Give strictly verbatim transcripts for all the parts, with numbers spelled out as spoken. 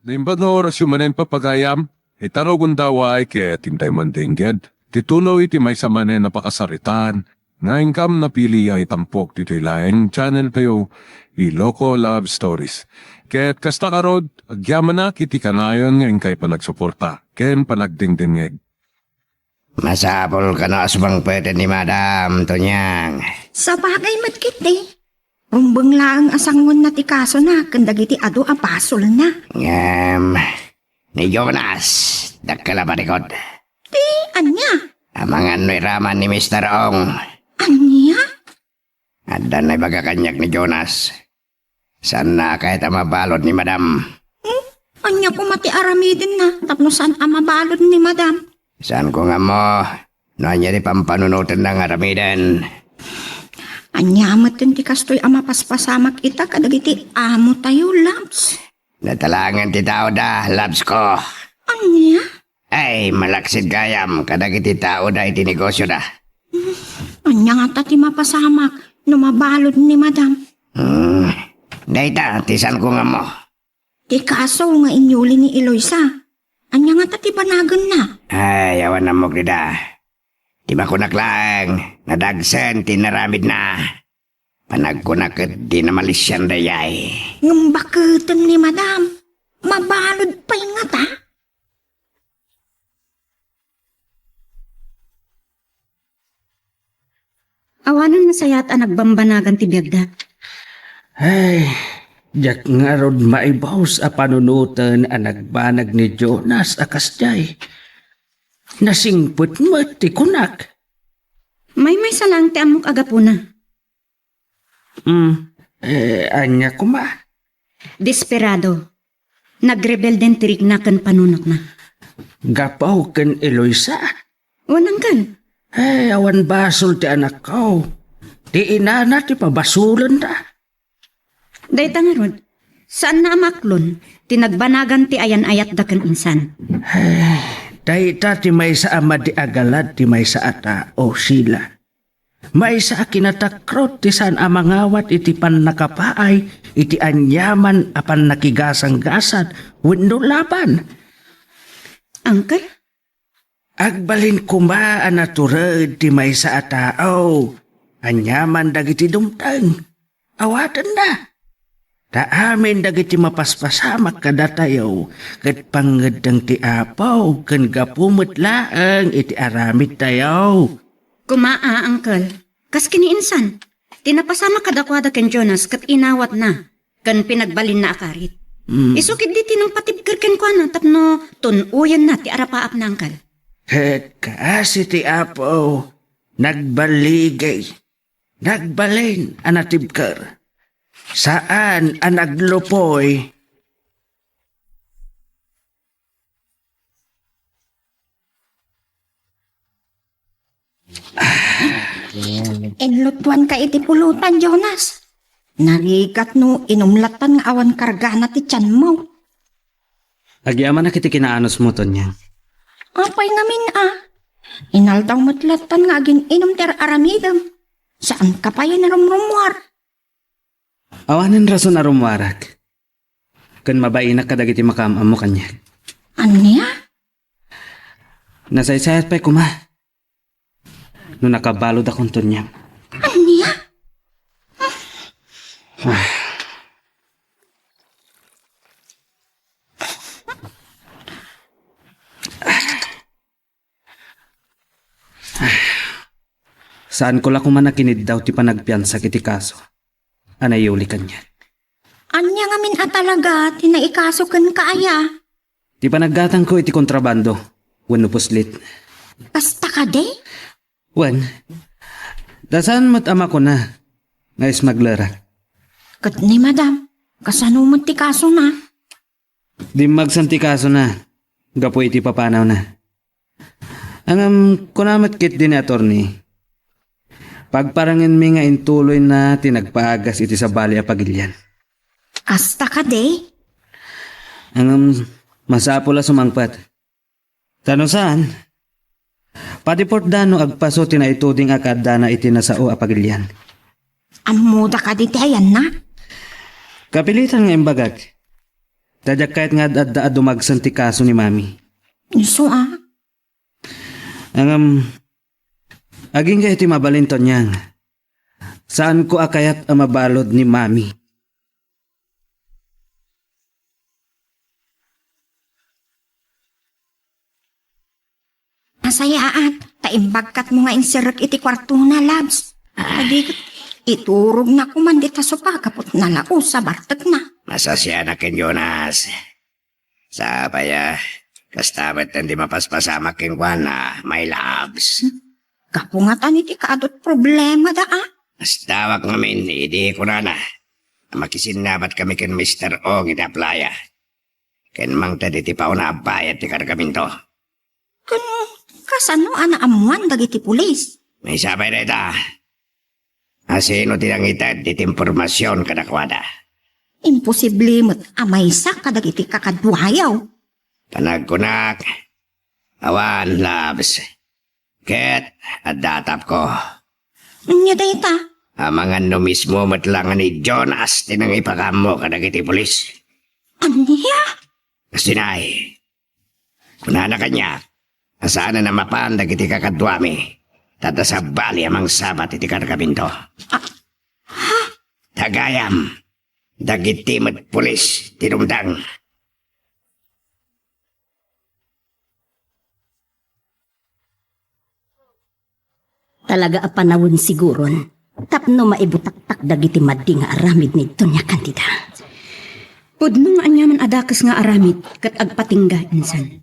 Naimbag nga orasyo manen, pagayam, ita rugonda, ket intay man dengged ti tuloy ti maysa manen a pakasaritaan nga inkam napili a itampok ditoy laeng channel tayo, Iloko Love Stories. Ket kasta ngarud, agyamanak iti kanayon nga inkay panagsuporta ken panagdengdengngeg. Masapul kano a sumangpeten ni Madam, Tonyang. Sabagay met ketdi. Rumbeng laeng a sangoenna ti kasona ken dagiti adu a basolna. Ngem, ni Jonas, dakkel a matikod. Ti ania? Amangan no iraman ni Mister Ong. Ania? Adda naibaga kaniak ni Jonas. Saanna a kayat a mabalud ni Madam. Hmm? Ania koma ti aramidenna tapno saan a mabalud ni Madam? Saanko nga ammo no ania ti pampanunotenna nga aramiden. Ania metten ti kastoy a mapaspasamak ita kadagiti amo tayo, Labs? Natalangen ti taoda, Labs ko. Ania? Ay, malaksid gayam kadagiti taoda iti negosioda. Ania ngata ti mapasamak no mabalud ni Madam? Hmm. Dayta ti saanko nga ammo. Ti kaso nga inyuli ni Eloisa. Ania ngata ti banagenna? Ay, awan ammok dida. Ti makunak laeng, nadagsen ti inaramidna. Panagkunak ket di namalisian dayay. Ngem baketen ni Madam, mabalud pay ngata? Awanen nasayaat a nagbambanagan ti biagda. Ay, diak ngarud maibus a panunoten a nagbanag ni Jonas a kasdiay. Nasingpet met ti kunak. Maymaysa laeng ti ammok a gapuna. Hmm, eh, ania koma? Desperado. Nagrebelden ti rikna ken panunotna. Gapu ken Eloisa? Wen, Uncle. Eh, awan basol ti anakko. Ti inana ti pabasolenda. Dayta ngarud, saanna a maaklon ti nagbanagan ti ayan-ayatda ken insan. Eh, dayta ti maysa a madi a galad ti maysa a tao, Sheila. Maysa a kinatakrot ti saan a mangawat iti pannakapaay iti aniaman a pannakigasanggasat wenno laban. Uncle? Agbalin koma a natured ti maysa a tao aniaman dagiti dumteng. Awatenna. Ta amin dagiti mapaspasamak kadatayo ket pangngeddeng ti Apo ken gapu met laeng iti aramidtayo. Koma a, Uncle, kas ken ni insan, ti napasamak kadakuada ken Jonas ket inawatna ken pinagbalinna a karit. Mm. Isu ketdi ti nangpatibker kenkuana tapno tun-oyenna ti arapaapna, Uncle. Ket kaasi ti Apo, nagbaligi. Nagbalin a natibker. Saan a naglupoy. Inlutuanka iti pulutan, Jonas. Narigat no inum lattan nga awan kargana ti tianmo. Agyamanak iti kinaanusmo, Tonya. Apay ngamin a? Inaldaw met lattan nga agin-inum ti ar-aramidem. Saanka pay a narumrumuar. Awanen rason a rumuarak. Ken mabainak kadagiti makaam-ammo kaniak. Ania? Nasaysayat pay koma no nakabaludakon, Tonya. Ania? Saanko la koma a kiniddaw ti panagpiansak iti kaso a nayuli kaniak. Ania ngamin a talaga ti naikaso kenka aya? Ti panaggatangko iti kontrabando wenno puslit. Kasta kadi? Wen, ta saan met a makuna nga ismaglerak. Ket ni Madam, kasano met ti kasona? Dimmagsan ti kasona gapu iti papanawna. Ngem kuna met ketdi ni attorney, pagparangenmi nga intuloyna ti nagpaagas iti sabali a pagilian. Kasta kadi? Ngem masapul a sumangpet. Ta no saan, padeportda no agpaso ti naituding a kaaddana iti nasao a pagilian. Ammoda kadi ti ayanna? Kapilitan nga imbagak. Ta diak kayat nga ad-adda a dumagsen ti kaso ni Mami. Isu a? Ngem, agingga iti mabalin, Tonyang. Saanko a kayat a mabalud ni Mami. Nasayaat, ta imbagkatmo nga insirrek iti kuartona, Labs. Adi, iturogna koman dita sopa gapu ta nalaus a bartekna. Masasianak ken Jonas. Sapay a, kasta met ti mapaspasamak kenkuana, my loves. Gapu ngatan iti kaadut problemada a? Kastawak ngamin, idi kunana, a makisinnabatkami ken Mister Ong iti playa. Ken mangted iti pauna a bayad ti kargamento. Ken kasano a naammoan dagiti pulis? Maysa pay dayta. A sino ti nangited iti impormasion kadakuada? Imposible met a maysa kadagiti kakaduayo. Panagkunak, awan, Labs. Ket adda atapko. Ania dayta? Amangan no mismo met la nga ni Jonas ti nangipakaammo kadagiti pulis. Ania? Kasinay, kunana kaniak a saanen a mapan dagiti kakaduami, ta adda sabali a mangsabat iti kargamento. Ah, ha? Tagayam, dagiti met pulis ti dumteng. Talaga a panawen siguron tapno maibutaktak dagiti madi nga aramid ni Doña Candida. Pudno nga aniaman a dakes nga aramid ket agpatingga, insan.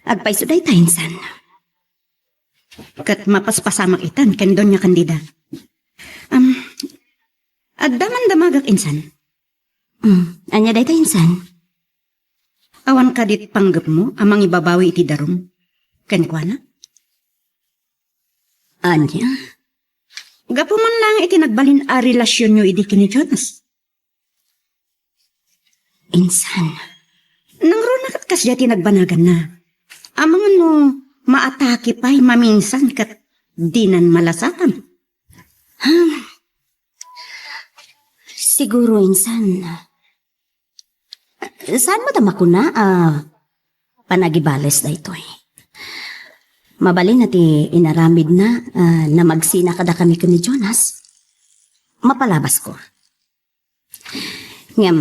Agpayso dayta, insan. Ket mapaspasamak itan ken Doña Candida. Am, adda man damagak, insan. Mm, ania dayta, insan? Awan kadi panggepmo a mangibabawi iti darum kenkuana? Ania? Gapu man laeng iti nagbalin a relasionyo idi ken ni Jonas. Insan, nangruna ket kasdiay ti nagbanaganna. Amangan no maatake pay maminsan ket dinan malasatan. Hmm. Siguro, insan, saan met a makuna a panagibales daytoy. Mabalin a ti inaramidna a namagsina kadakami ken ni Jonas. Mapalabasko. Ngem,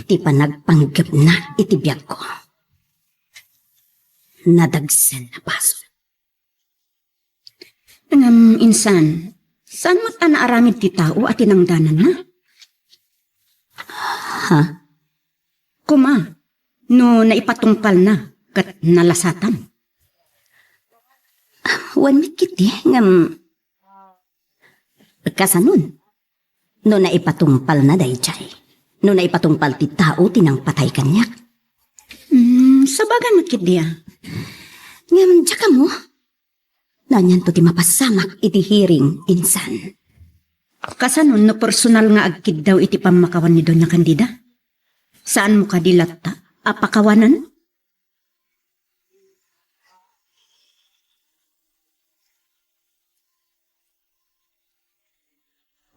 ti panagpanggepna iti biagko, nadagsen a basol. Ngem insan, saan met a naaramid ti tao a tinangdananna? Ha? Koma, no naipatungpalna ket nalasatan. Wen met ketdi, ngem kasanon? No naipatungpalna daydiay. No naipatungpal ti tao ti nangpatay kaniak. Hmm, sabagay met ketdi a. Ngem, diak ammo. Anianto ti mapasamak iti hearing, insan? Kasano no personal nga agkiddaw iti pammakawan ni Doña Candida? Saanmo kadi latta a pakawanan?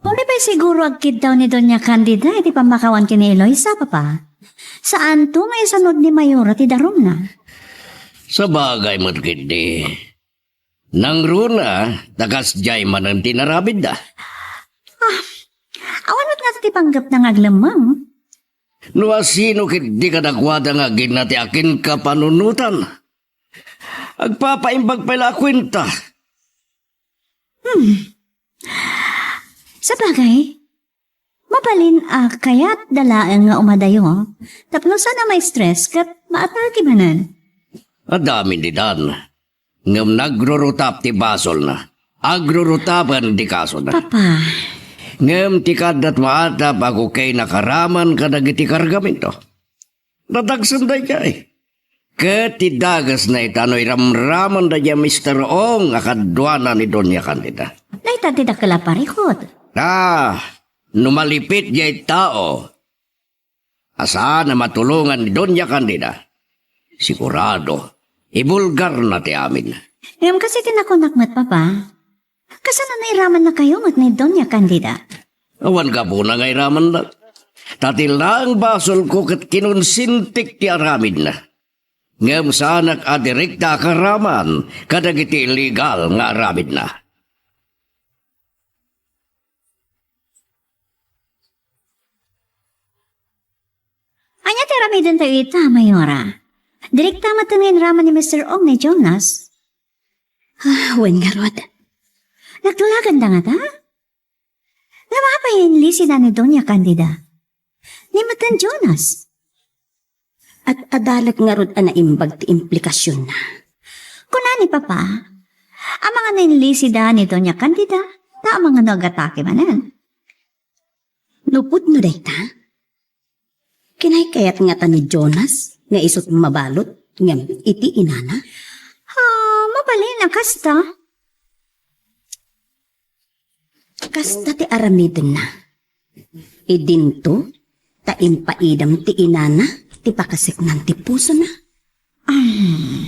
Wen pay siguro agkiddaw ni Doña Candida iti pammakawan ken ni Eloisa, Papa. Saanto nga isanud ni Mayora ti darumna. Sabagay met ketdi. Nangruna, ta kasdiay manen ti inaramidda. Ah, awan met ngata ti panggepna nga aglemmeng. No asino ketdi kadakuada nga agina ti akinkapanunotan? Agpapaimbag pay la a kuenta. Hmm. Sabagay, mabalin a kayatda laeng nga umadayo tapno saan a ma-stress ket maatake manen. Adda amin ditan. Ngem nagrurutap ti basolna. Agrurutapen ti kasona. Papa. Ngem ti kaadda met a maatap a kukay nakaraman kadagiti kargamento. Nadagsen daydiay. Ket ti dagesna ita no iramraman daydiay Mister Ong a kaduana ni Doña Candida. Dayta ti dakkel a parikut. Ah, no malipit diay tao a saan a matulongan ni Doña Candida, sigurado, ibulgarna ti amin. Ngem kas iti nakunak met, Papa, kasano nairamanna kayo met ni Doña Candida? Awan gapuna nga iramanna. Ta ti laeng basolko ket kinonsentik ti aramidna. Ngem saanak a direkta a karaman kadagiti illegal nga aramidna. Ania ti aramidentayo ita, Mayora? Direkta met nga inaraman ni Mister Ong ni Jonas. Ah, wen ngarud. Nagdalaganda ngata? Ngem apay inlisida ni Doña Candida? Ni met ni Jonas? At adalek ngarud a naimbag ti implikasionna. Kuna ni Papa, amangan no inlisida ni Doña Candida, ta amangan no agatake manen. No pudno dayta, kinaykayat ngata ni Jonas nga isu ti mabalud ngem iti inana? Ah, mabalin a kasta. Kasta ti aramidenna. Idinto, ta impaidam ti inana ti pakaseknan ti pusona. Ah,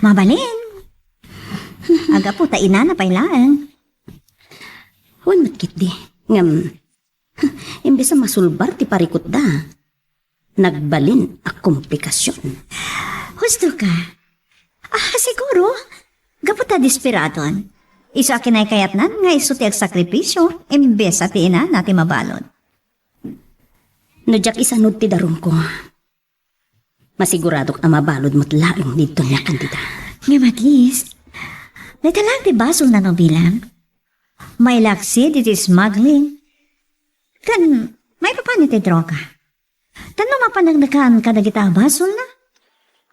mabalin. Agapu ta inana pay laeng. Wen met ketdi, ngem, imbes a masulbar ti parikutda, nagbalin a komplikasion. Husto ka. Ah, siguro, gapu ta desperadon. Isu a kinaykayatnan nga isu ti agsakripisio, imbes a ti inana ti mabalud. No diak isanud ti darumko, masiguradok a mabalud met laeng ni Doña Candida. Ngem at least, dayta laeng ti basolna no bilang. Mailaksi iti smuggling. Ken, maipapan iti droga. Tapno mapaneknekan kadagita a basolna,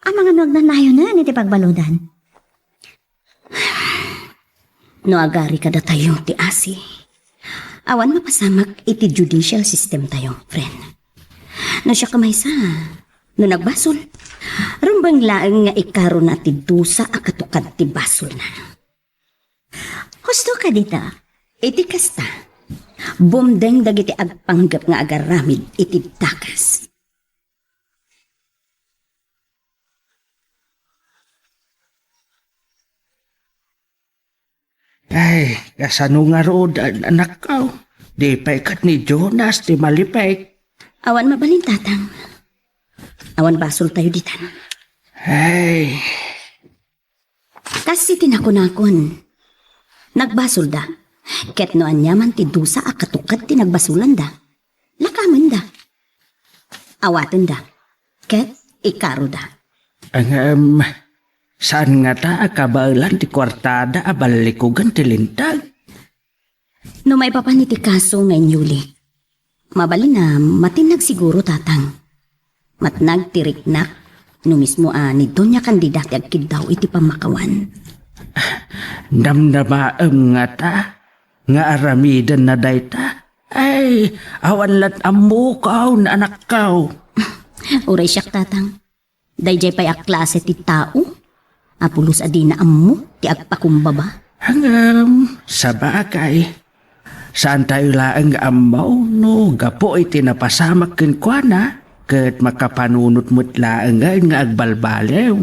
amangan no agnanayonen iti pagbaludan. No agari kadatayo ti asi, awan mapasamak iti judicial system tayo, friend. No siak a maysa, no nagbasol, rumbeng laeng nga ikaruna ti dusa a katukad ti basolna. Husto ka dita. Iti kasta, bumdeng dagiti agpanggep nga agaramid iti dakas. Ay, kasano ngarud, an-, anakko? Di pay ket ni Jonas ti malipek. Awan mabalin, Tatang. Awan basoltayo ditan. Ay. Kas iti nakunakon, nagbasolda. Ket no aniaman ti dusa a katukad ti nagbasolanda, lakamenda. Awatenda. Ket ikaruda. Ngem, saan ngata a kabaelan ti kuartada a ballikugen ti linteg? No maipapan iti kaso nga inyulik, mabalin a matinnag siguro, Tatang. Matnag ti riknak no mismo a ni Doña Candida ti agkiddaw iti pammakawan. Damdamaem ngata nga aramidenna dayta? Ay, awan lat ammok, anakko. Uray siak, Tatang. Daydiay pay a klase ti tao a pulos a dina ammo ti agpakumbaba. Ngem, sabagay, saantayo laeng nga ammo no gapu iti napasamak kenkuana, ket makapanunot met laengen nga agbalbaliw.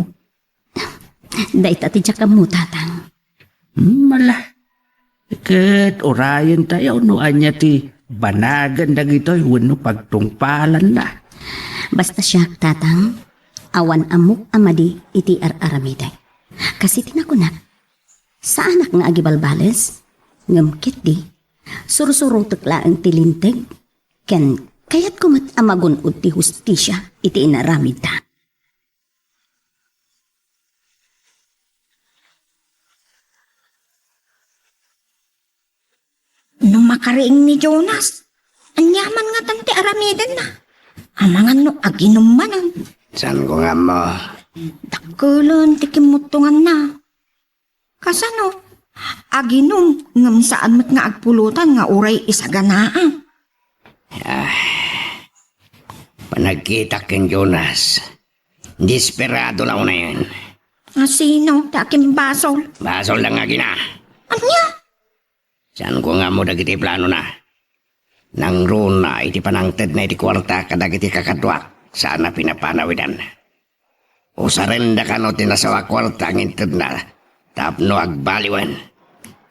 Dayta ti diak ammo, Tatang. Hmm, ala. Ket urayentayo no ania ti banagen dagitoy wenno pagtungpalanna. Basta siak, Tatang, awan ammok a madi iti ar-aramidek. Kas iti nakunak, saanak nga agibalbales, ngem ketdi, sursurotek laeng ti linteg, ken kayatko met a magun-od ti hustisia iti inaramidda. No makariing ni Jonas, aniaman ngatan ti aramidenna? Amangan no aginum manen. Saanko nga ammo. Dakkelen ti kimmuttonganna. Kasano? Aginum ngem saan met nga agpulutan nga uray isaganaan. Ah, panagkitak ken Jonas. Desperado la unayen. A sino ti akimbasol? Basol da nga agina. Ania? Saanko nga ammo dagiti planona. Nangruna iti panangtedna iti kuarta kadagiti kakaduak, saan a pinapanawidan. Usarenda kano ti nasawa a kuarta nga intedna tapno agbaliwen.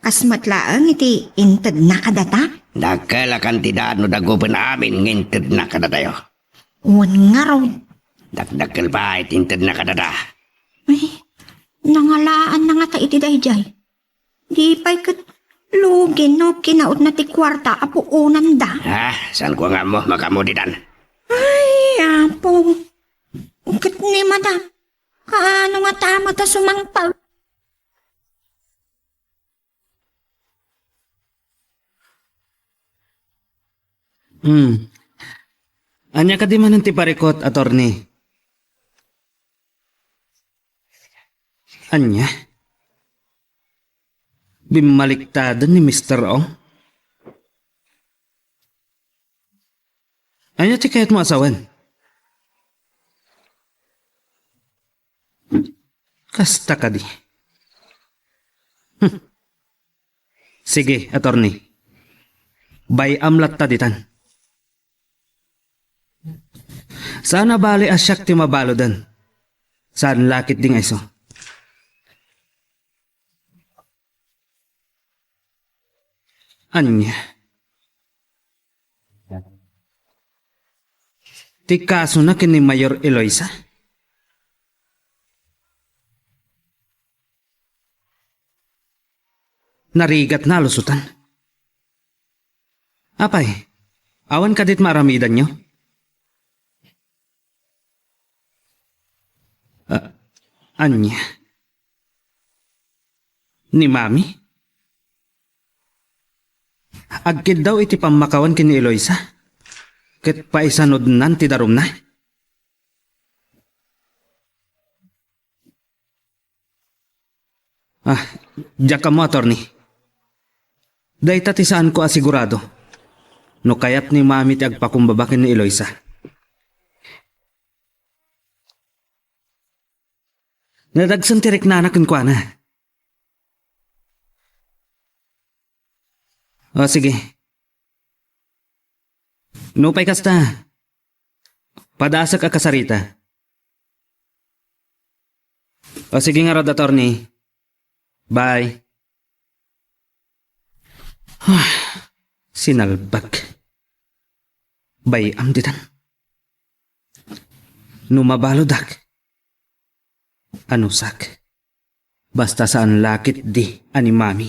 Kas met laeng iti intedna kadata? Dakkel a kantidad no dagupen amin nga intedna kadatayo. Wen ngarud. Dakdakkel pay ti intedna kadata. Ay, nangalaanna ngata iti daydiay. Di pay ket lugi no kinautna ti kuarta a puonanda. Ah, saan ko nga ammo, makaammo ditan. Ay, apo. Ket ni madam, kaano ngata met a sumangpet? Hmm. Ania kadi manen ti parikut, attorney? Ania? Bimmaliktaden ni Mister Ong? Ania ti kayatmo a sawen? Kasta kadi. Hmm. Sige, attorney. Bay-am latta ditan. Saan a bale a siak ti mabaludan. Saan la ketdi nga isu. Ania? Ti kasona ken ni Mayor Eloisa? Narigatna a lusutan. Apay, awan kadi ti maaramidanyo? Ah, ania? Ni Mami? Agkiddaw iti pammakawan ken ni Eloisa, ket paisanudnan ti darumna. Ah, diak ammo, attorney. Dayta ti saanko a sigurado no kayat ni Mami ti agpakumbaba ken ni Eloisa. Nadagsen ti riknana kenkuana. O, sige. Nupay kasta, padasek a kasarita. O, sige ngarud, attorney. Bye. Sinalbag. Bay-am ditan. No mabaludak, anusak. Basta saan la ketdi a ni Mami.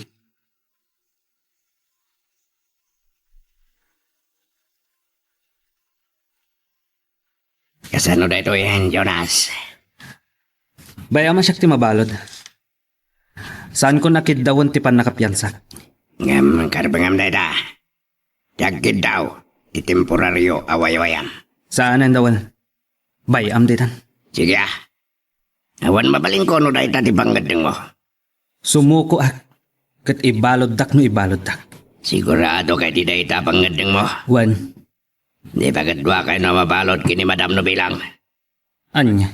Kasano daytoyen, Jonas? Bay-am a siak ti mabalud. Saanko a kiddawen ti pannakapiansak. Ngem karbengam dayta. Ti agkiddaw ti temporario a waywayam. Saanen, Dawel. Bay-am ditan. Sige, ah. Awan mabalinko no dayta ti pangngeddengmo. Sumukoak, ket ibaluddak no ibaluddak. Sigurado kadi dayta pangngeddengmo? Wen. Di pa ket duakayno a mabalud ken ni Madam no bilang. Ania?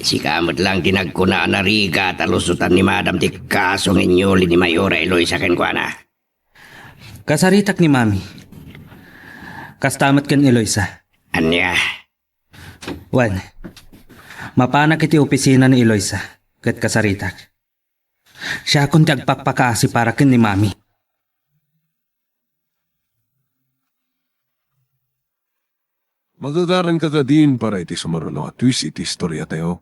Sika met lang ti nagkuna a narigat a lusutan ni Madam ti kaso nga inyuli ni Mayora Eloisa kenkuana. Kasaritak ni Mami. Kasta met ken Eloisa. Ania? Wen, mapanak iti opisina ni Eloisa ket kasaritak. Siakon ti agpakpakaasi para ken ni Mami. Magagaranka kadin para iti sumaruno a twist iti istoriatayo.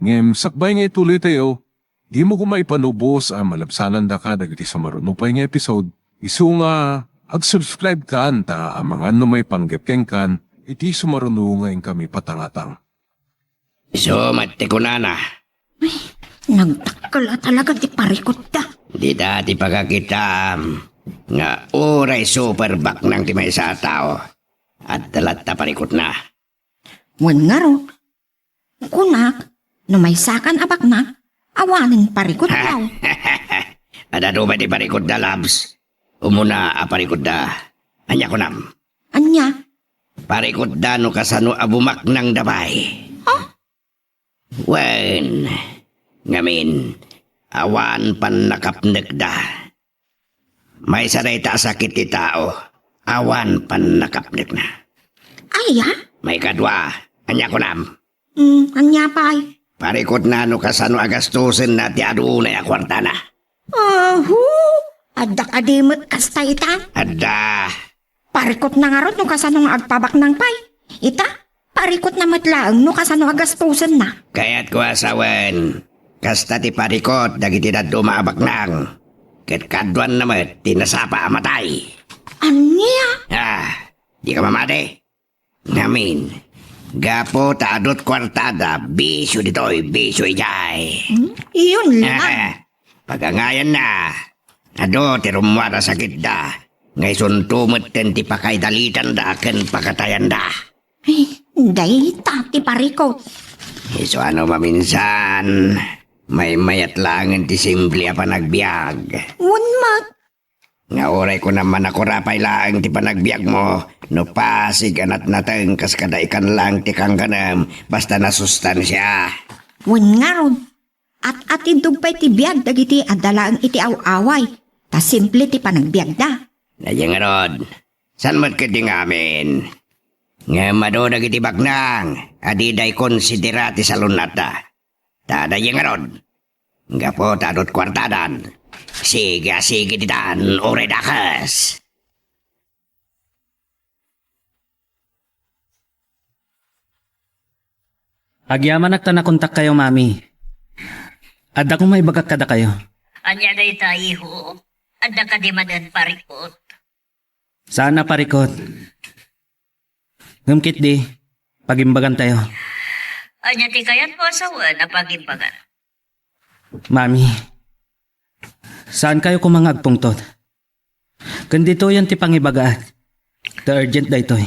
Ngem sakbay nga ituloytayo, dimo koma ipanubos a malabsanandaka dagiti sumaruno pay nga episode. Isu nga ag-subscribe kan ta amangan no maipanggep kenkan iti sumaruno nga inkami patangatang. Isu met ti kunana. Ay, nagdakkel a talaga ti parikutda. Dita ti pagkakitaam nga uray super baknang ti maysa a tao, adda latta parikutna. Wen ngarud, kunak, no maysakan a baknang, awanen parikutmo. Adda adu pay ti parikutda, Labs. Umuna a parikutda. Ania kunam? Ania? Parikutda no kasano a bumaknangda pay. Ha? Wen, ngamin, awan pannakapnekda. Maysa dayta a sakit ti tao, awan pannakapnekna. Aya? Maikadua, ania kunam? Mm, ania pay? Parikutna no kasano a gastusenna ti adunay a kuartana. Aho! Adda kadi met kasta ita? Adda. Parikotna ngarud no kasano nga agpabaknang pay. Ita, parikotna met laeng no kasano a gastusenna. Kayatko a sawen, kasta ti parikot dagiti dadduma a baknang. Ket kaduanna met ti nasapa a matay. Ania? Ah, dika mamati? Ngamin, gapu ta adut kuartada, bisio ditoy, bisio idiay. Hmm? Iyon lang. Pagangayanna, adu ti rummuar a sakitda, nga isunto metten ti pakaidalitanda ken pakatayanda. Ay, dayta ti parikot. Isu a no maminsan, maymayat laengen ti simple a panagbiag. Wen met. Nga uray kunam a nakurapay laeng ti panagbiagmo, no pasig a natnateng kas kada ikan laeng ti kankanem, basta nasustansia. Wen ngarud, at-atintog pay ti biag dagiti adda laeng iti aw-away, ta simple ti panagbiagda. Daydiay ngarud, saan met ketdi nga amin? Ngem adu dagiti baknang a dida ikonsidera ti salun-atda. Ta daydiay ngarud, gapu ta adut kuartadan, sige a sige ditan uray dakes. Agyamanak ta nakontakkayo, Mami. Adda koma ibagak kadakayo. Ania dayta, iho? Adda kadi manen parikot? Saan a parikot. Ngem ketdi, pagimbagantayo. Ania ti kayatmo a sawen a pagimbagan? Mami, saankayo koma nga agpungtot. Ken ditoyen ti pangibagaak. Ta urgent daytoy.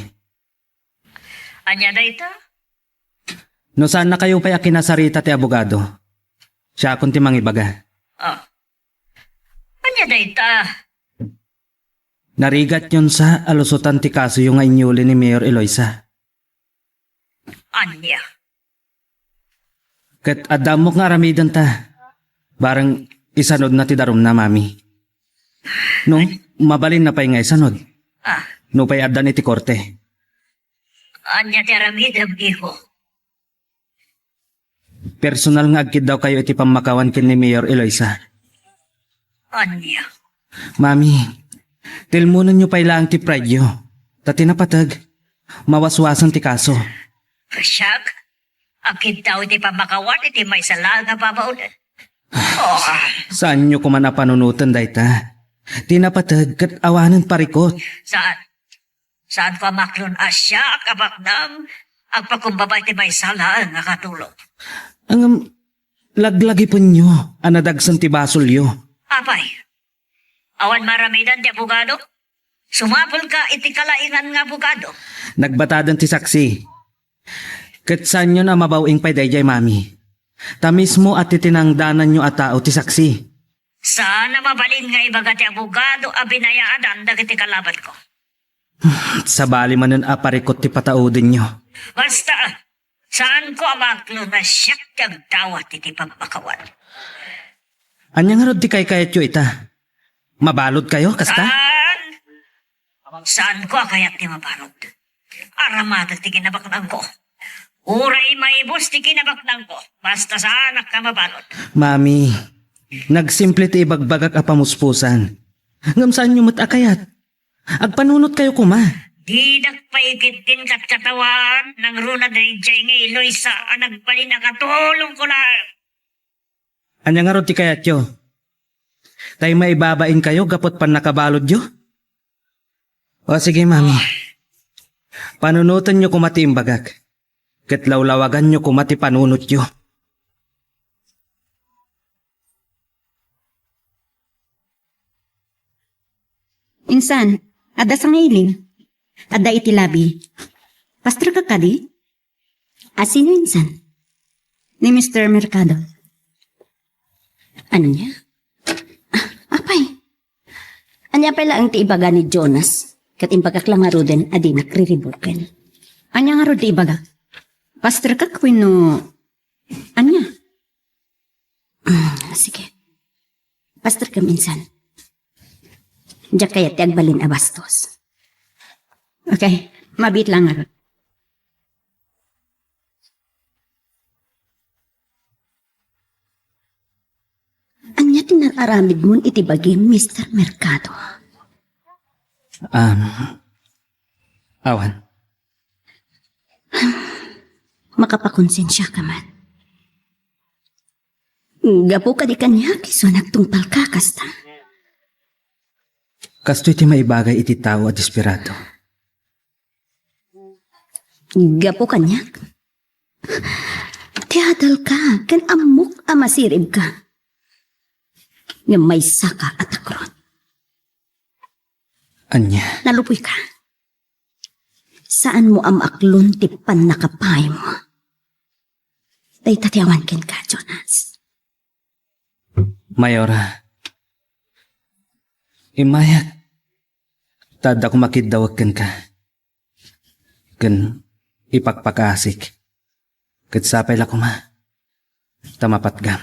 Ania dayta? No saannakayo pay a kinasarita ti abogado, siakon ti mangibaga. Ah. Ania dayta? Narigatyon sa a lusotan ti kasoyo nga inyuli ni Mayor Eloisa. Ania? Ket adda ammok nga aramidenta. Bareng isanudna ti darumna, Mami. No, mabalinna pay nga isanod. Ah. No pay addan iti korte. Ania ti aramidem, iho? Personal nga agkiddawkayo iti pammakawan ken ni Mayor Eloisa. Ania? Mami, tilmonenyo pay laeng ti pride-yo. Ta ti napateg, mawaswasen ti kaso. Siak? Agkiddaw iti pammakawan iti maysa laeng a babaonen. Oh. Saanyo koma a panunoten dayta. Ti napateg ket awanen parikot. Saan? Saanko a maklon a siak a baknang agpakumbaba iti maysa laeng a katulong. Ngem laglagipenyo a nadagsen ti basolyo. Apay, awan maaramidan ti abogado? Sumapulka iti kalaingan nga abogado. Nagbataden ti saksi. Ket saanyon a mabaw-ing pay daydiay, Mami. Ta mismo a ti tinangdananyo a tao ti saksi. Saan a mabalin nga ibaga ti abogado a binayaadan dagiti kalabanko. Sabali manen a parikot ti pataudenyo. Basta, saanko a maklon a siak ti agdawat iti pammakawan. Ania ngarud ti kaykayatyo ita? Mabaludkayo, kasta? Saan? Saanko a kayat ti mabalud. Aramatek ti kinabaknangko. Uray maibus ti kinabaknangko, basta saanak a mabalud. Mami, nagsimple ti ibagbagak a pamuspusan. Ngem saanyo met a kayat. Agpanunotkayo koma. Didak pay ketdin katkatawan, nangruna daydiay nga Eloisa a nagbalin a katulongko laeng. Ania ngarud ti kayatyo? Tay maibabainkayo gapu ti pannakabaludyo? O sige, Mami. Panunotenyo koma ti imbagak, ket lawlawaganyo koma ti panunotyo. Insan, adda sangaili. Adda iti labi. Pastorka kadi? A sino insan? Ni Mister Mercado. Ania? Ah, apay. Ania pay laeng ti ibaga ni Jonas? Ket imbagak la ngaruden a dinak riribuken. Ania ngarud ti ibagak? Pastorka wenno ania? Mm, sige. Pastorka insan. Diak kayat ti agbalin a bastos. Okay, mabiit lang ngarud. Ania Iti nararamidmon iti bagim, Mister Mercado. Um, awan. Makapakonsensiaka met. Gapu kadi kaniak isu a nagtungpalka kasta. Kastoy ti maibagay iti tao a desperado. Gapu kaniak, ti adalka ken ammok a masiribka. Ngem maysaka a takron. Ania? Nalupuyka. Saanmo a maaklon ti pannakapaaymo. Dayta ti awan kenka, Jonas. Mayora, immayak ta adda koma kiddawek kenka. Ken ipakpakaasik. Ket sapay la koma ta mapatgam.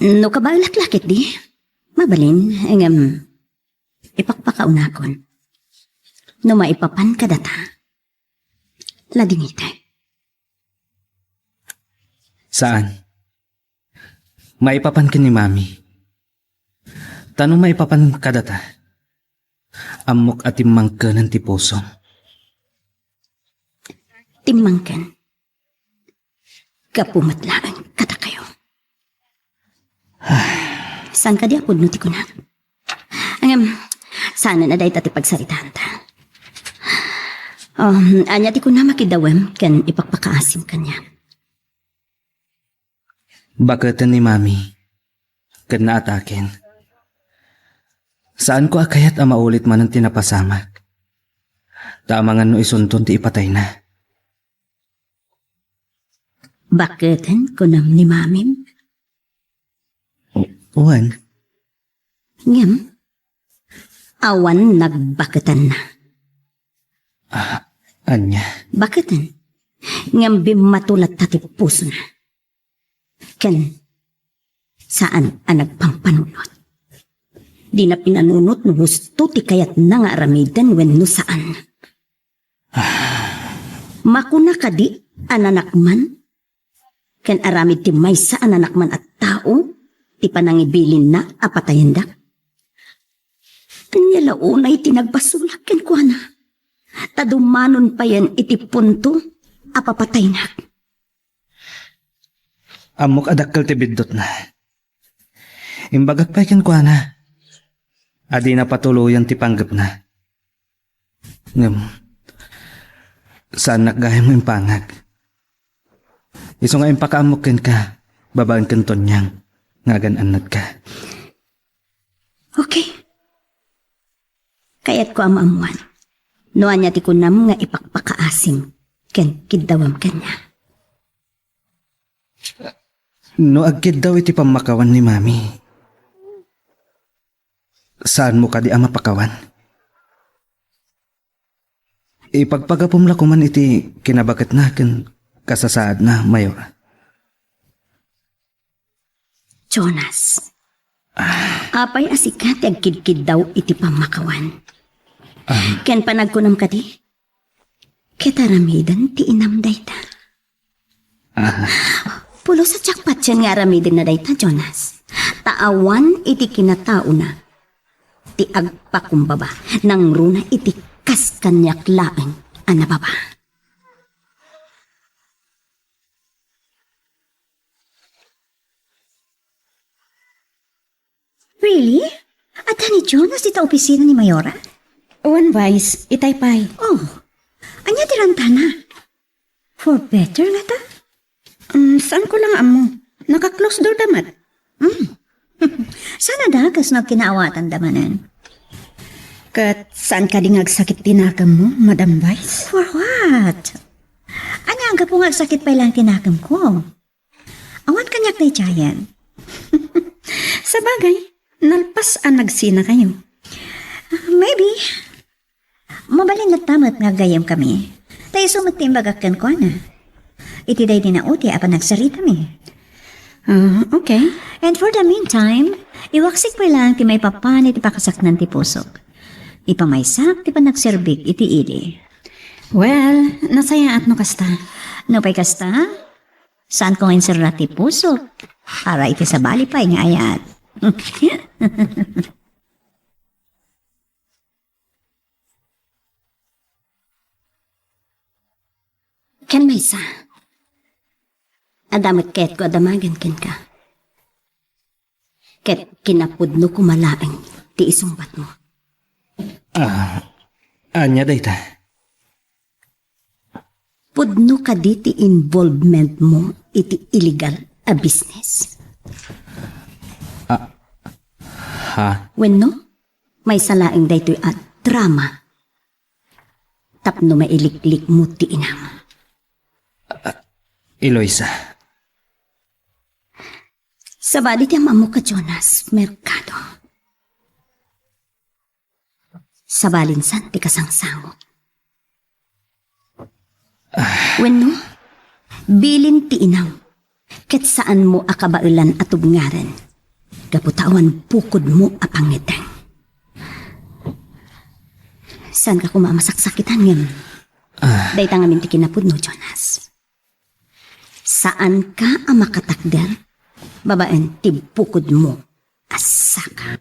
No kabaelak la ketdi, mabalin, ngem ipakpakaunakon. No maipapan kadata, ladingitek. Saan. Maipapan ken ni Mami. Ta no maipapan kadata, ammok a timmangkenen ti pusom. Timmangken. Gapu met laeng kadakayo. Saan kadi a pudno ti kunam? Ngem, saanen a dayta ti pagsaritaanta. Um, ania ti kunam a kiddawem ken ipakpakaasim kaniak? Baketen ni Mami ket naataken. Saanko a kayat a maulit manen ti napasamak. Ta amangan no isunton ti ipatayna. Baketen kunam ni Mamim? Wen. Ngem, awan nagbaketanna. Ah, ania? Baketen. Ngem bimmato latta ti pusona. Ken saan a nagpampanunot. Dina pinanunot no husto ti kayatna nga aramiden wenno saan. Makuna kadi a nanakman ken aramid ti maysa a nanakman a tao ti panangibilinna a patayendak? Ania la unay ti nagbasolak kenkuana? Ta dumanon payen iti punto a papataynak. Ammok a dakkel ti biddutna. Imbagak pay kenkuana a dina patuloyen ti panggepna. Ngem, saannak gayam nga impangag. Isu nga impakaammok kenka babaen ken Tonyang nga agan-annatka. Okay. Kayatko a maammuan no ania ti kunam nga ipakpakaasim ken kiddawem kaniak. No agkiddaw iti pammakawan ni Mami, saanmo kadi a mapakawan? Ipagpagapum la koman iti kinabaketna ken kasasaadna, Mayor. Jonas, apay a sika ti agkidkiddaw iti pammakawan? Ken panagkunam kadi, ket aramiden ti inam dayta. Pulos a jackpot-en nga aramidenna dayta, Jonas. Ta awan iti kinataona ti agpakumbaba nangruna iti kas kaniak laeng a nababa. Really? Adda ni Jonas ita opisina ni Mayora? Wen, Vice, itay pay. Oh, ania ti rantana? For better ngata? Um, saanko la nga ammo. Naka-close door da met. Hmm. Saan a da kasno agkinaawatanda manen? Ket saan kadi nga agsakit ti nakemmo, Madam Vice? For what? Ania, anggapo nga agsakit pay laeng ti nakemko? Awan kaniak daydiayen. Sabagay, nalpas a nagsinakayo. Ah, maybe. Mabalin latta met nga aggayyemkami. Ta isu met ti imbagak kenkuana. Iti daydi naudi a panagsaritami. Ah, okay. And for the meantime, iwaksik pay laeng ti maipapan iti pakasaknang ti pusok. Ipamaysak ti panagserbik iti ili. Well, nasayaat no kasta. Nupay kasta, Saanko nga inserra ti puso para iti sabali pay nga ayat. Ken maysa, adda met kayatko a damagen kenka. Ket kinapudno koma laeng ti isungbatmo. Ah, ania dayta? Pudno kadi ti involvementmo iti illegal a business? Ah, ha? Wenno, maysa laeng daytoy a drama tapno mailiklikmo ti inam? Eloisa. Sabali ti am-ammok a Jonas Mercado. Sabalinsan ti kasangsangok. Wenno, bilin ti inam, ket saanmo a kabaelan a tubngaren, gapu ta awan bukodmo a pangngedeng. Saanka koma a masaksakitan ngem, ah, dayta ngamin ti kinapudno, Jonas. Saanka a makatakder babaen ti bukodmo a saka.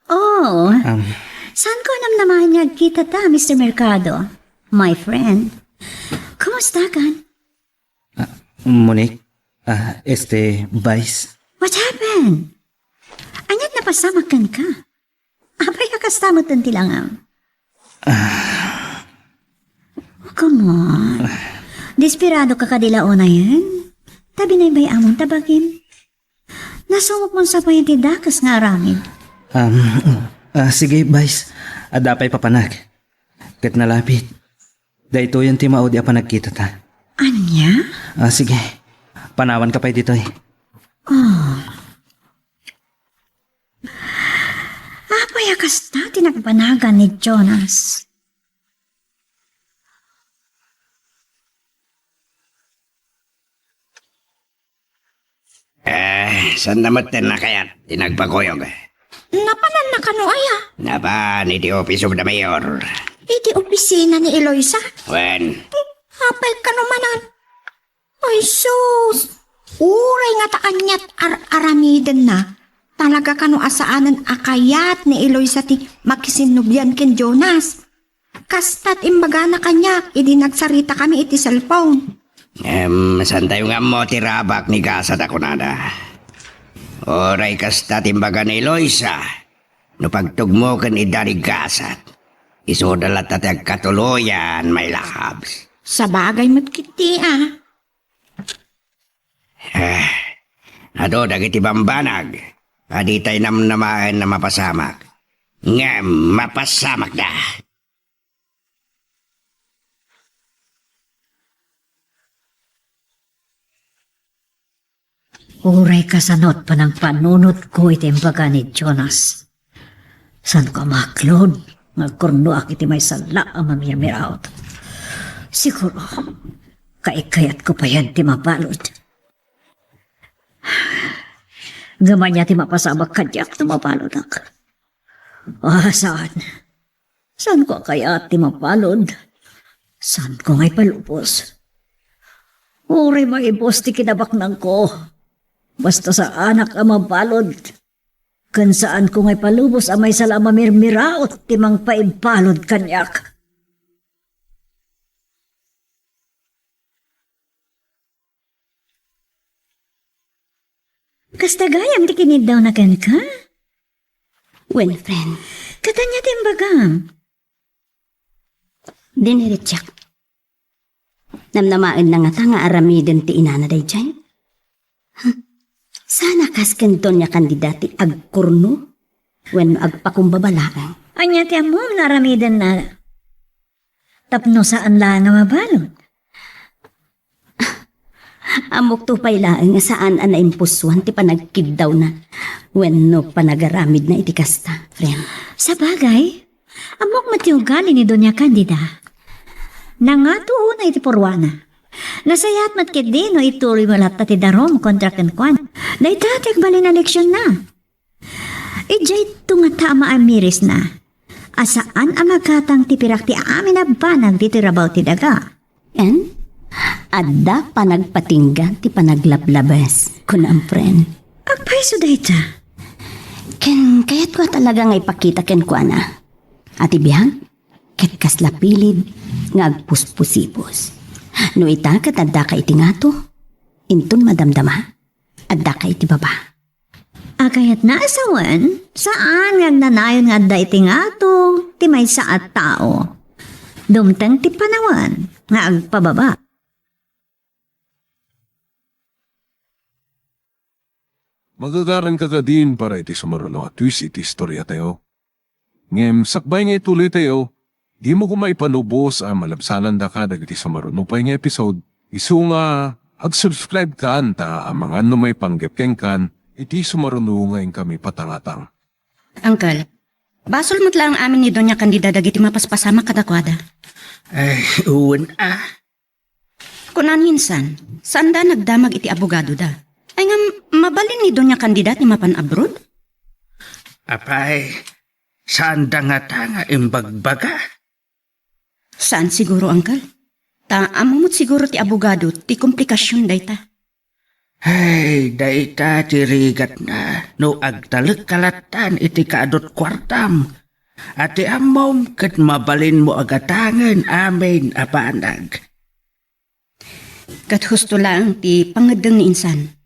Oh, um, saanko a namnamaen nga agkitata, Mister Mercado? My friend. Kumusta kan? Ah, Monique? Ah, este, Vice? What happened? Ania't napasamak kenka? Apay a kasta metten ti langam? Ah. Come on. Desperadoka kadi la unayen? Ta binaybay-amon ta bagim. Nasungotmon sa pay ti dakes nga aramid. Um, ah, sige, Vice. Adda pay papanak. Ket nalapit. Daytoyen ti maudi a panagkitata. Ania? Ah, sige. Panawanka pay ditoy. Oh. Apay a kasta ti nagbanagan ni Jonas? Eh, saanna metten a kayat ti nagpakuyog? Napananna kano aya? Napan iti Office of the Mayor. Iti opisina ni Eloisa? Wen. Apay kano manen? Ay, sus! Uray nga ta aniat ar-aramidenna, talaga kano a saanen a kayat ni Eloisa ti makisinnubian ken Jonas. Kasta't imbagana kaniak idi nagsaritakami iti cellphone. Em, saantayo nga ammo ti rabak ni Gasat a kunada. Uray kasta ti imbaga ni Eloisa, no pagtugmo ken ida ni Gasat, isuda latta ti agkatuloyan, my loves. Sabagay met ketdi, a. Eh, adu dagiti bambanag a ditay namnamaen a mapasamak. Ngem mapasamakda. Uray kasano ti panangpanunotko iti imbaga ni Jonas, saanko a maklon nga agkurnoak iti maysa la a mamirmiraot. Siguro, kaikkayatko payen ti mabalud. Ngem ania ti mapasamak kaniak no mabaludak? Ah, saan. Saanko a kayat ti mabalud. Saanko nga ipalubos. Uray maibus ti kinabaknangko, basta saanak a mabalud. Ken saanko nga ipalubos a maysa la a mamirmiraot ti mangpaibalud kaniak. Kasta gayam ti kiniddawna kenka? Wen, friend. Ket ania ti imbagam? Diniritiak. Namnamaenna ngata nga aramiden ti inana daydiay? Huh? Saan a kas ken Doña Candida ti agkurno wenno agpakumbaba laeng? Ania ti ammom nga aramidenna tapno saan laeng a mabalud? Ammokto pay laeng a saan a naimpusoan ti panagkiddawna wenno panagaramidna iti kasta, friend. Sabagay, ammok met ti ugali ni Doña Candida. Nangato unay ti purwana. Nasayaat met ketdi no ituloymo latta ti darum kontra kenkuana. Dayta ti agbalin a leksionna. Idiay tunga ta a maamirisna, a saan a magatang ti pirak ti amin a banag ditoy rabaw ti daga. Ken adda panagpatingga ti panaglablabes, kuna a friend. Agpayso dayta. Ken kayatko a talaga nga ipakita kenkuana a ti biag ket kasla pilid nga agpuspusipos. No ita ket addaka iti ngato, inton madamdama, addaka iti baba. Agayatna a sawen, saan nga agnanayon nga adda iti ngato ti maysa a tao. Dumteng ti panawen nga agpababa. Magagaran ka kadin para iti sumaruno a twist iti istoriatayo. Ngem sakbay nga ituloytayo, dimo koma ipanubos a malabsanandaka dagiti sumaruno pay nga episode. Isu nga ag-subscribe kan ta amangan no maipanggep kenkan iti sumaruno nga inkami patangatang. Uncle, basol met laeng amin ni Doña Candida dagiti mapaspasamak kadakuada. Ay, wen a. Kuna ni insan, saanda nagdamag iti abogadoda. Ay ngem, mabalin ni Doña Candida ti mapan abroad? Apay, saanda ngata nga imbagbaga? Saan siguro, uncle. Ta ammo met siguro ti abogado ti komplikasion dayta. Ay, dayta ti rigatna no agtalek ka lattan iti kaadut kuartam. A ti ammom ket mabalinmo a gatangen amin a banag. Ket husto laeng ti pangngeddeng ni insan.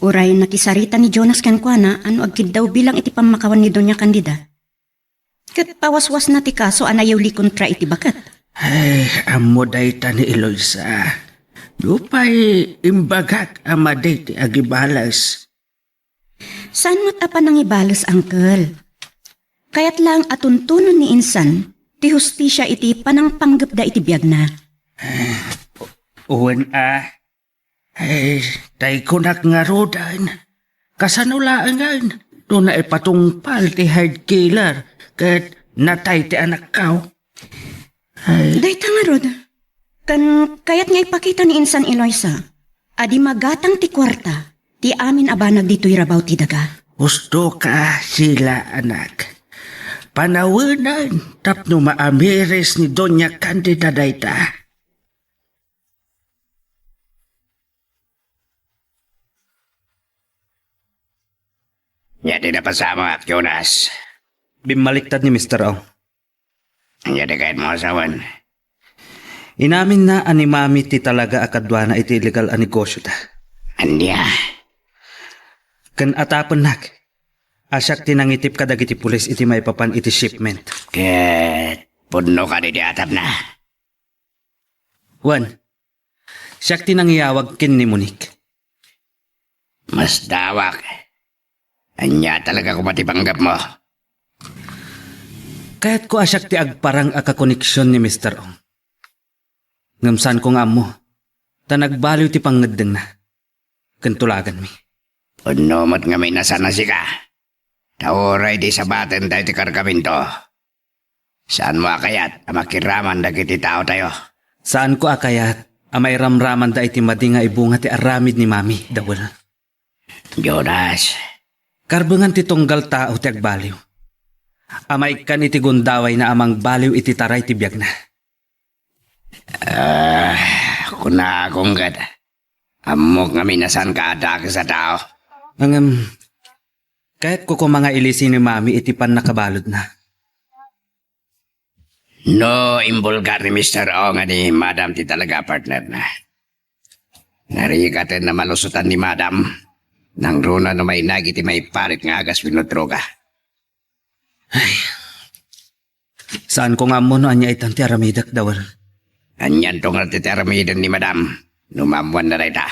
Uray nakisarita ni Jonas kenkuana a no agkiddaw bilang iti pammakawan ni Doña Candida, ket pawaswasna ti kaso a nayuli kontra iti baket. Ay, ammo dayta ni Eloisa. Nupay imbagak a madi ti agibales. Saan met a panangibales, uncle. Kayat laeng a tuntunon ni insan ti hustisia iti panangpanggepda iti biagna. Wen a, ay, tay kunak ngaruden, kasano laengen no naipatungpal ti heart killer ket natay ti anakko? Ay. Dayta ngarud, ken kayat nga ipakita ni insan Eloisa a di magatang ti kuarta ti amin a banag ditoy rabaw ti daga. Husto ka, Sheila, anak. Panawenen tapno maamiris ni Doña Candida dayta. Ania ti napasamak, Jonas? Bimmaliktad ni Mister Ong. Ania ti kayatmo a sawen? Inaminna a ni Mami ti talaga a kaduana iti illegal a negosioda. Ania? Ken atapennak a siak ti nangitip kadagiti pulis iti maipapan iti shipment. Ket pudno kadi ti atapna? Wen, siak ti nangiyawag ken ni Monique. Masdawak. Ania talaga koma ti panggepmo? Kayatko a siak ti agparang a kakoneksion ni Mister Ong. Ngem saanko nga ammo, ta nagbaliw ti pangngeddengna ken tulaganmi. Pudno met ngamin a saan a sika. Ta uray di sabaten daytoy kargamento, saanmo a kayat a makiraman dagiti taotayo? Saanko a kayat a mairamramanda iti madi nga ibunga ti aramid ni Mami, Dawel. Jonas. Karbengan ti tunggal tao ti agbaliw a maikkan iti gundawayna a mangbaliw iti taray ti biagna. Ah, kunakon ket, ammok ngamin a saanka a dakes a tao. Ngem, kayatko koma nga ilisi ni Mami iti pannakabaludna. No imbulgar ni Mister O nga ni Madam ti talaga a partnerna, narigaten a malusotan ni Madam, nangruna no mainag iti maiparit nga agas wenno droga. Ay, saanko nga ammo no ania itan ti aramidek, Dawel. Anianto ngarud ti aramiden ni Madam no maammoanna dayta?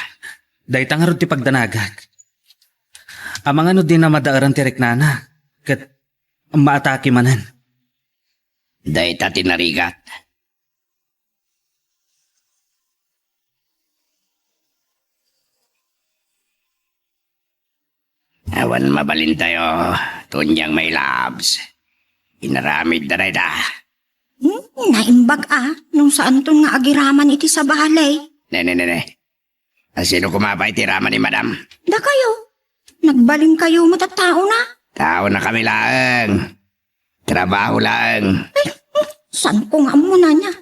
Dayta ngarud ti pagdanagak. Amangan no dina madaeran ti riknana, ket maatake manen. Dayta ti narigat. Awan mabalintayo, Tonyang my loves. Inaramidda dayta. Hmm, naimbag a, nung saanton nga agiraman iti sabali. Ne, ne, ne, ne. A, sino koma pay ti rama ni Madam? Dakayo. Nagbalinkayo met a taona. Taona kami laeng. Trabaho laeng. Ay, hmm, saan ko nga ammo na niya?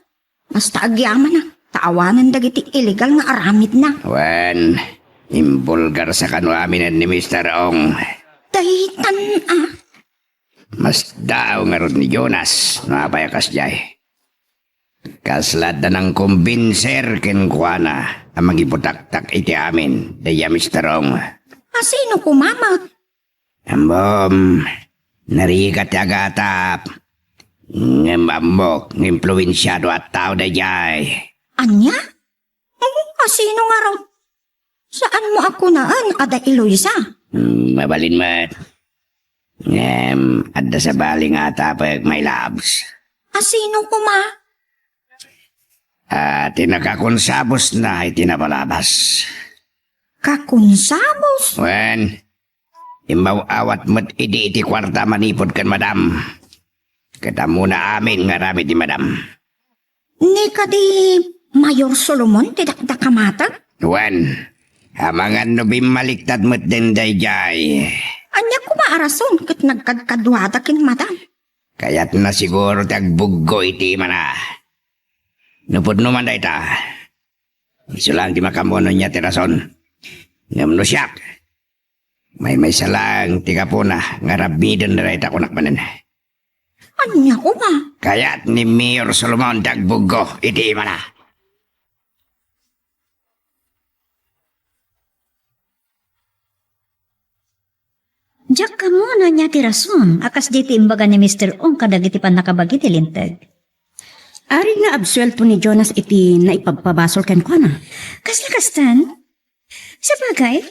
Basta agyamana, ta awanen dagiti illegal nga aramidna. Wen, imbulgar sa kano aminen ni Mister Ong. Daytan, ah. Masdaaw ngarud ni Jonas no apay a kasdiay. Kasla adda nangkumbinser kenkuana a mangibutaktak iti amin, daydiay a Mister Ong. A sino koma met? Ammom, narigat ti agatap. Ngem ammok nga impluensiado a tao daydiay. Ania? Hmm, a sino ngarud? Saanmo a kunaen a da Eloisa? Hmm, mabalin met. Ngem, adda sabali nga atapek, my loves. A sino koma? Ah, ti nakakonsabosna iti napalabas. Kakonsabos? Wen, immaw-awat met idi iti kuarta manipud ken madam. Ket ammona amin nga aramid ni madam. Ni kadi Mayor Solomon ti dakdakamatek? Wen, amangan no bimmaliktad met den daydiay. Ania koma a rason ket nagkadkaduada ken madam? Kayatna siguro ti agbuggo iti imana. No pudno man dayta, isu laeng ti makaammo no ania ti rason. Ngem no siak, maymaysa laeng ti gapuna nga aramiden dayta kunak manen. Ania koma? Kayat ni Mayor Solomon ti agbuggo iti imana. Diak ammo no ania ti rason a kasdi ti imbaga ni Mister Ong kadagiti pannakabagi ti Linteg. Ari nga absuelto ni Jonas iti naipabpabasol kenkuana. Kasla kastan? Sabagay,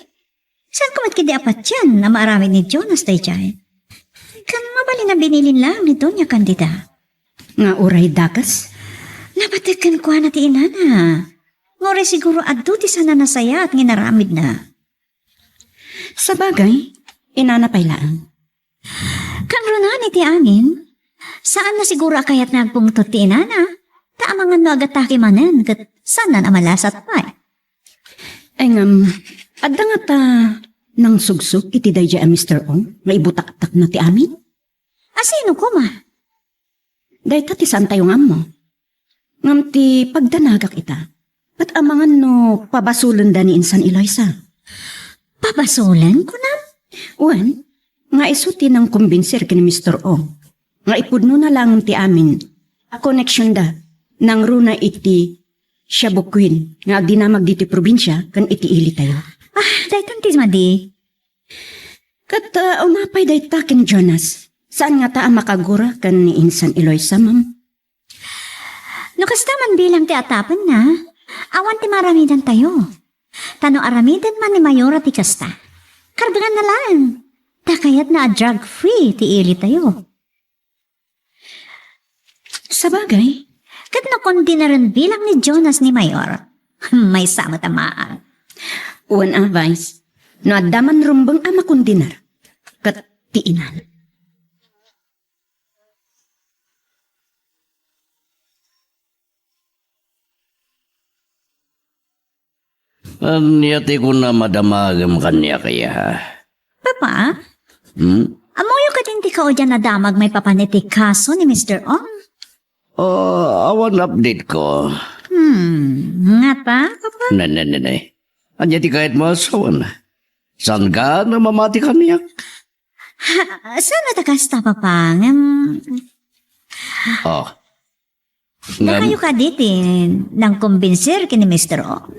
saan ko met ketdi a patien a maaramid ni Jonas daydiay? Ken mabalin a binilin laeng ni Doña Candida. Nga uray dakes? Nabatek kenkuana ti inana. Nga uray siguro adu ti saan a nasayaat nga inaramidna. Sabagay, inana pay laeng. Kangrunaan iti amin, saanna siguro a kayatna agpungtot ti inana, ta amangan no agataki manen ket saanna a malasat pay. Ay ngem, adda ngata nangsugsog iti daydiay a Mister Ong nga ibutaktakna ti amin? A sino koma? Dayta ti saantayo nga ammo. Ngem ti pagdanagak ita, ket amangan no pabasolenda ni insan Eloisa. Pabasolen, kunam? Wen, nga isu ti nangkumbinser ken ni Mister Ong nga ipudnona laeng ti amin a koneksionda nangruna iti Shabu Queen nga agdinamag ditoy probinsia ken iti ilitayo. Ah, daytan ti madi. Ket, ah, umapay dayta ken Jonas. Saan ngata a makagura ken ni insan Eloisa, ma'am? No kasta man bilang ti atapenna, awan ti maaramidantayo. Ta no aramiden man ni Mayora ti kasta, karbenganna laeng. Ta kayatna a drug-free ti ilitayo. Sabagay. Ket no kondenaren bilang ni Jonas ni Mayor, maysa met a maang. Wen a, Vice, no adda man rumbeng a makondenar, ket ti inana. Ania ti kunam a damagem kaniak, iya? Papa? Hmm? Ammoyo kadin ti kaudian a damag maipapan iti kaso ni Mister Ong? Ah, awan update ko. Hmm, ngata, Papa? Ne, ne, ne, ne. Ania ti kayatmo a sawen? Saan ka na mamati kaniak? Ha, saan ta kasta, Papa? Ngem, Oh. Ngem, dakayo kadi ti nangkumbinser ken ni Mister Ong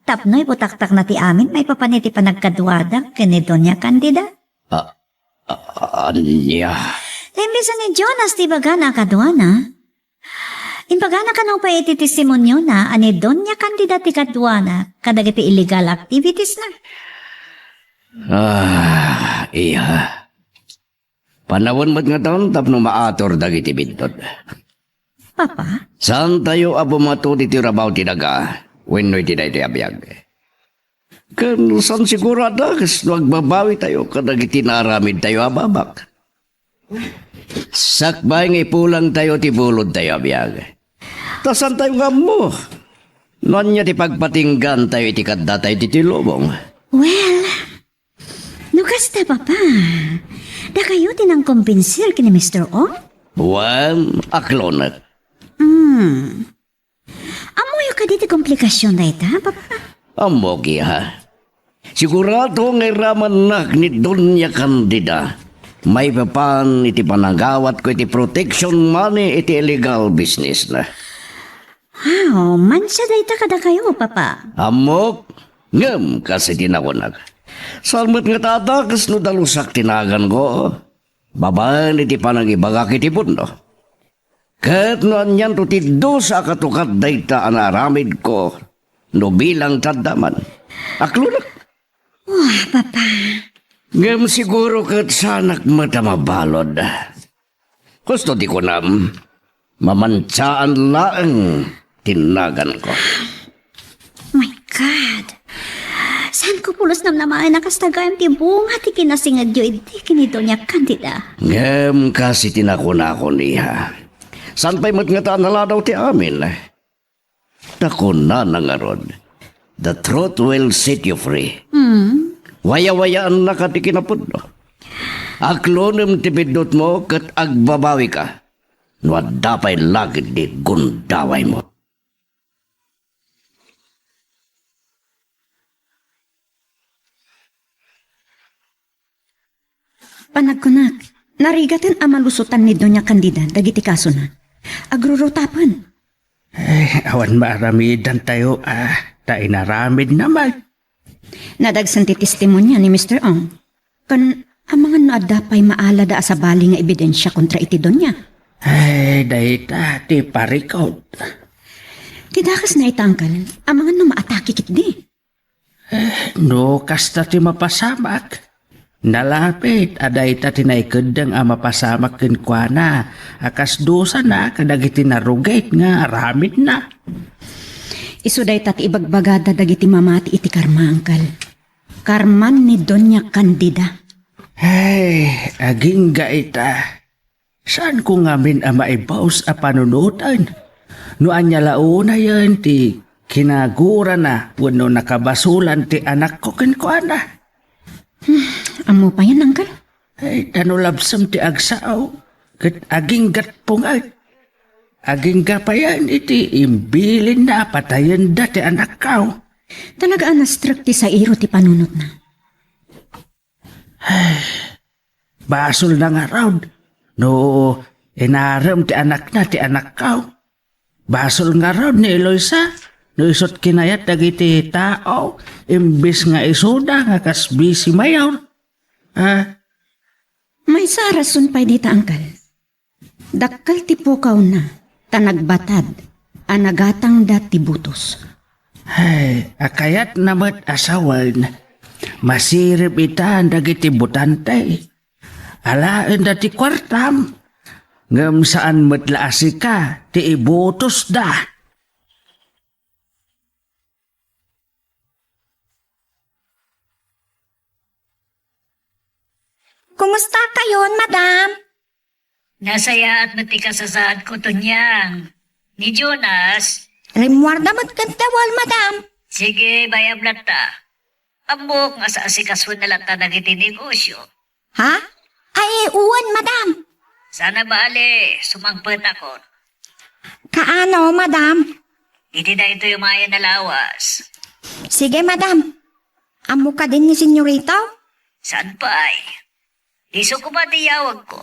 tapno ibutaktakna ti amin maipapan iti panagkaduada ken ni Doña Candida? A-, a-, ania? Ta imbes a ni Jonas ti ibagana a kaduana, imbagana kano pay iti testimoniona a ni Doña Candida ti kaduana kadagiti illegal activitiesna. Ah, iya. Panawen met ngatan tapno maator dagiti bidtud. Papa? Saantayo a bumato ditoy rabaw ti daga wenno iti daytoy a biag. Ken saan siguro a dakes no agbabawitayo kadagiti naaramidtayo a babak. Sakbay nga ipulangtayo ti bulodtayo a biag. Ta saantayo nga ammo no ania ti pagpatinggantayo iti kaddatayo ditoy lubong. Well, no kasta, Papa, Dakayo ti nangkombinsir ken ni Mister Ong? Wen, aklonek. Hmm. Ammoyo kadi ti komplikasyon dayta, Papa? Ammok, iha. Sigurado nga iramannak ni Doña Candida maipapan iti panagawatko iti protection money iti illegal business na. Wow, mansa dayta kadakayo, Papa? Ammok, ngem kas iti nakunak. Saan met nga tadakes no dalusak ti naganko? Babaen iti panangibagak iti pundo. Ket no anianto ti dusa a katukad dayta a naaramidko no bilang taddaman. Aklonek. Wah, Papa. Ngem siguro ket saanak met a mabalud. Husto ti kunam, mamansaan laeng ti naganko. My God! Saanko pulos namnamaen a kasta gayam ti bunga ti kinasingedyo idi ken ni Doña Candida. Ngem kas iti nakunakon, iha, saan pay met ngata a naladaw ti amin? Ta kunana ngarud, "The truth will set you free." Hmm. Wayawayaannaka ti kinapudno. Aklonem ti biddutmo ket agbabawika no adda pay lagid ti gundawaymo. Panagkunak, narigaten a malusotan ni Doña Candida dagiti kasona. Agrurutapen. Eh, awan maaramidantayo, ah, ta inaramidna met. Nadagsen ti testimonia ni Mister Ong. Ken amangan no adda pay maalada a sabali nga ebidensia kontra iti doña. Ay, dayta ti parikut. Ti dakes na ita, Uncle, amangan no maatake ketdi. Eh, no kasta ti mapasamak, nalapit a dayta ti naikeddeng a mapasamak kenkuana a kas dusana kadagiti narugit nga aramidna. Isu dayta ti ibagbagada dagiti mamati iti karma, Uncle. Karman ni Doña Candida. Ay, agingga ita. Saanko ngamin a maibaus a panunoten no ania la unayen ti kinagurana wenno nakabasolan ti anakko kenkuana. Hmm, ammo payen, Uncle? Ay, ta no labsem ti agsao, ket aginggat punget. Agingga payen iti imbilinna a patayenda ti anakko. Talaga a nastrek ti sairo ti panunotna. Basolna ngarud no inarem ti anakna ti anakko. Basol ngarud ni Eloisa no isut kinayat dagiti tao imbes nga isuda nga kas bisi mayor. Ah, Maysa a rason pay dita, Uncle. Dakkel ti pukawna, ta nagbatad a nagatangda ti butos. Ay, a kayatna met a sawen, masirib ita dagiti butante. Alaenda ti kuartam, ngem saan met la a sika ti ibutosda. Kumusta kayon, madam? Nasayaat met ti kasasaadko, Tonyang. Ni Jonas? Rimmuarda met ket dawel, madam. Sige, bayam latta. Ammok nga asikasuenna latta dagiti negosio. Ha? Ay, wen, madam. Saan a bale, sumangpetakon. Kaano, madam? Iti daytoy umayen a lawas. Sige, madam. Ammo kadin ni senyorita? Saan pay? Isu koma ti iyawagko.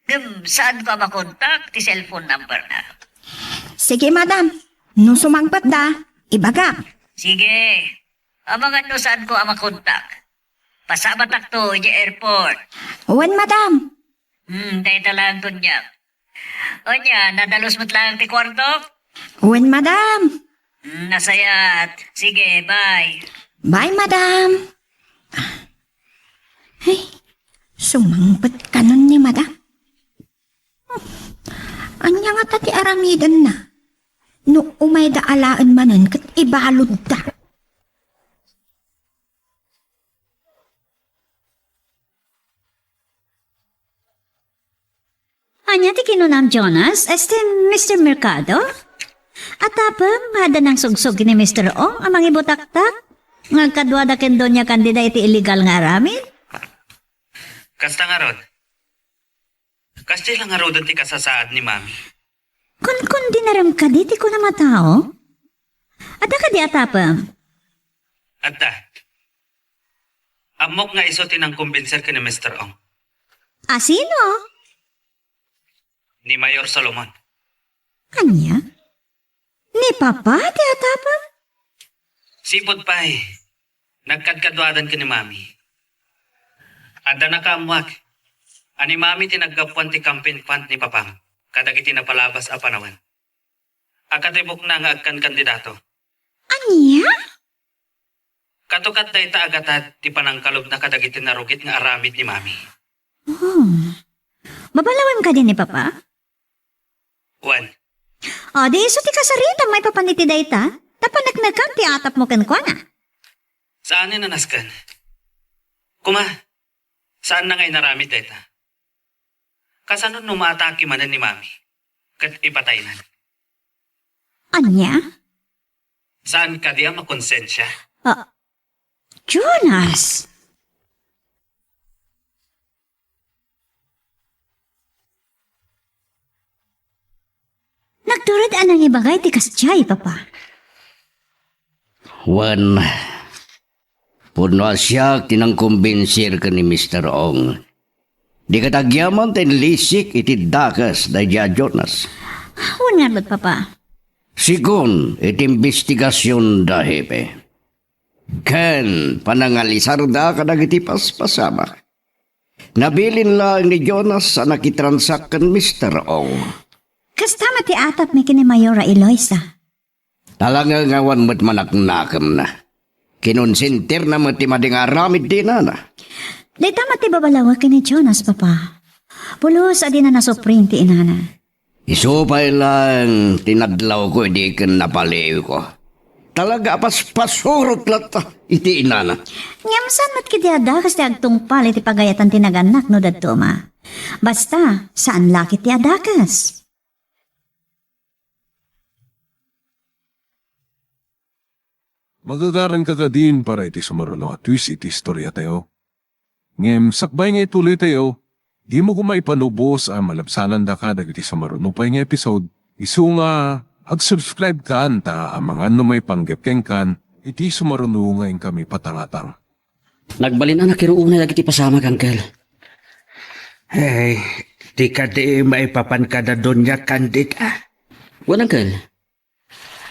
Ngem saanko a makontak ti cellphone number na. Sige, madam. No sumangpetda, ibagak. Sige. Amangan no saanko a makontak. Pasabatakto idiay airport. Wen, madam. Hmm, dayta laeng, Tonyang. Ania, nadalus met laeng ti kuartok? Wen, madam. Hmm, nasayaat. Sige, bye. Bye, madam. Ay, sumangpet kanon ni madam. Ania ngata ti aramidenna? No umayda alaen manen ket ibaludda. Ania ti kinunam, Jonas? Este, Mister Mercado? Atapem nga adda nangsugsog ni Mister Ong a mangibutaktak nga agkaduada ken Doña Candida iti illegal nga aramid? Kasta ngarud. Kasdi la ngaruden ti kasasaad ni Mami. Kunkundinarem kadi ti kunam a tao? Adda kadi atapem? Adda. Ammok nga isu ti nangkumbinser ken ni Mister Ong. A sino? Ni Mayor Solomon. Ania? Ni Papa ti atapem? Sipud pay, nagkadkaduadan ken ni Mami. Adda nakaammuak a ni Mami ti naggapuan ti campaign fund ni Papam kadagiti napalabas a panawen. A katibukna nga agkankandidato. Ania? Katukad dayta a gatad ti panangkalubna kadagiti narugit nga aramid ni Mami. Oh. Babalawem kadi ni Papa? Wen. O, di isu ti kasaritam maipapan iti dayta? Ta paneknekan ti atapmo kenkuana. Saan nga nasken. Kuma, saanna nga inaramid dayta? Kasano no maatake manen ni Mami ket ipataynan? Ania? Saan kadi a makonsensia? Ah, Jonas! Nagtured a nangibagay ti kasdiay, Papa. Wen, pudno a siak ti nangkumbinsir ken ni Mister Ong. Di ket agyaman ta inlisik iti dakes daydi a Jonas. Wen ngarud, Papa. Segun iti imbestigasion da, Hepe. Ken panangalisarda kadagiti paspasamak. Nabilin laeng ni Jonas a nakitransak ken Mister Ong. Kasta met ti atapmi ken ni Mayor a Eloisa. Talaga nga awan met manaknakemna. Kinonsentirna met ti madi nga aramid ti inana. Dayta met ti babalawek ken ni Jonas, Papa. Pulos a dina nasupring ti inana. Isu pay laeng ti nadlawko idi ken napaliwko. Talaga a paspasurot latta iti inana. Ngem saan met ketdi a dakes ti agtungpal iti pagayatan ti nagannak no dadduma? Basta, saan la ket ti a dakes. Magagaranka kadin para iti sumaruno a twist iti istoriatayo. Ngem sakbay nga itulitayo, dimo koma ipanubos a malabsanandaka dagiti sumaruno pay nga episode, isu nga ag-subscribe kan ta amangan no maipanggep kenkan iti sumaruno nga inkami patangatang. Nagbalin a nakiruonay dagiti pasamak, Uncle. Hey, di kadi maipapan kada Doña Candida? Wen, Uncle.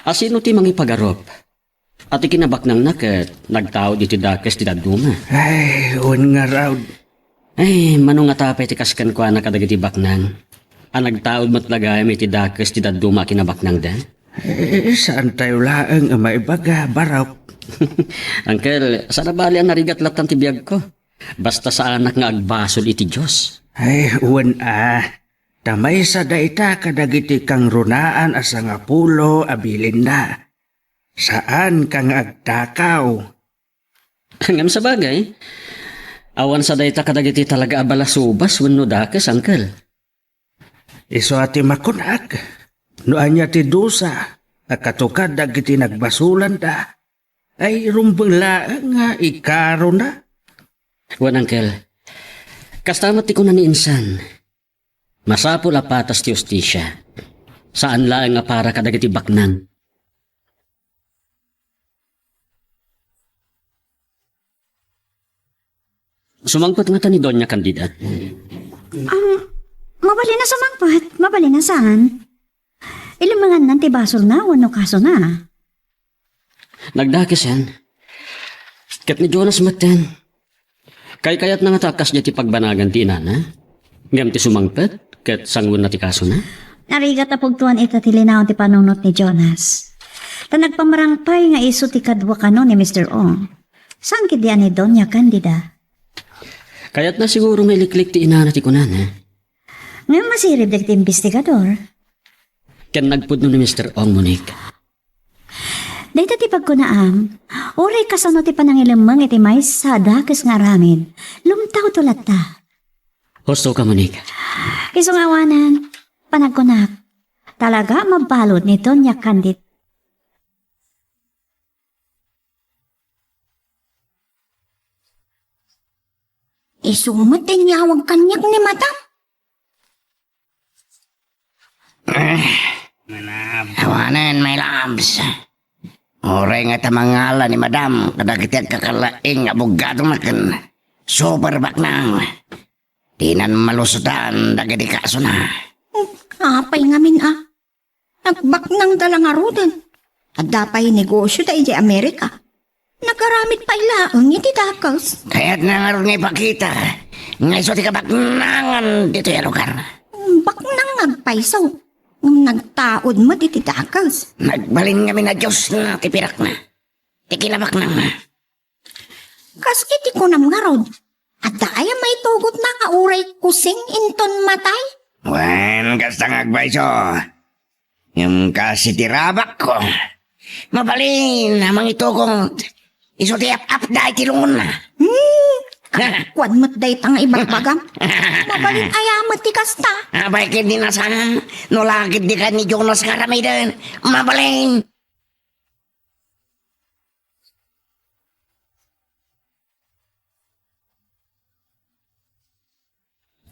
A sino ti mangipagarup? A ti kinabaknangna ket nagtaud iti dakes ti dadduma. Ay, wen ngarud. Ay, mano ngata pay ti kas kenkuana kadagiti baknang? A nagtaud met la gayam iti dakes ti dadduma a kinabaknangda? Eh, saantayo laeng a maibaga, Barok. Uncle, saan a bali a narigat lattan ti biagko. Basta saanak nga agbasol iti Dios. Ay, wen a. Ta maysa dayta kadagiti kangrunaan a sangapulo a bilinna. Saanka nga agtakaw. Ngem sabagay, awan sa dayta kadagiti talaga a balasubas wenno dakes, Uncle. Isu a ti makunak, no ania ti dusa a katukad dagiti nagbasolanda, ay rumbeng laeng nga ikarona. Wen, Uncle, kasta met ti kuna ni insan, masapul a patas ti hustisia, saan laeng a para kadagiti baknang. Sumangpet ngata ni Doña Candida? Am, mabalin a sumangpet, mabalin a saan. Ilemengannan ti basolna wenno kasona. Nagdakesen. Ket ni Jonas metten. Kaykayatna ngata a kasdiay ti pagbanagan ti inana? Ngem ti sumangpet, ket sangoenna ti kasona? Narigat a pugtoan ita ti linaon ti panunot ni Jonas. Ta nagpamarangpay nga isu ti kadua kano ni Mister Ong. Saan ketdi a ni Doña Candida? Kayatna siguro nga iliklik ti inana ti kunana. Ngem masirib dagiti imbestigador. Ken nagpudno ni Mister Ong, Monique. Dayta ti pagkunaam, uray kasano ti panangilemmeng iti maysa a dakes nga aramid, lumtawto latta. Husto ka, Monique. Isu nga awanen, panagkunak, talaga a mabalud ni Doña Candida. Isu met ti inyawag kaniak ni Madam. Awanen, my loves. Uray nga ta mangala ni Madam kadagiti agkakalaing nga abogadona ken super baknang, dinan malusodan dagiti kasona. Apay ngamin a? Nagbaknangda la ngaruden. Adda pay negosyoda idiay Amerika. Nagaramid pay laeng iti dakes. Kayatna ngarud nga ipakita nga isu ti kabaknangan ditoy a lugar. Baknang nga agpayso, ngem nagtaud met iti dakes. Nagbalin ngamin a diosna ti pirakna, ti kinabaknangna. Kas iti kunam ngarud, adda aya maitugotna nga uray kusing inton matay? Wen, kasta nga agpayso. Ngem kas iti rabakko, mabalin a mangitugot. Isu ti ap-apda iti lungonna. Hmm, kuan met dayta nga ibagbagam. Mabalin aya met ti kasta. Apay ket di nasan, no la ket di ka ni Jonas nga aramiden. Mabalin.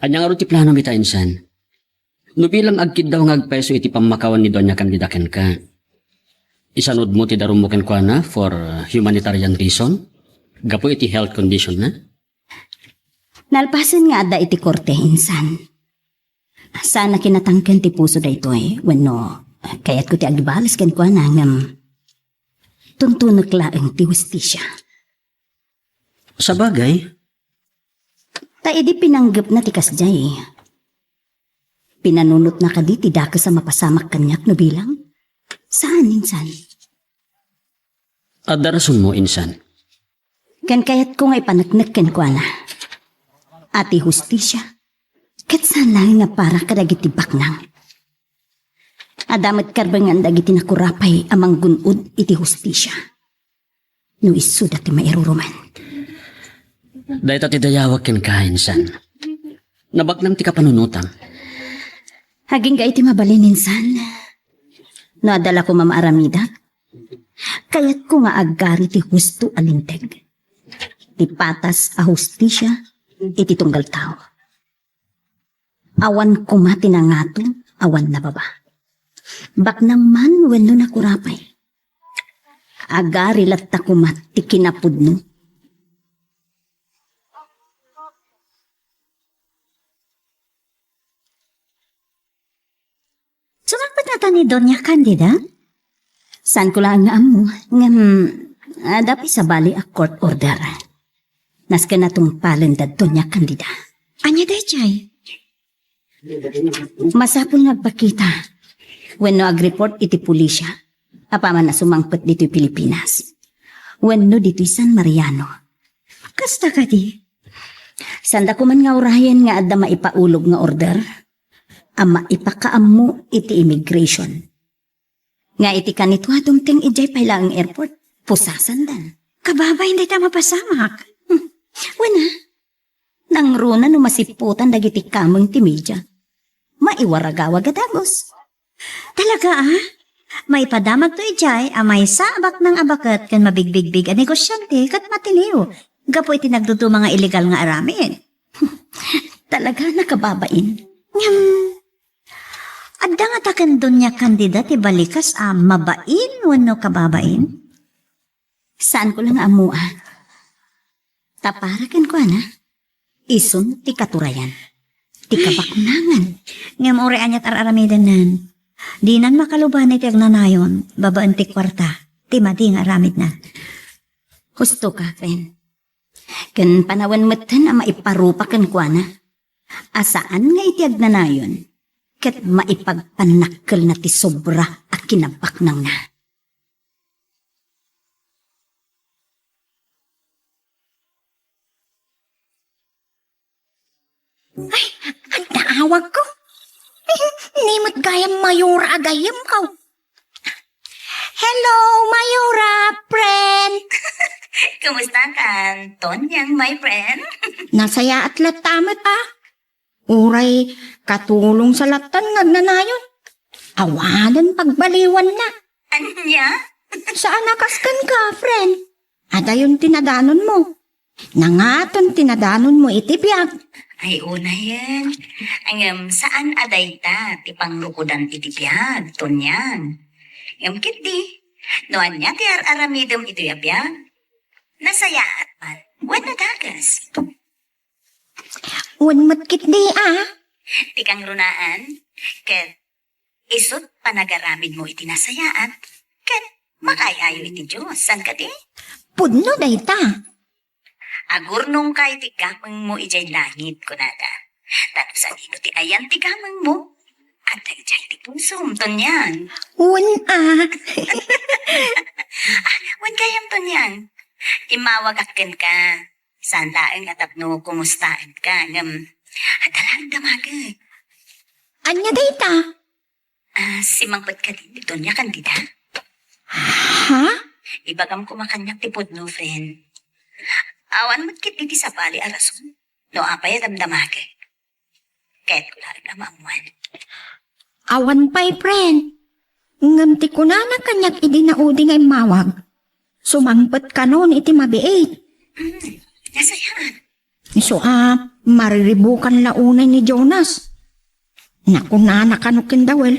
Ania ngarud ti planom ita, insan? No bilang agkiddaw nga agpayso iti pammakawan ni Doña Candida kenka, isanudmo ti darummo kenkuana for, uh, humanitarian reason? Gapu iti health condition na? Nalpasen nga adda iti korte, insan. Saan a kinatangken ti puso daytoy, wenno kayatko ti agibales kenkuana ngem tuntunek laeng ti hustisia. Sabagay. Ta idi pinanggepna ti kasdiay, pinanunotna kadi ti dakes a mapasamak kaniak no bilang? Saan, insan. Adda rasonmo, insan. Ken kayatko nga ipaneknek kenkuana a ti hustisia ket saan laeng nga para kadagiti baknang. Adda met karbengan dagiti nakurapay a manggun-od iti hustisia no isuda ti mairurumen. Dayta ti dayawak kenka, insan. Nabaknang ti kapanunotam. Agingga iti mabalin, insan. No adda la koma maaramidak, kayatko nga agari ti husto a linteg, ti patas a hustisia iti tunggal tao. Awan koma ti nangato, awan nababa. Baknang man wenno nakurapay, agari latta koma ti kinapudno. Sumakbet ngata ni Doña Candida? Saanko laeng nga ammo, ngem adda pay sabali a court order. Nasken a tungpalen da Doña Candida. Ania daydiay? Masapul nga agpakita wenno agreport iti pulisya apaman a sumangpet ditoy Pilipinas wenno ditoy San Mariano. Kasta kadi? Saanda koma nga urayen nga adda maipaulog nga order a maipakaammo iti immigration. Nga iti kanito a dumteng idiay pay laeng airport, pusasandan. Kababain dayta a mapasamak. Hmm. Wen a, nangruna no masipputan dagiti kameng ti media. Maiwaragawag a dagus. Talaga a? Maipadamagto idiay a maysa a baknang a baket ken mabigbigbig a negosiante ket matiliw gapu iti nagduduma nga illegal nga aramid. Talaga, nakababain. Ngem, adda ngata ken Doña Candida ti balikas a mabain wenno kababain? Saanko la nga ammoan. Ta para kenkuana, isun ti katurayan, ti kabaknangan. Ngem uray aniat ar-aramidennan, dinan makaluban iti agnanayon babaen ti kuarta ti madi nga aramidna. Husto ka, friend. Ken panawen metten a maiparupa kenkuana a saan nga iti agnanayon ket maipagpannakkelna ti sobra a kinabaknangna. Ay, adda awagko. Ni met gayam Mayora a gayyemko. Hello, Mayora, friend. Kumusta ka, Tonyang, my friend? Nasayaat latta met a. Uray katulongsa lattan nga agnanayon. Awanen pagbaliwanna. Ania? Saan a kas kenka, friend? Adayon ti nadanonmo. Nangaton ti nadanonmo iti biag. Ay, unayen. Ngem saan a dayta ti pangrukodan iti biag, Tonyang. Ngem ketdi, no ania ti ar-aramidem iti biag? Nasayaat man, wenno dakes? Wen met ketdi a. Ti kangrunaan, ket isut' panagaramidmo iti nasayaat, ket makaay-ayo iti Dios, saan kadi? Pudno dayta. Agurnongka iti gamengmo idiay langit, kunada. Ta no sadino ti ayan ti gamengmo, adda idiay ti pusom, Tonyang. Wen a. Ah, wen gayam, Tonyang. Immawagak kenka. Saan laeng a tapno kumustaenka, ngem adda laeng damagek. Ania dayta? Ah, simmangpet kadi ni Doña Candida? Ha? Ibagam koma kaniak ti pudno, friend. Awan met ketdi ti sabali a rason no apay a damdamagek. Kayatko laeng a maammuan. Awan pay, friend. Ngem ti kunana kaniak idi naudi nga immawag, sumangpet kanon iti mabiit. Hmm, nasayaan. Isu a mariribukan la unay ni Jonas. Nakunana kano ken Dawel,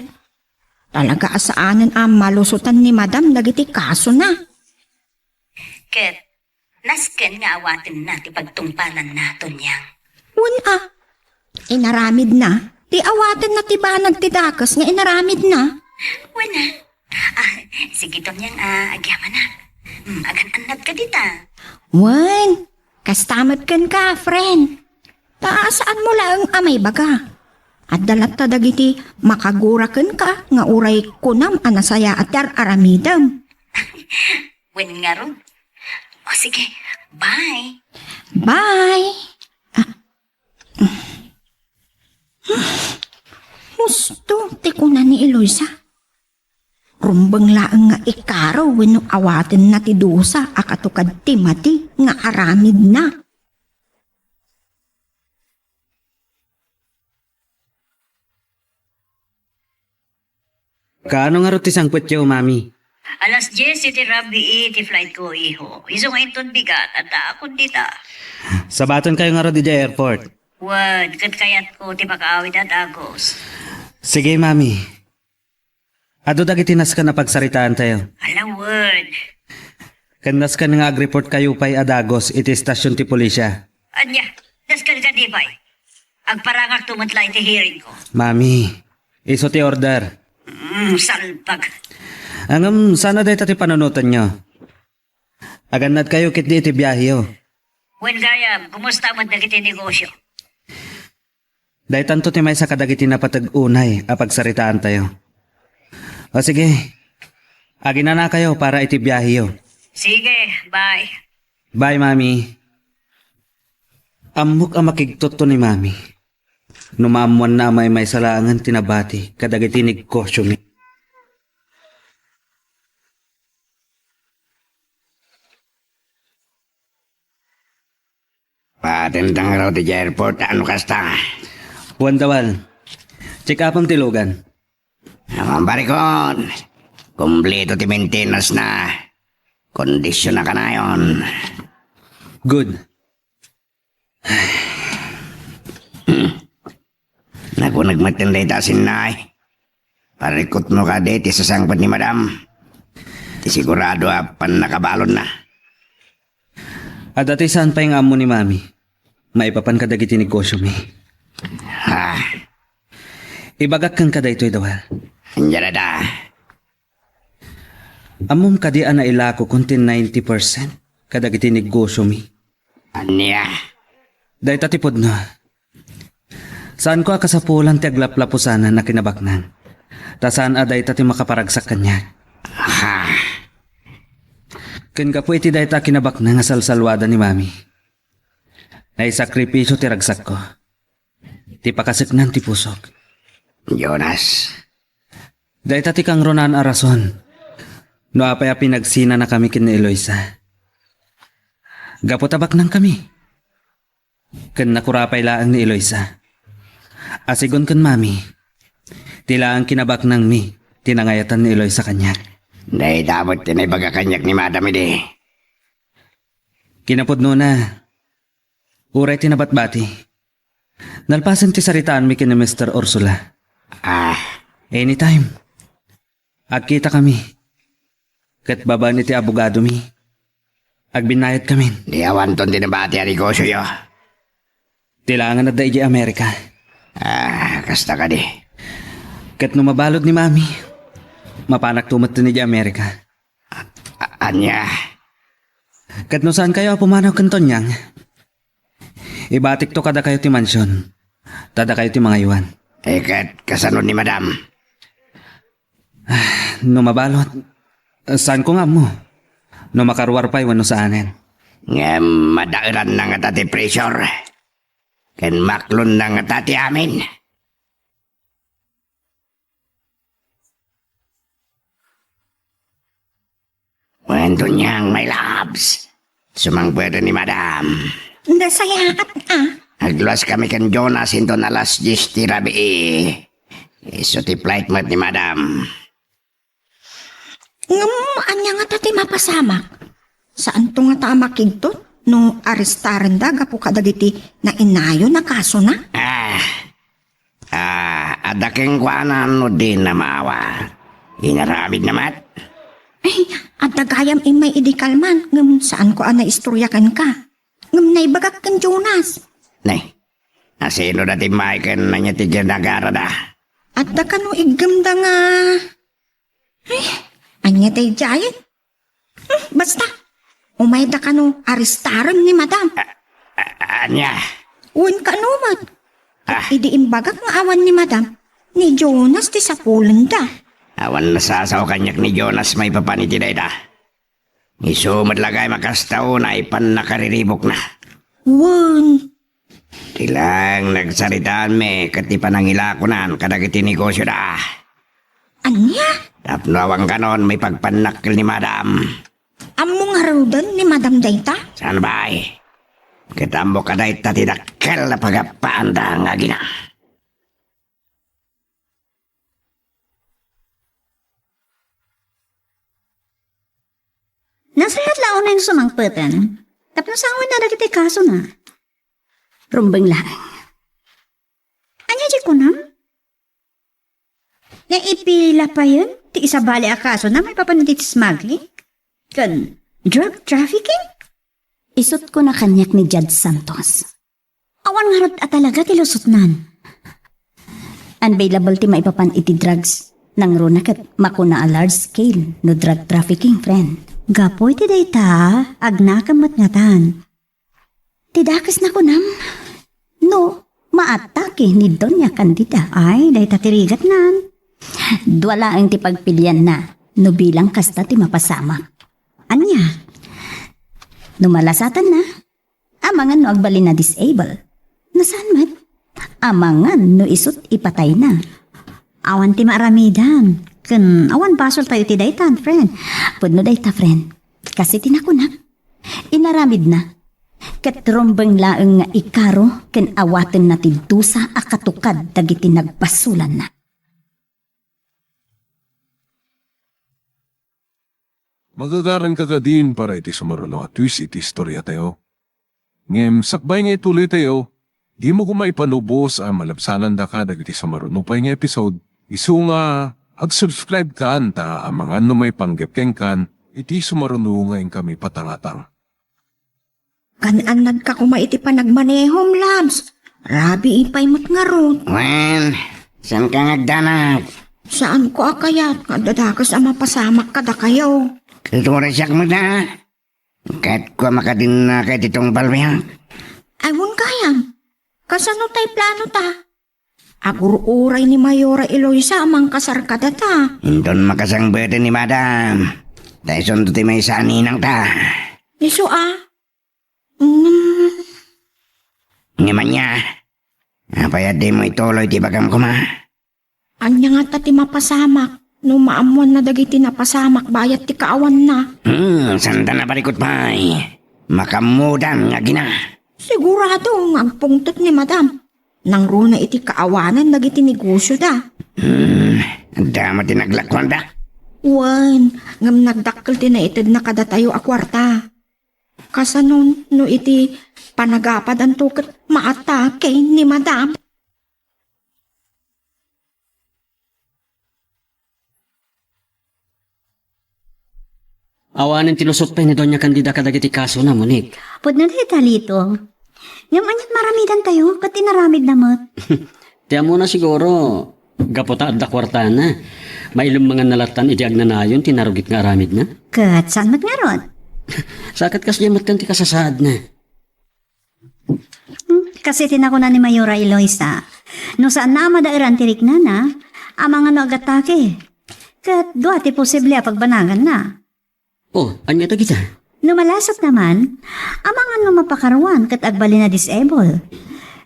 talaga a saanen a malusotan ni Madam dagiti kasona. Ket nasken nga awatenna ti pagtungpalanna, Tonyang. Wen a, inaramidna ti awatenna ti banag ti dakes nga inaramidna. Wen a. Ah, sige, Tonyang, ah, agyamanak. Hmm, agan-annad ka dita. Wen, kasta met kenka, friend. Ta saanmo laeng a maibaga. Adda latta dagiti makagura kenka nga uray kunam a nasayaat ti ar-aramidem. Wen ngarud. O sige, bye. Bye. Ah. Husto ti kuna ni Eloisa. Rumbeng laeng nga ikaro wenno awatenna ti dusa a katukad ti mati nga aramidna. Kaano ngarud ti sangpetyo, Mami? Alas dies iti rabii ti flight ko, iho. Isu nga inton bigat, addaakon dita. Sabatonkayo ngarud idiay airport. Wen, ket kayatko ti makaawid a Dagos. Sige, Mami. Adu dagiti nasken a pagsaritaantayo. Ala, wen. Ken nasken nga agreportkayo pay a Dagos iti estasion ti polisia. Ania, nasken kadi pay? Agparangakto met la iti hearing ko. Mami, isu ti order. Mm, salbag. Ngem, saan a dayta ti panunotenyo? Agannadkayo ketdi iti biaheyo. Wen gayam, kumusta met dagiti negosyo? Daytanto ti maysa kadagiti napateg unay a pagsaritaantayo. O sige, aginanakayo para iti biaheyo. Sige, bye. Bye, Mami. Ammok a makigtutto ni Mami no maammoanna a maymaysa laengen ti nabati kadagiti negosyomi. Paatenta ngarud idiay airport, no kasta. Wen, Dawal. Check-upem ti lugan. Awan barikon. Kompleto ti maintenance na. Kondisyon na kanayon. Good. Nakuneg met dayta a sinnay. Parikutmo kadi ti sasangpet ni Madam. Ti sigurado a pannakabalonna. Adda ti saan pay nga ammo ni Mami maipapan kadagiti negosyomi. Ha? Ibagak kenka daytoy, Dawal. Ania dayta? Ammom kadi a nailakokon ti ninety percent kadagiti negosyomi? Ania? Dayta ti pudno. Saanko a kasapulan ti aglaplapusanan a kinabaknang. Ta saan a dayta ti makaparagsak kaniak. Ha? Ken gapu iti dayta a kinabaknang a salsalwada ni Mami, naisakripisio ti ragsakko. Ti pakaseknan ti pusok. Jonas. Dayta ti kangrunaan a rason no apay a pinagsinanakami ken ni Eloisa. Gapu ta baknangkami. Ken nakurapay laeng ni Eloisa. Asigon ken Mami, ti laeng kinabaknangmi ti nangayatan ni Eloisa kaniak. Dayta met ti naibaga kaniak ni Madam idi. Kinapudnona, Uray ti nabatbati. Nalpasen ti saritaanmi ken ni Mister Ursula. Ah. Anytime. Agkitakami. Ket babaen iti abogadomi, agbinnayadkamin. Di awanton ti nabati a negosioyo. Ti laengen adda idiay Amerika. Ah, kasta kadi. Ket no mabalud ni Mami, mapanakto metten idiay Amerika. A-, ania? Ket no saankayo a pumanaw ken Tonyang, ibatikto kadakayo ti mansion. Ta dakayo ti mangaywan. Eh, ket kasano ni Madam? No mabalud, saanko nga ammo no makaruar pay wenno saanen. Ngem madaelanna ngata ti pressure. Ken maklonna ngata ti amin. Wen, Tonyang, my loves. Sumangpeten ni Madam. Nasayaat, ah. Agluaskami ken Jonas inton alas dies ti rabii. Isu ti flight met ni Madam. Ngem ania ngata ti mapasamak? Saanto ngata a makigtot no arestarenda gapu kadagiti nainayon a kasona? Ah, Ah, adda kenkuana no dina maawa. Inaramidna met? Ay, adda gayam immay idi kalman, ngem saanko a naistoria kenka. Ngem naibagak ken Jonas. Nay, asino da ti Michael, ania ti ginagarada? Adda kano iggemda nga Ay, ania daydiay? Hmm, basta, umayda kano arestaren ni Madam. A-, a-, ania? Wen kano met. Ah. Idi imbagak nga awan ni Madam, ni Jonas ti sapulenda. Awan nasasao kaniak ni Jonas maipapan iti dayta. Isu met la gayam a kasta unay pannakariribukna. Wen. Ti laeng nagsaritaanmi ket ti panangilakonan kadagiti negosioda. Ania? Tapno awan kanon maipagpannakkel ni Madam. Ammo ngaruden ni Madam dayta? Saan pay? Ket ammok a dayta ti dakkel a pagappaanda nga agina. Nasayaat la unay sumangpeten tapno sangoenna dagiti kasona. Rumbeng laeng. Ania ti kunam? Naipila payen ti isabali a kasona maipapan iti smuggling ken drug trafficking? Isut' kuna kaniak ni Judge Santos. Awan ngarud a talaga ti lusotnan. Unavailable ti maipapan iti drugs. Nangruna ket makuna a large scale no drug trafficking, friend. Gapu iti dayta, agnakem met ngatan. Ti dakes na kunam, no maatake ni Doña Candida, ay, dayta ti rigatnan. Dua laeng ti pagpilianna, no bilang kasta ti mapasamak. Ania? No malasatanna, amangan no agbalin a disable. No saan met, amangan no isut' ipatayna. Awan ti maaramidan. Ken awan basoltayo iti daytan, friend. Pudno dayta, friend. Kas iti nakunak, inaramidna. Ket rumbeng laeng nga ikaro ken awatenna ti dusa a katukad dagiti nagbasolanna. Magagaranka kadin para iti sumaruno a twist iti istoriatayo. Ngem sakbay nga ituloytayo, dimo koma ipalubos a malabsanandaka dagiti sumaruno pay nga episode, isu nga ag-subscribe kan ta amangan no maipanggep kenkan iti sumaruno nga inkami patangatang. Gaan-annadka koma iti panagmanehom, Labs. Rabii pay met ngarud. Wen, saanka nga agdanag? Saanko a kayat nga adda dakes a mapasamak kadakayo. Ket uray siak met a. Kayatko a makadinnaka iti tungpalbiak. Ay, wen gayam. Kasano tay planota? Agur-uray ni Mayora Eloisa a mangkasar kadata. Inton makasangbeten ni Madam. Ta isunto ti maysa a ninangta. Isu a? Mm. Ngem ania? Apay a dimo ituloy ti ibagam koma? Ania ngata ti mapasamak no maammoanna dagiti napasamak bayat ti kaawanna? Hmm, sanda nabarikot pay. Makammudan nga agina. Sigurado nga agpungtot ni Madam. Nangruna iti kaawanan dagiti negosioda. Hmm, adda met ti naglakuanda. Wen, ngem nagdakkel ti naitedna kadatayo a kuarta. Kasano no iti panagapadanto ket maatake ni Madam? Awanen ti lusot pay ni Doña Candida kadagiti kasona, Monique. Pudno dayta, Lito. Ngem aniat maramidantayo ket inaramidna met? Ti ammona siguro, gapu ta adda kuartana, mailemmenganna lattan idi agnanayon ti narugit nga aramidna. Ket saan met ngarud? Sa ket kasdiay met ken ti kasasaadna. Hmm, kas iti nakuna ni Mayora Eloisa, no saanna a madaeran ti riknana, amangan no agatake. Ket dua ti posible a pagbanaganna. Oh, ania dagita? No malasat naman, amangan no mapakaruan ket agbalin a disable.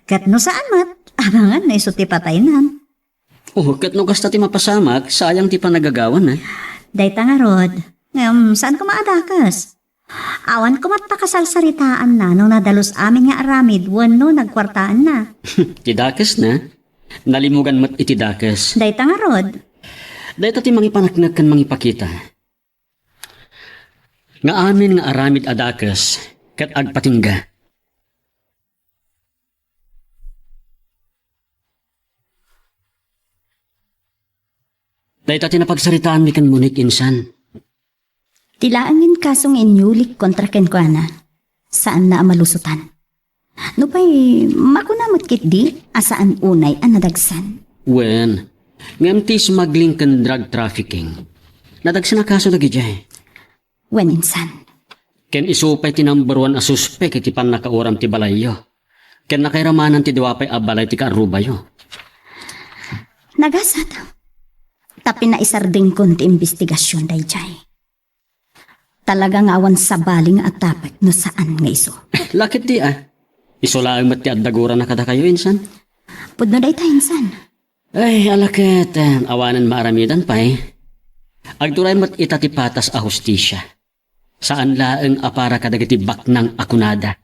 Ket no saan met, amangan no isu ti pataynan. Oh, ket no kasta ti mapasamak, sayang ti panagagawan, eh. Dayta ngarud, ngem saan koma a dakes. Awan koma ti pakasarsaritaanna no nadalus amin nga aramid wenno nagkuartaanna. Ti dakesna, nalimugan met iti dakes. Dayta ngarud. Dayta ti mangipaneknek ken mangipakita nga amin nga aramid a dakes ket agpatingga. Dayta ti napagsaritaanmi ken Monique insan. Ti laengen kaso nga inyulik kontra kenkuana, saanna a malusotan. Nupay, makuna met ketdi a saan unay a nadagsan. Wen, ngem ti smuggling ken drug trafficking, nadagsen a kaso dagidiay. Wen insan. Ken isu pay ti number one a suspek iti pannakauram ti balayyo. Ken nakairamanan ti dua pay a balay ti kaarrubayo. Nagasat. Ta pinaisardengkon ti imbestigasion daydiay. Talaga nga awan sabali nga atapek no saan nga isu. Lakit di, ah. Isu laeng met ti adda gurana kadakayo, insan. Pudno dayta, insan. Ay, ala ket, eh, awanen maaramidan pay. Agturay met ita ti patas a hustisia. Saan laeng a para kadagiti baknang a kunada.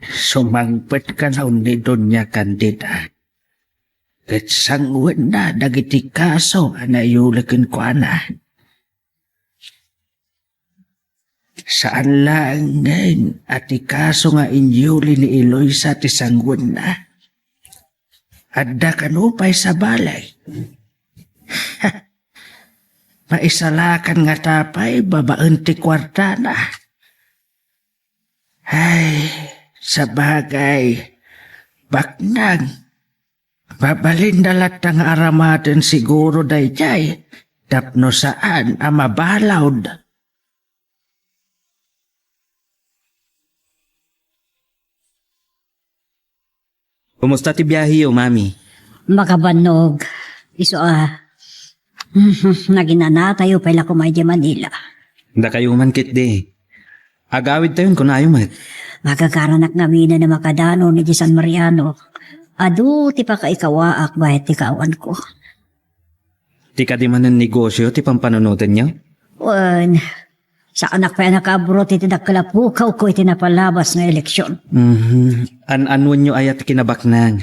Sumangpet kano ni Doña Candida. Ket sanguenna dagiti kaso a naiyuli kenkuana. Saan laengen a ti kaso nga inyuli ni Eloisa ti sanguenna. Adda kano pay sabali. Maisalakan ngata pay babaen ti kuartana. Ay, sabagay, baknang. Mabalinda latta nga aramaten siguro daydiay tapno saan a mabalud. Kumusta ti biaheyo, Mami? Makabannog. Isu a, naginanatayo pay la koma idiay Manila. Dakayo man ketdi. Agawidtayon kunayo met. Magagaranak ngamin a makadanon idiay San Mariano. Adu ti pakaikawaak bayat ti kaawanko. Ti kadi manen negosio ti pampanunotenyo? Wen, saanak pay a nakaabroad iti dakkel a pukawko iti napalabas nga eleksion. Mhm. An-anuenyo aya ti kinabaknang?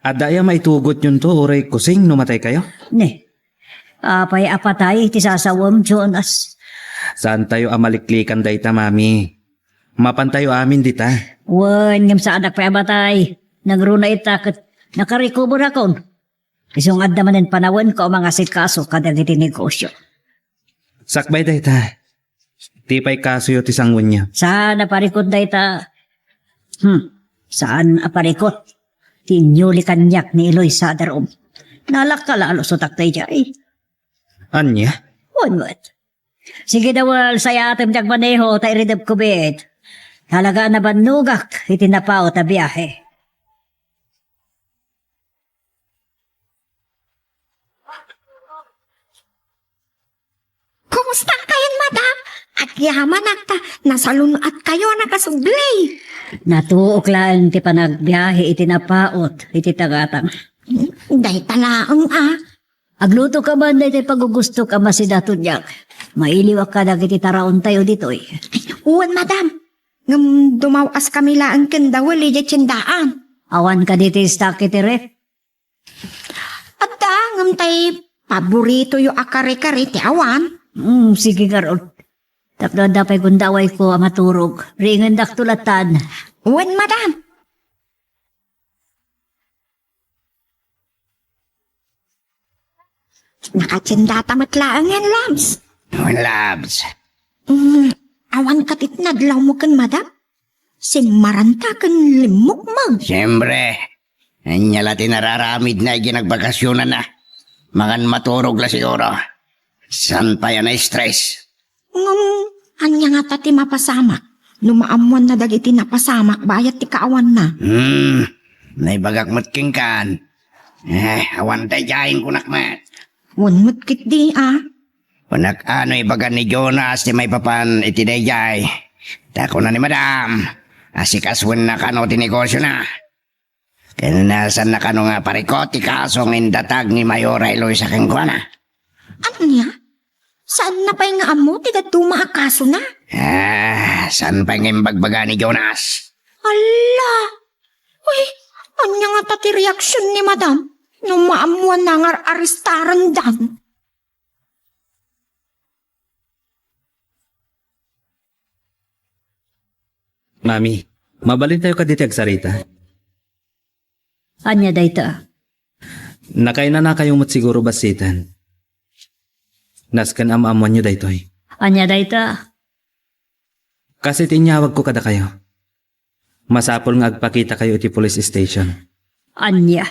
Adda aya maitugotyonto uray kusing no mataykayo? Ne. Apay a patay ti sasawem, Jonas? Saantayo a maliklikan dayta, Mami. Mapantayo amin dita. Wen, ngem saanak pay a matay. Nangruna ita ket nakarecoverakon. Isu nga adda manen panawenko a mangasikaso kadagiti negosio. Sakbay dayta, ti pay kasoyo ti sanguenyo? Saan a parikut dayta. Hmm, saan a parikut ti inyuli kaniak ni Eloisa a darum. Nalaka la a lusotak daydiay. Ania? Wen met. Sige, Dawel, sayatem ti agmaneho ta iridep koma. Talaga a nabannogak iti napaut a biahe. Kumusta kayon, madam? Agyamanak ta nasalun-atkayo a nakasubli. Natuok laeng ti panagbiahe iti napaut iti tagatang. Dayta laeng a. Agluto ka man daytoy pagugustok a masidaton diak. Mailiwak kadagiti taraontayo ditoy. Wen, madam. Ngem dumaw-askami laeng ken Dawel idiay tiendaan. Awan kadi ti stock iti ref? Adda, ngem tay paboritoyo a kare-kare ti awan. Mm, sige ngarud. Tapno adda pay gundawayko a maturog. Ringendakto latan. Wen, madam. Nakatiendata met laengen, Labs. Wen, Labs. Mm, awan ket ti nadlawmo ken madam? Simmaranta ken limmukmeg. Siempre. Ania la ti nararamidna idiay nagbakasionanna? Mangan maturog la siguro. Saan pay a na-stress? Ngem, ania ngata ti mapasamak no maammoanna dagiti napasamak bayat ti kaawanna? Hmm, naibagak met kenkan. Eh, awan daydiay, kunak met. Wen met ketdi, a. Kunak, ano ibaga ni Jonas ti maipapan iti daydiay? Ta kuna ni madam, asikasuenna kano ti negosiona. Ken saan na kano nga parikut ti kaso nga indatag ni Mayora Eloisa kenkuana? Ania? Saanna pay nga ammo ti dadduma a kasona? Ah, saan pay nga imbagbaga ni Jonas? Alla! Uy, ania ngata ti reaksion ni madam no maammoanna nga ar-arestarendan? Mami, mabalintayo kaditi agsarita. Ania dayta? Nakainanakayo met siguro bassiten. Nasken a maammoanyo daytoy. Ania dayta? Kas iti inyawagko kadakayo, masapul nga agpakitakayo iti police station. Ania?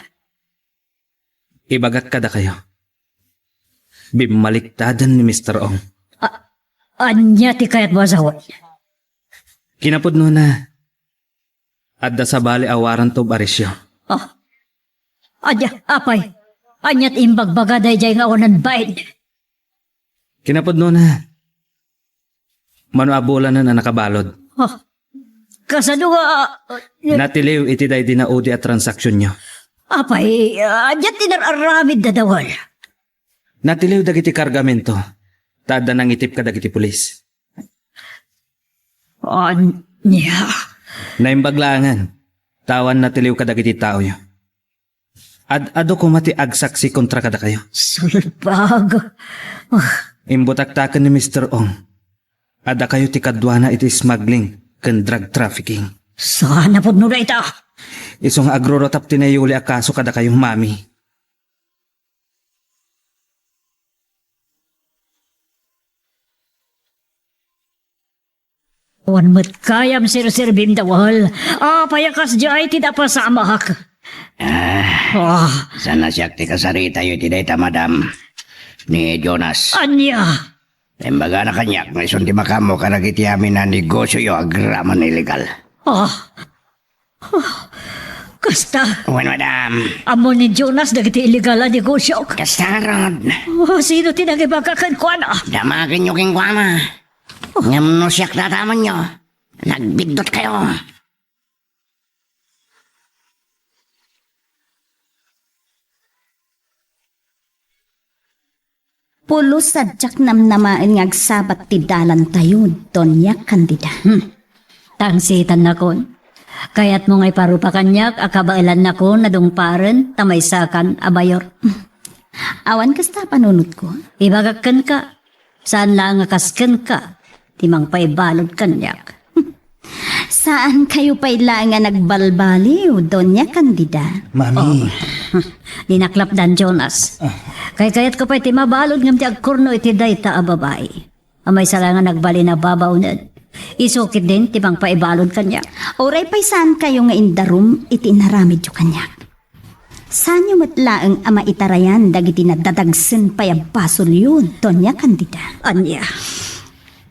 Ibagak kadakayo, bimmaliktaden ni Mister Ong. A-, ania ti kayatmo a sawen? Kinapudnona, adda sabali a warrant of arrestyo. Ah. Ania, apay? Ania ti imbagbaga daydiay nga awanan bain? Kinapudnona, mano a bulanen a nakabalud. Ah. Kasano nga, ah, natiliw iti daydi naudi a transaksionyo. Apay, ah, ania ti nar-aramid da dawal? Natiliw dagiti kargamento, ta adda nangitip kadagiti pulis. Ania? Naimbag laengen, ta awan natiliw kadagiti taoyo. Ad-adu koma ti agsaksi kontra kadakayo. Sulbag. Ah. Imbutaktaken ni Mister Ong a dakayo ti kaduana iti smuggling ken drug trafficking. Saan a pudno dayta? Isu nga agruruta ti nayuli a kaso kadakayo, Mami. Awan met kayam serserbim dawal. Apay a kasdiay ti napasamak? Ah, ah. Saan a siak ti kasaritayo iti dayta, madam, ni Jonas. Ania? Imbagana kaniak nga isun ti makaammo kadagiti amin a negosioyo agraman illegal. Ah. Ah, kasta. Wen, madam. Ammo ni Jonas dagiti illegal a negosio. Kasta ngarud. Oh, sino ti nangibaga kenkuana? Damagenyo kenkuana. Oh. Ngem no siak dadamenyo, nagbiddutkayo. Pulos a diak namnamaen nga agsabat ti dalantayo, Doña Candida. Hmm. Tangsitannakon. Kayatmo nga iparupa kaniak a kabaelannakon a dungparen ta maysakan a mayor. Awan kasta a panunotko. Ibagak kenka, saan laeng a kas kenka ti mangpaibalud kaniak. Saankayo pay laeng a nagbalbaliw, Doña Candida. Mami. Oh. Di naklapdan, Jonas. Ah. Kaykayatko pay ti mabalud ngem ti agkurno iti dayta a babai. Amay sa nga nagbalin a babaonen. Isu ketdin ti mangpaibalud kaniak. Uray pay saankayo nga indarum iti inaramidyo kaniak. Saanyo met laeng a maitarayan dagiti nadadagsen pay a basolyo, Doña Candida. Ania?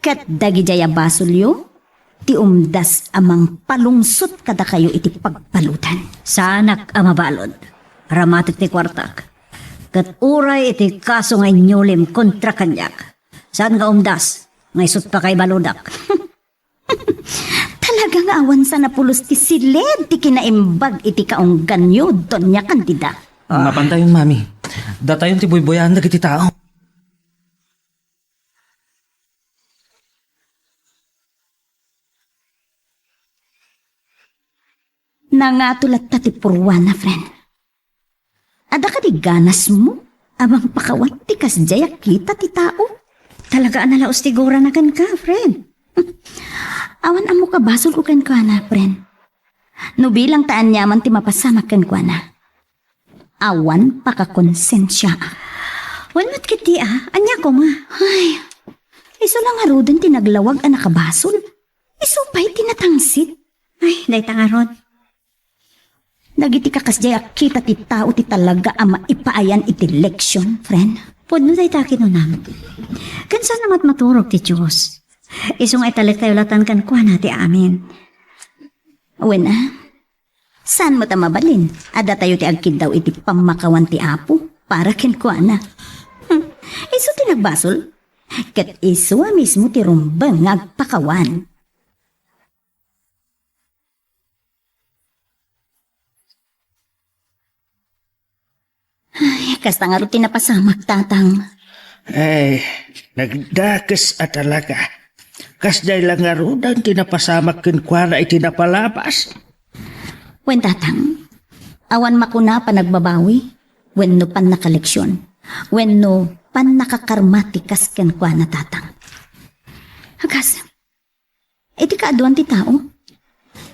Ket dagidiay a basolyo, ti umdas a mangpalungsot kadakayo iti pagbaludan. Saanak a mabalud. Ramatek ti kuartak. Ket uray iti kaso nga inyulim kontra kaniak, saan nga umdas nga isut pakaibaludak. Talaga nga awan sana pulos ti siled ti kinaimbag iti kaungganyo, Doña Candida. Ah. Mapantayon, Mami. Datayon ti buybuyaan dagiti tao. Nangato latta ti purwana, friend. Adda kadi ganasmo a mangpakawan ti kasdiay a kita ti tao? Talaga a nalaos ti gurana kenka, friend. Awan ammo kabasolko kenkuana, friend. No bilang ta aniaman ti mapasamak kenkuana, awan pakakonsensiaak. Wen met ketdi a, ania koma? Ay, isu la ngaruden ti naglawag a nakabasol. Isu pay ti natangsit. Ay, dayta ngarud. Dagiti kakasdiay a kita ti tao ti talaga a maipaayan iti leksion, friend. Pudno dayta kinunam. Ken saan a matmaturog ti Dios. Isu nga italektayo latan kenkuana ti amin. Wen a, saan met a mabalin a datayo ti agkiddaw iti pammakawan ti Apo para kenkuana. Hmm, isu ti nagbasol, ket isu a mismo ti rumbeng nga agpakawan. Ay, kasta ngarud ti napasamak, Tatang. Ay, nagdakes a talaga. Kasdiay la ngaruden ti napasamak kenkuana iti napalabas. Wen, Tatang, awan makuna a panagbabawi, wenno pannakaleksion, wenno pannakakarmatikas kenkuana, Tatang. Agasem, iti kaaduan ti tao,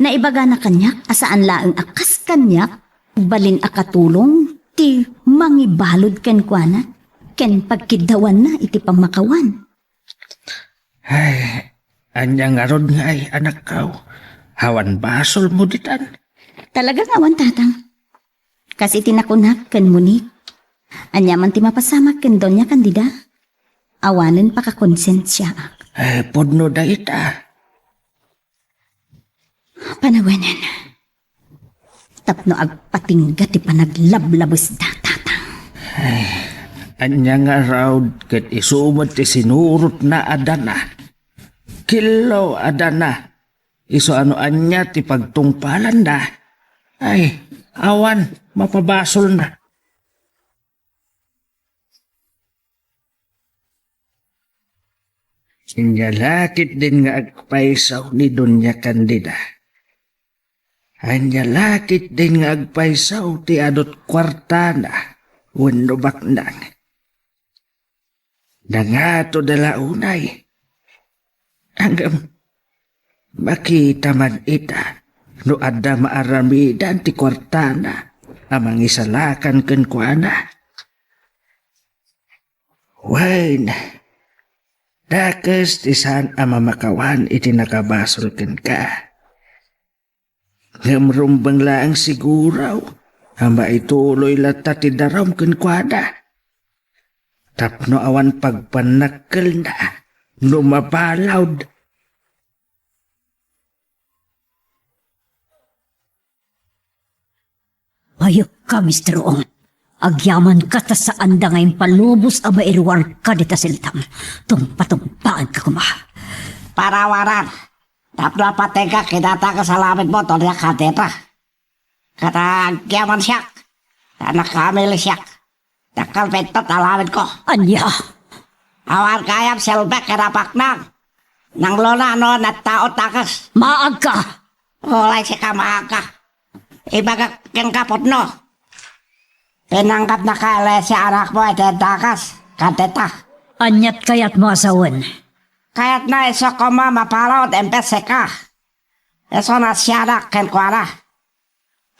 naibagana kaniak a saan laeng a kas kaniak, balin a katulong ti mangibalud kenkuana ken pagkiddawanna iti pammakawan. Ay, ania ngarud ngay, anakko? Awan basolmo ditan? Talaga nga awan, Tatang. Kas iti nakunak ken Monique, aniaman ti mapasamak ken Doña Candida, awanen pakakonsensiaak. Eh, pudno dayta. Panawenen, tapno agpatingga ti panaglablabesda, Tatang. Ay, ania ngarud ket isu met ti sinurotna a dana. Killo a dana. Isu a no ania ti pagtungpalanna, ay, awan mapabasolna. Ania la ketdin nga agpayso ni Doña Candida? Ania la ketdin nga agpayso ti adu't kuartana wenno baknang? Nangatoda la unay. Ngem makita man ita no adda maaramidan ti kuartana a mangisalakan kenkuana. Wen, dakes ti saan a mamakawan iti nakabasol kenka. Ngem rumbeng laeng siguro a maituloy latta ti darum kenkuana. Tapno awan pagpannakkelna no mabalud. Ayupka, Mister Ong. Agyamanka ta saanda nga impalubos a mairuarka dita seltam. Tumpatumpaanka koma. Parawaran, tapno apatengka kidata kas alamidmo, Doña Candida. Ket agyaman siak, ta nakaamili siak. Dakkel pintot alamidko. Ania? Awan gayam selbek ken a baknang. Nangluna no nagtaud dakes. Maagka! Ulay sika maagka. Ibagak kenka pudno. Pinanggapnaka a lesia anakmo iti dakes, Candida. Ania't kayatmo a sawen? Kayatna isu koma mabalud imbes sika. Isu a sianak kenkuana.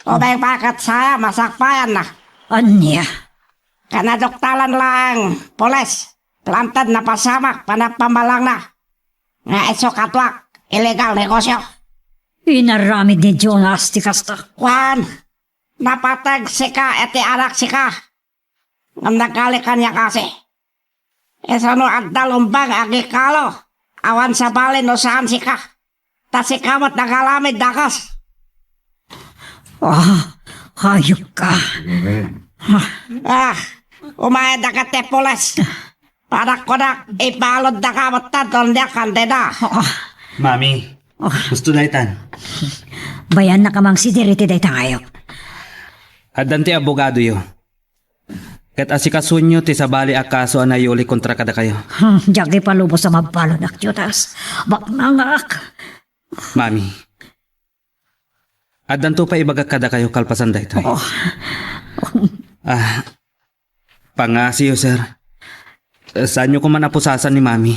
Ubing pay ket sayan a masakbayanna. Ania? Ken naduktalan laeng pulis, planted napasamak panagpamalangna. Nga isu kaduak, illegal negosyo. Inaramid ni Jonas ti kasta. Kuan, napateg sika iti anak sika. Ngem nagkali kaniak kasi. Isu no adda lumbang agikalo, awan sabali no saan sika. Ta sika met nagalamid dakes. Ah, hayop ka. Ah, umayad dagiti pulis. Para kunak, ibalud daka met ta, Doña Candida. Ah. Mami, gusto daytan. Bayan na kamang si Diriti dayta ngayo. Addan ti abogadoyo. Ket asikasonyo ti sabali a kaso a nayuli kontra kadakayo. Hmm, diak ipalubos a mabaludak, Judas. Baknangak. Mami, addanto pay ibagak kadakayo kalpasan daytoy. Oh. Ah, pangasiyo, sir. Saanyo koma a pusasan ni Mami.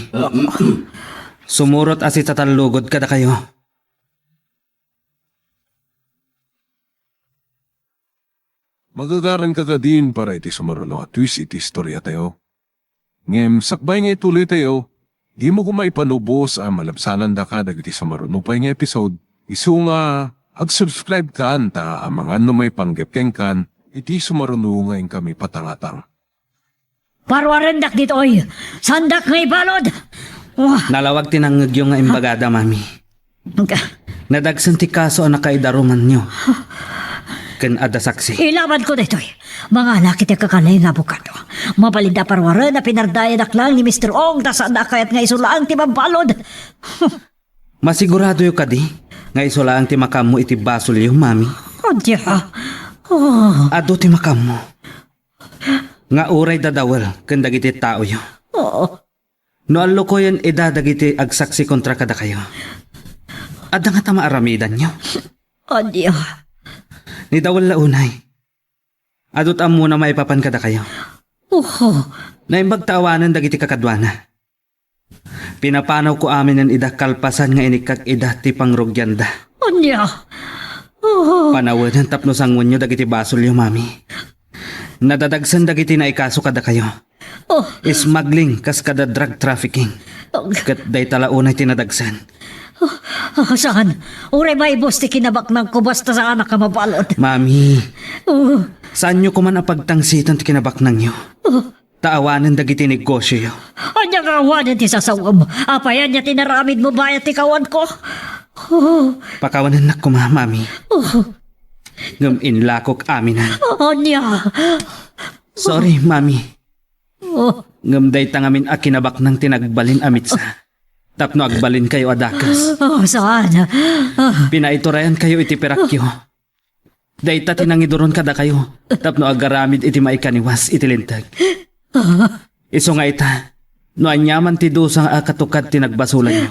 Sumurot a sitatallugod kadakayo. Magagaranka kadin para iti sumaruno a twist iti istoriatayo. Ngem sakbay nga ituloytayo, dimo koma ipalubos a malabsanandaka dagiti sumaruno pay nga episode, isu nga ag-subscribe kan ta amangan no maipanggep kenkan iti sumaruno nga inkami patangatang. Parwarendak ditoy! Saandak nga ibalud! Wah! Nalawag ti nangngegyo nga imbagada, Mami. Nadagsen ti kaso a nakaidarumanyo ken adda saksi. Ilabanko daytoy. Mangalak iti kakanay nga abogado. Mabalin a parwaren a pinardayadak laeng ni Mister Ong ta saan a kayat nga isu laeng ti mabalud. Masiguradoyo kadi nga isu laeng ti makaammo iti basolyo, Mami? Oh, dia. Oh. Adu ti makaammo. Nga uray dadawel ken dagiti taoyo. Oh. No allukoyen ida dagiti agsaksi kontra kadakayo, adda ngata maaramidanyo? Ania? Ni dawel la unay. Adu ti ammona maipapan kadakayo. Oho. Naimbag ta awanen dagiti kakaduana. Pinapanawko aminen ida kalpasan nga inikkak ida ti pangrugianda. Ania? Oho. Panawenen tapno sanguenyo dagiti basolyo, Mami. Nadadagsen dagiti naikaso kadakayo. Oh. Smuggling kas kada drug trafficking. Oh. Ket dayta la unay ti nadagsen. Oh, saan? Uray maibus ti kinabaknangko basta saanak a mabalud. Mami, oh, saanyo koman a pagtangsitan ti kinabaknangyo. Oh. Ta awanen dagiti negosioyo. Ania nga awanen ti sasawem? Apay ania ti naramidmo bayat ti kawanko? Oh. Pakawanennak koma, Mami. Oh. Ngem inlakok aminen. Ania? Sorry, Mami. Oh. Ngem dayta ngamin a kinabaknang ti nagbalin a mitsa. Tapno agbalinkayo a dakes. Oh, saan? Ah. Pinaiturayankayo iti pirakyo. Dayta ti nangiduron kadakayo tapno agaramid iti maikaniwas iti linteg. Ah. Isu nga ita, no aniaman ti dusa a katukad ti nagbasolanyo,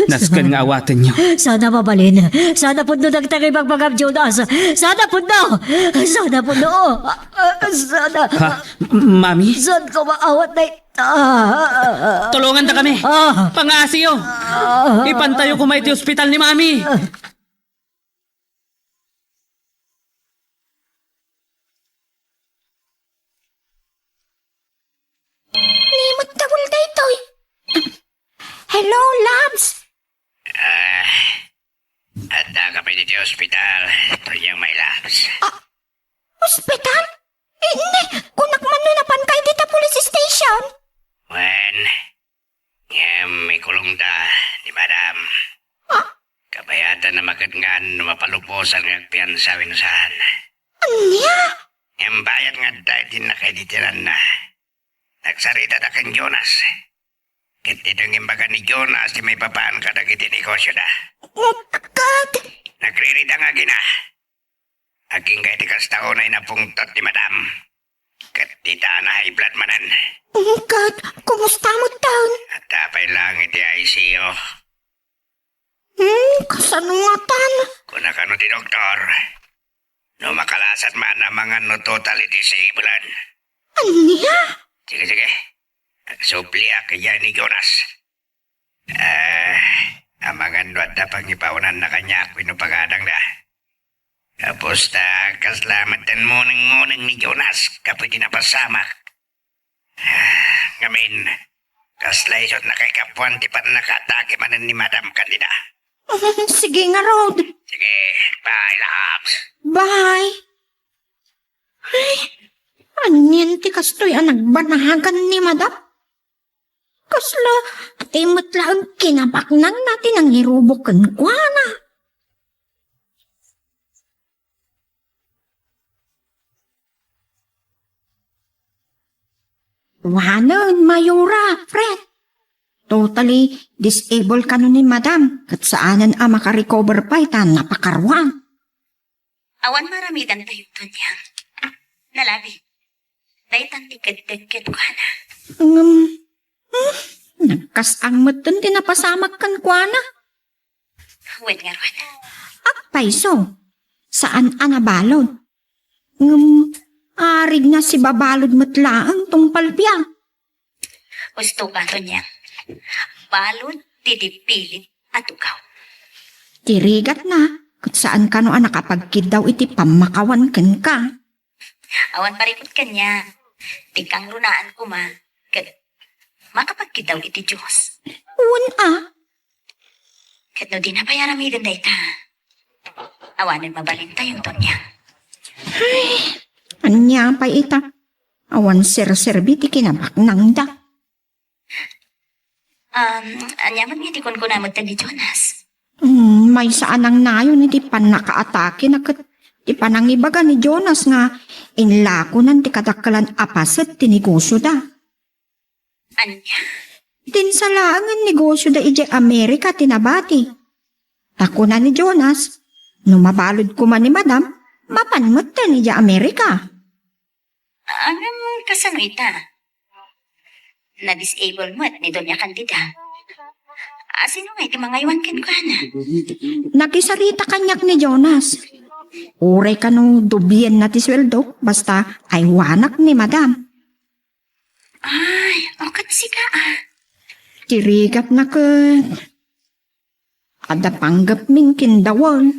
nasken nga awatenyo. Sana mabalin. Sana pudno dagiti ibagbagam, Jonas. Sana pudno. Sana pudno. Ah, sana. Ha? Mami? Saan ko maawat na ita? Tulongandakami. Ah. Pangaasiyo. Ah. Ipantayo koma iti ospital ni Mami. Ni met dawel daytoy. Hello, loves. Ah, adda ka pay ditoy ospital, Tunyang, my loves. Ah, ospital? Inne, kunak man no napanka dita police station. Wen, ngem ikulongda ni Madam. Ah? Kabayatan a maketngan no mapalubosan nga agpiansa wenno saan. Ania? Ngem bayat nga adda iti nakaiditiranna. Nagsaritada ken Jonas. Ket ditoy nga imbaga ni Jonas ti maipapan kadagiti negosioda. Ket? Nagririda nga agina. Agingga iti kasta unay napungtot ni Madam. Ket dita na high blood manen. Ket kumusta metten? Adda pay laeng iti I C U. Hmm, kasano ngatan? Kuna kano ti doktor, no makalasat man amangan no totally disablean. Ania? Sige, sige. Agsubliak idiay ni Jonas. Ah, amangan no adda pangibaonanna kaniak wenno pagadangda. Gapusta, kasla metten muneng-muneng ni Jonas gapu iti napasamak. Ah, ngamin, kasla isut nakaikapuan ti pannakaatake manen ni Madam kandida. Sige ngarud. Sige, bye, loves. Bye. Ay, anian ti kastoy a nagbanagan ni Madam? Kasla, ti met laeng kinabaknangna ti nangirubok kenkuana. Wanen, Mayora, Fred. Totally disabled kano ni Madam, ket saanen a makarecover pay ta napakaruan. Awan maaramidantayo, Tunyang. Nalabi. Daytan ti keddek kenkuana. Ngem, hmm, nagkas-ang metten ti napasamak kenkuana. Wen ngarud. Agpayso, saan a nabalud. Ngem, arig nasibabalud met laeng tungpal biag. Husto ka, Tonyang. Balud ti dipilit a tugaw. Ti rigatna, ket saan kano a nakapagkiddaw iti pammakawan kenka. Awan parikut kaniak. Ti kangrunaan koma, ket makapagkiddaw iti Dios. Wen a. Ket no dina pay aramiden dayta, awanen mabalintayon, Tonyang. Ay, ania pay ita? Awan serserbi ti kinabaknangda. Um, ania met nga ti kunkunam ti ni Jonas? Hmm, maysa a nangnayon iti pannakaatakena ket ti panangibaga ni Jonas nga inlakonan ti kadakkelan a paset ti negosioda. Ania? Dinsalaengen negosioda idiay Amerika ti nabati. Ta kuna ni Jonas, no mabalud koma ni Madam, mapan metten idiay Amerika. Ngem kasano ita? Na-disable met ni Doña Candida. Asino ngay ti mangaywan kenkuana? Nakisarita kaniak ni Jonas. Uray kano dubienna ti sueldo, basta aywanak ni Madam. Ay, o ket sika a? Ti rigatna ket adda panggepmi ken Dawel.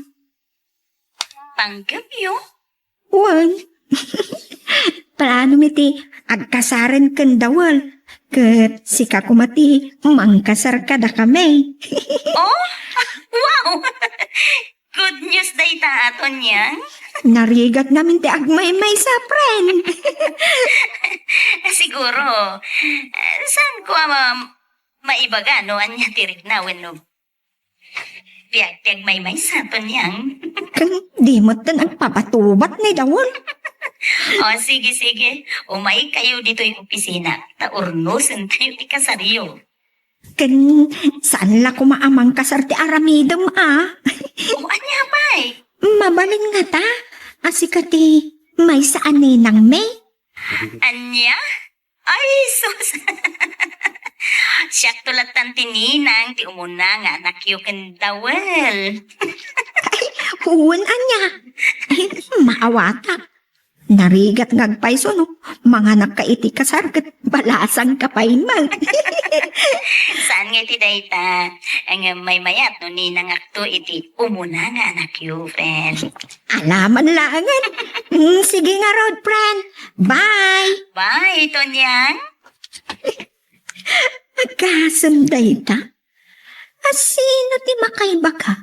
Panggepyo? Wen. Planomi ti agkasaren ken Dawel. Ket sika koma ti mangkasar kadakami. Oh? Wow! Good news dayta, Tonyang. Narigatnami ti agmaymaysa, friend. Siguro, eh, saan ko a ma-, maibaga no ania ti rikna wenno biag ti agmaymaysa, Tonyang. Ken di met ten agpapatubat ni Dawel. O, sige, sige. Umaykayo ditoy opisina, ta urnosentayo ti kasaryo. Ken saan la koma a mangkasar ti aramidem a? O, ania pay? Mabalin ngata a sika ti maysa a ninangmi? Ania? Ay, sus! Siakto lattan ti ninang ti umuna nga anakyo ken Dawel. Ay, wen ania? Ay, maawatak. Narigat nga agpayso no manganakka iti kasar ket balasangka pay met. Saan nga iti dayta? Ngem maymayat no ninangakto iti umuna nga anakyo, friend. Alaman laengen. Mm, sige ngarud, friend. Bye. Bye, Tonyang. Agasem dayta? Asino ti makaibaga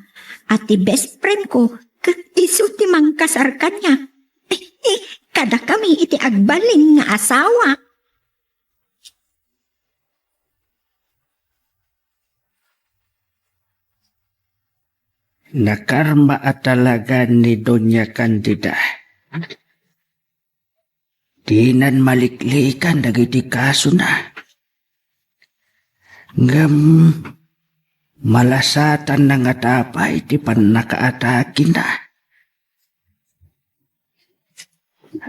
a ti best friend ko ket isu ti mangkasar kaniak? Kadakami iti agbalin nga asawa. Nakarma a talaga ni Doña Candida. Dinan maliklikan dagiti kasona. Ngem malasatanna ngata pay ti pannakaatakina.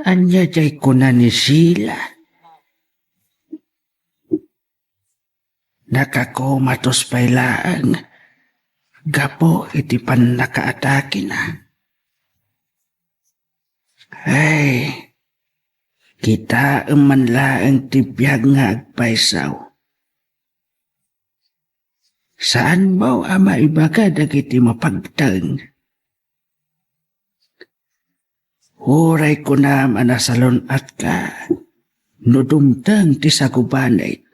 Ania diay kuna ni Sheila? Nakakomatos pay laeng gapu iti pannakaatakina. Ay, kitaem man laeng ti biag nga agpayso. Saan mo a maibaga dagiti mapagteng? Uray kunam a nasalun-atka no dumteng ti sagubanit.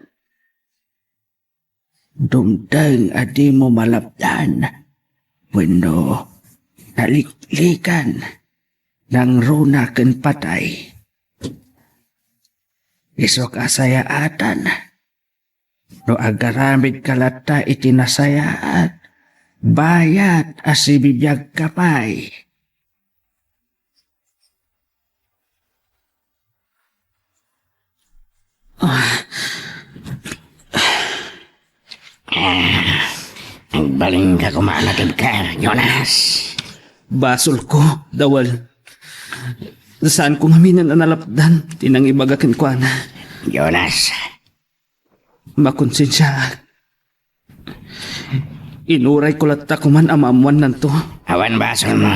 Dumteng a dimo malapdan wenno naliklikan, nangruna ken patay. Isuk a sayaatan no agaramidka latta iti nasayaat, bayat a sibibiagka pay. Ah. Ah, agbalinka koma a natibker, Jonas. Basolko, Dawel. Saanko ngamin a nalapdan ti nangibaga kenkuana. Jonas. Makonsensiaak. Inurayko latta koman a maammuannanto. Awan basolmo.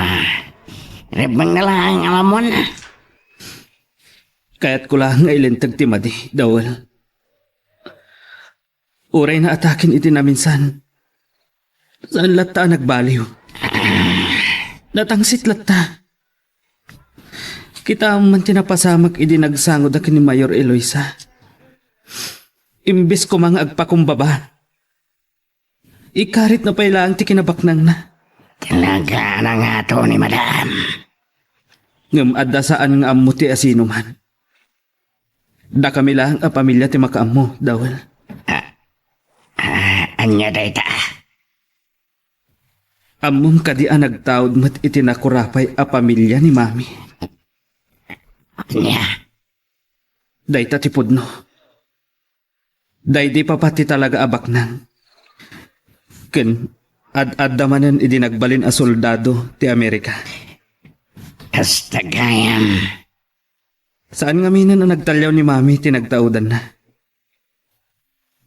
Rebbengna laeng a maammuanna. Kayatko laeng nga ilinteg ti madi, Dawel. Uray naataken iti naminsan, saan latta a nagbaliw. Natangsit latta. Kitaem man ti napasamak idi nagsangoda ken ni Mayor Eloisa. Imbes koma nga agpakumbaba, ikaritna pay laeng ti kinabaknangna. Talaga a nangato ni Madam. Ngem adda saan nga ammo ti asinoman. Dakami laeng a pamilya ti makaammo, Dawel. Ah, ah, ania dayta? Ammom kadi a nagtaud met iti nakurapay a pamilya ni Mami? Ania? Dayta ti pudno. Daydi papa ti talaga a baknang. Ken ad-adda manen idi nagbalin a soldado ti Amerika. Kasta gayam. Saan ngaminen a nagtalliaw ni Mami ti nagtaudanna.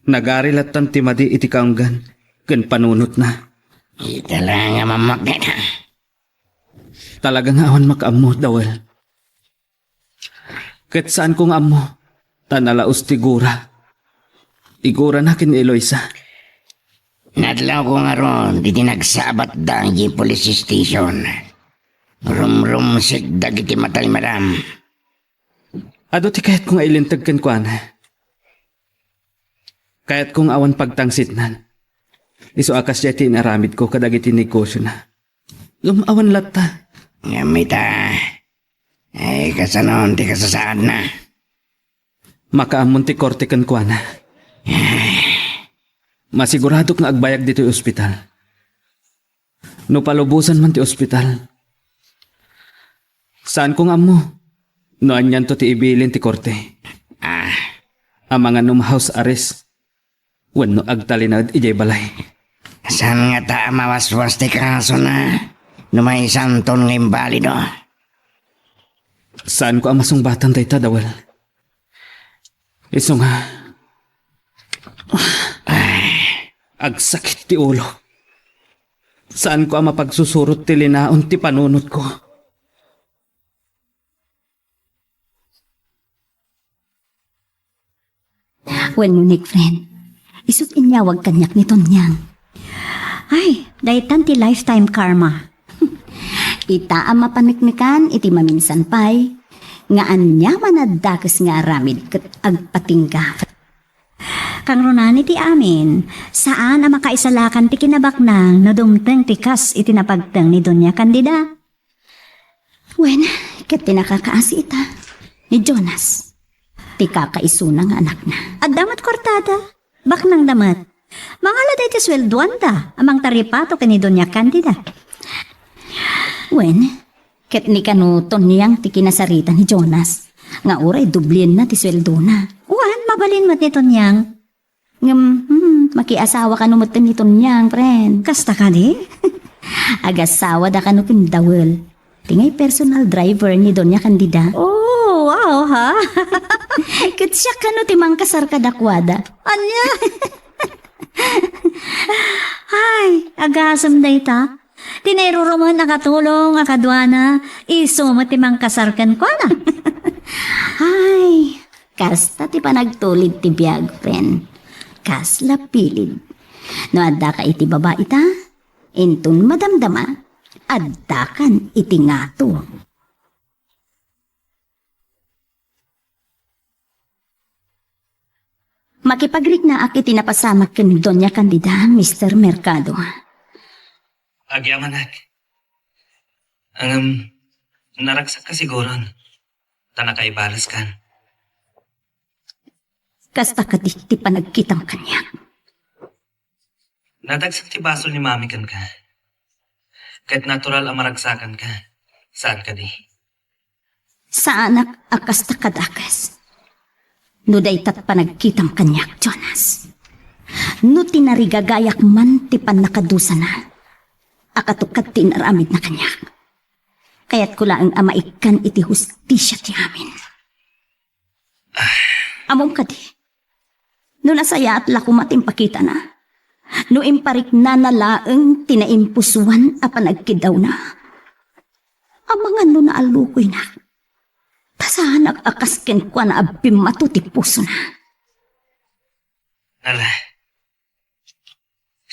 Nagari lattan ti madi iti kaanggan ken panunotna. Ita la nga mammakneta. Talaga nga awan makaammo, Dawel. Ket saanko nga ammo, ta nalaos ti gura. Igurana ken ni Eloisa. Nadlawko ngarud iti nagsabatda idiay police station. Rumrumsek dagiti mata ni Madam. Adu ti kayatko nga ilinteg kenkuana. Kayatko nga awan pagtangsitnan. Isu a kasdiay ti inaramidko kadagiti negosiona. Ngem awan latta. Ngem ita, ay, kasanon ti kasasaadna? Makaammon ti korte kenkuana. Masiguradok nga agbayag ditoy ospital. No palubosan man ti ospital, saanko nga ammo no anianto ti ibilin ti korte. Ah. Amangan no ma-house arrest wenno agtalinaed idiay balay. Saan ngata a mawaswas ti kasona no maysanton nga imbalido? Saanko a masungbatan dayta, Dawel. Isu nga, agsakit ti ulo. Saanko a mapagsusurot ti linaon ti panunotko. Wenno, Nick, friend, isut' inyawag kaniak ni Tonyang. Ay, daytan ti lifetime karma. Ita a mapaneknekan iti maminsan pay, nga aniaman a dakes nga aramid ket agpatingga. Kangrunaan iti amin, saan a makaisalakan ti kinabaknang no dumteng ti kas iti napagteng ni Doña Candida. Wen, ket ti nakakaasi ita, ni Jonas, ti kakaisuna nga anakna. Adda met kuartada, baknangda met. Mangala dayta sueldoanda a mangtaripato ken ni Doña Candida. Wen, ket ni kano Tonyang ti kinasarita ni Jonas, nga uray doblienna ti sueldona. Wen, mabalin met ni Tonyang. Ngem, hmm, makiasawa kano metten ni Tonyang, friend. Kasta kadi? Agasawada kano ken Dawel. Ti ngay personal driver ni Doña Candida. Oh, wow, ha? Ket siak kano ti mangkasar kadakuada. Ania? Ay, agasem dayta. Ti nairurumen a katulong a kaduana, isu met ti mangkasar kenkuana. Ay, kasta ti panagtulid ti biag, friend. Kasla pilid. No addaka iti babai ta, inton madamdama, addakan iti ngato. Makipagriknaak iti napasamak ken Doña Candida, Mister Mercado. Agyamanak. Ngem, naragsakka siguron, ta nakaibaleskan. Kasta kadi ti panagkitam kaniak. Nadagsak ti basol ni Mami kenka. Ket natural a maragsakanka. Saan kadi? Saanak a kasta kadakes. No daytat panagkitam kaniak, Jonas. No tinarigagayak man ti pannakadusana, a katukad ti inaramidna kaniak. Kayatko laeng a maikkan iti hustisia ti amin. Ammom kadi, no nasayaat la koma ti impakitana, no impariknana laeng ti naimpusoan a panagkidawna, amangan no naallukoynak, ta saanak a kas kenkuana a bimmato ti pusona. Ala,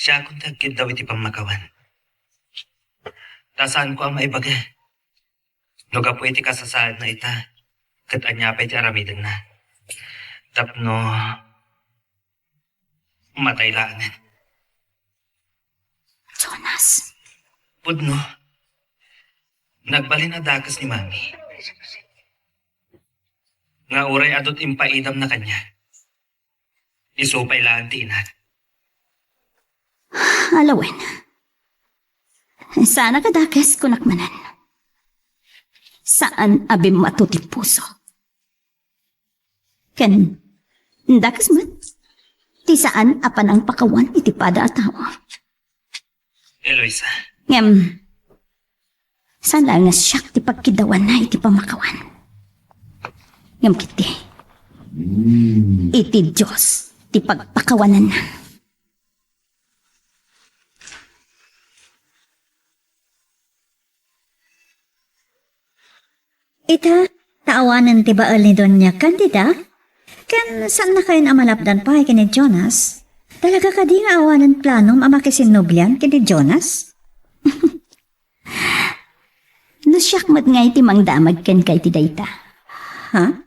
Diakon ti agkiddaw iti pammakawan. Ta saanko a maibaga no gapu iti kasasaadna ita, ket ania pay ti aramidenna. Tapno matay laengen. Jonas. Pudno, nagbalin a dakes ni Mami. Nga uray adu ti impaidamna kaniak, isu pay laeng ti inat. Alawen. Saan a kadakes, kunak manen. Saan a bimmato ti puso. Ken dakes met ti saan a panangpakawan iti pada a tao. Eloisa. Ngem, saan laeng nga siak ti pagkiddawanna iti pammakawan. Ngem ketdi, iti Dios ti pagpakawananna. Ita, ta awanen ti bael ni Doña Candida? Ken saannakayon a malapdan pay ken ni Jonas? Talaga kadi nga awanen planom a makisinnublian ken ni Jonas? No siak met ngay ti mangdamag kenka iti dayta. Ha?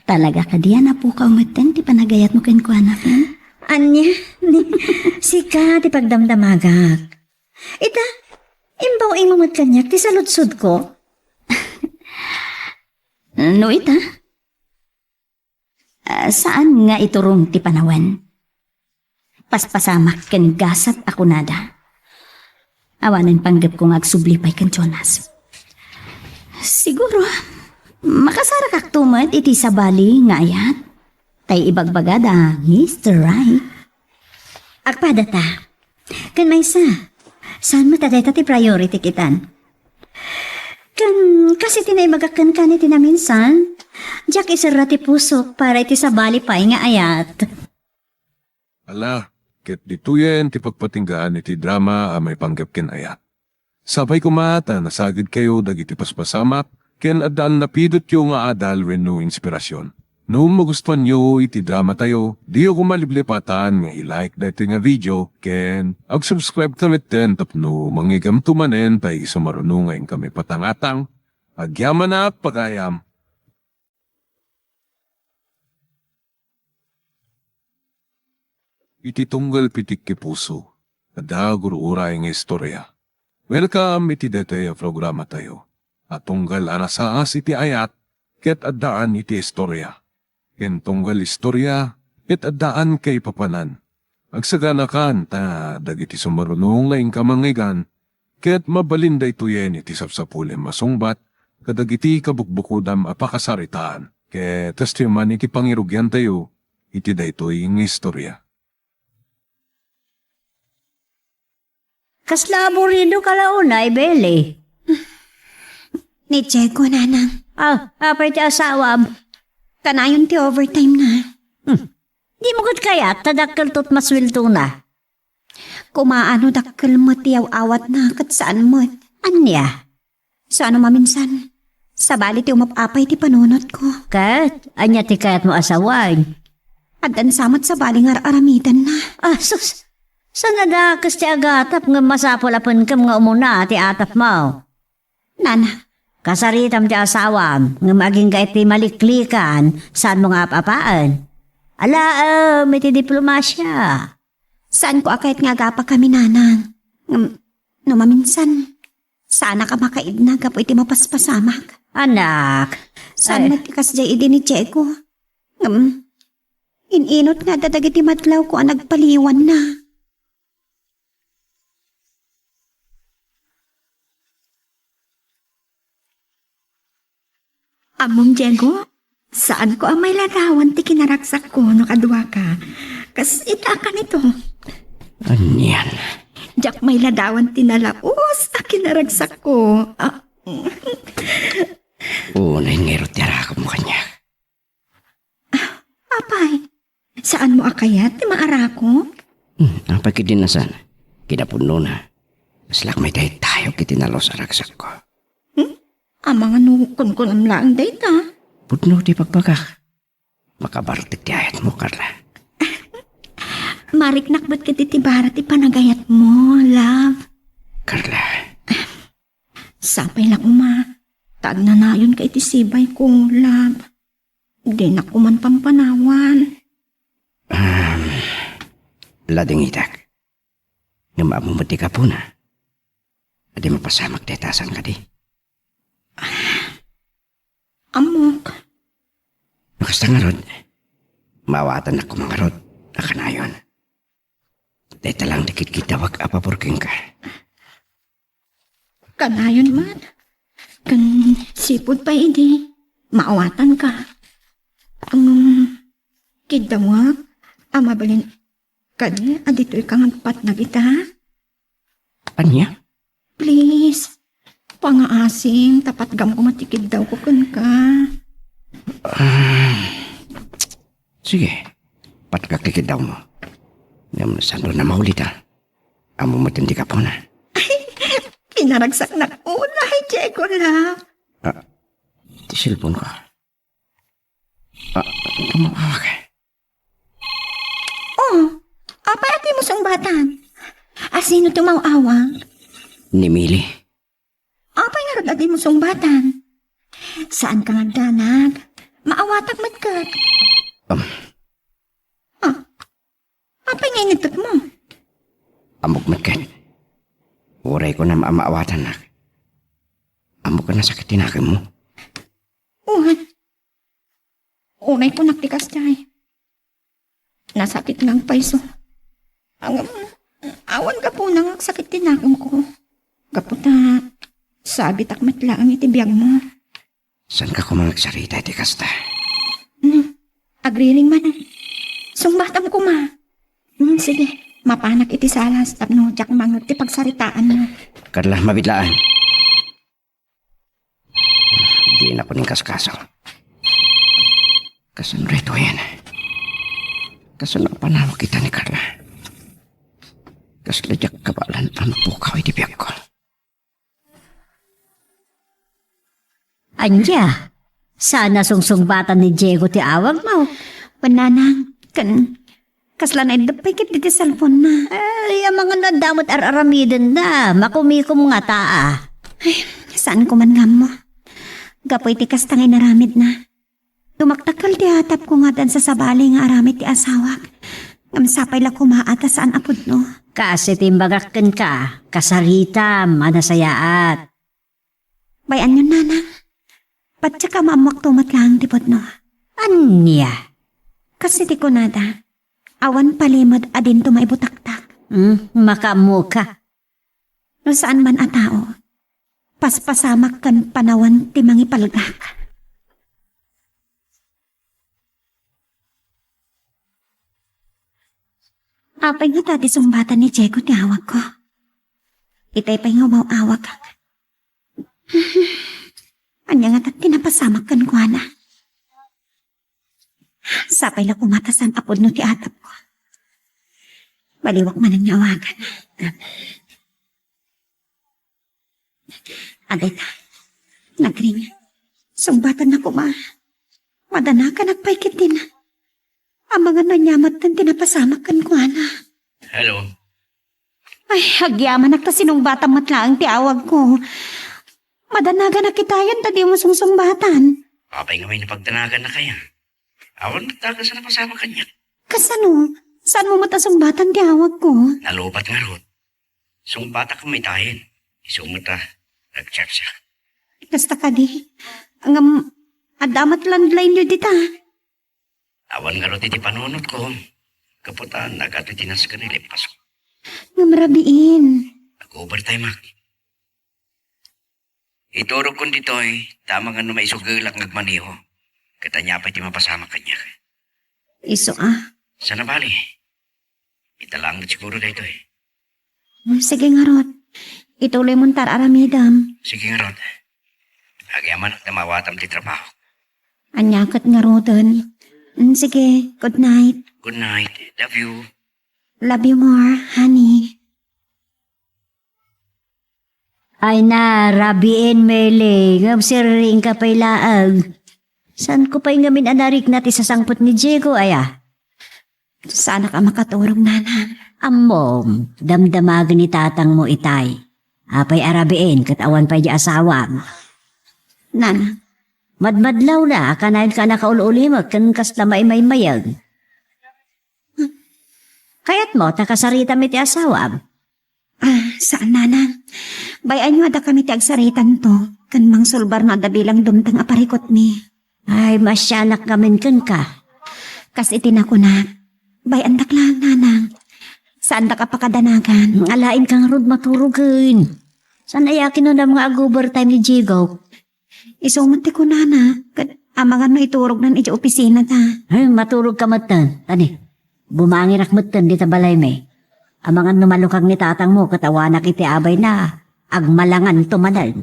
Talaga kadi a napukaw metten ti panagayatmo kenkuana, ken? Ania? Ni, sika ti pagdamdamagak. Ita, imbaw-im mo met kaniak ti saludsodko. No ita, ah, saan nga iturong ti panawen? Paspasamak ken gasat a kunada. Awanen panggepko nga agsubli pay ken Jonas. Siguro, makasarakakto met iti sabali nga ayat. Tay ibagbaga da Mister Right. Agpada ta. Ken maysa, saan met a dayta ti priority kitan? Ken kas iti naibagak kenka iti naminsan, diak iserra ti pusok para iti sabali pay nga ayat. Ala, ket ditoyen ti pagpatinggaan iti drama a maipanggep ken ayat. Sapay koma ta nasagidkayo dagiti paspasamak ken addaan napidotyo nga adal wenno inspirasyon. No magustuanyo iti dramatayo, diyo koma liplipatan nga i-like daytoy nga video ken ag-subscribe ta metten tapno mangigamto manen tay isu maruno nga inkami patangatang. Agyamanak pagayam. Iti tunggal pitik ti puso, adda gur-uray nga istorya. Welcome iti daytoy a programatayo a tunggal a nasaas iti ayat ket addaan iti istorya. Ken tunggal istorya ket addaan kaipapanan. Agsaganakan ta dagiti sumarunong nga inka mangngeggan, ket mabalin daytoyen iti sapsapulem a sungbat kadagiti kabukbukodam a pakasaritaan. Ket kasta man iti pangirugiantayo iti daytoy nga istorya. Kasla aburido ka la unay, Beli? Ni Diego, nanang. Ah, apay ti asawam? Kanayon ti overtime na. Hmm. Di mo ket kayat ta dakkel tot masueldona? Kumaano dakkel met ti yaw-awatna ket saan met. Ania? Saan no maminsan, sabali ti umap-apay ti panunotko. Ket ania ti kayatmo a sawen? Addan sa met sabali nga ar-aramidenna. Ah, sus! Saan a dakes ti agatap ngem masapul a penkem nga umuna ti atapmo? Nana. Kasaritam ti asawam, ngem agingga iti maliklikan, saanmo nga ap-apaen? Alaem iti diplomasia. Saanko a kayat nga agapakami, nanang. Ngem, no maminsan, saanak a makaidna gapu iti mapaspasamak. Anak, saan met ti kasdiay idi ni Diego. Ngem, in-inut nga adda dagiti madlawko a nagpaliwanna. Ammom, Diego, saanko a mailadawan ti kinaragsakko no kaduaka. Kas ita a kanito. Anian? Diak mailadawan ti nalaus a kinaragsakko. Ah. Unay ngarud ti arakupmo kaniak. Apay, saanmo a kayat ti maarako? Hmm, apay ketdi a saan? Kinapudnona, kaslak maidaydayo iti nalaus a ragsakko. Hmm? Amangan no kunkunam laeng dayta? Pudno ti pagbagak. Makabartek ti ayatmo, Carla. Mariknak met ket iti bara ti panagayatmo, love. Carla. Sapay la koma, ta agnanayon ka iti sibay ko, love. Dinak koman pampanawan. Um, ladingitak. Ngem ammo met ti gapuna. Adi mapasamak dayta, saan kadi? Ammok. No kasta ngarud, maawatannak koma ngarud a kanayon. Dayta lang ti kidkiddawak a pabor kenka. Kanayon man. Ken sipud pay idi, maawatanka. Ngem, kiddawak a mabalin kadi a ditoy ka nga agpatnag ita? Ania? Please, pangaasim, ta patgam koma ti kiddawko kenka. Ah, sige, patgak ti kiddawmo. Ngem saan a maulit, a? Ammo met ti gapuna. Pinaragsaknak unay, Diego, la. Ah, ti cellphone ko. Ah, tumawag. Oh, apay a dimo sungbatan? A sino ti maw-awag? Ni Mili. Apay ngarud a dimo sungbatan? Saan ka nga agdanag? Maawatak met ket. Um. Ah, apay nga inigtutmo? Ammok met ket. Uray kunam a maawatannak. Ammok a nasakit ti nakemmo. Uwan. Unay kunak ti kasdiay. Nasakit nga agpayso. Ngem, awan gapuna nga agsakit ti nakemko. Gapu ta, sabitak met laeng iti biagmo. Saan ka koma nga agsarita iti kasta? Hmm, agriring man. Sungbatam koma. Hmm, sige, mapanak iti salas tapno diak mangngeg ti pagsaritaanyo. Carla, mabitlaan. Dinak ko nin kaskaso. Kasano daytoyen? Kasano a panawag ita ni Carla? Kasla diak kabaelan a mapukaw iti biagko. Ania? Saan a sungsungbatan ni Diego ti awagmo? Wen, nanang, ken kasla naiddep pay ketdi ti cellphone-na. Ay, amangan no adda met ar-aramidenna. Makumikom ngata a. Ay, saan ko man nga ammo. Gapu iti kasta nga inaramidna. Dumakdakkel ti atapko nga addan sasabali nga aramid ti asawak. Ngem sapay la koma a ta saan a pudno. Kas iti imbagak kenka, kasaritam a nasayaat. Bay-anyon, nanang. Patiek a maammoakto met laeng ti pudno. Ania? Kas iti kunada, awan palimed a dinto maibutaktak. Hmm, makaammoka. No saan man a tao, paspasamak ken panawan ti mangipalgak. Apay ngata ti sungbatan ni Diego ti awagko? Itay pay nga umaw-awag. Ania ngata ti napasamak kenkuana? Sapay la koma ta saan a pudno ti atapko. Baliwak manen nga awagan. Adayta, nagring. Sungbatanna koma. Madanaganak pay ketdin. Amangan no ania met ti napasamak kenkuana. Hello. Ay, agyamanak ta sinungbatam met laeng ti awagko. Madanaganak itayen ta dimo sungsungbatan. Apay ngamin a pagdanagannakaya? Awan met dakes a napasamak kaniak. Kasano? Saanmo met a sungbatan ti awagko? Nalubat ngarud. Sungbatak met itayen. Isu met a nag-chat siak. Kasta kadi. Ngem, adda met landline-yo dita. Awan ngarud iti panunotko. Gapu ta nagadu ti nasken iti lipasko. Ngem rabiin. Nag-overtime-ak. Iturogkon ditoy, ta amangan no maisugelak nga agmaneho. Ket ania pay ti mapasamak kaniak? Isu a. Saan a bali? Ita laeng met siguro daytoy. Hmm, sige ngarud. Ituloymon ta ar-aramidem. Sige ngarud. Agyamanak ta maawatam ti trabaho. Ania ket ngaruden. Hmm, sige, good night. Good night. Love you. Love you more, honey. Ay na, rabiin, Mele, ngem sirring ka pay laeng. Saanko pay ngamin a narikna ti sasangpet ni Diego, aya? Saanak a makaturog, Nanang. Ammom, damdamagen ni tatangmo itay. Apay a rabiin ket awan pay di asawam? Nanang. Madmadlawna a kanayon ka a nakaul-ulimek ken kasla maimaymayeg. Kayatmo ta kasaritam iti asawam? Ah, saan, Nanang. Bay-anyo a dakami ti agsaritanto, ken mangsulbar no adda bilang dumteng a parikutmi. Ay, maasianak ngamin kenka. Kas iti nakunak, bay-andak laeng, Nanang. Saandak a pakadanagan. Alaen ka ngarud maturogen. Saan aya kinunam nga ag-overtime ni Jigo? Isu met ti kunana, ket amangan no iturognan iti opisina ta. Ay, maturog ka metten. Tani, bumanginak metten dita balaymi. Amangan no malukag ni tatangmo ket awanak iti abayna, agmalanganto manen.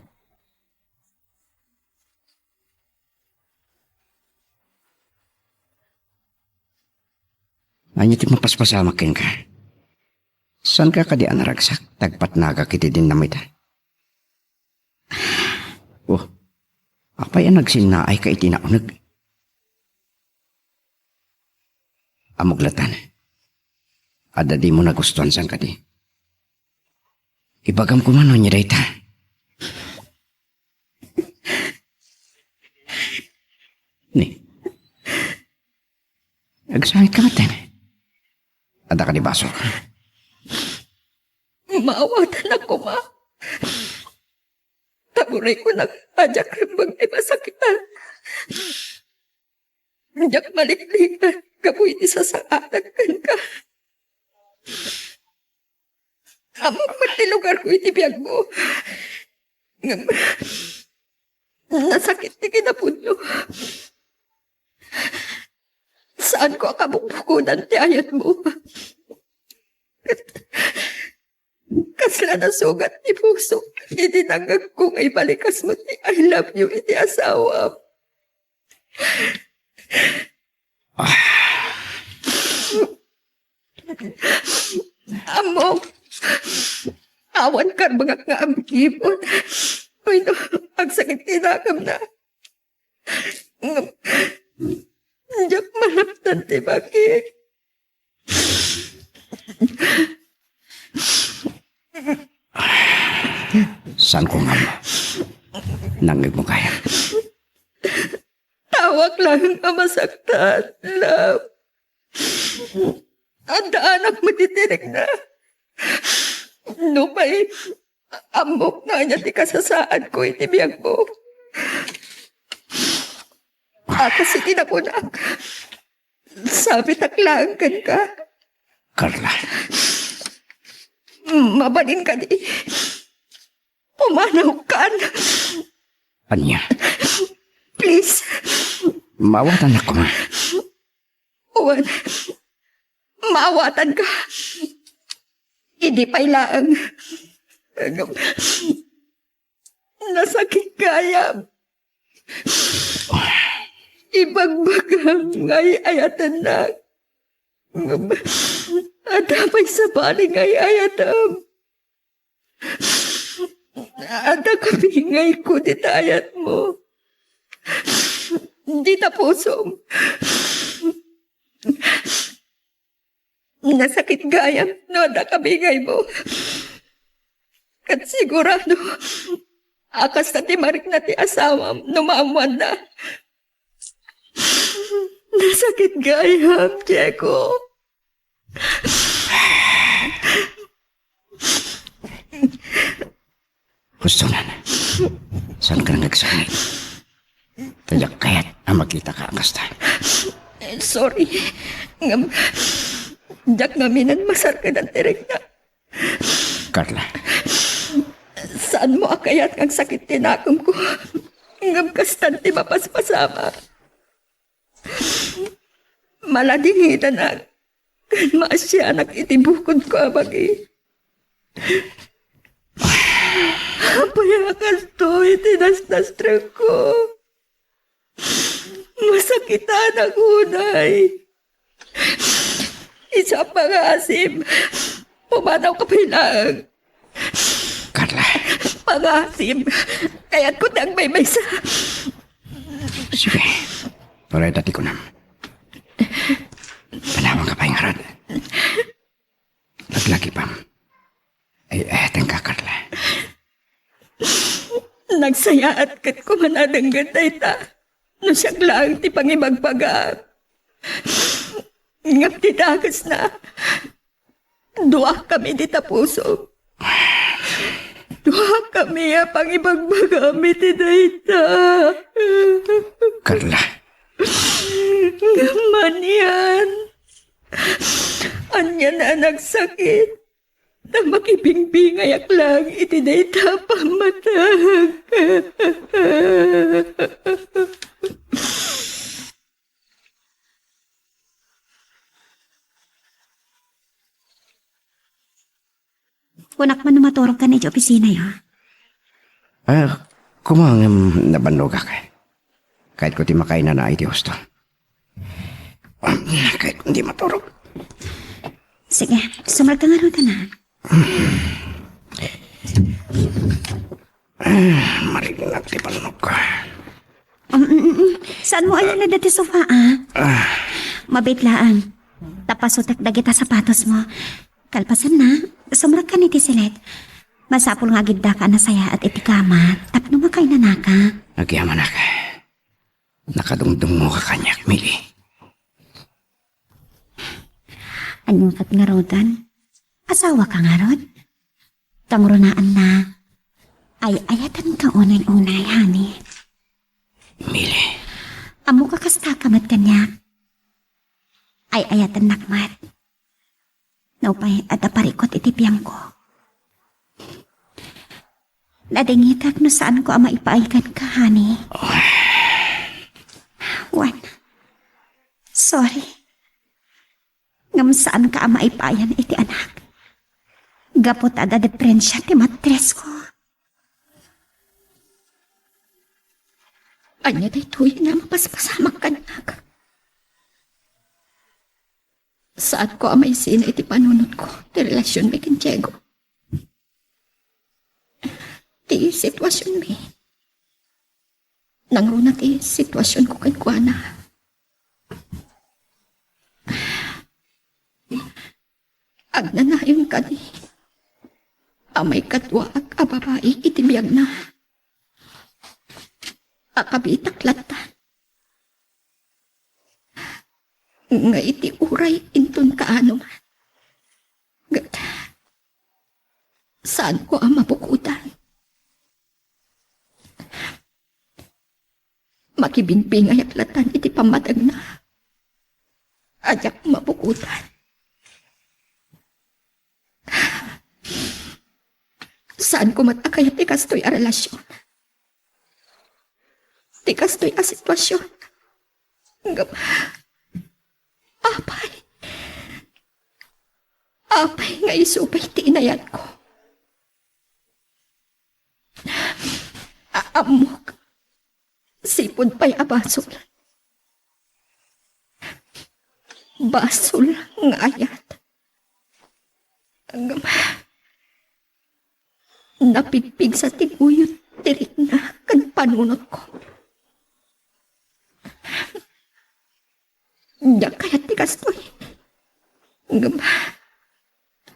Ania ti mapaspasamak kenka? Saanka kadi a naragsak ta agpatnagak iti dinnam ita? Oh, apay a nagsinnaayka iti nauneg? Ammok latta, adda dimo nagustuan, saan kadi? Ibagam koma no ania dayta. Ni, agsangit ka metten. Adda kadi basol? Maawatan a koma. Taguray ko nag-ajak rembeng ti masakitan. Diak maliklikan gapu iti sasaanak kenka. Ammok met ti lugarko iti biagmo. Ngem nasakit ti kinapudno. Saanko a kabukbukodan ti ayatmo. Kasla nasugat ti puso iti nangngegko nga ibalikas met ti "I love you" iti asawam. Ammok, awan karbengak nga aggibbut wenno agsakit ti nagemna. Ngem, diak malaptan ti bakik. Saanko nga ammo. Nangngegmo gayam. Tawak laeng a masaktan, love. Addaanak met iti rikna. Nupay ammok nga ania ti kasasaadko iti biagmo. A kas iti nakunak, sabitak laeng kenka. Carla. Mabalin kadi? Pumanawkan. Ania? Please. Maawatan koma. Wen, maawatanka. Idi pay laeng. Nasakit gayam. Ibagbagam nga ay-ayatennak. Ngem adda pay sabali nga ay-ayatem. Adda kabingayko dita ayatmo. Dita pusom. Nasakit gayam no adda kabingaymo. Ket sigurado a kasta ti marikna ti asawam no maammoanna. Nasakit gayam, Diego. Hustonan, saanka nga agsangit. Ta diak kayat a makitaka a kasta. Sorry. Ngem, diak ngaminen masarkedan ti rikna. Carla. Saanmo a kayat nga agsakit ti nakemko. Ngem kastan ti mapaspasamak. Maladingidanak ken maasianak iti bukodko a bagi. Apay a kastoy ti nasnastrekko? Masakitanak unay. Isu a pangaasim, pumanawka pay laeng. Carla. Pangaasim, kayatko ti agmaymaysa. Sige. Uray ta ti kunam. Panawanka pay ngarud. Laglagipam. Ay, ay, tengka, Carla. Nagsayaat ket kuman a denggen dayta. No siak laeng ti pangibagbagam. Ngem ti dakesna, duakami dita puso. Duakami a pangibagbagam iti dayta. Carla. Ngem manian, anian a nagsakit, ta makibingbingayak laeng iti dayta a pammatag. Kunak man no maturogkan iti opisina, ya. Ah, koma ngem nabannogak. Kayatko ti makainana iti husto. Kayatko ti maturog. Sige, sumrek ka ngarud, anak. Ah, marignak ti pannogko. Um, mm, mm, mm. Saan mo ayan na dati sofa, ah? Ah. Mabit laang. Tapasutek dagita sapatos mo. Kalpasan na, sumrek ka ni Tisilet. Masapul nga agiddaka a nasayaat iti kama, tapno makainanaka. Agyamanak. Nakadungdungngoka kaniak, Mili. Ania ket ngaruden? Asawa ka ngarud? Kangrunaan na, ay-ayatenka unay-unay, honey. Mili. Ammok a kasta ka met kaniak. Ay-ayatennak met. Nupay adda parikut iti biangko. Nadingitak no saanko a maipaay kenka, honey. Wen, sorry. Ngem saanka a maipayan iti anak. Gapu ta adda diferensia ti matresko. Ania daytoy nga mapaspasamak kaniak? Saanko a maisina iti panunotko ti relasionmi ken Diego. Ti situasionmi. Nangruna ti situasionko kenkuana. Agnanayon kadi a maikaduaak a babai iti biagna. Akabitak latta. Nga iti uray inton kaano man. Ket saanko a mabukodan. Makibingbingayak latan iti pammatagna. Diak mabukodan. Saanko met a kayat ti kastoy a relasion. Ti kastoy a situasion. Ngem, apay, apay nga isu pay ti inayatko. A-, ammok, sipud pay a basol. Basol nga ayat. Ngem, napigpigsa ti guyod ti rikna ken panunotko. Diak kayat ti kastoy. Ngem,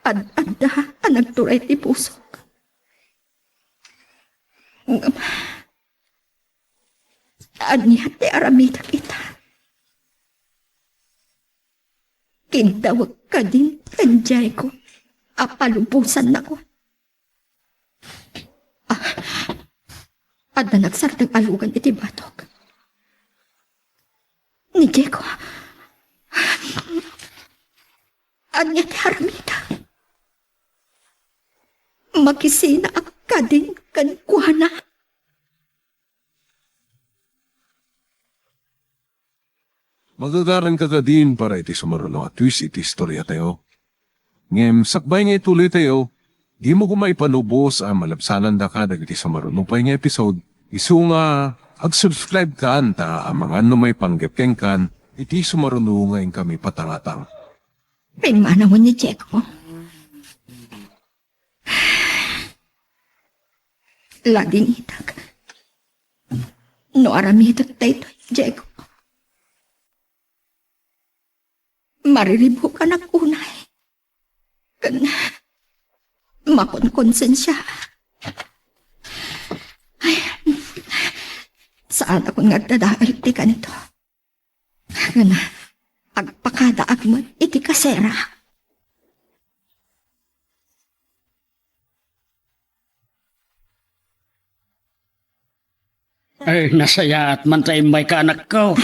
ad-adda a nagturay ti pusok. Ngem, ania ti aramidek ita? Kiddawek kadin ken Diego a palubosannakon. Ah, adda nagsardeng a lugan iti batok. Ni Diego. Ania ti aramidek? Makisinaak kadin kenkuana. Magagaranka kadin para iti sumaruno a twist iti istoriatayo. Ngem sakbay nga ituloytayo, dimo koma ipalubos a malabsanandaka dagiti sumaruno pay nga episode, isu nga ag-subscribe kan ta amangan no maipanggep kenkan iti sumaruno nga inkami patangatang. Pimmanawen ni Diego. Ladingitak. No aramidek daytoy, Diego. Mariribukanak unay. Ken makonkonsensia. Ay, saanakon nga agdadael ti kanito. Ken agpakadaak met iti kasera. Ay, nasayaat man ta immayka, anakko.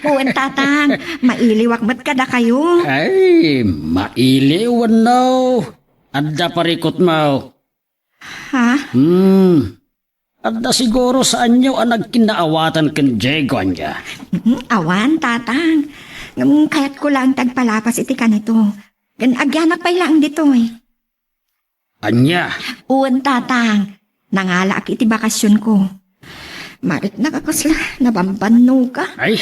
Wen, Tatang, mailiwak met kadakayo. Ay, mailiw wenno? Adda parikutmo. Ha? Hmm. Adda siguro saanyo a nagkinnaawatan ken Diego, ania? Mm, awan, Tatang. Ngem kayatko laeng ti agpalabas iti kanito. Ken agyanak pay laeng ditoy. Ania? Wen, Tatang. Nangalaak iti bakasionko. Mariknak a kasla nabambannoka. Ay,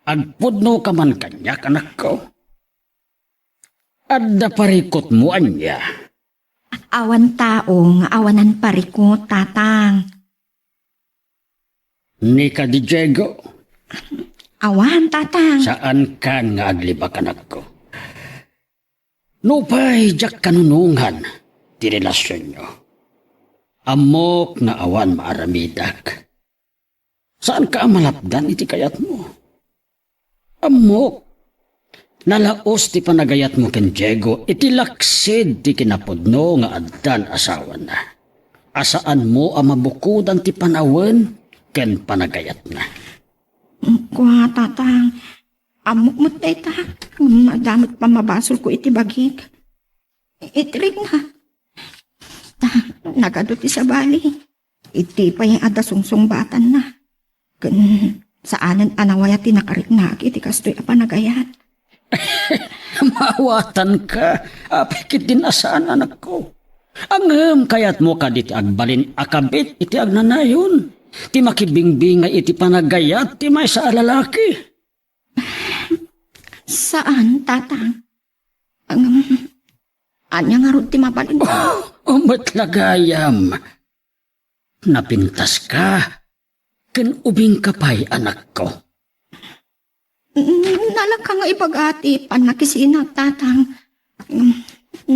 agpudnoka man kaniak, anakko. Adda parikutmo, ania? Awan tao nga awanan parikut, Tatang. Ni kadi Diego? Awan, Tatang. Saankan nga aglibak, anakko. Nupay diak kanunongan ti relasionyo, ammok nga awan maaramidak. Saanka a malapdan iti kayatmo. Ammok, nalaus ti panagayatmo ken Diego iti laksid ti kinapudno nga addan asawana, a saanmo a mabukodan ti panawen ken panagayatna. Kua, Tatang, ammok met dayta. Ngem adda met pammabasolko iti bagik. Iti rikna. Ta, nagadu ti sabali. Iti pay adda sungsungbatanna. Ken saanen a nawaya ti nakariknaak iti kastoy a panagayat. Maawatanka, apay ketdin a saan, anakko. Ngem kayatmo kadi ti agbalin a kabit iti agnanayon, ti makibingbingay iti panagayat ti maysa a lalaki? Saan, Tatang. Ngem, ania ngarud ti mabalin? Oh, met la gayam. Napintaska, ken ubingka pay, anakko. Mm, nalaka nga ibaga ti pannakisina, Tatang. Mm,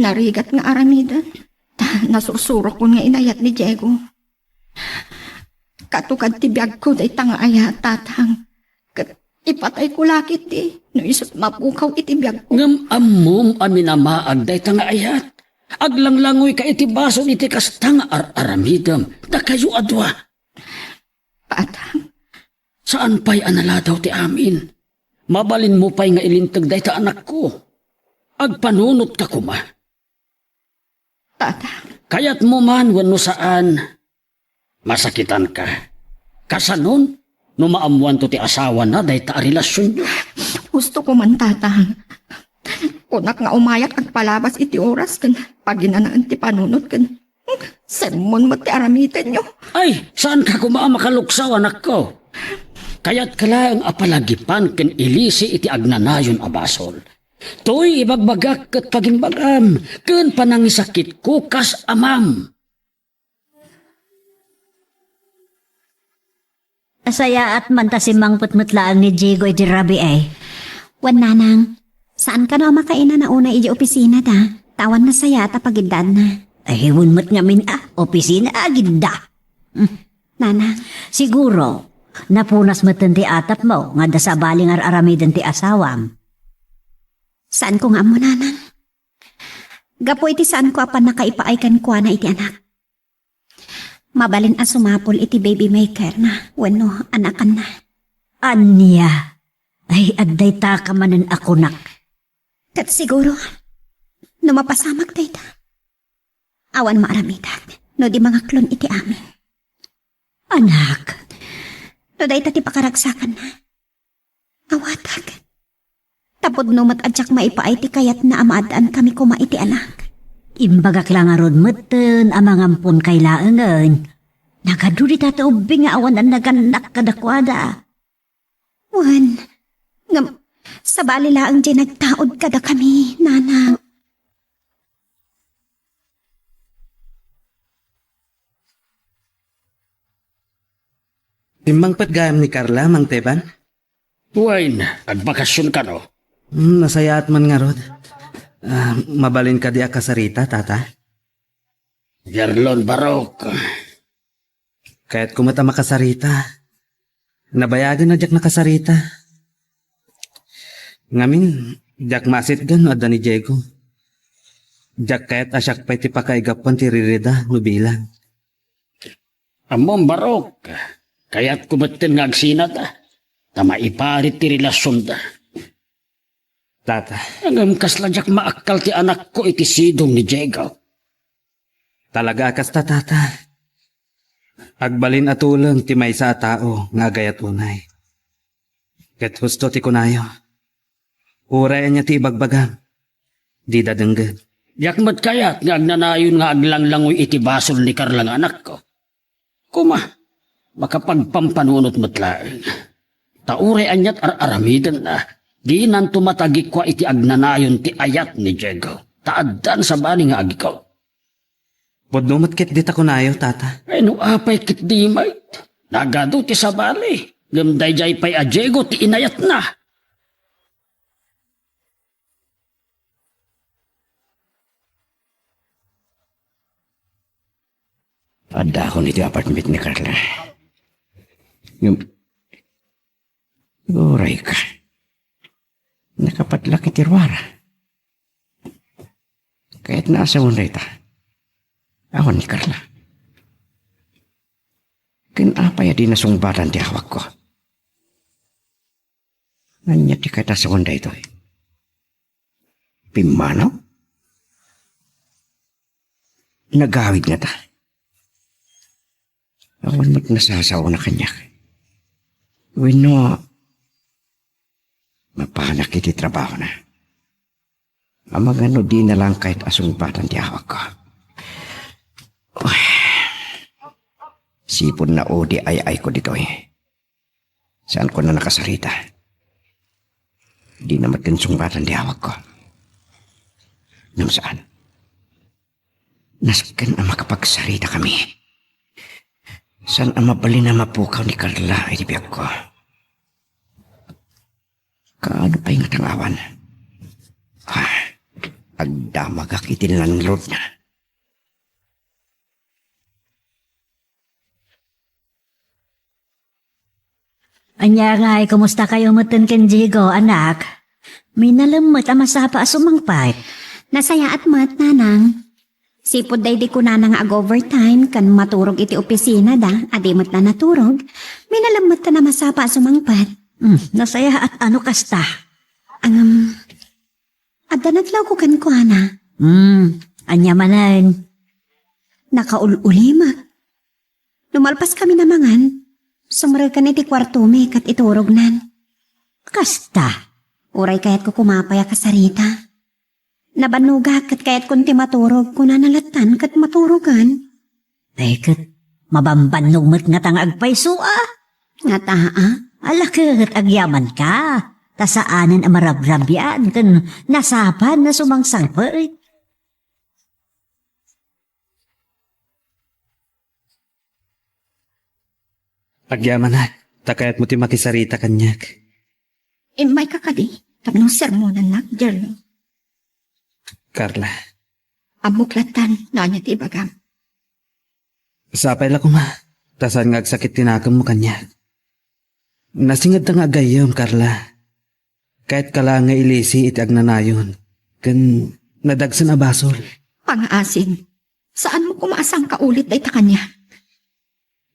narigat nga aramiden. Ta, nasursurokon nga inayat ni Diego. Katukad ti biagko dayta nga ayat, Tatang. Ket ipatayko la ketdi no isut' mapukaw iti biagko. Ngem ammom a minamaag dayta nga ayat. Aglanglangoyka iti basol iti kasta nga ar-aramidem, dakayo a dua. Tatang. Saan pay a naladaw ti amin. Mabalinmo pay nga ilinteg dayta, anakko. Agpanunotka koma. Tatang. Kayatmo man wenno saan, masakitanka. Kasanon no maammoanto ti asawana dayta a relasionyo? Hustoko man, Tatang. Kunak nga umayak agpalabas iti oras ken paginanaen ti panunot ken semmon met ti aramidenyo. Ay, saanka koma a makaluksaw, anakko. Kayatka laeng a palagipan ken ilisi iti agnanayon a basol. Toy ibagbagak ket pagimbagam ken panangisakitko kas amam. Nasayaat man ta simmangpet met laeng ni Diego iti rabii. Wen, Nanang, saan kano a makainana unay iti opisina da, ta awan nasayaat a pagiddaanna. Ay, wen met ngamin a, opisina agidda. Hmm. Nanang. Siguro, napunas metten ti atapmo nga adda sabali nga ar-aramiden ti asawam. Saanko nga ammo, Nanang. Gapu iti saanko a pannakaipaay kenkuana iti anak. Mabalin a sumapul iti baby makerna wenno anakanna. Ania? Ay, adda dayta ka manen a kunak. Ket siguro, no mapasamak dayta, awan maaramidak no di mangaklon iti amin. Anak. No dayta ti pakaragsakanna, awatak. Ta pudno met a diak maipaay ti kayatna a maaddaankami koma iti anak. Imbagak la ngarud metten a mangamponkay laengen. Nagadu dita ti ubbing nga awan a nagannak kadakuada. Wen, ngem, sabali laeng diay nagtaud kadakami, Nanang. Simmangpet gayam ni Carla, Mang Teban? Wen, agbakasyon kano? Hmm, nasayaat man ngarud. Ah, mabalin kadi a kasarita, Tata? Gerlon Barok. Kayatko met a makasarita. Nabayagen a diak nakasarita. Ngamin, diak maasitgan no adda ni Diego. Diak kayat a siak pay ti pakaigapuan ti ririda no bilang. Ammom, Barok, kayatko metten nga agsinata, ta maiparit ti relasionda. Tata. Ngem kasla diak maakkal ti anakko iti sidong ni Diego. Talaga a kasta, Tata. Agbalin a tuleng ti maysa a tao nga agayat unay. Ket husto ti kunayo. Uray ania ti ibagbagam, dida denggen. Diak met kayat nga agnanayon nga aglanglangoy iti basol ni Carla nga anakko. Koma, makapagpampanunot met laeng. Ta uray aniat ar-aramidenna, dinanto matagikua iti agnanayon ti ayat ni Diego. Ta addan sabali nga agikkaw. Pudno met ketdi ta kunayo, Tata. Ay, no apay ketdi met. Nagadu ti sabali. Ngem daydiay pay a Diego ti inayatna. Addakon iti apartment ni Carla. Ngem, uray ka. Nakapadlak iti ruara. Kayatna a sawen dayta. Awan ni Carla. Ken apay a di nasungbatan ti awagko? Ania ti kayat a sawen daytoy? Pimmanaw? Nagawid ngata. Awan met nasasaona kaniak. Wenno, mapanak iti trabahona. Amangan no dina laeng kayat a sungbatan ti awagko. Uy. Sipud naudi ay-ayko ditoy. Saanko a nakasarita. Dina met ken sungbatan ti awagko. Ngem saan. Nasken a makapagsaritakami. Saan a mabalin a mapukaw ni Carla iti biagko. Kaano pay nga tangawan? Ah, agdamagak iti landlordna. Ania ngay, kumusta kayo metten ken Diego, anak? Minalem met a masapa a sumangpet. Nasayaat met, nanang. Sipud daydi kunana nga ag-overtime ken maturog iti opisina da, a di met na naturog, minalem met a masapa a sumangpet. Hmm, nasayaat a no kasta. Ngem, adda natlawko kenkuana. Hmm, ania manen? Nakaul-ulimek. No malpaskami a mangan, sumrekkan iti kuartomi ket iturognan. Kasta, uray kayatko koma pay a kasarita. Nabannogak ket kayatkon ti maturog, kunana lattan ket maturogan. Ay ket, mabambannog met ngata nga agpayso a. Ngata a? Ala ket agyamanka, ta saanen a marabrabian ken nasapan a sumangsangpet. Agyamanak, ta kayatmo ti makisarita kaniak. Immayka kadi tapno sermonannak, Gerlo? Carla. Ammok lattan no ania ti ibagam. Sapay la koma, ta saan nga agsakit ti nakemmo kaniak. Nasingedta nga agayyem, Carla. Kayatka laeng nga ilisi iti agnanayon ken nadagsen a basol. Pangaasim, saanmo koma a sangkaulit dayta kaniak?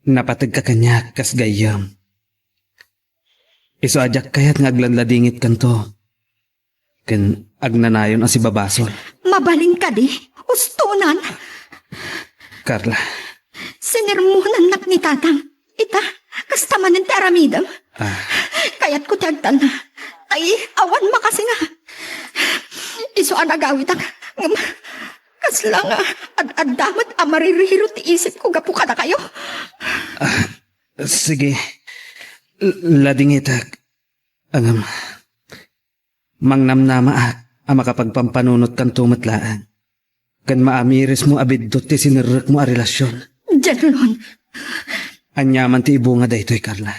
Napategka kaniak kas gayyem. Isu a diak kayat nga agladladingitkanto ken agnanayon a sibabasol. Mabalin kadi? Ustonan? Carla. Sinermonannak ni Tatang. Ita, kasta manen ti aramidem. Ah. Kayatko ti agtalna. Ay, awan makasinga. Isu a nagawidak. Ngem, kasla nga ad-adda met a maririrot ti isipko gapu kadakayo. Ah, sige. L-, ladingitak. Ngem, mangnamnamaak a makapagpampanunotkanto met laeng. Ken maamirismo a biddut ti sinerrekmo a relasion. Gerlon. Aniaman ti ibunga daytoy, Carla.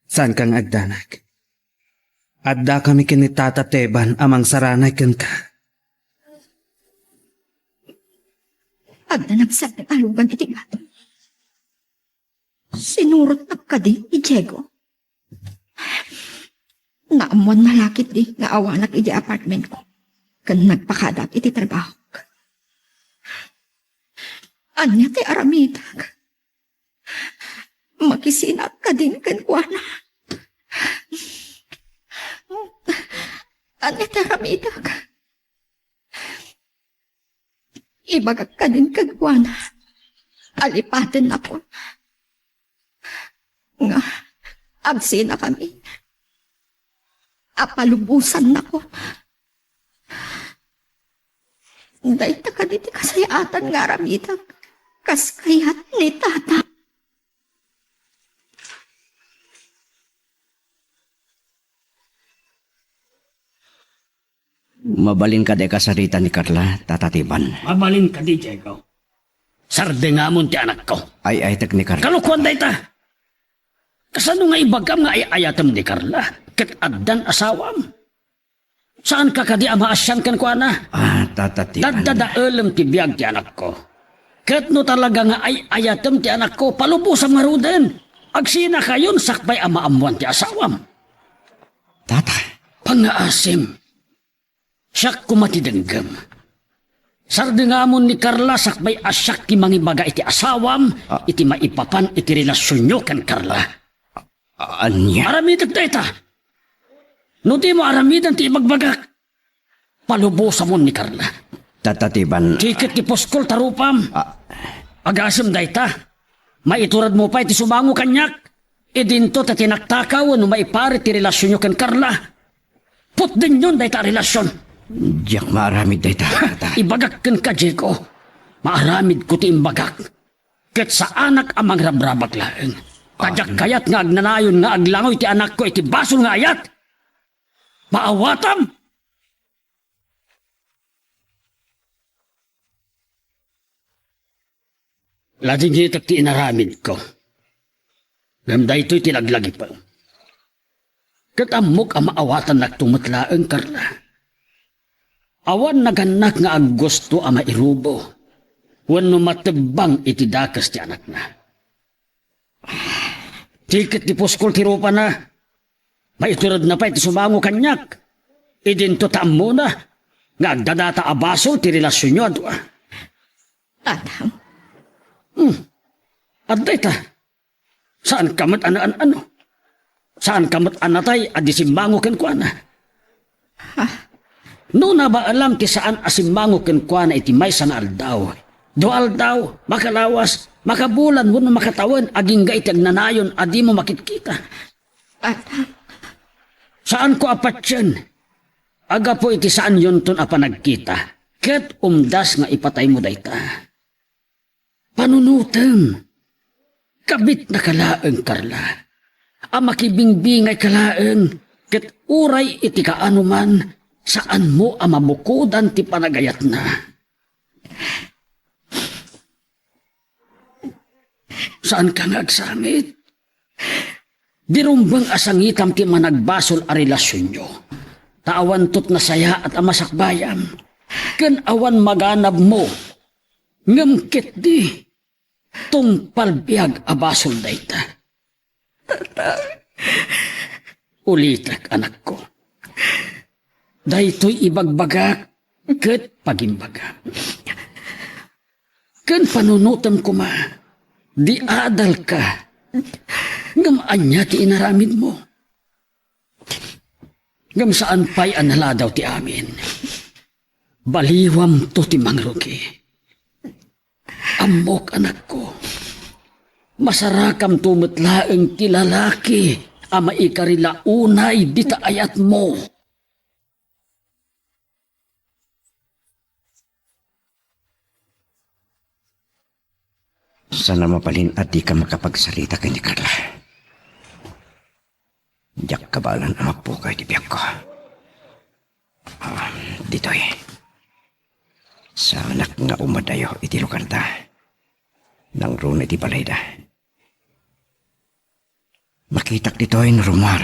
Saanka nga agdanag. Addakami ken ni Tata Teban a mangsaranay kenka. Adda nagsardeng a lugan iti bato. Sinurotnak kadi ni Diego. Naammoanna la ketdi nga awanak idiay apartmentko ken nagpakadaak iti trabahok. Ania ti aramidek? Makisinaak kadin kenkuana? Ania ti aramidek? Ibagak kadin kenkuana a lipatennakon nga agsinakami a palubosannakon. Dayta kadi ti kasayaatan nga aramidek kas kayat ni Tata. Mabalin kadi kasarita ni Carla, Tata Teban? Mabalin kadi, Diego. Sardengamon ti anakko. Ay-ayatek ni Carla. Kalokoan dayta. Kasano nga ibagam nga ay-ayatem ni Carla ket addan asawam? Saanka kadi a maasian kenkuana? Ah, Tata Teban. Daddadaelem ti biag ti anakko. Ket no talaga nga ay-ayatem ti anakko, palubosam ngaruden. Agsinakayon sakbay a maammoan ti asawam. Tata. Pangngaasim. Siak koma ti denggem. Sardengamon ni Carla sakbay a siak ti mangibaga iti asawam, ah, iti maipapan iti relasionyo ken Carla. A-, ania? Aramidek dayta. No dimo aramiden ti ibagbagak, palubosamon ni Carla. Tata Teban. Tiket ti puskol ta rupam. Ah. Agasem dayta. Maituredmo pay ti sumango kaniak. Idinto ta tinaktakaw no maiparit ti relasionyo ken Carla. Putdenyon dayta a relasion. Diak maaramid dayta, Tata. Ibagak kenka, Diego. Maaramidko ti imbagak. Ket saanak a mangrabrabak laeng. Ta diak kayat nga agnanayon nga aglangoy ti anakko iti basol nga ayat. Maawatam! Ladingitek ti inaramidko. Ngem daytoy ti laglagipem. Ket ammok a maawatannakto met laeng, Carla. Awan nagannak nga aggusto a mairubo wenno matebbang iti dakes ti anakna. Tiket ti puskol ti rupana. Maituredna pay ti sumango kaniak. Idinto ta ammona nga agdadata a basol ti relasionyo a dua. Tatang. Hmm. Adda ita. Saanka met a naan-ano. Saanka met a natay a di simmango kenkuana. Ha? No nabaelam ti saan a simmango kenkuana iti maysa nga aldaw, dua aldaw, makalawas, makabulan wenno makatawen, agingga iti agnanayon a dimo makitkita. Tatang. Saanko a patien a gapu iti saanyonton a panagkita, ket umdas nga ipataymo dayta. Panunotem, kabitnaka laeng, Carla, a makibingbingayka laeng, ket uray iti kaanoman, saanmo a mabukodan ti panagayatna. Saanka nga agsangit? Di rumbeng a sangitam ti managbasol a relasionyo. Ta awanto ti nasayaat a masakbayam, ken awan maganabmo. Ngem ketdi, tungpal biag a basol dayta. Ulitek, anakko. Daytoy ibagbagak ket pagimbagam. Ken panunotem koma, di adalka. Ngem ania ti inaramidmo? Ngem saan pay a naladaw ti amin. Baliwamto ti mangrugi. Ammok, anakko. Masarakamto met laeng ti lalaki a maikarila unay dita ayatmo. Saan a mabalin a dika makapagsarita ken ni Carla. Diak kabaelan a mapukay ti biagko. Ah, ditoy. Saanak nga umadayo iti lugarda. Nangruna iti balayda. Makitak ditoy no rummuar.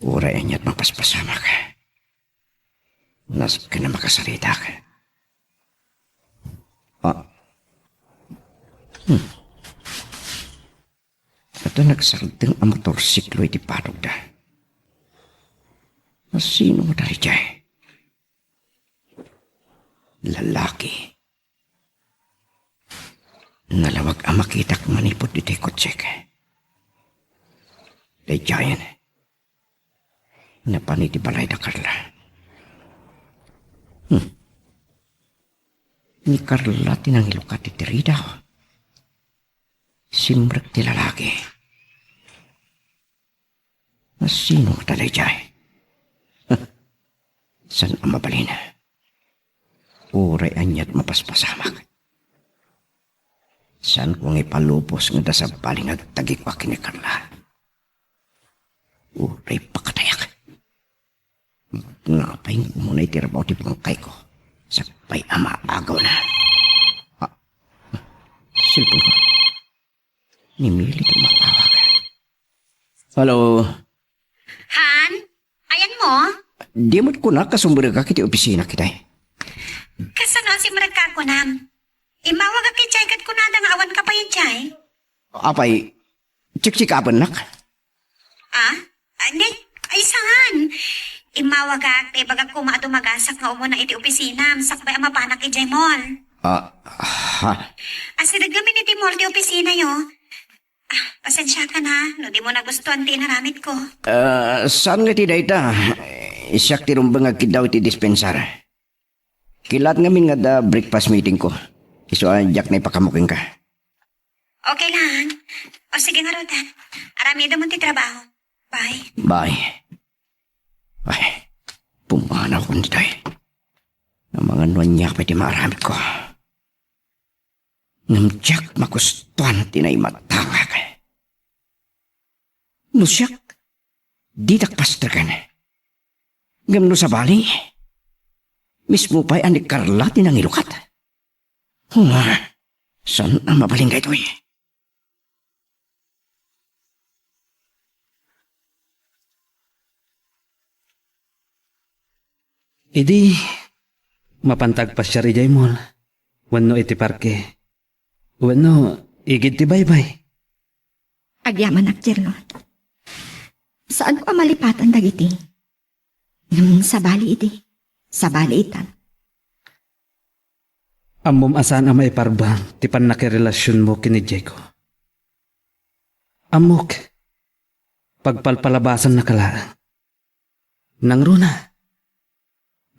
Uray ania't mapaspasamak. Nasken a makasaritak. Ah. Hmm. Adda nagsardeng a motorsiklo iti padogda. Nasino nga daydiay? Lalaki. Nalawag a makitak manipud iti kotsek. Daydiayen. Napan iti balay da Carla. Hmm. Ni Carla ti nangilukat iti ridaw. Simrek ti lalaki. Nasino ta daydiay? Saan a mabalin? Uray ania't mapaspasamak. Saanko nga ipalubos nga adda sabali nga agtagikua ken ni Carla. Uray pakatayak. Napay nga umuna iti rabaw ti bangkayko. Sakbay a maagawna. Ah, cellphone ko. Ni Mili ti umatawag. Hello. Han? Ayanmo? Di met kunak a sumrekak iti opisina ketdi. Kasano a simrekka kunam? Immawagak idiay ket kunada nga awanka pay idiay. Apay, check-check-apennak? Ah? Ay, di, ay, saan? Immawagak, ta ibagak koma a dumagasak nga umuna iti opisinam, sakbay a mapanak idiay mall. Ah, ha? Asideg ngamin iti mall ti opisinayo. Ah, pasensiakan ha, no dimo nagustuan ti inaramidko. Ah, saan nga ti dayta? Siak ti rumbeng agkiddaw iti dispensar. Kilaat ngamin nga adda breakfast meetingko. Isu a diak naipakaammo kenka. Okay lang. O sige ngarud, ha. Aramidem ti trabaho. Bye. Bye. Ay, pumanaw ko ditoy. Amangan no ania pay ti maaramidko. Ngem diak magustuan ti naimatangak. No siak, didak pastreken. Ngem no sabali, mismo pay a ni Carla ti nangilukat. Nga, saan a mabalin daytoy? Idi, mapanta agpasiar idiay mall, wenno iti parke, wenno igid ti baybay. Agyamanak, Jerlon. Saanko a malipatan dagiti. Ngem sabali idi. Sabali itan. Ammom a saan a maiparbeng ti pannakirelasionmo ken ni Diego. Ammok, pagpalpalabasannaka laeng. Nangruna,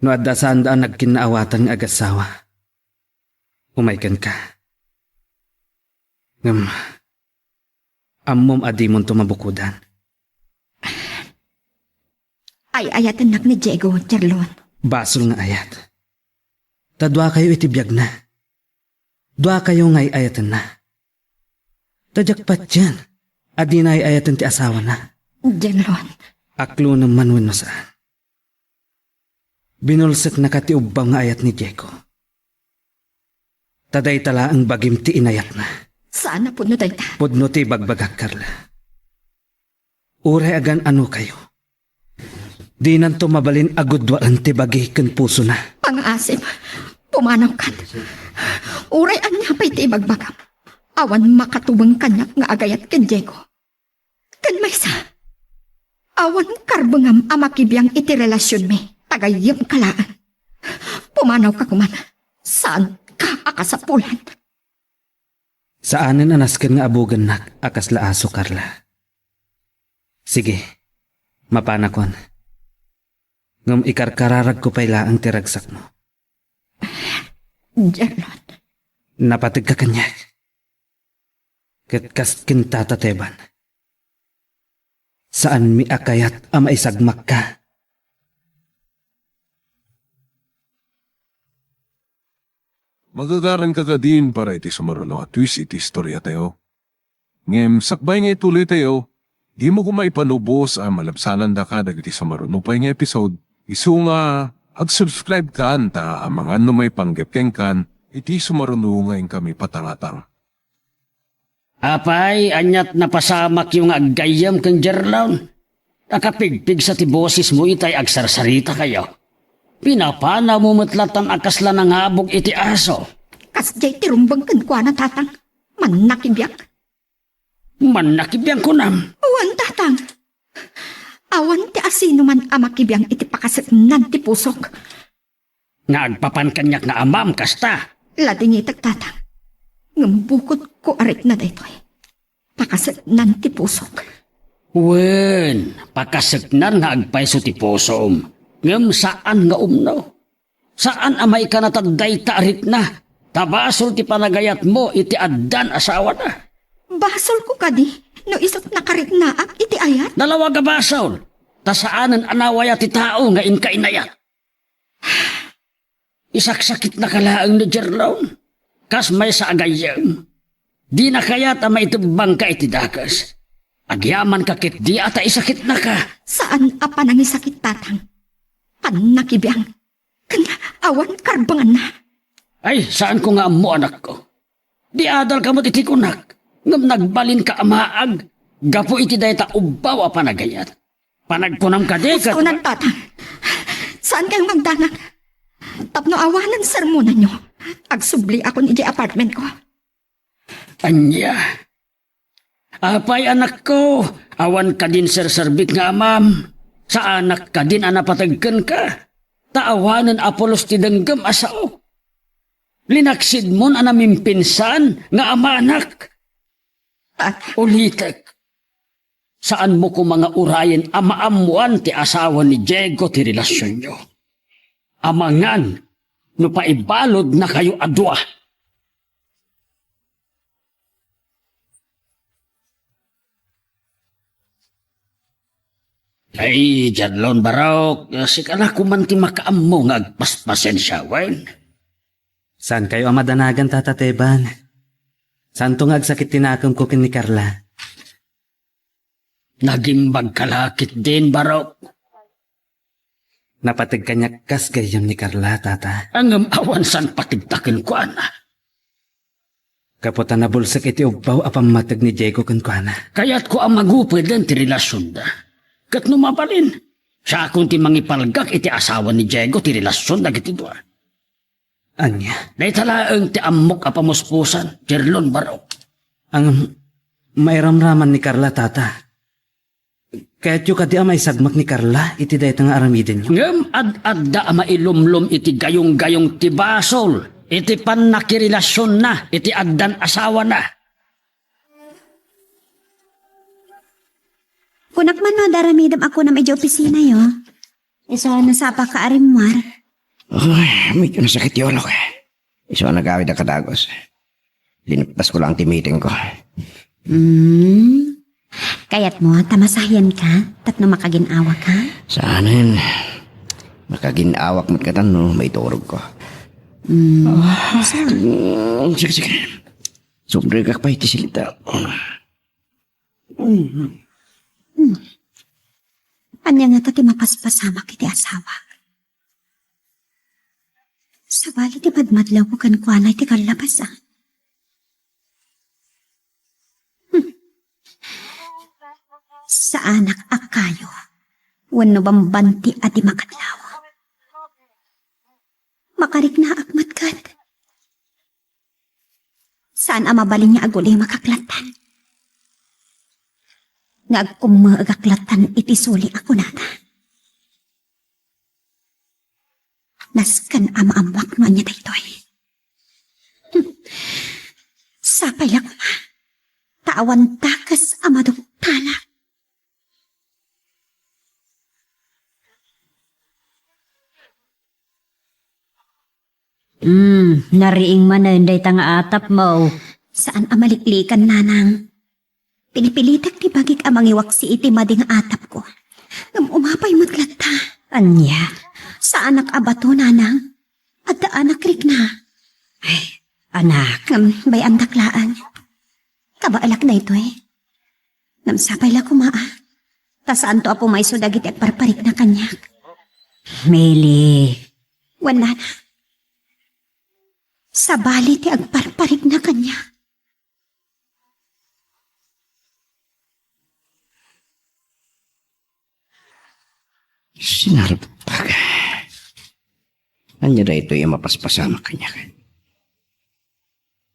no adda saanda a nagkinnaawatan nga agassawa, umay kenka. Ngem, ammom a dimonto mabukodan. Ay-ayatennak ni Diego, Jerlon. Basol nga ayat. Ta duakayo iti biagna. Duakayo nga ay-ayatenna. Ta diak patien a dina ay-ayaten ti asawana. Jerlon. Aklonem man wenno saan. Binulseknaka ti ubbam nga ayat ni Diego. Ta dayta laeng bagim ti inayatna. Saan a pudno dayta. Pudno ti ibagbagak, Carla. Uray agan-anokayo, dinanto mabalin a gudduaen ti bagi ken pusona. Pangaasim, pumanawkan. Uray ania pay ti ibagbagam, awan makatubeng kaniak nga agayat ken Diego. Ken maysa, awan karbengam a makibiang iti relasionmi, ta gayyemka laeng. Pumanawka koman, saanka a kasapulan. Saanen a nasken nga abugennak a kasla aso, Carla. Sige, mapanakon. Ngem ikarkararagko pay laeng ti ragsakmo. Jerlon. Napategka kaniak. Ket kas ken Tata Teban, saanmi a kayat a maisagmakka. Magagaranka kadin para iti sumaruno a twist iti istoriatayo. Ngem sakbay nga ituloytayo, dimo koma ipalubos a malabsanandaka dagiti sumaruno pay nga episode. Isu nga, ag-subscribe kan ta amangan no maipanggep kenkan iti sumaruno nga inkami patangatang. Apay, ania't napasamakyo nga aggayyem ken Jerlon? Nakapigpigsa ti bosesmo itay agsarsarita kayo. Pinapanawmo met latan a kasla nangabog iti aso. Kasdiay ti rumbeng kenkuana, Tatang. Mannakibiang. Mannakibiang kunam? Wen, Tatang. Awan ti asinoman a makibiang iti pakaseknan ti pusok. Nga agpapan kaniak nga amam kasta. Ladingitek, Tatang. Ngem bukodko a rikna daytoy. Pakaseknan ti pusok. Wen, pakaseknan nga agpayso ti pusom. Ngem saan nga umno. Saan a maikanatad dayta a rikna. Ta basol ti panagayatmo iti addan asawana. Basolko kadi no isut' nakariknaak iti ayat? Nalawag a basol. Ta saanen a nawaya ti tao nga inka inayat. Isaksakitnaka laeng ni Jerlon. Kas maysa a gayyem. Dina kayat a maitebbangka iti dakes. Agyamanka ketdi a ta isakitnaka. Saan a panangisakit, Tatang. Pannakibiang. Ken awan karbenganna. Ay, saanko nga ammo, anakko. Di adalka met iti kunak, ngem nagbalinka a maag gapu iti dayta ubbaw a panagayat. Panagkunam kadi ket Ustonan, Tatang. Saan kayong magdanag? Tapno awanen sermonanyo. Agsubliakon idiay apartmentko. Ania? Apay, anakko, awan kadin serserbik nga amam? Saanak kadin a napateg kenka? Ta awanen a pulos ti denggem a sao. Linaksidmon a namimpinsan nga amanak. Ulitek, saanmo koma nga urayen a maammoan ti asawa ni Diego ti relasionyo. Amangan no paibaludnakayo a dua. Ay, Jadlon Barok, sika la koman ti makaammo nga agpaspasensia, wen? Saankayo a madanagan, Tata Teban. Saanto nga agsakit ti nakemko ken ni Carla. Nagimbagka la ketdin, Barok. Napateg kaniak kas gayyem ni Carla, Tata. Ngem awan saan pategta kenkuana. Gapu ta nabulsek iti ubbaw a pammateg ni Diego kenkuana. Kayatko a magupeden ti relasionda. Ket no mabalin, siakon ti mangipalgak iti asawa ni Diego ti relasion dagiti dua. Ania? Dayta laeng ti ammok a pamuspusan, Jerlon Barok. Ang mairamraman ni Carla, Tata. Kayatyo kadi a maisagmak ni Carla iti dayta nga aramidenyo? Ngem ad-adda a mailumlom iti gayong-gayong ti basol iti pannakirelasionna iti addan asawana. Kunak man no adda aramidem a kunam idiay opisinayo. Isu a nasapaka a rimmuar. Ay, medyo nasakit ti ulok. Isu a nagawid a kadagus. Linapdasko laeng ti meetingko. Hmm. Kayatmo ta masahianka tapno makagin-awaka? Saanen. Makagin-awak met katan no maiturogko. Hmm. Ah, sige, sige. Sumrekak pay ti silita. Hmm. Ania ngata ti mapaspasamak iti asawak? Sabali ti madmadlawko kenkuana iti kallapasan. Hmm. Saanak a kayo wenno bambanti a di makadlaw. Makariknaak met ket. Saan a mabalin nga agulimakak lattan. Nga agkummeegak lattan iti suli a kunana. Nasken a maammoak no ania daytoy. Hmm. Sapay la koma ta awan dakes a maduktanak. Hmm, nariing manen dayta nga atapmo. Saan a maliklikan, nanang. Pinipilitek ti bagik a mangiwaksi iti madi nga atapko. Ngem umapay met latta. Ania? Saanak a bato, nanang. Adda anak rikna. Ay, anak. Ngem bay-andak laeng. Kabaelak daytoy. Ngem sapay la koma, a. Ta saanto a pumayso dagiti agparparikna kaniak. Mili. Wen, nana. Sabali ti agparparikna kaniak. Naragtak. Ania daytoy a mapaspasamak kaniak?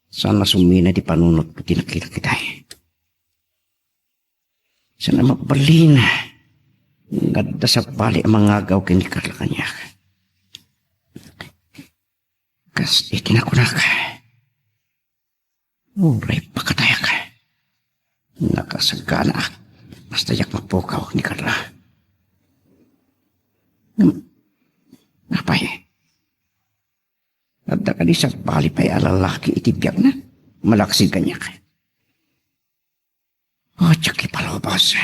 Saan a sumina ti panunot ti nakitak itay? Saan a mabalin nga adda sabali a mangagaw ken ni Carla kaniak? Kas iti nakunak, uray pakatayak. Nakasaganaak, basta diak mapukaw ni Carla. Ngem, apay, adda kadi sabali pay a lalaki iti biagna? Malaksid kaniak. O, diak ipalubos.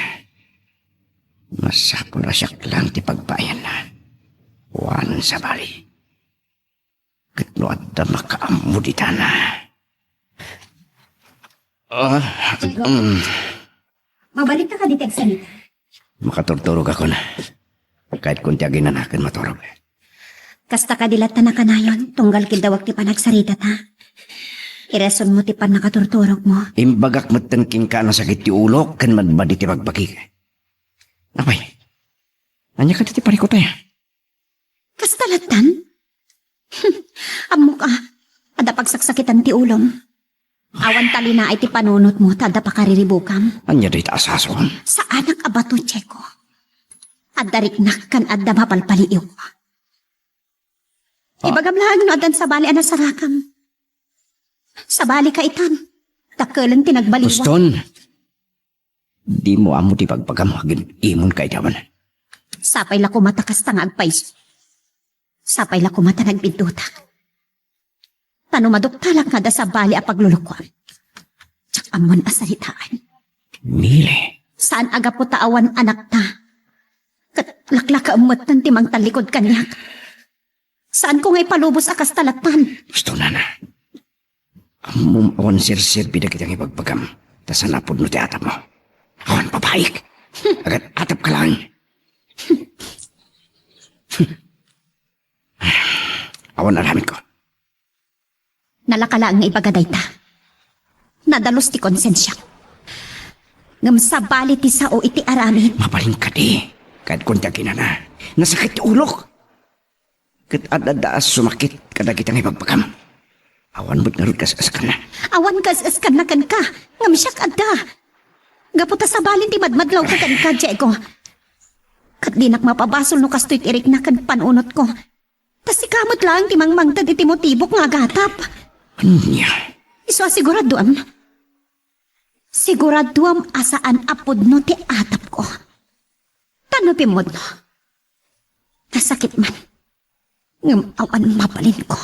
Masapul a siak lang ti pagbayanna. Wan sabali. Ket no adda makaammo ditana. Ah, Diego, mm. Mabalinka kadi ti agsarita? Makaturturogakon. Kayatko ti aginana ken maturog. Kasta kadi latta nakanayon, tunggal kiddawak ti panagsaritata. Irasonmo ti pannakaturturogmo. Imbagak metten kenka a nasakit ti ulok ken madmadi ti bagbagik. Apay, ania kadi ti parikutay? Kasta lattan? Ammok a, adda pagsaksakitan ti ulom. Awan talinaay ti panunotmo ta adda pakariribukam. Ania dayta a sasawen? Saanak a bato, Diego. Adda riknak ken adda mapalpaliiw. Ah. Ibagam laeng no addan sabali a nasarakam. Sabalika itan. Dakkelen ti nagbaliwan. Uston. Dimo ammo ti bagbagam, agin-imon kaidaman. Sapay la koma ta kasta nga agpayso. Sapay la koma ta nagbiddutak. Ta no maduktalak nga adda sabali a paglulukoam, diak ammon a saritaan. Mile. Saan a gapu ta awan anakta. Ket laklakaem metten ti mangtallikud kaniak. Saanko nga ipalubos a kasta lattan. Uston, nana. Ammom awan serserbi dagiti nga ibagbagam, ta saan a pudno ti atapmo. Awan babaik. Agat-atapka laeng. Awan aramidko. Nalaka laeng nga ibaga dayta. Nadalus ti konsensiak. Ngem sabali ti sao iti aramid. Mabalin kadi. Kayatko ti aginana. Nasakit ti ulok. Ket adda a sumakit kadagiti nga ibagbagam. Awan met ngarud kas-eskanna. Awan kas-eskanna kenka, ngem siak adda. Gapu ta sabalin ti madmadlawko kenka, Diego. Ket dinak mapabasol no kastoy ti rikna ken panunotko. Ta sika met laeng ti mangmangted iti motibok nga agatap. Ania? Isu a siguraduam. Siguraduam a saan a pudno ti atapko. Ta no pimmudno, nasakit man, ngem awan mabalinko.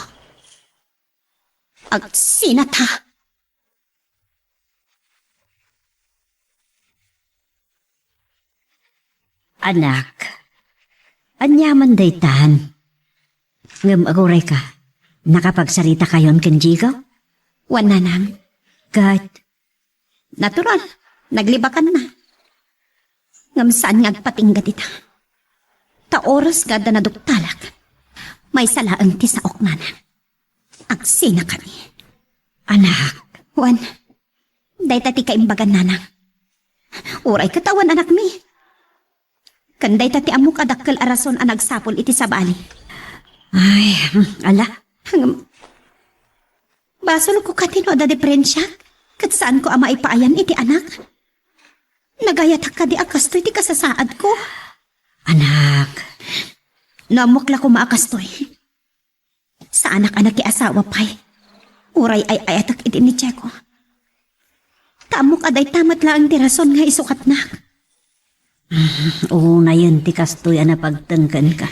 Agsinata. Anak, ania man daytan? Ngem agurayka, nakapagsaritakayon ken Diego? Wen, nanang. Ket? Natural, naglibakanna. Ngem saan nga agpatingga dita. Ta oras nga adda naduktalak, maysa laeng ti saok, nanang. Agsinakami. Anak. Wen, dayta ti kaimbagan, nanang. Uray ket awan anakmi. Ken dayta ti ammok a dakkel a rason a nagsapul iti sabali. Ay, ala. Ngem, basolko kadi no adda diferensiak, ket saanko a maipaayan iti anak. Nagayatak kadi a kastoy ti kasasaadko. Anak, no ammok la koma a kastoy, saanak a nakiasawa pay. Uray ay-ayatek iti ni Diego. Ta ammok a dayta met laeng ti rason nga isukatnak. Unayen ti kastoy a napagteng kenka.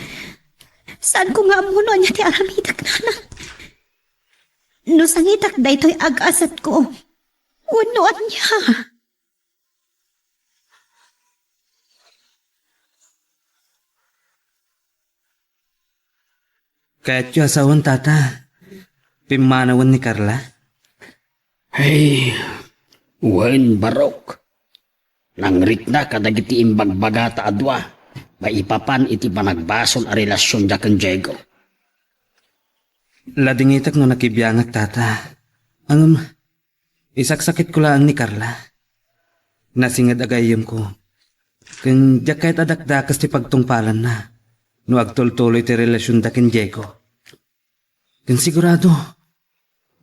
Saanko nga ammo no ania ti aramidek, nanang. No sangitak daytoy agasatko, wenno ania? Kayatyo a sawen, tata, pimmanawen ni Carla? Ay, wen, barok. Nangrikna kadagiti imbagbagata a dua maipapan iti panagbasol a relasionda ken Diego. Ladingitek no nakibiangak, tata. Ngem, isaksakitko laeng ni Carla. Nasinged a gayyemko. Ken diak kayat a dakdakes ti pagtungpalanna. no agtultuloy ti relasionda ken Diego. Ken sigurado,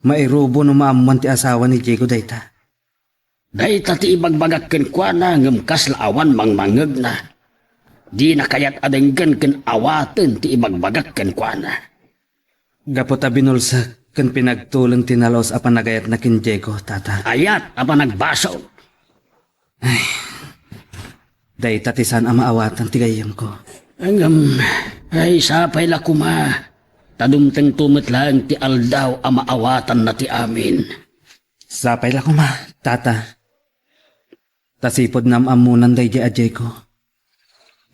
mairubo no maammuan ti asawa ni Diego dayta. Dayta ti ibagbagak kenkuana ngem kasla awan mangmangngegna. Dina kayat a denggen ken awaten ti ibagbagak kenkuana. Gapu ta binulsek ken pinagtulon ti nalus a panagayatna ken Diego, Tata. Ayat a panagbasol. Ay, dayta ti saan a maawatan ti gayyemko. Ngem, ay, sapay la koma, ta dumtengto met laeng ti aldaw a maawatanna ti amin. Sapay la koma, Tata. Ta sipud naam-ammonan daydiay a Diego.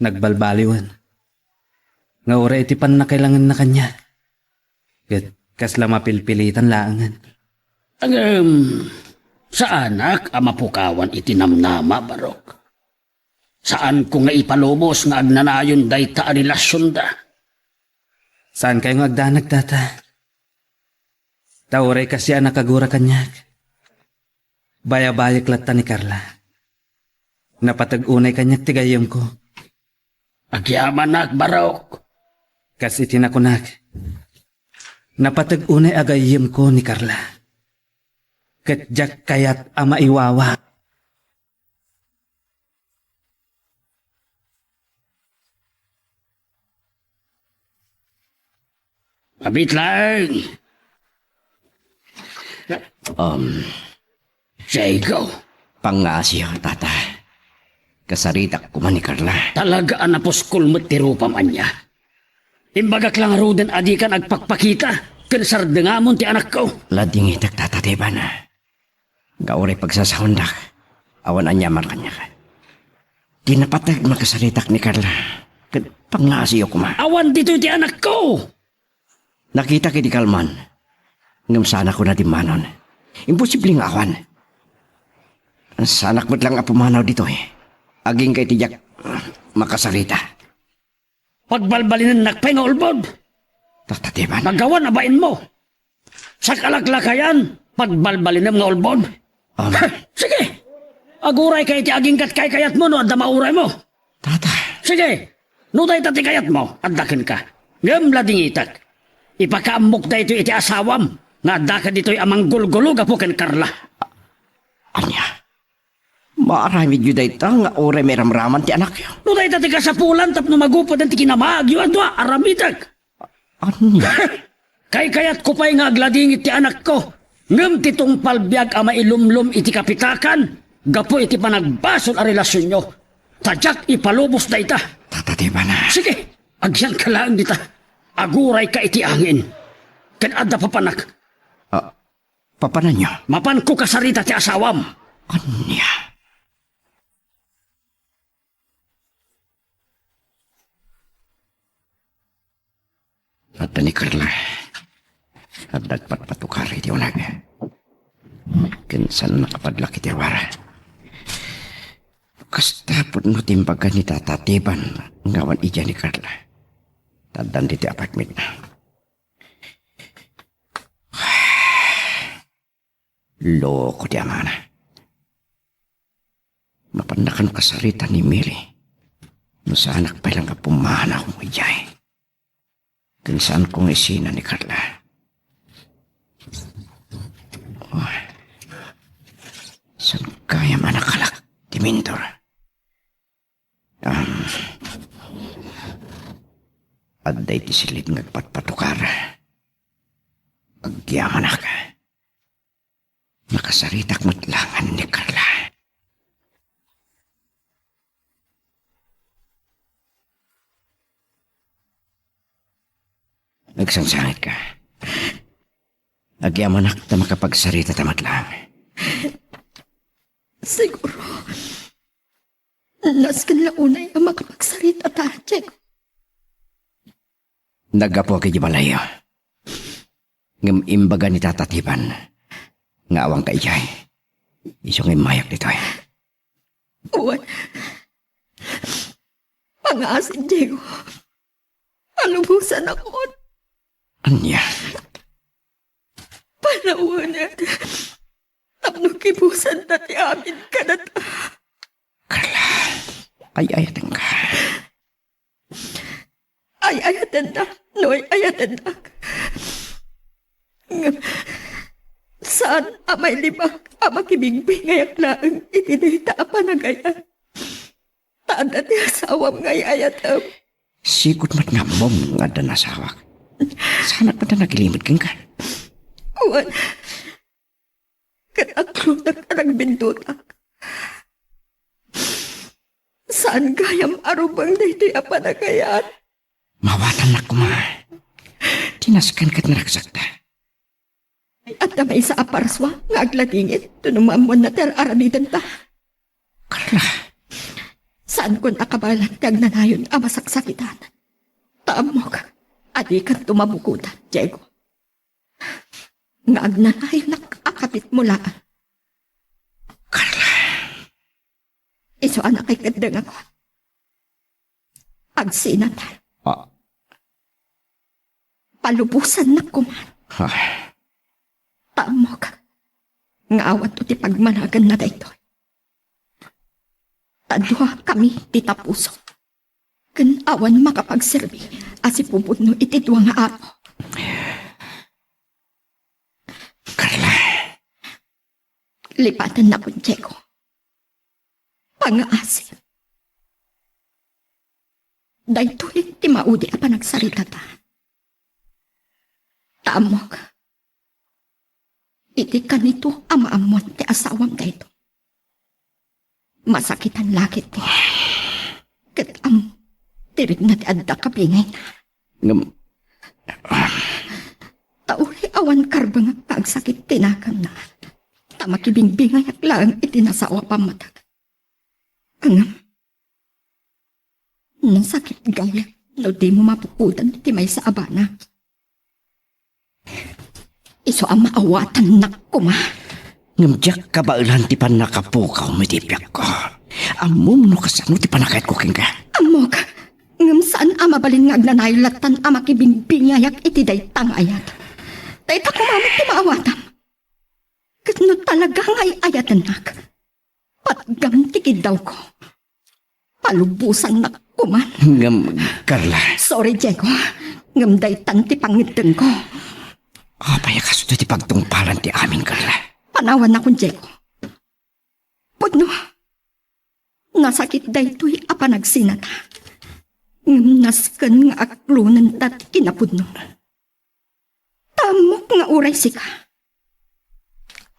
Nagbalbaliwen. Nga uray iti pannakailangenna kaniak. Ket kasla mapilpilitan laengen. Ngem, saanak a mapukawan iti namnama, Barok. Saanko nga ipalubos nga agnanayon dayta a relasionda. Saankayo nga agdanag, Tata. Ta uray kasia a nakagura kaniak, bayabayek latta ni Carla. Napateg unay kaniak ti gayyemko. Agyamanak, Barok. Kas iti nakunak, napateg unay a gayyemko ni Carla. Ket diak kayat a maiwawa. Mabit laeng. Um, Diego. Pangngaasiyo, Tata. Kasaritak koma ni Carla. Talaga a napuskol met ti rupam ania. Imbagak la ngaruden a dikan agpakpakita ken sardengamon ti anakko. Ladingitek, Tata Teban. Nga uray pagsasaondak, awan aniaman kaniak. Ti napateg makasaritak ni Carla, ket pangngaasiyo koma. Awan ditoy ti anakko! Nakitak iti kalman, ngem saanak a dimmanon. Imposible nga awan. Saanak met lang a pumanaw ditoy. Agingga iti diak makasarita. Pagbalbalinennak pay nga ulbod. Tata Teban. Nagawan a bainmo. Sakalaklakayan, pagbalbalinem nga ulbod. Amen. Sige. Agurayka iti agingga't kaykayatmo no adda mauraymo. Tata. Sige. No dayta ti kayatmo, adda kenka. Ngem ladingitek. Ipakaammok daytoy iti asawam nga adda kaditoy a manggulgulo gapu ken Carla. Ania? Maaramidyo dayta nga uray mairamraman ti anakyo. No dayta ti kasapulan tapno magupeden ti kinamaagyo a dua, aramidek. Ania? Kaykayatko pay nga agladingit ti anakko, ngem ti tungpal biag a mailumlom iti kapitakan gapu iti panagbasol a relasionyo. Ta diak ipalubos dayta. Tata Teban. Sige, agyanka laeng dita. Agurayka iti angin. Ken adda papanak. Ah, Papananyo? Mapanko kasarita ti asawam. Ania? Adda ni Carla. Adda agpatpatukar iti uneg. Ken saan nakapadlak iti awara. Kasta pudno ti imbaga ni Tata Teban nga awan idiay ni Carla. Ta addan ditoy apartment na. Loko ti amana. Mapannakan kasarita ni Mary. No saanak pay lang a pumanaw idiay. Ken saanko nga isina ni Carla. Oh. Saan kayat a nakalak ti mintor? Um, adda iti silid nga agpatpatukar. Agyamanak. Nakasaritak met laeng ni Carla. Agsangsangitka. Agyamanak ta makapagsarita ta met laeng. Siguro, nasken la unay a makapagsarita ta, Diego. Naggapuak idiay balayyo. Ngem imbaga ni Tata Teban nga awanka idiay. Isu nga immayak ditoy. Wen, pangngaasi, Diego. Palubosanakon. Ania? Panawened tapno kibusanda ti amin kadata. Carla, ay-ayatenka. Ay-ayatennak, no ay-ayatennak. Ngem saan a mailibak a makibigbingayak laeng iti dayta a panagayat. Ta adda ti asawam nga ay-ayatem. Sigud met nga ammom nga adda nasawak. Saanak met a nagilimud kenka? Wen, ket aglutak a nagbindutak. Saan gayam a rubeng daytoy a panagayat. Maawatannak koma. Ti nasken ket naragsakta. Adda maysa a parsua nga agladingit no maammoanna ti ar-aramidenta. Carla. Saankon a kabaelan ti agnanayon a masaksakitan. Ta ammok a dikanto mabukodan, Diego. Nga agnanayonak a kapitmo laeng. Carla. Isu a nakikeddengakon. Agsinat. Ah. Palubosannak koma. Ah. Ta ammok nga awan ti pagmanaganna daytoy. Ta duakami ti tapuso. Ken awan makapagserbi a sipupudno iti dua nga aro. Carla. Lipatennakon, Diego. Pangaasi. Daytoy ti maudi a panagsaritata. Ta ammok, iti kanito a maammoan ti asawam daytoy, masakitan la ketdi. Ket am, ti rikna ti adda kabingayna. Ngem, ta uray awan karbengak nga agsakit ti naganna, ta makibigbingayak laeng iti nasaoa a pammateg. Ngem, nasakit gayam no dimo mapukodan ti maysa a bana. Isu a maawatannak koma. Ngem diak kabaelan ti pannakapukawmo iti biagko. Ammom no kasano ti panagayatko kenka? Ammok, ngem saan a mabalin nga agnanayon lattan a makibigbingayak iti dayta nga ayat. Dayta koma met ti maawatam. Ket no talaga nga ay-ayatennak, patgam ti kiddawko. Palubosannak koma. Ngem, Carla. Sorry, Diego. Ngem daytan ti pangngeddengko. Apay a kastoy ti pagtungpalan ti amin, Carla? Panawannakon, Diego. Pudno, nasakit daytoy a panagsinata. Ngem nasken nga aklonenta ti kinapudno. Ta ammok nga uray sika,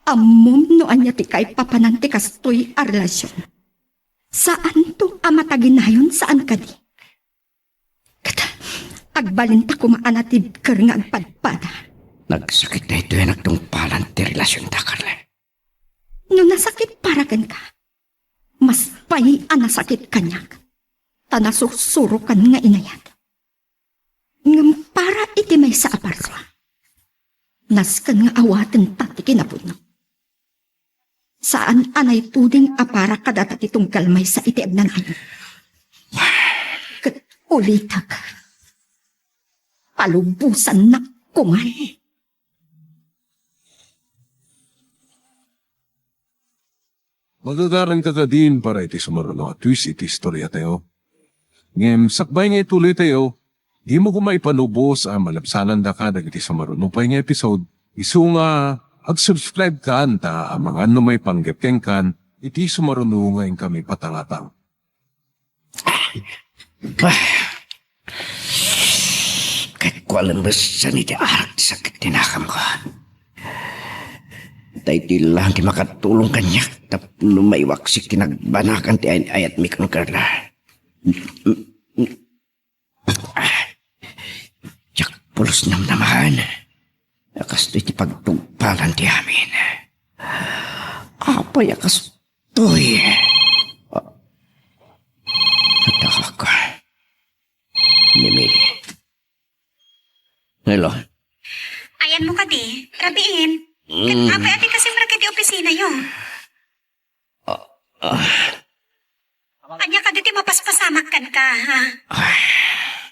ammom no ania ti kaipapanan ti kastoy a relasion. Saanto a mataginayon, saan kadi? Ket agbalinta koma a natibker nga agpadpada. Nagsakit daytoy a nagtungpalan ti relasionta, Carla. No nasakit para kenka, mas pay a nasakit kaniak, ta nasursurokan nga inayat. Ngem para iti maysa a parsua, nasken nga awatenta ti kinapudno. Saan a naituding a para kadata ti tunggal maysa iti agnanayon. Ket ulitek, palubosannak koman. Magagaranka kadin para iti sumaruno a twist iti istoriatayo. Ngem sakbay nga ituloytayo, dimo koma ipalubos a malabsanandaka dagiti sumaruno pay nga episode, isu nga ag-subscribe kan ta amangan no maipanggep kenkan iti sumaruno nga inkami patangatang. Ah. Ket kualem messen iti arak ti sakit ti nakamko. Daytoy laeng ti makatulong kaniak tapno maiwaksik ti nagbanagan ti ay-ayatmi ken Carla. Diak pulos namnamaen a kastoy ti pagtungpalan ti amin. Apay a kastoy? Adda ka. Ni Mili. Hello. Ayanmo kadi, rabiin. Ket Mm. apay a ti kasimrek iti opisinayo? Ah, ah. Ania kadi ti mapaspasamak kenka, ha? Ay.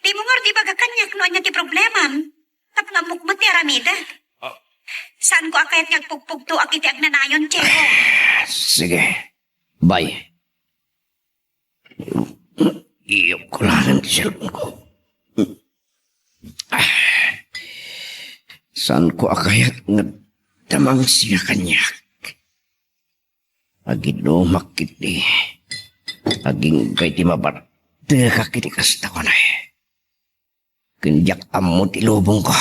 Dimo ngarud ibaga kaniak no ania ti problemam. Tapno ammok met ti aramidek. Ah. Saanko a kayat nga agpugpugtoak iti agnanayon, Diego. Sige. Bye. Iyok ko laeng ti cellphone ko. Saanko a kayat nga adda mangsiya kaniak. Agidumak iti agingga iti mabattekak iti kasta kunay. Ken diak ammo ti lubongko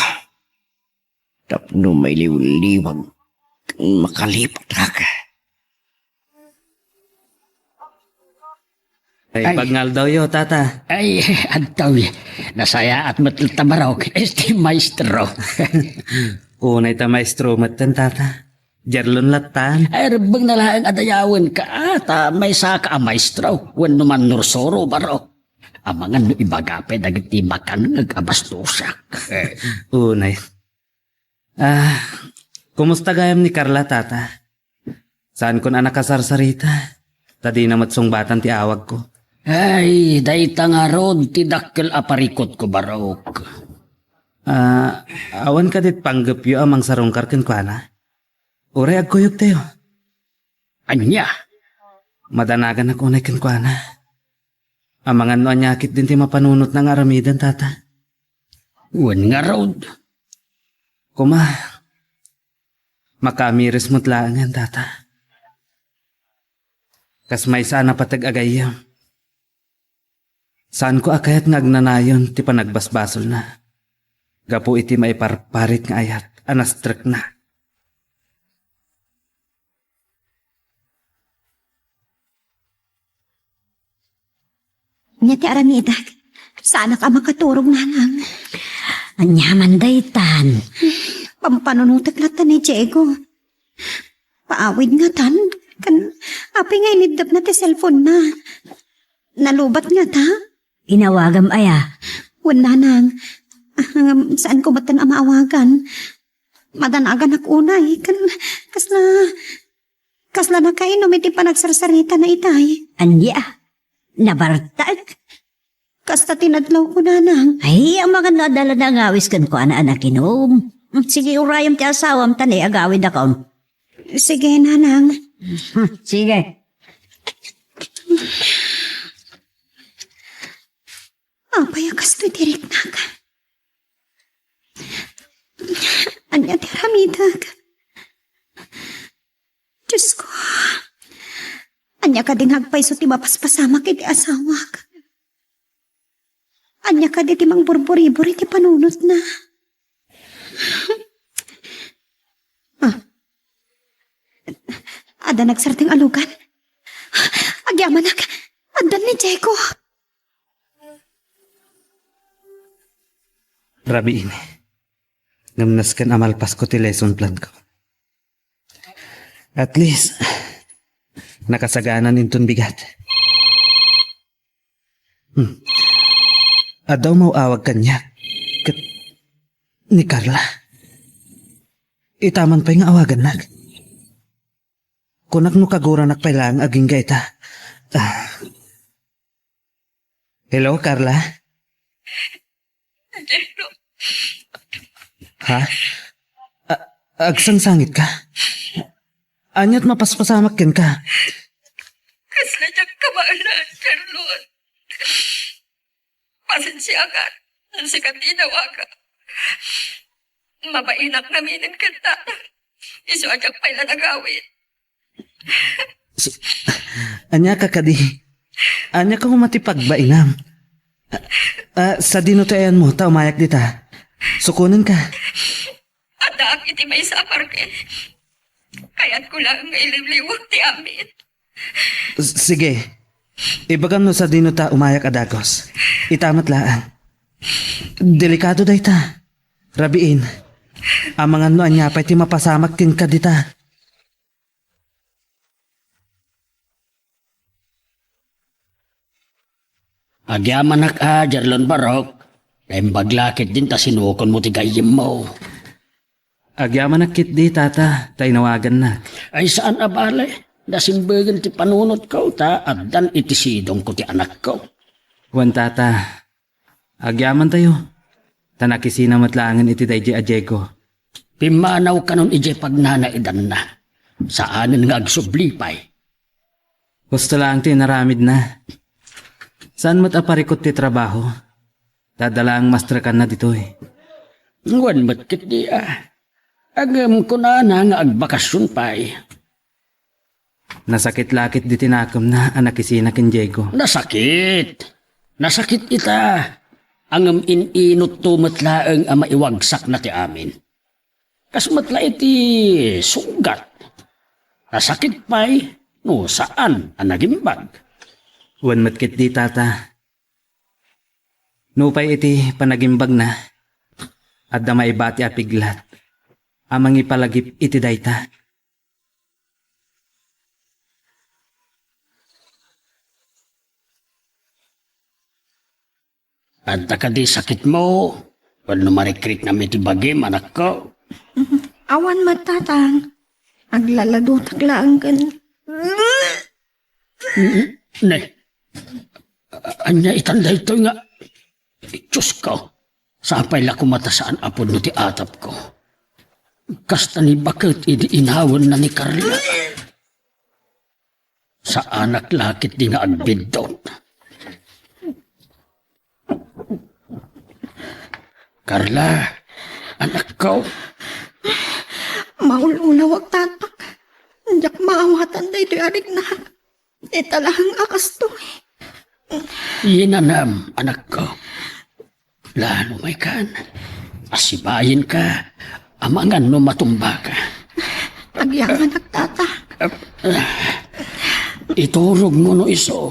tapno mailiwliwag ken makalipatak. Ay, ay. Pagngaldawyo, tata. Ay, adtoy. Nasayaat met latta, Barok. Iti maestro. Unay ta maestro metten, tata. Jarlon lattan. Ay, rebbeng na laeng a dayawenka, ah, ta maysaka a maestro. Wenno mannursuro, Barok. Amangan no ibaga pay dagiti makangngeg a bastosak. Unay. Ah, kumusta gayam ni Carla, tata? Saankon a nakasarsarita, ta dina met sungbatan ti awagko. Ay, dayta ngarud ti dakkel a parikutko, Barok. Ah, awan kadi ti panggepyo a mangsarungkar kenkuana? Uray agkuyogtayo. Ania? Madanaganak unay kenkuana. Amangan no ania ketdin ti mapanunotna nga aramiden, tata. Wen ngarud. Koma, makaamiris met laengen, tata. Kas maysa a napateg a gayyem. Saanko a kayat nga agnanayon ti panagbasbasolna gapu iti maiparparit nga ayat a nastrekna. Ania ti aramidek? Saanak a makaturog, nanang. Ania man daytan? Pampanunotek latta ni Diego. Paawid ngatan, ken apay nga iniddepna ti cellphone-na? Nalubat ngata? Inawagam aya? Wen, nanang. Ngem saanko metten a maawagan. Madanaganak unay, ken kasla, kasla nakainum iti panagsarsarita na itay. Ania? Nabartak? Kasta ti nadlawko, nanang. Ay, amangan no adda la naangawis kenkuana a nakinum. Sige, urayem ti asawam ta nay agawidakon. Sige, nanang. Sige. Apay a kastoy ti riknak? Ania ti aramidek? Diosko, ania kadi nga agpayso ti mapaspasamak iti asawak? Ania kadi ti mangburburibur iti panunotna? Ah. Adda nagsarteng a lugan? Agyamanak, addan ni Diego. Rabiin. Ngem nasken a malpasko ti lesson plan ko. At least, nakasaganan inton bigat. Hmm. Adda umaw-awag kaniak ket ni Carla. Ita man pay nga awagannak. Kunak no kaguranak pay laeng agingga ita. Ah. Hello, Carla? Jerlo. Ha? A-, agsangsangitka? Ania't mapaspasamak kenka? Kasla diak kabaelan, Jerlo. Pasensiakan, no sika ti inawagak. Mabainak ngaminen kenka. Isu a diak pay la nagawid. S-, ania ka kadi? Ania ka koma ti pagbainam? Ah, sadino ti ayanmo ta umayak dita? Sukonenka. Addaak iti maysa a parke. Kayatko laeng nga iliwliwak ti amin. S-, sige. Ibagam no sadino ta umayak a dagus. Ita met laeng. Delikado dayta. Rabiin. Amangan no ania pay ti mapasamak kenka dita. Agyamanak a, Jerlon Barok. Naimbag la ketdin ta sinukonmo ti gayyemmo. Agyamanak ketdi, Tata, ta inawagannak. Ay, saan a bale. Nasimbegen ti panunotko ta addan iti sidongko ti anakko. Wen, Tata, agyamantayo, ta nakisina met laengen iti daydiay a Diego. Pimmanaw kanon idiay pagnanaidanna. Saanen nga agsubli pay. Husto laeng ti inaramidna. Saan met a parikut ti trabaho. Ta adda laeng mastrekanna ditoy. Wen met ketdi a. Ngem kunana nga agbakasyon pay. Nasakit la ket diti nakemna a nakisina ken Diego. Nasakit. Nasakit ita. Ngem in-inutto met laeng a maiwagsakna ti amin. Kas met la iti sugat. Nasakit pay no saan a nagimbag. Wen met ketdi, Tata. Nupay iti panagimbagna, adda maibati a piglat a mangipalagip iti dayta. Adda kadi sakitmo wenno marikriknam iti bagim, anakko? Awan met, Tatang. Aglaladotak laeng ken... Ne, ania itan daytoy nga, Diosko, sapay la koma ta saan a pudno ti atapko. Kasta ni baket idi inawenna ni Carla. Saanak la ketdi nga agbiddut. Carla, anakko. Maul-ulawak, Tata. Diak maawatan daytoy a riknak. Ita laeng a kastoy. Yinanam, anakko. Lalo may kan. Asibayenka. Amangan no matumbaka. Agyaman, Tata. Iturogmo no isu.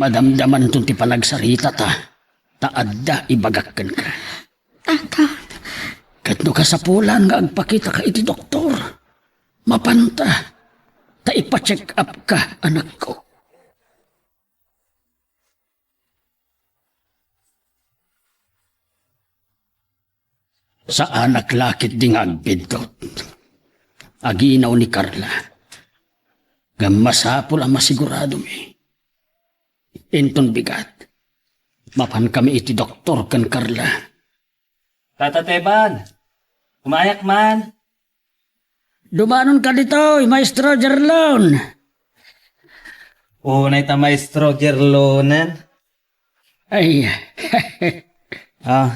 Madamdamanton ti panagsaritata. Ta adda ibagak kenka. Tata. Ket no kasapulan nga agpakitaka iti doktor, mapanta ta ipa-check up ka, anakko. Saanak la ketdi nga agbiddut. Aginaw ni Carla. Ngem masapul a masiguradomi. Inton bigat, mapankami iti doktor ken Carla. Tata Teban, umayak man. Dumanonka ditoy, Maestro Gerlon. Unay ta Maestro Gerlonen. Ay. Ah,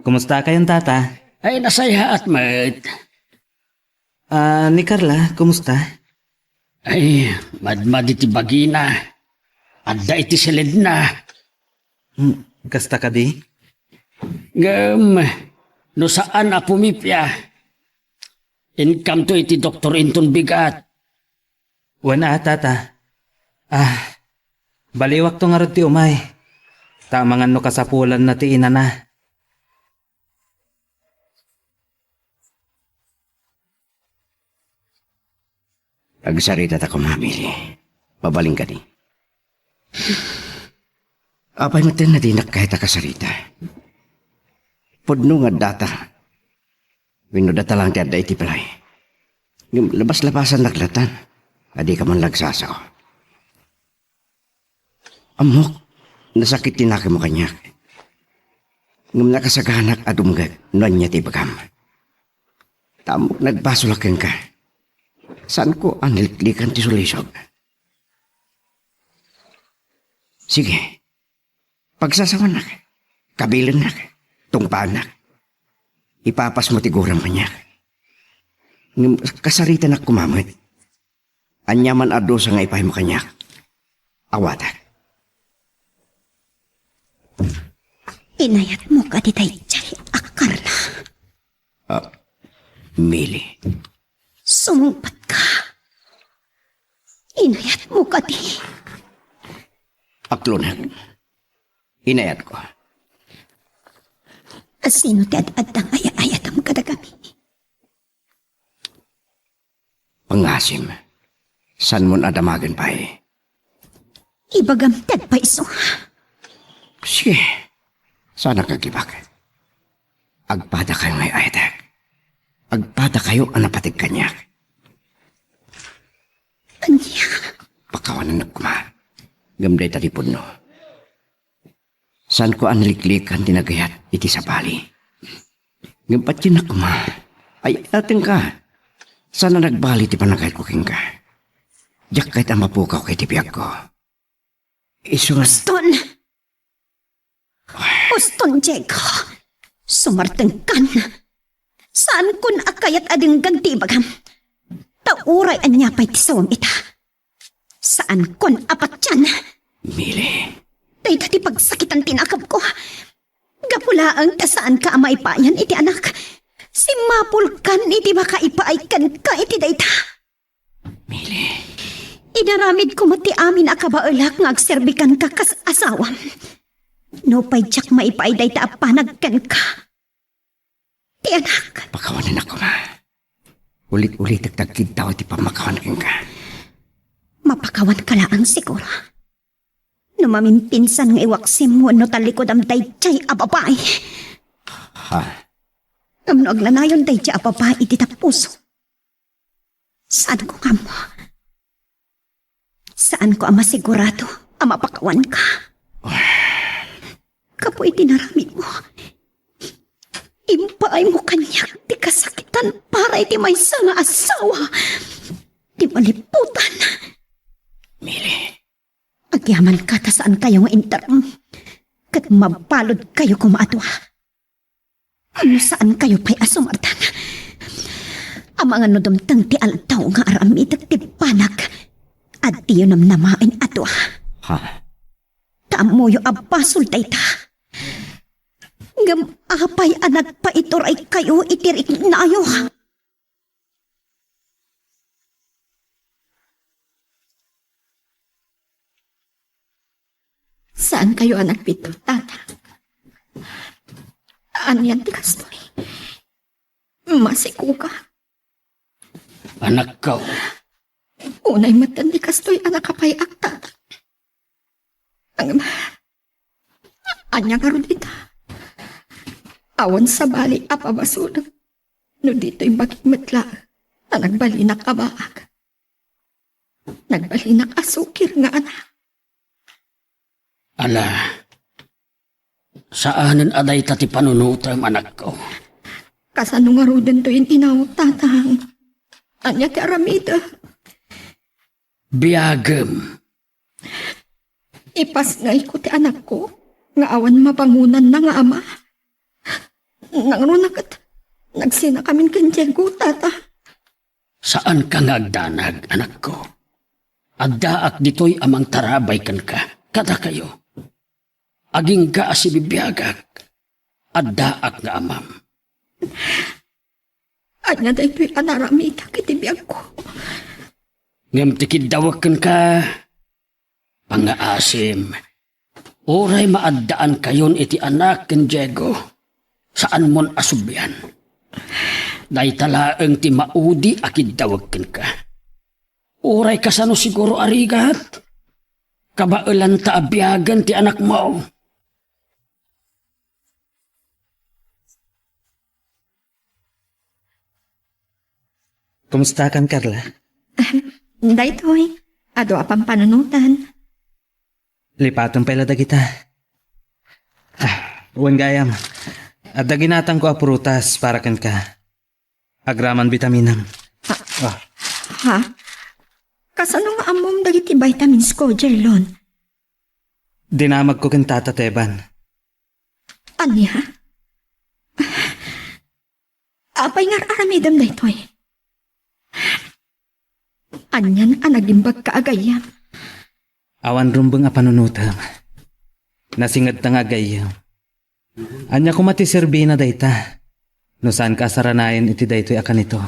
kumusta kayon, Tata? Ay, nasayaat met. Ah, ni Carla, kumusta? Ay, madmadi ti bagina. Adda iti silidna. Hmm, kasta kadi? Ngem, no saan a pumipia, inkamto iti doktor inton bigat. Wen a, Tata. Ah, baliwakto ngarud ti umay. Ta amangan no kasapulanna ti inana. Agsarita ta koma, Mili. Mabalin kadi? Apay met ten a dinak kayat a kasarita? Pudno nga addata. Wenno data lang ti adda iti balay. Ngem labas-labasannak latan. Adika man lagsasao. Ammok, nasakit ti nakemmo kaniak. Ngem nakasaganak a dumngeg no ania ti ibagam. Ta ammok nagbasolak kenka. Saanko a naliklikan ti sulisog. Sige, pagsasawanak, kabilennak, tungpaannak. Ipapasmo ti guram kaniak. Ngem kasaritanak koma met. Ania man a dusa nga ipaymo kaniak, awatak. Inayatmo kadi daydiay a Carla? Ah, Mili. Sumungpetka. Inayatmo kadi? Aklonek. Inayatko. Sino ti ad-adda nga ay-ayatem kadagami? Pangasim, saanmon a damagen pay. Ibagam ti agpayso. Sige, saanak agibak. Agpadakayo nga ay-ayatek. Agpadakayo a napateg kaniak. Ania? Pakawanennak koma. Ngem dayta ti pudno. Saanko a naliklikan ti nagayat iti sabali. Ngem patiennak koma, ay-ayatenka. Saan a nagbali ti panagayatko kenka. Diak kayat a mapukaw iti biagko. Isu nga... Uston! Uston, Diego! Sumartengkan. Saankon a kayat a denggan ti ibagam. Ta uray ania pay ti sawam ita, saankon a patian. Mili. Dayta ti pagsakitan ti nakabko. Gapu laeng ta saanka a maipayan iti anak, simmapulkan iti makaipaay kenka iti dayta. Mili. Inaramidko met ti amin a kabaelak nga agserbi kenka kas asawam. Nupay diak maipaay dayta a panag kenka, ti anak. Pakawanen koma. Ulit-ulitek ti agkiddaw iti pammakawan kenka. Mapakawanka laeng siguro. No mamimpinsan nga iwaksim wenno tallikudam daydiay a babai. Ha? Ngem no agnanayon daydiay a babai iti tapuso, saanko nga ammo. Saanko a masigurado a mapakawanka. Gapu iti naramidmo, impaaymo kaniak ti kasakitan para iti maysa nga asawa ti maliputan. Mili. Agyamanka ta saankayo nga interom, ket mabaludkayo koma a dua. Ngem no saankayo pay a sumarteng, amangan no dumteng ti aldaw nga aramidek ti banag, adiyo namnamaen a dua. Ha? Ta ammoyo a basol dayta. Ngem apay a nagpaituraykayo iti riknayo? Saankayo a nagbiddut, tata? Anian ti kastoy? Masikoka. Anakko. Unay metten ti kastoy a nakapay-ak, tata. Ngem, ania ngarud ita? Awan sabali a pabasolem no ditoy bagik met laeng a nagbalinak a baak. Nagbalinak a sukir nga anak. Ala, saanen a dayta ti panunotem, anakko. Kasano ngaruden toy in-inawek, tatang? Ania ti aramidek? Biagem. Ipasngayko ti anakko nga awan mabangonanna nga ama. Nangruna ket nagsinakamin ken Diego, tata. Saanka nga agdanag, anakko. Addaak ditoy a mangtarabay kenka, kadakayo. Agingga a sibibiagak, addaak nga amam. Ania daytoy a naramidek iti biagko? Ngem ti kiddawek kenka, pangngaasim, uray maaddaankayon iti anak ken Diego, saanmon a sublian. Dayta laeng ti maudi a kiddawek kenka. Uray kasano siguro a rigat, kabaelanta a biagen ti anakmo. Kumustakan, Carla? Daytoy, adu a pampanunotan. Lipatem pay la dagita. Ah, wen gayam, adda ginatangko a prutas para kenka. Agraman bitaminam. Ah. Ah. Ha? Kasano nga ammom dagiti vitamins ko, Jerlon? Dinamagko ken Tata Teban. Ania? Apay nga ar-aramidem daytoy? Anian a nagimbagka a gayyem? Awan rumbeng a panunotem. Nasingedta nga agayyem. Ania koma ti serbina dayta no saanka a saranayen iti daytoy a kanito?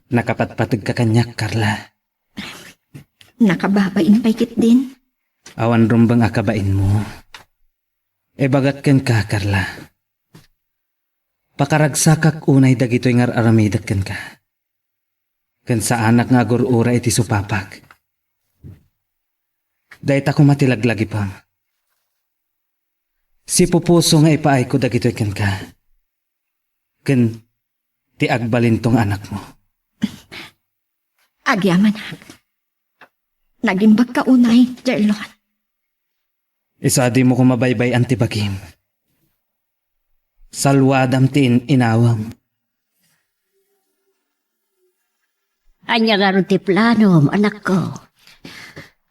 Nakapatpategka kaniak, Carla. Nakababain pay ketdin. Awan rumbeng a kabainmo. Ibagak kenka, Carla. Pakaragsakak unay dagitoy nga ar-aramidek kenka. Ken saanak nga agur-ura iti supapak. Dayta koma ti laglagipem. Sipupuso nga ipaayko dagitoy kenka. Ken ti agbalinto nga anakmo. Agyamanak. Nagimbagka unay, Jerlon. Isu a dimo koma baybay-an ti bagim. Salwadam ti in-inawam. Ania ngarud ti planom, anakko?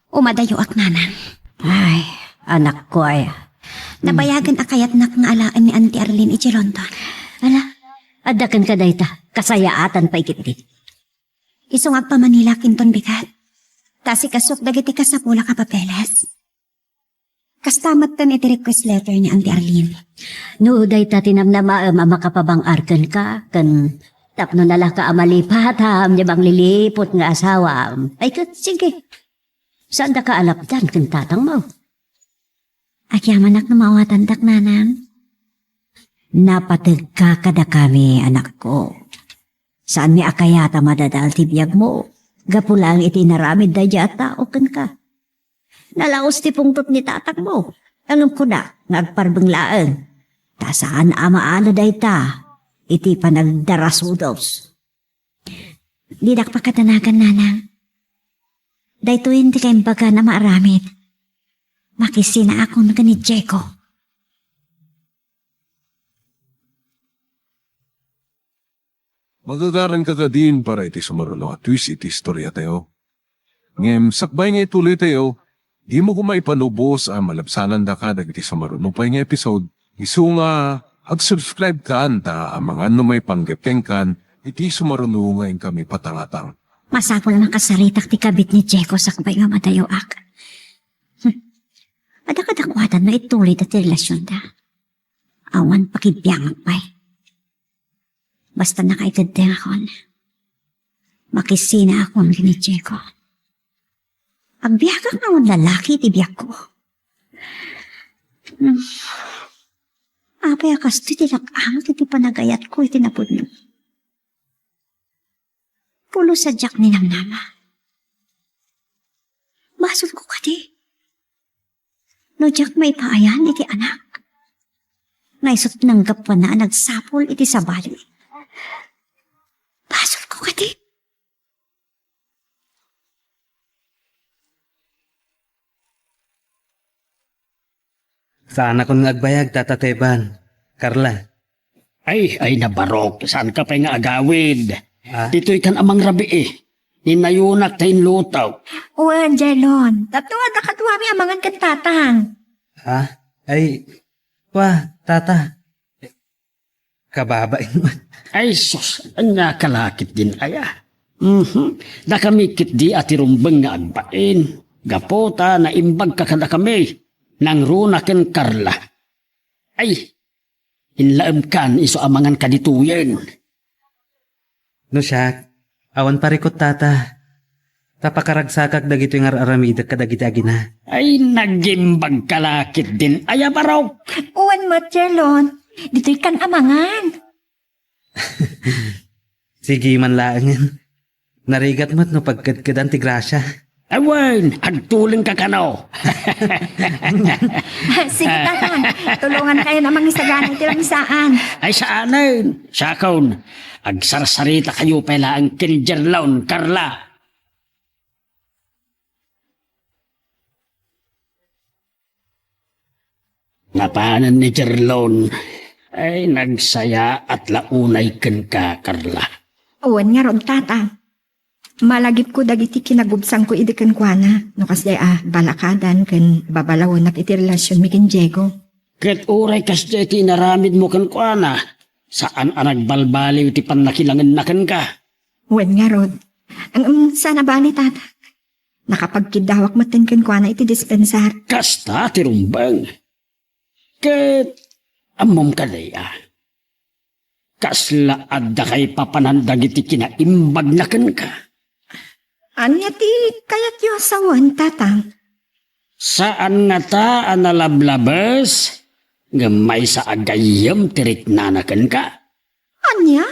Umadayoak, nanang. Ay, anakko aya. Nabayagen a kayatnak nga alaen ni Auntie Arlene idiay London. Ala, adda kenka dayta. Kasayaatan pay ketdi. Isu nga agpamanilak inton bigat. Ta asikasuak dagiti kasapulak a papeles. Kasta metten iti request letter ni Auntie Arlene. No dayta ti namnamaem a makapabang-ar kenka, ken tapno nalaka a malipatam ti mangliliput nga asawam, ay ket, sige. Saandaka a lapdan ken tatangmo. Agyamanak no maawatandak, nanang. Napategka kadakami, anakko. Saanmi a kayat a madadal ti biagmo, gapu laeng iti inaramid daydiay a tao kenka. Nalaus ti pungtot ni tatangmo, ngem kuna nga agparbeng laeng, ta saan a maala dayta iti panagdarasudos. Dinak pakadanagan, nanang. Daytoyen ti kaimbagana a maaramid. Makisinaakon ken ni Diego. Magagaranka kadin para iti sumaruno a twist iti istoriatayo. Ngem sakbay nga ituloytayo, dimo koma ipanubos a malabsanandaka dagiti sumaruno pay nga episode. Isu nga, ag-subscribe kan ta amangan no maipanggepkeng kan iti sumaruno nga inkami patangatang. Masapul a nakasaritak ti kabit ni Diego sakbay nga madayoak. Hmm. Adda kadakuada no ituloyda ti relasionda. Awan pakibiangak pay. Basta nakaiteddengakon, makisinaakon ken ni Diego. Agbiagak nga awan lalaki iti biagko. Hmm. Apay a kastoy ti lak-am iti panagayatko iti napudno? Pulos a diak ninamnama. Basolko kadi no diak maipaayan iti anak nga isu ti nanggapuana a nagsapul iti sabali. Basolko kadi. Saanakon nga agbayag, Tata Teban. Carla. Ay, ay, nabarok. Saanka pay nga agawid? Ah? Ditoy kan a mangrabii. Ninayunak ta inlutaw. Wen, Jelon. Tapno adda kaduami a mangan ken tatang. Ah? Ay, wa, tata. Kababain man. Ay, sus, ania ka la ketdin aya? Mhm. Dakami ketdi a ti rumbeng nga agbain. Gapu ta naimbagka kadakami. Nangruna ken Carla. Ay, inlaemkan isu a mangan kaditoyen. No siak, awan parikut, tata. Ta pakaragsakak dagitoy nga ar-aramidek kadagiti agina. Ay, nagimbagka la ketdin aya, barok. Wen met, Jelon. Ditoy kan a mangan. Sige man laengen. Narigat met no pagkedkedan ti grasia. Awan, agtulengka kano. Sige, tatang. Tulongankayon a mangisagana iti lamisaan. Ay, saanen. Siakon, agsarsarita kayo pay laeng ken Jerlon, Carla. Napanen ni Jerlon. Ay, nagsayaat la unay kenka, Carla. Wen ngarud, tata. Malagipko dagiti kinagubsangko idi kenkuana, no kasdiay a balakadan ken babalawenak iti relasionmi ken Diego. Ket uray kasdiay ti inaramidmo kenkuana, saan a nagbalbaliw ti pannakilangenna kenka. Wen ngarud. Ngem, saan a bali, tata. Nakapagkiddawak metten kenkuana iti dispensar. Kasta ti rumbeng. Ket ammom kadi a kasla adda kaipapanan dagiti kinaimbagna kenka? Ania ti kayatyo a sawen, tatang? Saan ngata a nalablabes, ngem maysa a gayyem ti riknana kenka. Ania?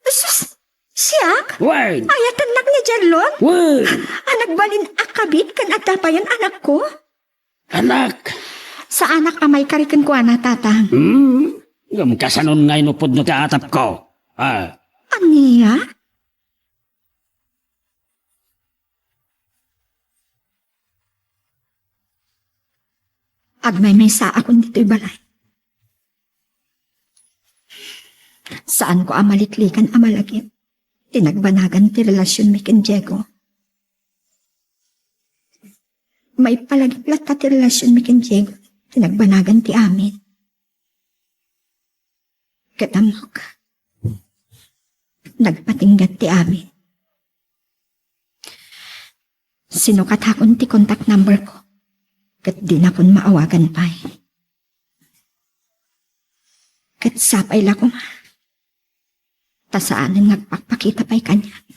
Sus, siak? Wen. Ayatennak ni Jerlon? Wen. A nagbalin a kabit ken adda payen anakko? Anak. Saanak a maikari kenkuana, tatang. Hmm? Ngem kasanon ngay no pudno ti atapko? Ah. Ania? Agmaymaysaakon ditoy balay. Saanko a maliklikan a malagip ti nagbanagan ti relasionmi ken Diego. Maipalagip latta ti relasionmi ken Diego. ti nagbanagan ti amin. Ket ammok, nagpatingga ti amin. Sinukatakon ti contact number ko, ket dinakon maawagan pay. Ket sapay la koma, ta saanen nga agpakpakita pay kaniak.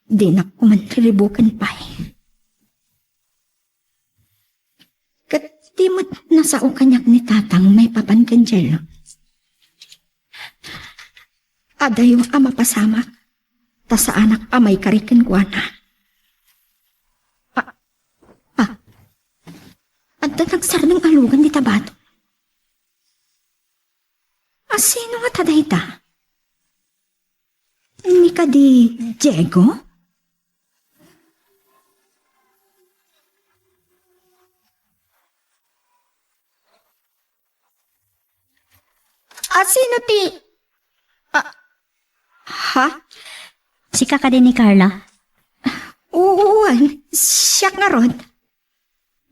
Dinak koma riribuken pay. Ket di met nasao kaniak ni Tatang maipapan ken Jello. Adayo a mapasamak, ta saanak a maikari kenkuana. A, a, adda nagsardeng a lugan dita bato. A, sino ngata dayta? Ni kadi Diego? A, sino ti, a, ha? Sika kadi ni Carla? Wen, siak ngarud.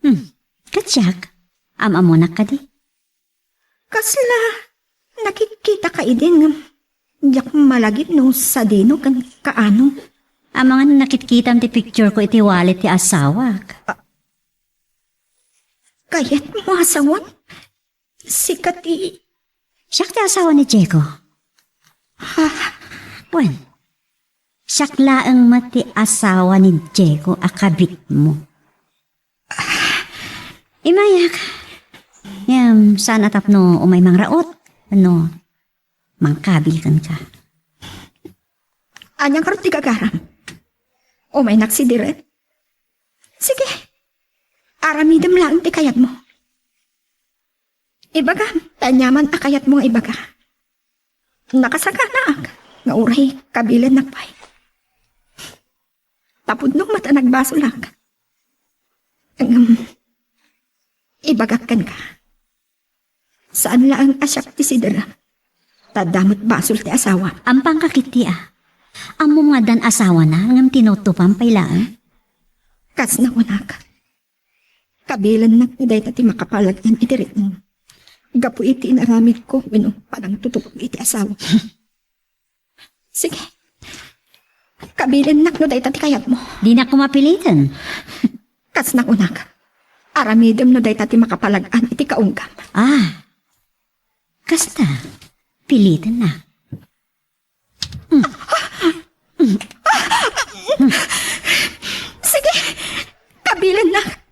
Hmm, ket siak? Am-ammonak kadi? Kasla nakitkitaka idi ngem diak malagip no sadino ken kaano. Amangan nakitkitam ti picture ko iti wallet ti asawak. A, kayatmo a sawen? Sika ti... Siak ti asawa ni Diego. Ha? Wen, siak laeng met ti asawa ni Diego a kabitmo. Imayak. Ngem, saan a tapno umay mangraot wenno mangkabil kenka. Ania ngarud ti gagaram? Umaynak sidiren? Sige. Aramidem laeng ti kayatmo. Ibagam, ta aniaman a kayatmo nga ibaga. Nakasaganaak nga uray kabilennak pay. Tapudno met a nagbasolak. Ngem, ibagak kenka, saan laeng a siak ti sider, ta adda met basol ti asawa. Ampanka ketdi a. Ammom nga addan asawana, ngem tinutupam pay laeng. Kas nakunak, kabilennak no dayta ti makapalag-an iti ritmo gapu iti inaramidko wenno panangtutupko iti asawa. Sige. Kabilennak no dayta ti kayatmo. Dinak koma piliten. Kas nakunak, aramidem no dayta ti makapalag-an iti kaunggam. Ah. Kasta, pilitennak. Sige, kabilennak.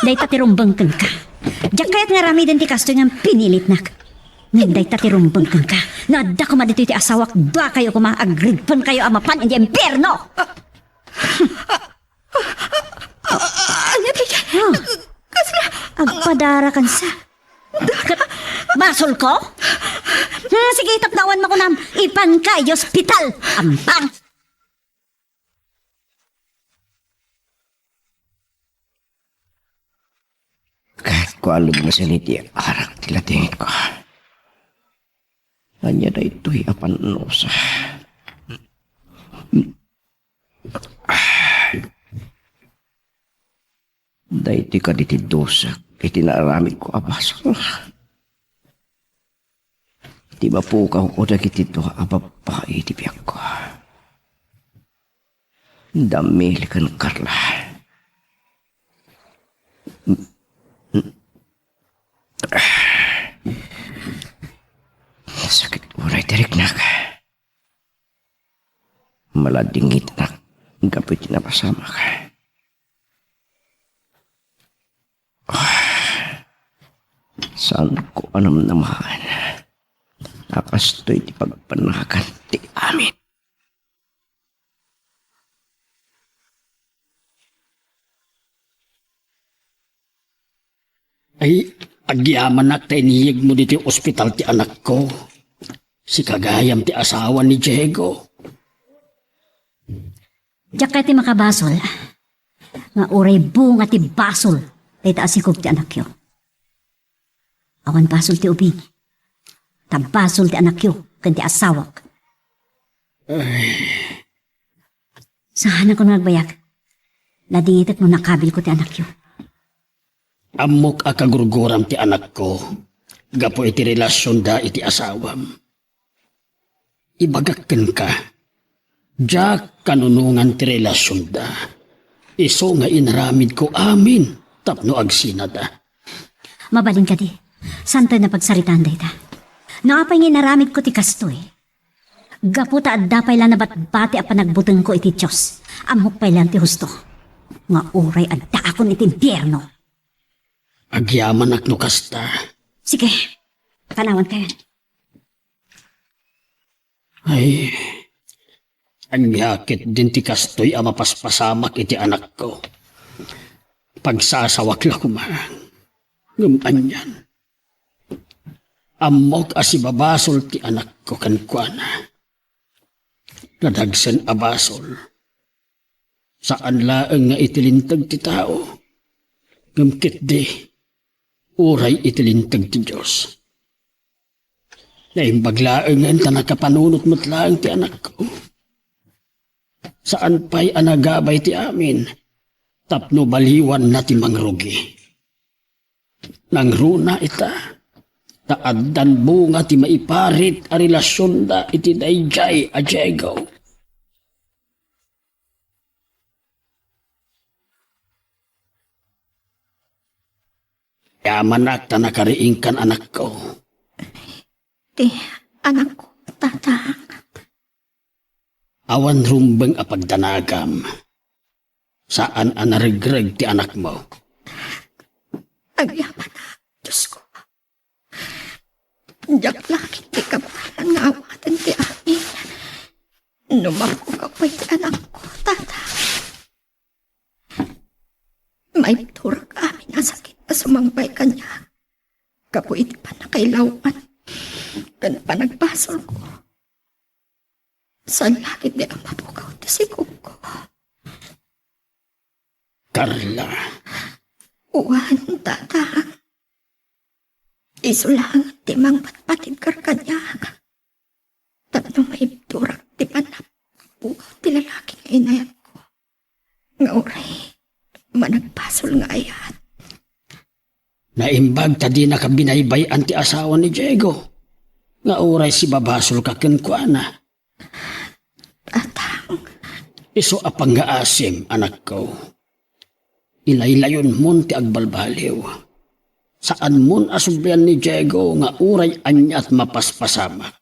Dayta ti rumbeng kenka. Diak kayat nga aramiden ti kastoy ngem pinilitnak. Ngem dayta ti rumbeng kenka. No adda koma ditoy ti asawak, duakayo koma, agridpenkayo a mapan iti impierno. Ania dayta? Ah. Kasla... Agpadarakansa. Ket basolko? Hmm, sige, tapno awan makunam, ipanka iti ospital. Ampang. Ket kualem nga saan iti arak ti latingko. Ania daytoy a pannusa? Daytoy kadi ti dusek iti naaramidko a basol. Ti mapukawko dagiti dua a babbai iti biagko. Da Mil ken Carla. Sakit uray ti riknak. Maladingitnak gapu iti napasamak. Saanko a namnamaen a kastoy ti pagpanagan ti amin. Ay, agyamanak ta iniyegmo ditoy ospital ti anakko. Sika gayam ti asawa ni Diego. Diak kayat ti makabasol nga uray bunga ti basol dayta a sigog ti anakyo. Awan basol ti ubing, ta basol ti anakyo ken ti asawak. Ay. Saanakon nga agbayag. Nadingitek no nakabilko ti anakyo. Ammok a kagurguram ti anakko gapu iti relasionda iti asawam. Ibagak kenka, diak kanunongan ti relasionda. Isu nga inaramidko amin tapno agsinada. Mabalin kadi, saantayo a pagsaritaan dayta. No apay nga inaramidko ti kastoy, gapu ta adda pay la nabatbati a panagbutengko iti Dios, ammok pay laeng ti husto, nga uray addaakon iti impierno. Agyamanak no kasta. Sige, panawankayon. Ay, ania ketdin ti kastoy a mapaspasamak iti anakko? Pagsasawak la koma. Ngem anian? Ammok a sibabasol ti anakko kenkuana. Nadagsen a basol. Saan laeng nga iti linteg ti tao, ngem ketdi, uray iti linteg ti Dios. Naimbag laengen ta nakapanunot met laeng ti anakko. Saan pay a nagabay ti amin tapno baliwanna ti mangrugi. Nangruna ita, ta addan bunga ti maiparit a relasionda iti daydiay a Diego. Yamanak ta nakariingkan, anakko. Ti anakko, Tatang. Awan rumbeng a pagdanagam. Saan a naregreg ti anakmo. Agyamanak, Diosko. Diak la ketdi kabaelan nga awaten ti amin. No mapukaw pay ti anakko, Tata. Maibturak amin a sakit a sumangpay kaniak gapu iti pannakailawan ken panagbasolko. Saan la ketdi a mapukaw ti sigogko. Carla. Wen, Tata. Isu laeng ti mangpatpatibkar kaniak. Tapno maibturak ti panagpukaw ti lalaki nga inayatko. Nga uray managbasol nga ayat. Naimbag ta dinaka binaybay-an ti asawa ni Diego, nga uray sibabasolka kenkuana. Tatang. Isu a pangngaasim, anakko. Ilaylayonmon ti agbalbaliw. Saanmon a sublian ni Diego nga uray aniat mapaspasamak.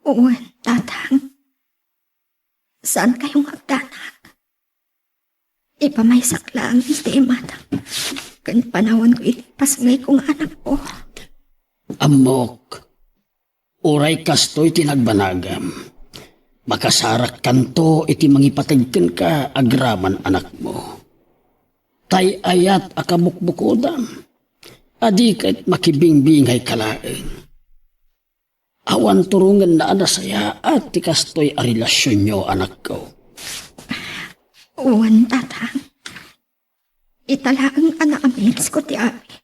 Wen, Tatang. Saankayo nga agdanag. Ipamaysak laeng iti imatang ken panawanko iti pasngayko nga anakko. Ammok, uray kastoy ti nagbanagam, makasarakkanto iti mangipateg kenka agraman anakmo. Tay-ayat a kabukbukodam, adi ket makibingbingayka laeng. Awan turongenna a nasayaat ti kastoy a relasionyo, anakko. Wen, Tatang. Ita laeng a naamidsko ti amin.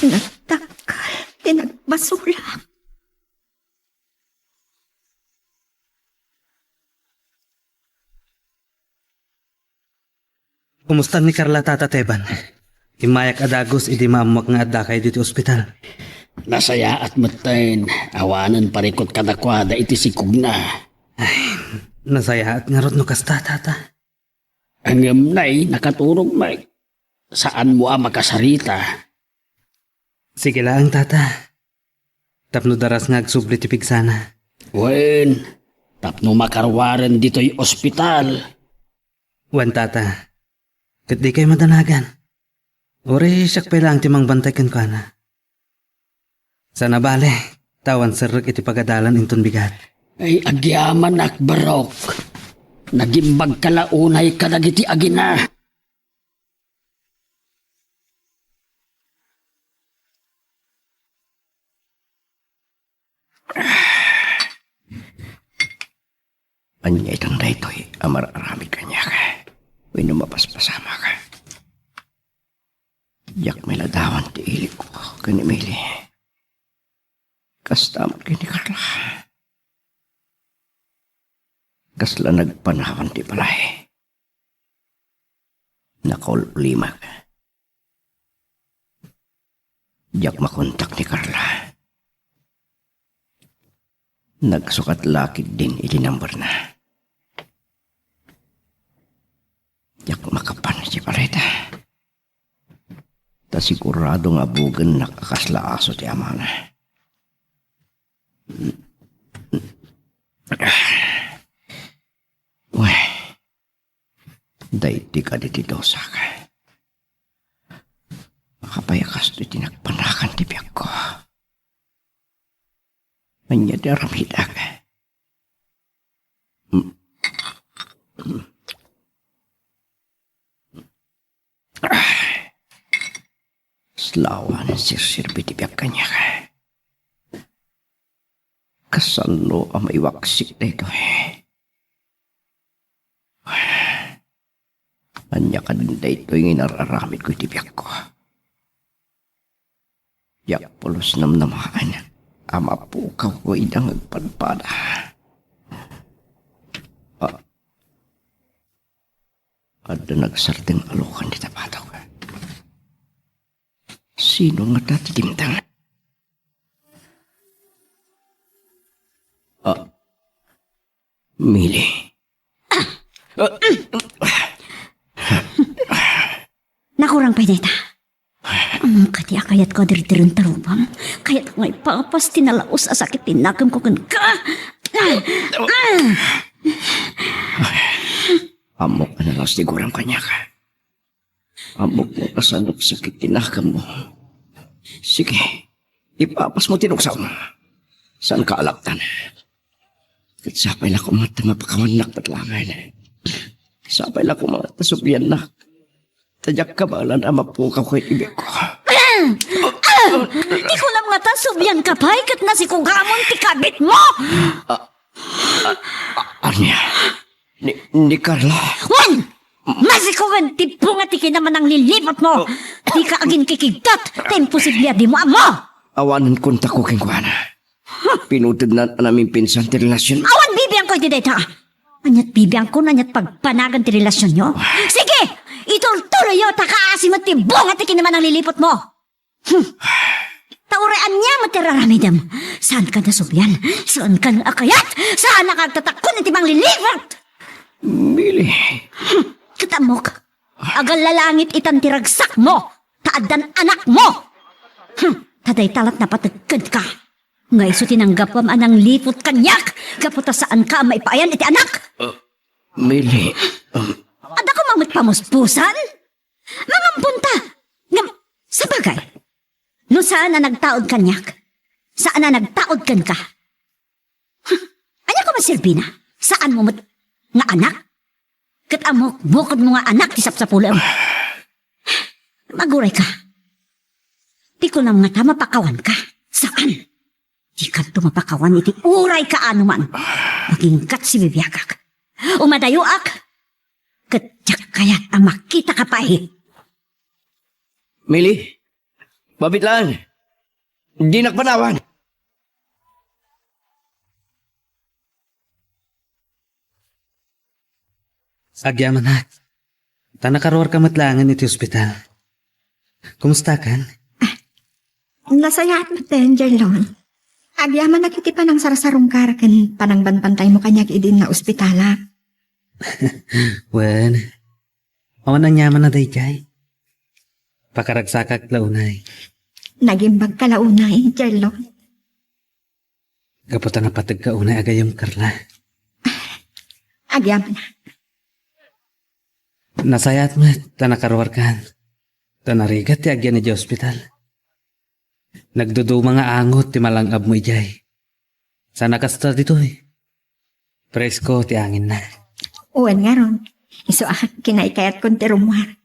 Nagdakkel ti nagbasolak. Kumusta ni Carla, Tata Teban? Immayak a dagus idi maammuak nga addakayo ditoy ospital. Nasayaat metten, awanen parikut kadakuada iti sigogna. Ay, nasayaat ngarud no kasta, Tata. Ngem nay, nakaturog met. Saanmo a makasarita. Sige laeng, Tata. Tapno daras nga agsubli ti pigsana. Wen, tapno makaruaren ditoy ospital. Wen, Tata. Ket dikay madanagan. Uray siak pay laeng ti mangbantay kenkuana. Saan a bale, ta awan serrek iti pagadalan inton bigat. Ay, agyamanak, barok. Nagimbagka la unay kadagiti agina. Ania itan daytoy a mar-aramid kaniak? Wenno mapaspasamak? Diak mailadawan ti ilikko ken ni Mili. Kasta met ken ni Carla. Kasla nagpanawan ti balay. Nakaul-ulimak. Diak makontak ni Carla. Nagsukat la ketdin iti numberna. Diak makapan iti balay ta. Ta sigurado nga abugennak a kasla aso ti amana. Wen, daytoy kadi ti dusak. Apay a kastoy ti nagpanagan ti biagko? Ania ti aramidak? Kasla awan serserbi ti biag kaniak. Kasano a maiwaksik daytoy? Ania kadin daytoy nga inar-aramidko iti biagko? Diak pulos namnamaen a mapukawko ida nga agpadpada. Ah, adda nagsardeng a lukan dita batok. Sino ngata ti dimteng? Ah, Mili. Nakurang pay dayta. Ammom kadi a kayatko a dirdiren ta rubam? Kayatko nga ipapas ti nalaus a sakit ti nakemko kenka. Ammok a nalaus ti guram kaniak. Ammok nga kasano ti sakit ti nakemmo. Sige, ipapasmo ti luksawmo. Saanka a laptan. Ket sapay la koma ta mapakawannak met laengen. Sapay la koma ta subliannak. Ta diak kabaelan a mapukawko iti biagko. Di kunam ngata sublianka pay ket nasikugamon ti kabitmo? Ah, ah, ah, ania? Ni, ni Carla? Wen! Nasikugen ti bunga ti kinamanangliliputmo. Oh. Dika aginkikigtot ta imposible a dimo ammo. Awanen kontakko kenkuana. Pinutedna a namimpinsan ti relasionmi. Awan bibiangko iti dayta. Aniat bibiangko no aniat pagpanagan ti relasionyo? Sige! Iturturoyo ta kaasi met ti bunga ti kinamanangliliputmo. Hmm. Ta uray ania met ti ar-aramidem, saanka nasublian, saanka a kayat, saanka agtatakon iti mangliliput. Mili. Hmm. Ket ammok, agallalangit itan ti ragsakmo, ta addan anakmo. Hmm. Ta dayta lat napateg kenka. Nga isu ti nanggapuam a nangliput kaniak, gapu ta saanka a maipaayan iti anak. Ah, Mili, um, Adda koma met pamuspusan? Mangampunta. Ngem, sabagay, no saan a nagtaud kaniak, saan a nagtaud kenka. Huh, ania koma serbina? Saanmo met nga anak? Ket ammok, bukodmo nga anak ti sapsapulem. Agurayka. Ti kunam ngata mapakawanka. Saan? Dikanto mapakawan iti uray kaano man. Aginggat ti bibiagak. Umadayoak. Ket diak kayat a makitaka pay. Mili, mabit laeng. Dinak panawan. Agyamanak, ta nakaruarka met laengen iti ospital. Kumustakan? Ah, nasayaat met, Jarlon. Agyamanak iti panangsarsarungkar ken panangbantantaymo kaniak idi naospitalak. Wen, awan aniaman a daydiay. Pakaragsakak la unay. Nagimbagka la unay, Jarlon. Gapu ta napategka unay a gayyem, Carla. Agyamanak. Nasayaat met ta nakaruarkan. Ta narigat ti agyan idiay ospital. Nagduduma nga angot ti malang-abmo idiay. Saan a kasta ditoy. Presko ti anginna. Wen ngarud, isu a kinaykayatkon ti rummuar.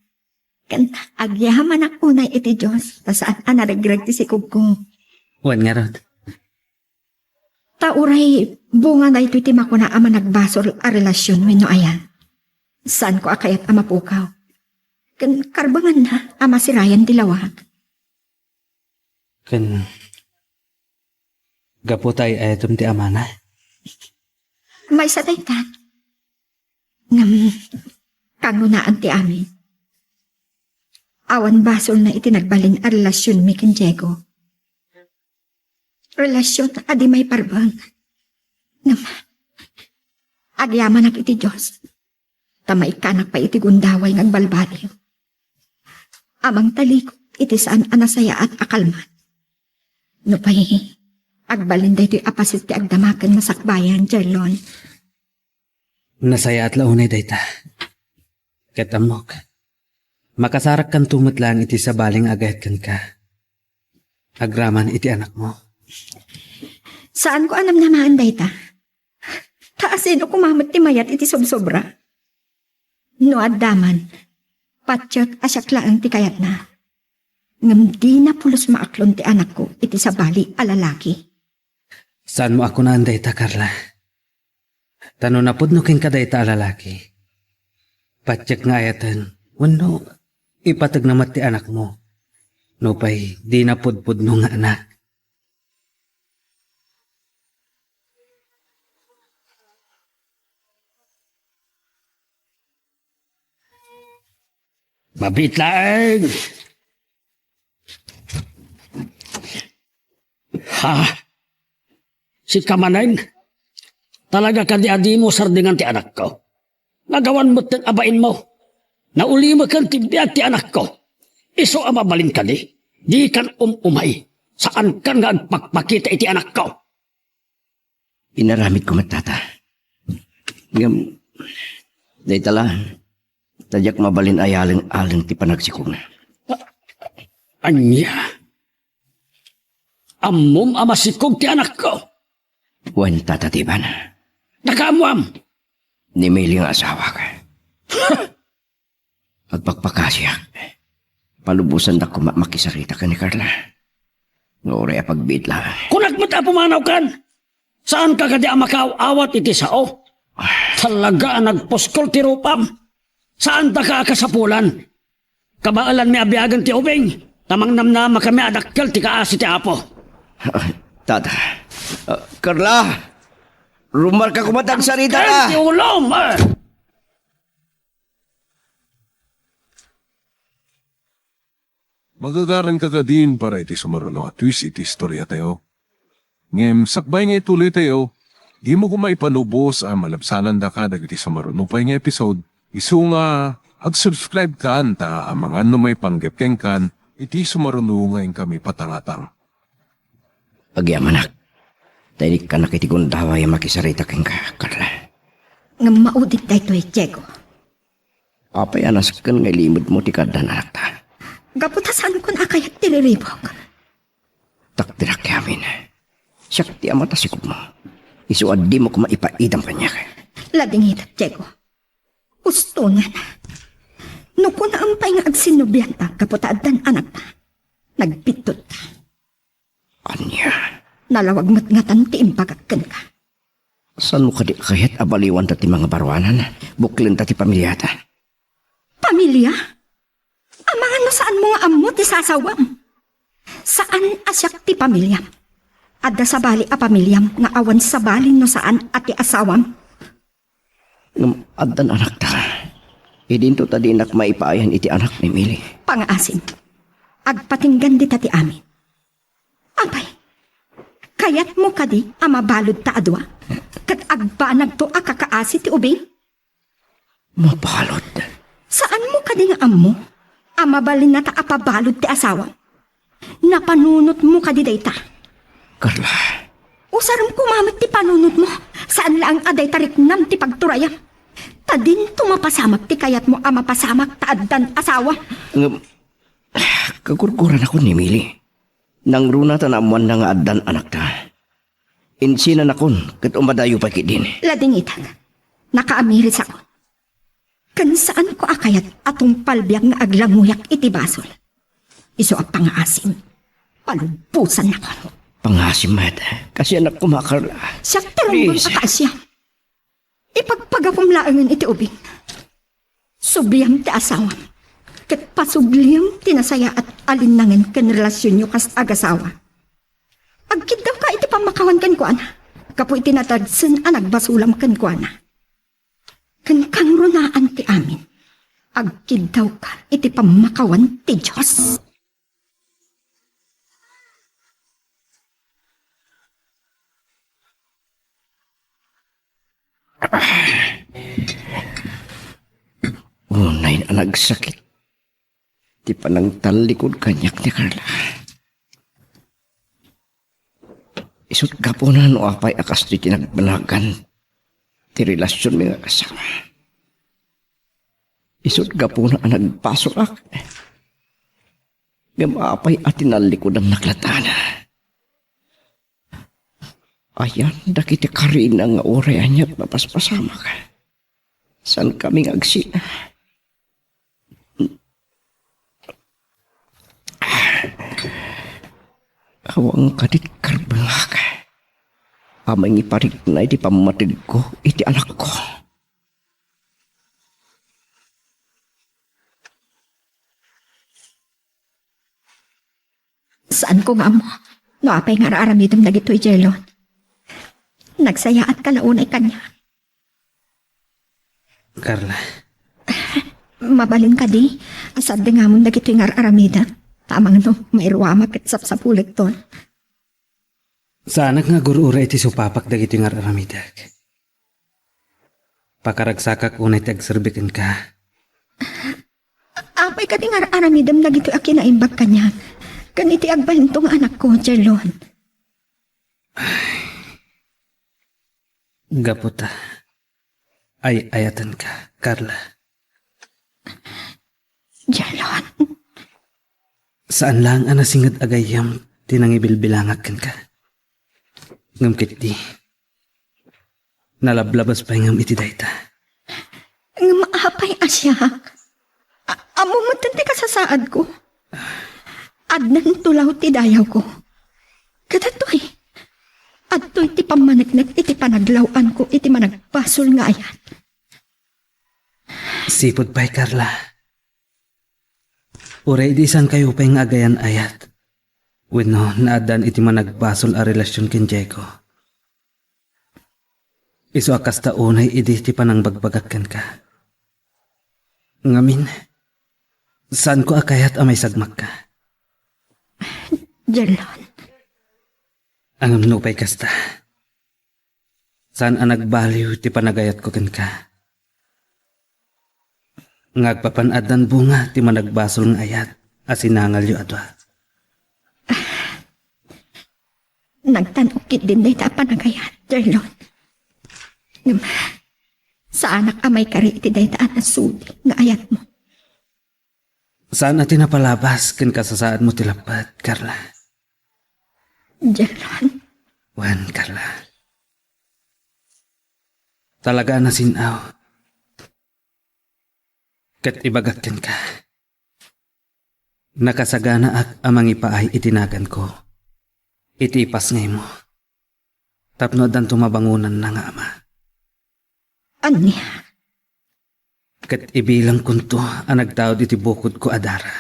Ken agyamanak unay iti Dios, ta saan a naregreg ti sikogko. Wen ngarud. Ta uray bunga daytoy ti makuna a managbasol a relasion wenno aya. Saanko a kayat a mapukaw. Ken karbengenna a masirayan ti lawag. Ken gapu ta ay-ayatem ti amana. Maysa dayta, Ngem, kangrunaan ti amin. Awan basolna iti nagbalin a relasionmi ken Diego. Relasion a di maiparbeng. Ngem, agyamanak iti Dios, ta maikkanak pay iti gundaway nga agbalbaliw a mangtalikod iti saan a nasayaat a kalman. Nupay, agbalin daytoy a paset ti agdama ken nasakbayan, Jerlon. Nasayaat la unay dayta. Ket ammok, makasarakkanto met laeng iti sabali nga agayat kenka agraman iti anakmo. Saanko a namnamaen dayta. Ta asino koma met ti mayat iti sobsobra? No adda man, patiek a siak laeng ti kayatna. Ngem dina pulos maaklon ti anakko iti sabali a lalaki. Saanmo a kunaen dayta, Carla. Ta no napudno kenka dayta a lalaki, patiek nga ayaten wenno ipategna met ti anakmo, nupay dina pudpudno nga anak. Mabiit laeng! Ha? Sika manen? Talaga kadi a dimo sardingan ti anakko? Nagawan metten a bainmo. Naulimekan ti biag ti anakko. Isu a mabalin kadi, dikan um-umay. Saankan nga agpakpakita iti anakko. Inaramidko met, Tata. Ngem, dayta la, ta diak mabalin a yaleng-aleng ti panagsikogna. Ania? Ammom a masikog ti anakko? Wen, Tata Tiban. Nakaammoam? Ni Mili nga asawak. Agpakpakasiak. Palubosandak koma makisarita ken ni Carla. Nga uray a pagbiit laeng. Kunak met a pumanawkan! Saanka kadi a makaaw-awat iti sao? Talaga a nagpuskol ti rupam. Saantaka a kasapulan. Kabaelanmi a biagen ti ubing, ta mangnamnamakami a dakkel ti kaasi ti Apo. Ah, Tata. Ah, Carla! Rumarka koma ta agsarita ka! Ti ulom! Ah! Magagaranka kadin para iti sumaruno a twist iti istoriatayo. Ngem sakbay nga ituloytayo, dimo koma ipalubos a malabsanandaka dagiti sumaruno pay nga episode, isu nga ag-subscribe kan ta amangan no maipanggep kenkan iti sumaruno nga inkami patangatang. Agyamanak, ta inikkanak iti gundaway a makisarita kenka, Carla. Ngem maudit daytoy, Diego. Apay a nasken nga ilimedmo ti kaaddan anakta? Gapu ta saankon a kayat ti riribuk. Takderak ti amin. Siak ti ama ta sikogmo. Isu a dimo koma ipaidam kaniak. Ladingitak, Diego. Ustonan. No kunaem pay nga agsinnobianta gapu ta addan anakta, nagbittotta. Ania? Nalawag met ngatan ti imbagak kenka. Saanmo kadi a kayat a baliwanta ti mangabaruanan, buklenta ti pamiliata? Pamilia? Amangan no saanmo nga ammo ti sasawam. Saan a siak ti pamiliam. Adda sabali a pamiliam nga awan sabali no saan a ti asawam. Ngem addan anakta. Idinto ta dinak maipaayan iti anak ni Mili. Pangaasim. Agpatinggan dita ti amin. Apay, kayatmo kadi a mabaludta a dua? Ket agbanagto a kakaasi ti ubing? Mabalud? Saanmo kadi nga ammo a mabalinnata a pabalud ti asawam? Napanunotmo kadi dayta? Carla. Usarem koma met ti panunotmo. Saan laeng a dayta riknam ti pagturayam. Ta dinto mapasamak ti kayatmo a mapasamak ta addan asawa. Ngem, kagurguranakon ni Mili. Nangruna ta naammoanna nga addan anakta. Insinanakon ket umadayo pay ketdin. Ladingitak. Nakaamirisakon. Ken saanko a kayat a tungpal biag nga aglanguyak iti basol. Isu a pangaasim, palubbosannakon. Pangaasim met, kasianak koma, Carla. Siak ti runggon a kaasiam. Ipagpagapom laengen iti ubing. Subliam ti asawam, ket pasubliam ti nasayaat a linnangen ken relasionyo kas agasawa. Agkiddawka iti pammakawan kenkuana, gapu iti nadagsen a nagbasolam kenkuana. Ken kangrunaan ti amin, agkiddawka iti pammakawan ti Dios. Unay a nagsakit ti panangtallikud kaniak ni Carla. Isut' gapuna no apay a kastoy ti nagbanagan ti relasionmi nga kasama. Isut' gapuna a nagbasolak. Ngem apay a tinallikudannak latta? Ayan dagiti karina nga uray aniat mapaspasamak. Saan kami nga agsina? Awan kadit karbengak a mangiparikna iti pammategko iti anakko. Saanko nga ammo no apay nga ar-aramidem dagitoy, Jelon. Nagsayaatka la unay kaniak. Carla. Mabalin kadi a saddengamon dagitoy nga ar-aramidem? Amangan no mairuamak ket sapsapulekton. Saanak nga agur-uray iti supapak dagitoy nga ar-aramidek. Pakaragsakak unay ti agserbi kenka. Apay kadi nga ar-aramidem dagitoy a kinaimbag kaniak ken iti agbalinto nga anakko, Jelon? Gapu ta ay-ayatenka, Carla. Jelon. Saan laeng a nasinged a gayyem ti nangibilbilangak kenka. Ngem ketdi, nalablabas pay ngem iti dayta. Ngem apay a siak? A-, ammom metten ti kasasaadko. Addan tulaw ti dayawko. Ket adtoy, adtoy ti pammaneknek iti panaglaw-anko iti managbasol nga ayat. Sipud pay, Carla. Uray idi saankayo pay nga agayan-ayat wenno naaddan iti managbasol a relasion ken Diego, isu a kasta unay idi ti panangbagbagak kenka. Ngamin, saanko a kayat a maisagmakka. Jelon. Ngem nupay kasta, saan a nagbaliw ti panagayatko kenka. Nga agpapan-addan bunga ti managbasol nga ayat a sinangalyo a dua. Nagtan-ok ketdin dayta a panagayat, Jelon. Ngem, saanak a maikari iti dayta a nasudi nga ayatmo. Saan a ti napalabas ken kasasaadmo ti lappet, Carla? Jelon. Wen, Carla. Talaga a nasin-aw. Ket ibagak kenka, nakasaganaak a mangipaay iti naganko iti ipasngaymo tapno addanto mabangonanna nga ama. Ania? Ket ibilangkonto a nagtaud iti bukodko a dara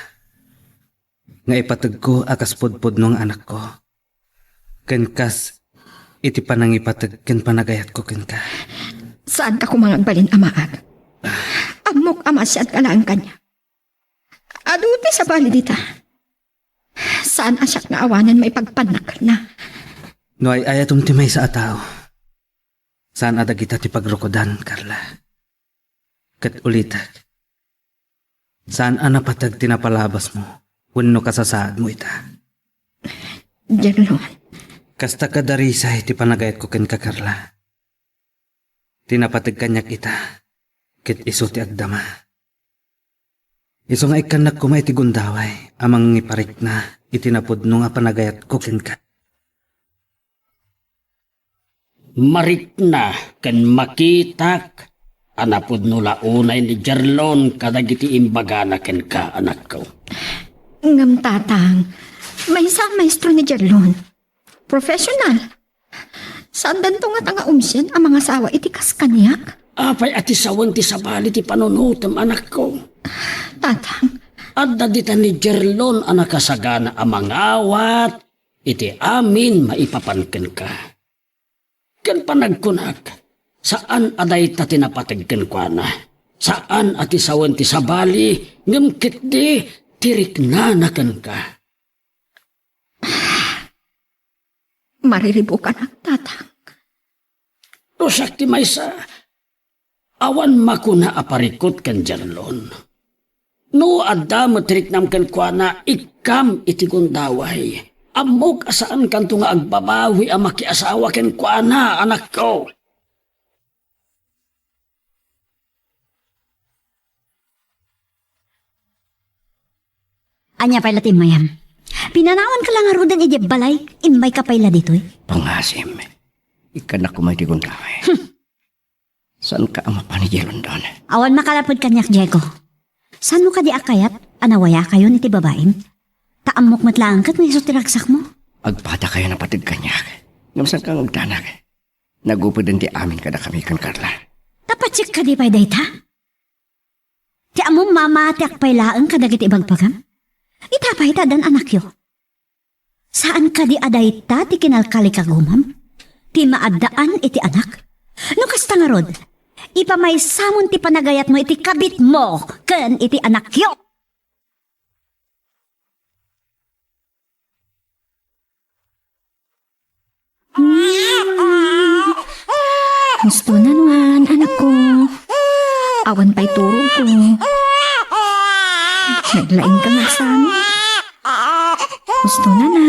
nga ipategko a kas pudpudno nga anakko, ken kas iti panangipateg ken panagayatko kenka. Saanka koma nga agbalin a maag. Ammok a maasiatka laeng kaniak. Adu ti sabali dita. Saan a siak nga awanen maipagpannakna. No ay-ayatom ti maysa a tao, saan a dagita ti pagrukodan, Carla. Ket ulitek, saan a napateg ti napalabasmo wenno kasasaadmo ita. Jelon. Kasta kadarisay ti panagayatko kenka, Carla. Ti napateg kaniak ita, ket isu ti agdama. Isu nga ikkannak koma iti gundaway a mangiparikna iti napudno nga panagayatko kenka. Marikna ken makitak a napudno la unay ni Jerlon kadagiti imbagana kenka, anakko. Ngem, Tatang, maysa a maestro ni Jerlon. Professional. Saandanto ngata nga umsien a mangasawa iti kas kaniak? Apay a ti sawen ti sabali ti panunotem, anakko? Tatang. Adda dita ni Jerlon a nakasagana a mangawat iti amin maipapan kenka. Ken panagkunak, Saan a dayta ti napateg kenkuana. Saan a ti sawen ti sabali, ngem ketdi ti riknana kenka. Mariribukanak, tatang. No siak ti maysa, awan makuna a parikut ken Jerlon. No adda met ti riknam kenkuana, ikkam iti gundaway. Ammok a saankanto nga agbabawi a makiasawa kenkuana, anakko. Ania pay la ti immayam? Pinanawanka la ngaruden idiay balay, immayka pay la ditoy. Pangasim, ikkanak koma iti gundaway. Hmm. Saanka a mapan idiay London? Awan makalapud kaniak, Diego. Saanmo kadi a kayat a nawayakayon iti babaim? Ta ammok met laeng ket nga isu ti ragsakmo. Agpadakayo a napateg kaniak. Ngem saanka nga agdanag? Nagupeden ti amin kadakami ken Carla. Ta patsit kadi pay dayta? Ti ammom, mamatiak pay laeng kadagiti ibagbagam? Ita pay ta addan anakyo. Saan kadi a dayta ti kinalkalikagumam? Ti maaddaan iti anak? No kasta ngarud, ipamaysamon ti panagayatmo iti kabitmo ken iti anakyo. Husto na nuan, anakko. Awan pay turogko. Naglaingka nga saan. Husto na na.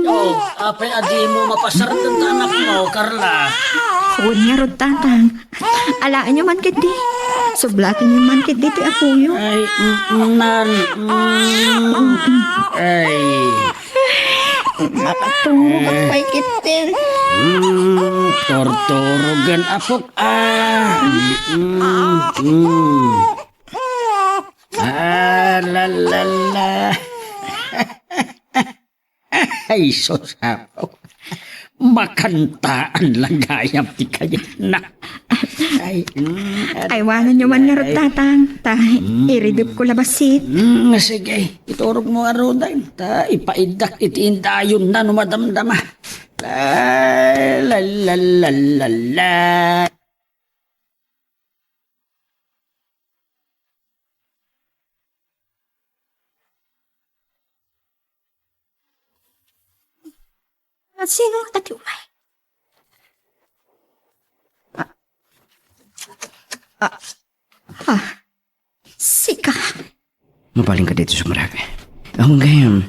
Oh, apay a dimo mapasardeng ta anakmo, Carla? Wen ngarud, tatang. Alaenyo man ketdi. Sublatenyo man ketdi ti apoyo. Ay, mm, nan, mm. Ay. Makaturog pay ketdi. Mm, turturogen, apok. Ah, mm, mm. Ah, la, la, la. Ay, sus, apo. Makantaan lang gayam ti kayatna. Ay, mm, ay, aywananyo man ngarud, ay, tatang. Ta, mm, iridepko la bassit. Mm, sige, iturogmo ngaruden. Ta, ipaiddak iti indayonna no madamdama. La, la, la, la, la, la. Sino nga ti umay? Ah. Ah. Ah. Sika. Mabalinka ditoy sumrek. Awan gayam,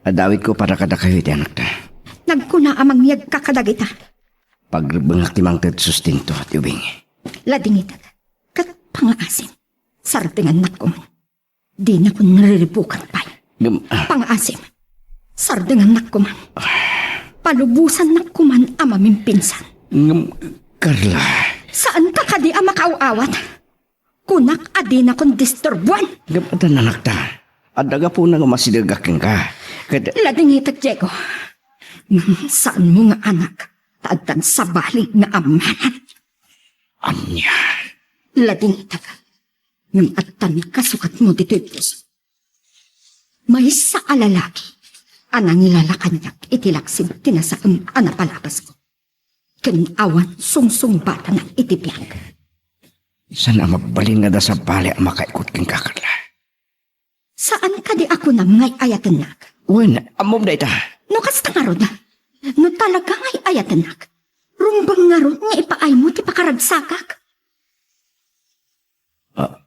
adawitko para kadakayo iti anakta. Nagkuna a mangyegka kadagita. Pagrebbengak ti mangted sustento ti ubing. Ladingitag. Ket pangaasim. Sardengannak koma. Dinakon nariribukan pay. Gam-, ah. Pangaasim. Sardengannak koma. Palubosannak koma a mamimpinsan. Ngem, Carla. Saanka kadi a makaaw-awat? Kunak a dinakon disturbuan. Ngem adda anakta. Adda gapuna nga masidegak kenka. Ket ladingitag, Diego. Ngem saanmo nga anak, ta addan sabali nga ammanan. Ania? Ladingitag. Ngem addan kasukatmo ditoy puso. Maysa a lalaki a nangilala kaniak iti laksid ti nasaem a napalabasko. Ken awan sungsungbatana iti biag. Saan a mabalin nga adda sabali a makaikut kenka, Carla? Saan kadi a kunam nga ay-ayatennak? Wen, ammom dayta. No kasta ngarud, no talaga nga ay-ayatennak, rumbeng ngarud nga ipaaymo ti pakaragsakak. Ah,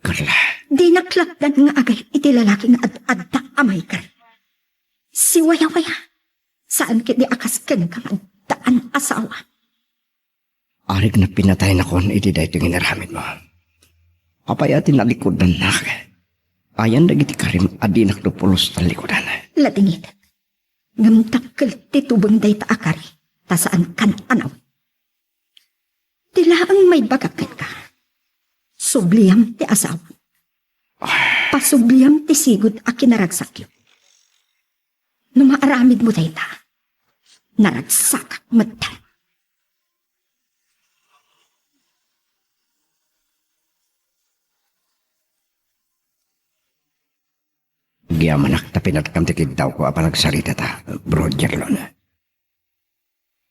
Carla. Dinak latdan nga agayat iti lalaki nga ad-adda a maikari. Siwayawaya. Saan ketdi a kas kenka nga addaan asawa. Arik na pinataynakon iti daytoy nga inaramidmo. Apay a ti nalikudannak? Ayan dagiti karim a dinak no pulos talikudan. Ladingit. Ngem dakkel ti tubeng dayta a kari, ta saankan a nawen. Ti laeng maibagak kenka, subliam ti asawam. Pasubliam ti sigud a kinaragsakyo. No maaramidmo dayta, naragsakak metten. Agyamanak ta pinatkam ti kiddawko a panagsaritata, Bro Jerlon.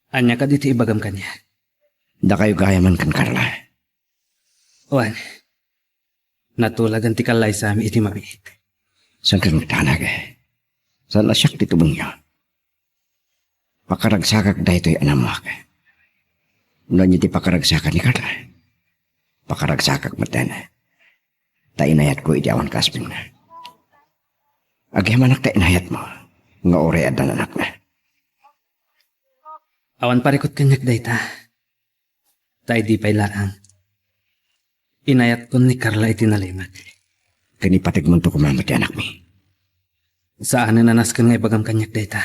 Ania kadi ti ibagam kaniak? Dakayo gayamen ken Carla. Wen, natulagan ti kallaysami iti mabiit. Saan ket danag? Saan a siak ti tumengyo? Pakaragsakak daytoy a nammuak. No ania ti pakaragsakan ni Carla, pakaragsakak metten. Ta inayatko iti awan kaasbengna. Agyamanak ta inayatmo nga uray addan anakna. Awan parikut kaniak dayta. Ta idi pay laeng, inayatkon ni Carla iti nalimed. Ken ipategmonto koma met ti anakmi. Saanen a nasken nga ibagam kaniak dayta.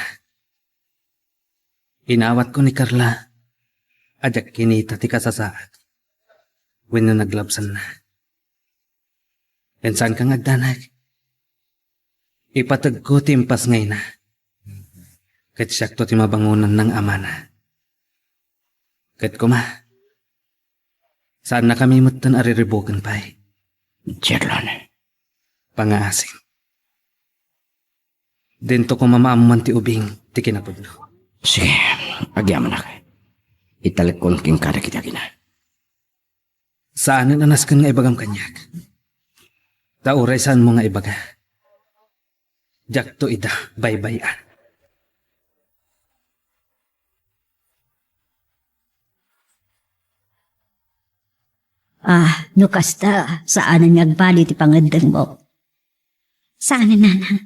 Inawatko ni Carla a diak kinita ti kasasaad wenno naglabsanna. Ken saanka nga agdanag. Ipategko ti impasngayna. Ket siakto ti mabangonanna nga amana. Ket koma, saannakami metten a riribuken pay. Jerlon. Pangaasim. Dinto koma maammoan ti ubing ti kinapudno. Sige, agyamanak. Italekkon kenka dagiti agina. Saanen a nasken nga ibagam kaniak. Ta uray saanmo nga ibaga, diakto ida baybay-an. Ah, no kasta, saanen nga agbali ti pangeddengmo. Saanen, nanang.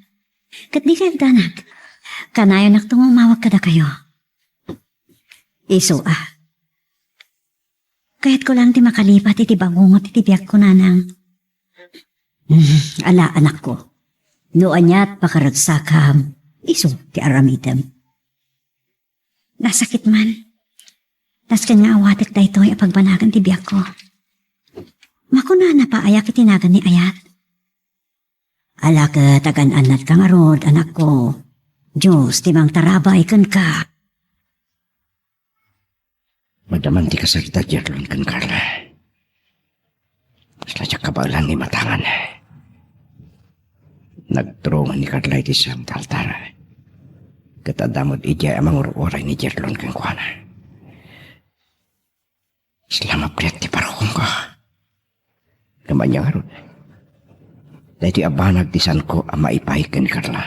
Ket dikay agdanag. Kanayonakto nga umawag kadakayo. Isu a. Kayatko laeng ti makalipat iti bangongot iti biagko, nanang. Mm, ala, anakko. No aniat pakaragsakam, isu ti aramidem. Nasakit man. Nasken nga awatek daytoy a pagbanagan ti biagko. Makunana pa aya iti nagan ni ayat? Ala ket agan-annatka ngarud, anakko. Dios ti mangtarabay kenka. Madaman ti kasarda, Jerlon ken Carla. Kasla diak kabaelan nga imatangan. Nagturong ni Carla iti Santa Altar. Ket adda met idiay a mangur-uray ni Jerlon kenkuana. Isla mabriat ti parokongko. Ngem ania ngarud? Daytoy a banag ti saanko a maipay ken ni Carla.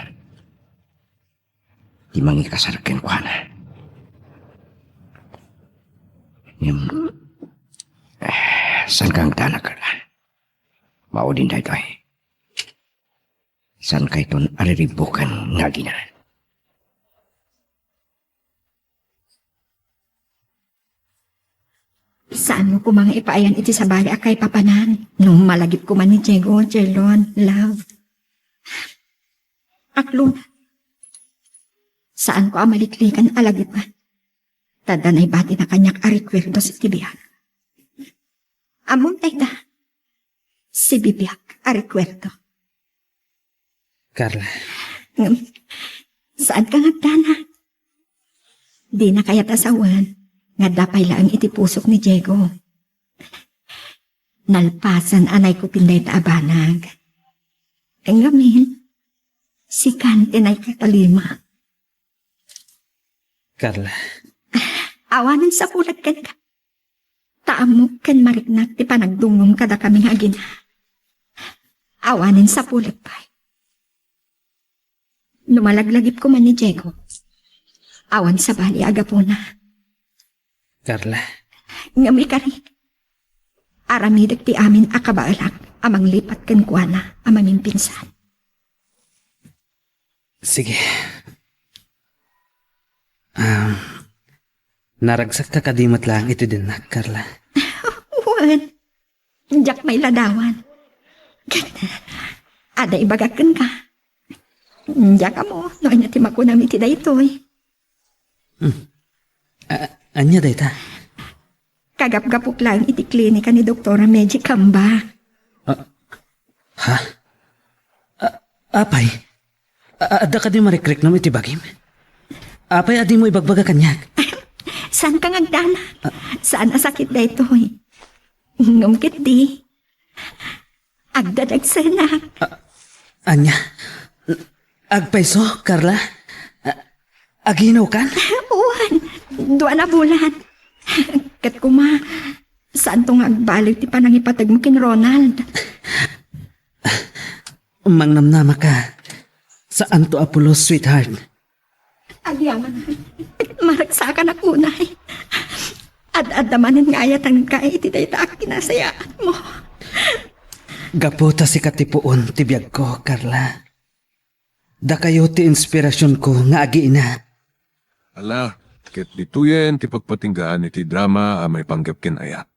Ti mangikasar kenkuana. Ngem, eh, saanka nga agdanag, Carla? Maudin daytoy. Saankayton a riribuken nga agina. Saanmo koma nga ipaayan iti sabali a kaipapanan no malagipko man ni Diego, Jerlon, love. Aklon, saanko a maliklikan a lagipen. Ta adda naibati na kaniak a rekuerdos iti biag. Ammom dayta, sibibiag a rekuerdo. Carla. Ngem, saanka nga agdanag? Dina kayat a sawen nga adda pay laeng iti pusok ni Diego. Nalpasen a naikupin dayta a banag. Ngamin, sikan ti naikatalima. Carla. Awanen sapulek kenka. Ta ammok ken mariknak ti panagdungngom kadakami nga agina. Awanen sapulek pay. No malaglagipko man ni Diego, awan sabali a gapuna. Carla. Ngem ikarik, aramidek ti amin a kabaelak a manglipat kenkuana a mamimpinsan. Sige. Um, naragsakka kadi met laeng iti dinnak, Carla? Wen, diak mailadawan. Ket, adda ibagak kenka. Diak ammo no ania ti makunam iti daytoy. Hmm. A-, ania dayta? Kagapgapok laeng iti klinika ni Doktora Meji Kamba. Ah, ha? A-, apay? A-, adda kadi marikriknam iti bagim? Apay a dimo ibagbaga kaniak? Saanka nga agdanag? Saan a sakit daytoy. Ngem ketdi, agdadagsenak. A-, ania? Agpayso, Carla? A-, aginawkan? Wen, dua a bulan. Ket kuma, saanto nga agbaliw ti panangipategmo ken Ronald. Mangnamnama ka. Saanto a pulos, sweetheart. Agyaman, maragsakan a kunay. Ad-adda manen nga ayatan ka iti dayta a kinasayaatmo. Gapu ta sika ti puon ti biagko, Carla. Dakayo ti inspirasionko nga agiina. Ala, ket ditoyen ti pagpatinggaan iti drama a maipanggep ken ayat.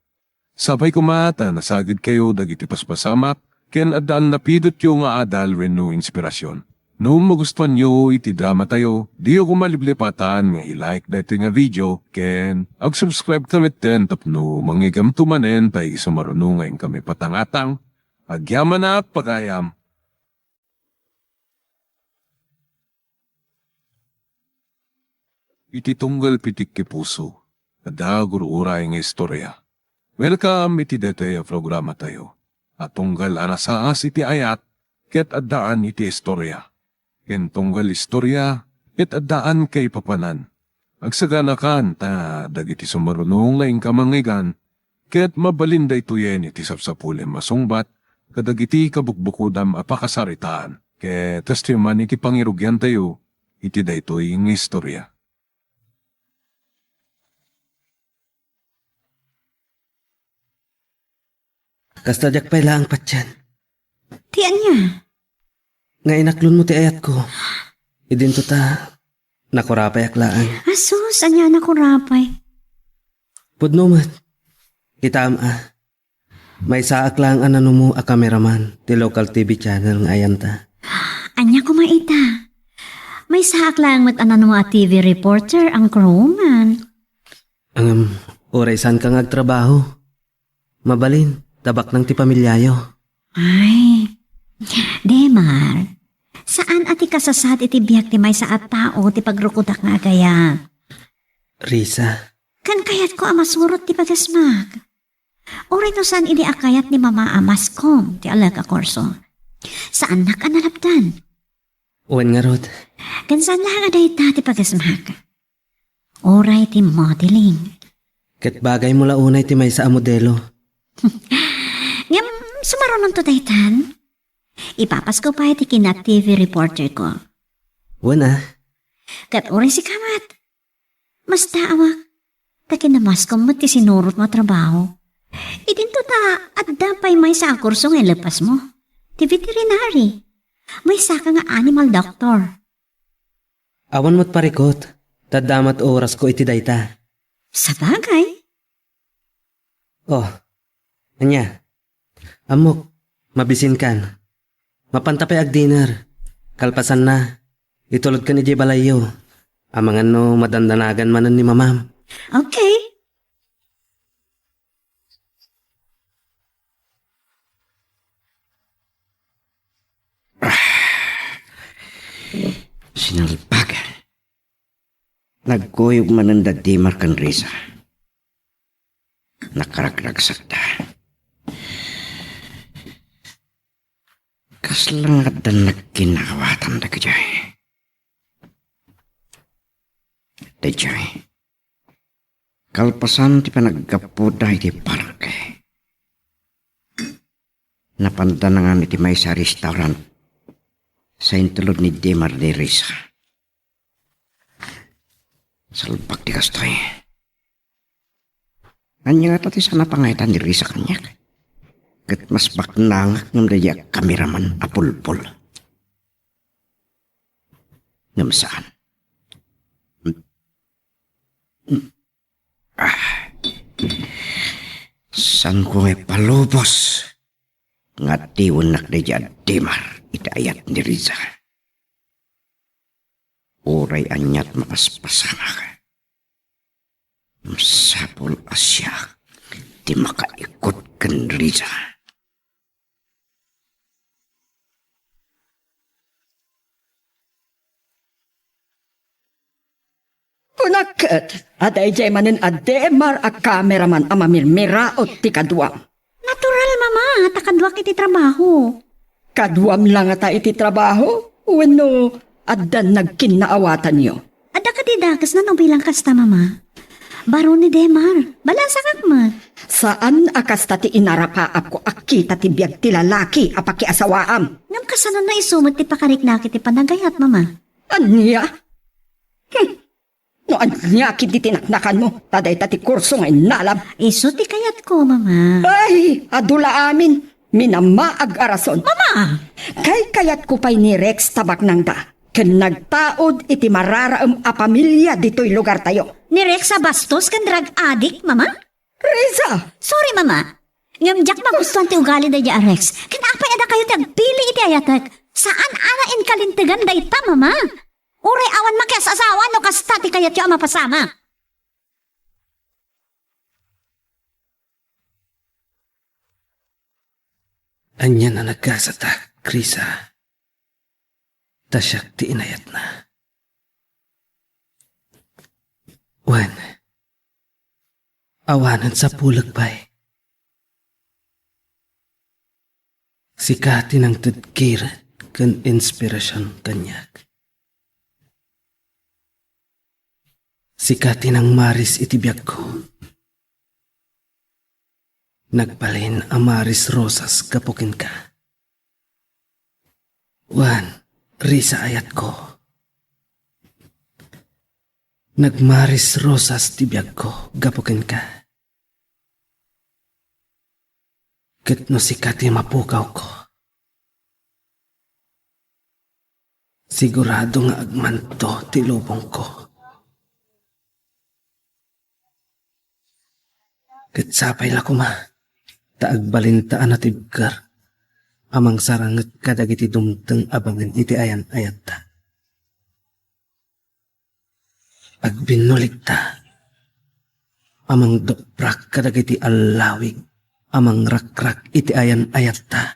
Sapay koma ta nasagidkayo dagiti paspasamak ken addaan napidotyo nga adal wenno inspirasion. No magustuanyo iti dramatayo, diyo koma liplipatan nga i-like daytoy nga video ken ag-subscribe ka metten tapno mangigamto manen ta isumaruno nga inkami patangatang. Agyamanak, pagayam. Iti tunggal pitik ti puso, adda gur-uray nga istorya. Welcome iti daytoy a programatayo a tunggal a nasaas iti ayat ket addaan iti istorya. Ken tunggal istorya ket addaan kaipapanan. Agsaganakan ta dagiti sumaruno nga inka mangngeggan, ket mabalin daytoyen iti sapsapulem a sungbat kadagiti kabukbukodam a pakasaritaan, ket kastoy man iti pangirugiantayo iti daytoy nga istorya. Kasta diak pay laeng patien. Ti ania? Nga inaklonmo ti ayatko. Idinto ta, nakurapayak laeng. Asus, ania a nakurapay? Pudno met. Kitaem a. Maysaak laeng a nanumo a cameraman ti local T V channel nga ayanta. Ania koma ita? Maysaak laeng met a nanumo a T V reporter, ankrewman. Ngem, uray saanka nga agtrabaho. Mabalin, ta baknang ti pamiliayo. Ay. Demar, saan a ti kasasad iti biag ti maysa a tao ti pagrukodak nga agayat. Risa. Ken kayatko a masurot ti pagasmak. Uray no saan idi a kayat ni Mama a maskom ti alek a kurso, saannak a nalabdan. Wen ngarud. Ken saan laeng a dayta ti pagasmak. Uray ti modeling. Ket bagaymo la unay ti maysa a modelo. Ngem, sumarunonto daytan? Ipapasko pay ti kina-T V reporter ko. Wen a. Ket uray sika met. Masdaawak, ta kinamaskom met ti sinurotmo a trabaho. Idinto ta adda pay maysa a kurso nga ileppasmo. Ti veterinary. Maysaka nga animal doctor. Awan met parikut, ta adda met orasko iti dayta. Sabagay. Oh, ania? Ammok, mabisinkan. Mapanta pay agdinner. Kalpasanna, itulodkan idiay balayyo. Amangan no madandanagan manen ni Mamam. Okay. Sinalbag. Nagkuyog manen da Dimar ken Risa. Nakaragragsakda. Kasla nga adda nagkinnaawatan dagitoy. Daytoy. Kalpasan ti panaggapuda iti barangay, napanda nangan iti maysa a restaurant sa intulod ni Demar de Risa. Salbag ti kastoy. Ania ngata ti saan a pangayetan ni Risa kaniak? Ket mas baknangak ngem daydi a kameraman a pulpul. Ngem saan. Ah. Saanko nga ipalubos nga adiwennak daydi a Demar iti ayat ni Risa. Uray aniat mapaspasamak. Masapul a siak ti makaikut ken Risa. Kunak ket a daydiay manen a Demar a kameraman a mamirmiraot ti kaduam. Natural, Mama, ta kaduak iti trabaho. Kaduam la ngata iti trabaho wenno addan nagkinnaawatanyo? Adda kadi dakesna no bilang kasta, Mama. Baro ni Demar, balasakak met. Saan a kasta ti inarapaapko a kita ti biag ti lalaki a pakiasawaam. Ngem kasano no isu met ti pakariknak iti panagayat, Mama? Ania? Hmm. No ania ketdi ti naknakanmo, ta dayta ti kurso nga innalam. Isu ti kayatko, Mama. Ay, adu la amin. Minamaag a rason. Mama! Kaykayatko pay ni Rex ta baknangda ken nagtaud iti mararaem a pamilia ditoy lugartayo. Ni Rex a bastos ken drug addict, Mama? Risa! Sorry, Mama. Ngem diak magustuhan ti ugali daydiay a Rex. Ken apay a dakayo ti agpili iti ayatek? Saan a nainkalintegan dayta, Mama. Uray awan makias-asawa no kasta ti kayatyo a mapasamak. Ania a nagasatak, Risa? Ta siak ti inayatna. Wen, awanen sapulek pay. Sika ti nangted kired ken inspirasion kaniak. Sika ti nangmaris iti biagko. Nagbalin a maris rosas gapu kenka. Wen, Risa ayatko. Nagmaris rosas ti biagko gapu kenka. Ket no sika ti mapukawko, sigurado nga agmanto ti lubongko. Ket sapay la koma ta agbalinta a natibker a mangsaranget kadagiti dumteng a bangin iti ayan-ayatta. Agbinnulikta a mangduprak kadagiti allawig a mangrakrak iti ayan-ayatta.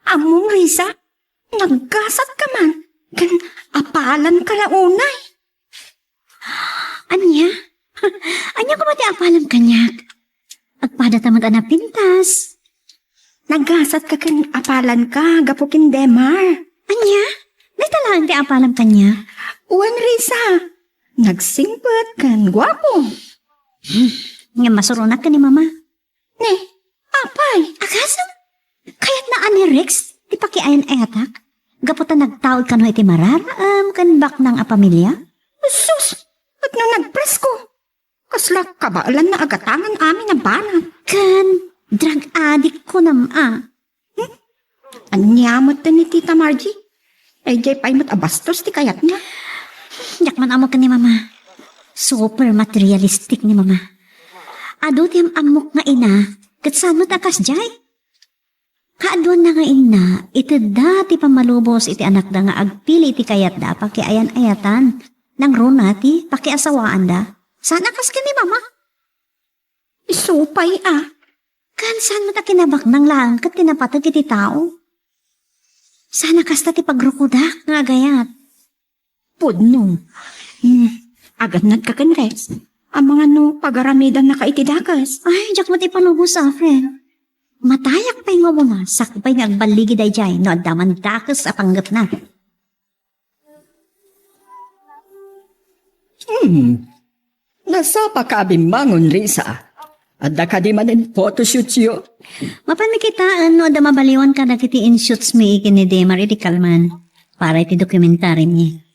Ammom, Risa, naggasatka man, ken apalanka la unay. Ania? Ania koma ti apalam kaniak? Agpadata met a napintas. Naggasatka ken apalanka gapu ken Demar. Ania? Dayta laeng ti apalam kaniak? Wen, Risa, nagsingpet ken guapo. Hmm, ngem masuronak ken ni Mama. Ne, apay? Agasem? Kayatna a ni Rex ti pakiayan-ayatak? Gapu ta nagtaud kano iti mararaem ken baknang a pamilia? Sus! Ket no nagpresko, kasla kabaelanna a gatangan amin a banag. Ken drug addict kunam a. Hmm? Ania met ni Tita Margie? Daydiay pay met a bastos ti kayatna. Diak man ammo ken ni Mama. Super materialistic ni Mama. Adu ti am-ammok nga ina, ket saan met a kasdiay? Kaaduanna nga inna, itedda ti pammalubos iti anakda nga agpili iti kayatda a pakiayan-ayatan. Nangruna ti pakiasawaanda. Saan a kas ken ni Mama? Isu pay a. Ken saan met a kinabaknang laeng ket ti napateg iti tao? Saan a kasta ti pagrukodak nga agayat? Pudno. Hmm, agannadka ken Rex. Amangan no pagaramidannaka iti dakes. Ay, diak met ipalubos, a friend. Matayak pay nga umuna, sakbay nga agbaligi daydiay no adda man dakes a panggepna. Hmm. Nasapa ka a bimmangon, Risa. Adda kadi manen photoshootyo? Mapanmi kitaen no adda mabaliwan kadagiti inshootsmi ken ni Demar idi kalman para iti dokumentarimi.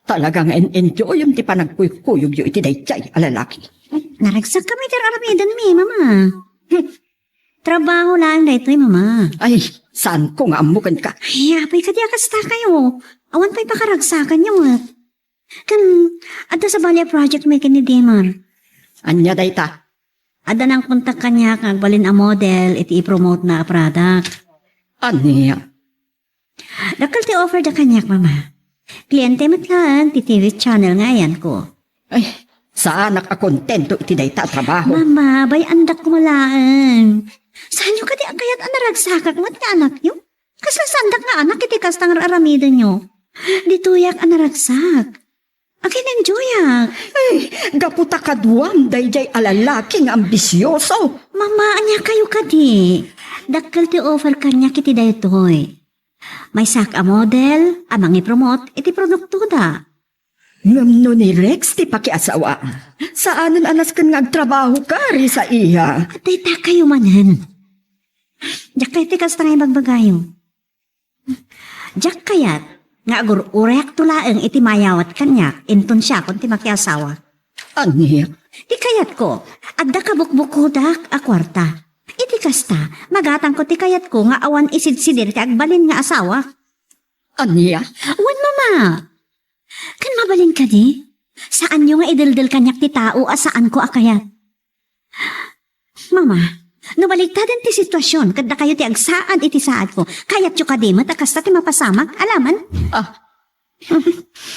Talaga nga in-enjoyem ti panagkuykuyogyo iti daydiay a lalaki. Naragsak kami ti ar-aramidenmi, Mama. Hmm. Trabaho laeng daytoy, Mama. Ay, saanko nga ammo kenka. Ay, apay kadi a kastakayo. Awan pay pakaragsakanyo met. Ken, adda sabali a project mi ken ni Demar. Ania dayta? Adda nangkontak kaniak nga agbalin a model iti ipromote na a product. Ania? Dakkel ti offer da kaniak, Mama. Kliente met laeng ti T V channel nga ayanko. Ay, saanak a kontento iti dayta a trabaho. Mama, bay-andak koma laeng. Saanyo kadi a kayat a naragsakak met nga anakyo? Kasla saandak nga anak iti kasta nga ar-aramidenyo. Ditoyak a naragsak. Agin-enjoyak. Ay, gapu ta kaduam daydiay a lalaki nga ambisioso. Mama, ania kayo kadi? Dakkel ti offer kaniak iti daytoy. Maysak a model a mangipromote iti produktoda. Ngem no ni Rex ti pakiasawa, saanen a nasken nga agtrabaho ka, Risa, iya. Dayta kayo manen. Diak kayat ti kasta nga ibagbagayo. Diak kayat nga agur-urayakto laeng iti mayawat kaniak inton siakon ti makiasawa. Ania? Ti kayatko, adda kabukbukodak a kuarta. Iti kasta, magatangko ti kayatko nga awan isidsidir ti agbalin nga asawa. Ania? Wen, Mama. Kan mabalin kadi? Saanyo nga ideldel kaniak ti tao a saanko a kayat. Mama, no baliktaden ti situasion ket dakayo ti agsaan iti saadko, kayatyo kadi met a kasta ti mapasamak? Alaman? Ah.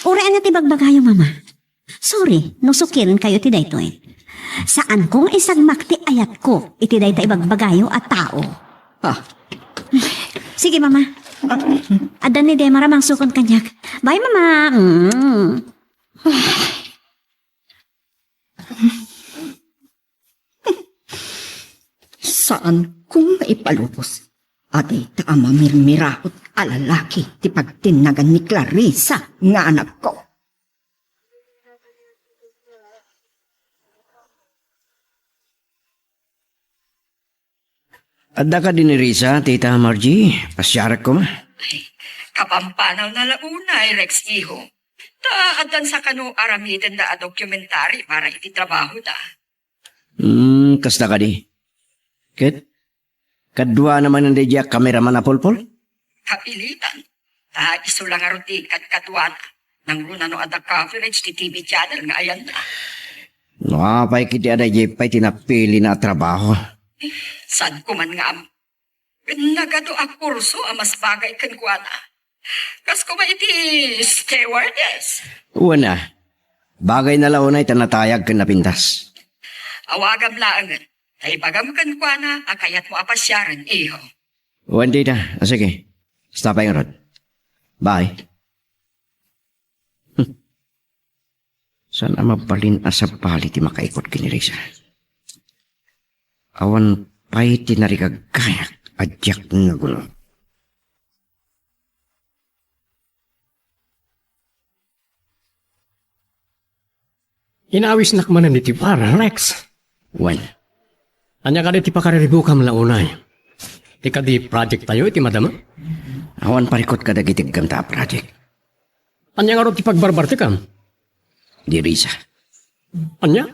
Uray ania ti bagbagayo, Mama? Sorry, no sukiren kayo ti daytoy. Saanko nga isagmak ti ayatko iti dayta ibagbagayo a tao. Ah. Sige, Mama. Adda ni Demar a mangsukon kaniak. Bye, Mama. Mm. Saanko nga ipalubos a dayta a mamirmiraot a lalaki ti pagtinnagan ni Clarissa nga anakko. Adda kadi ni Risa, Tita Margie? Pasiarek koma. Ay, kapampanawna la unay, Rex, iho. Ta addan sa kano aramidenda a dokumentary para iti trabahoda. Hmm, kasta kadi. Ket, kaduana manen daydiay a kameraman a pulpol? Kapilitan. Ta isu la ngarud ti kadkaduana. Nangruna no adda coverage ti T V channel nga ayanna. No apay ketdi a daydiay pay ti napilina a trabaho? Saanko man nga am-, Nagadu a kurso a mas bagay kenkuana. Kas koma iti stewardess. Wen a, bagayna la unay ta natayag ken napintas. Awagam laengen, ta ibagam kenkuana a kayatmo a pasiaren, iho. Wen, Tita. A, sige. Basta pay ngarud. Bye. Hmm. Saan a mabalin a sabali ti makaikut ken ni Risa? Awan pay ti narigaggayak a diak nagunot. Inawisnak manen iti bar, Rex. Wen. Ania kadi ti pakariribukam la unay? Ti kadi project tayo iti madama? Awan parikut kadagiti aggamta a project. Ania ngarud ti pagbarbartekam? Di Risa. Ania?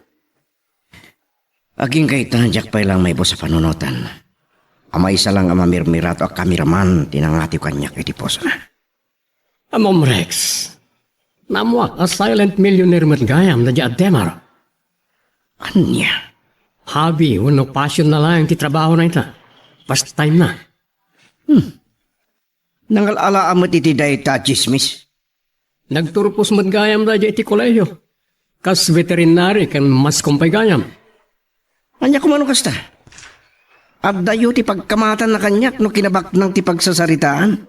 Agingga ita, diak pay lang maibus a panunotan. A maysa lang a mamirmirato a kameraman ti nangatiw kaniak iti pusona. Ammom, Rex. Naammoak a silent millionaire met gayam daydiay a Demar. Ania? Hobby wenno passion na laeng ti trabahona ita. Pastime na. Hmm. Nangal-alaa met iti dayta a tsismis. Nagturpos met gayam daydiay iti kolehio. Kas veterinary ken mass com pay gayam. Ania koma no kasta? Addayo ti pagkamatanna kaniak no kinabaknang ti pagsasaritaan.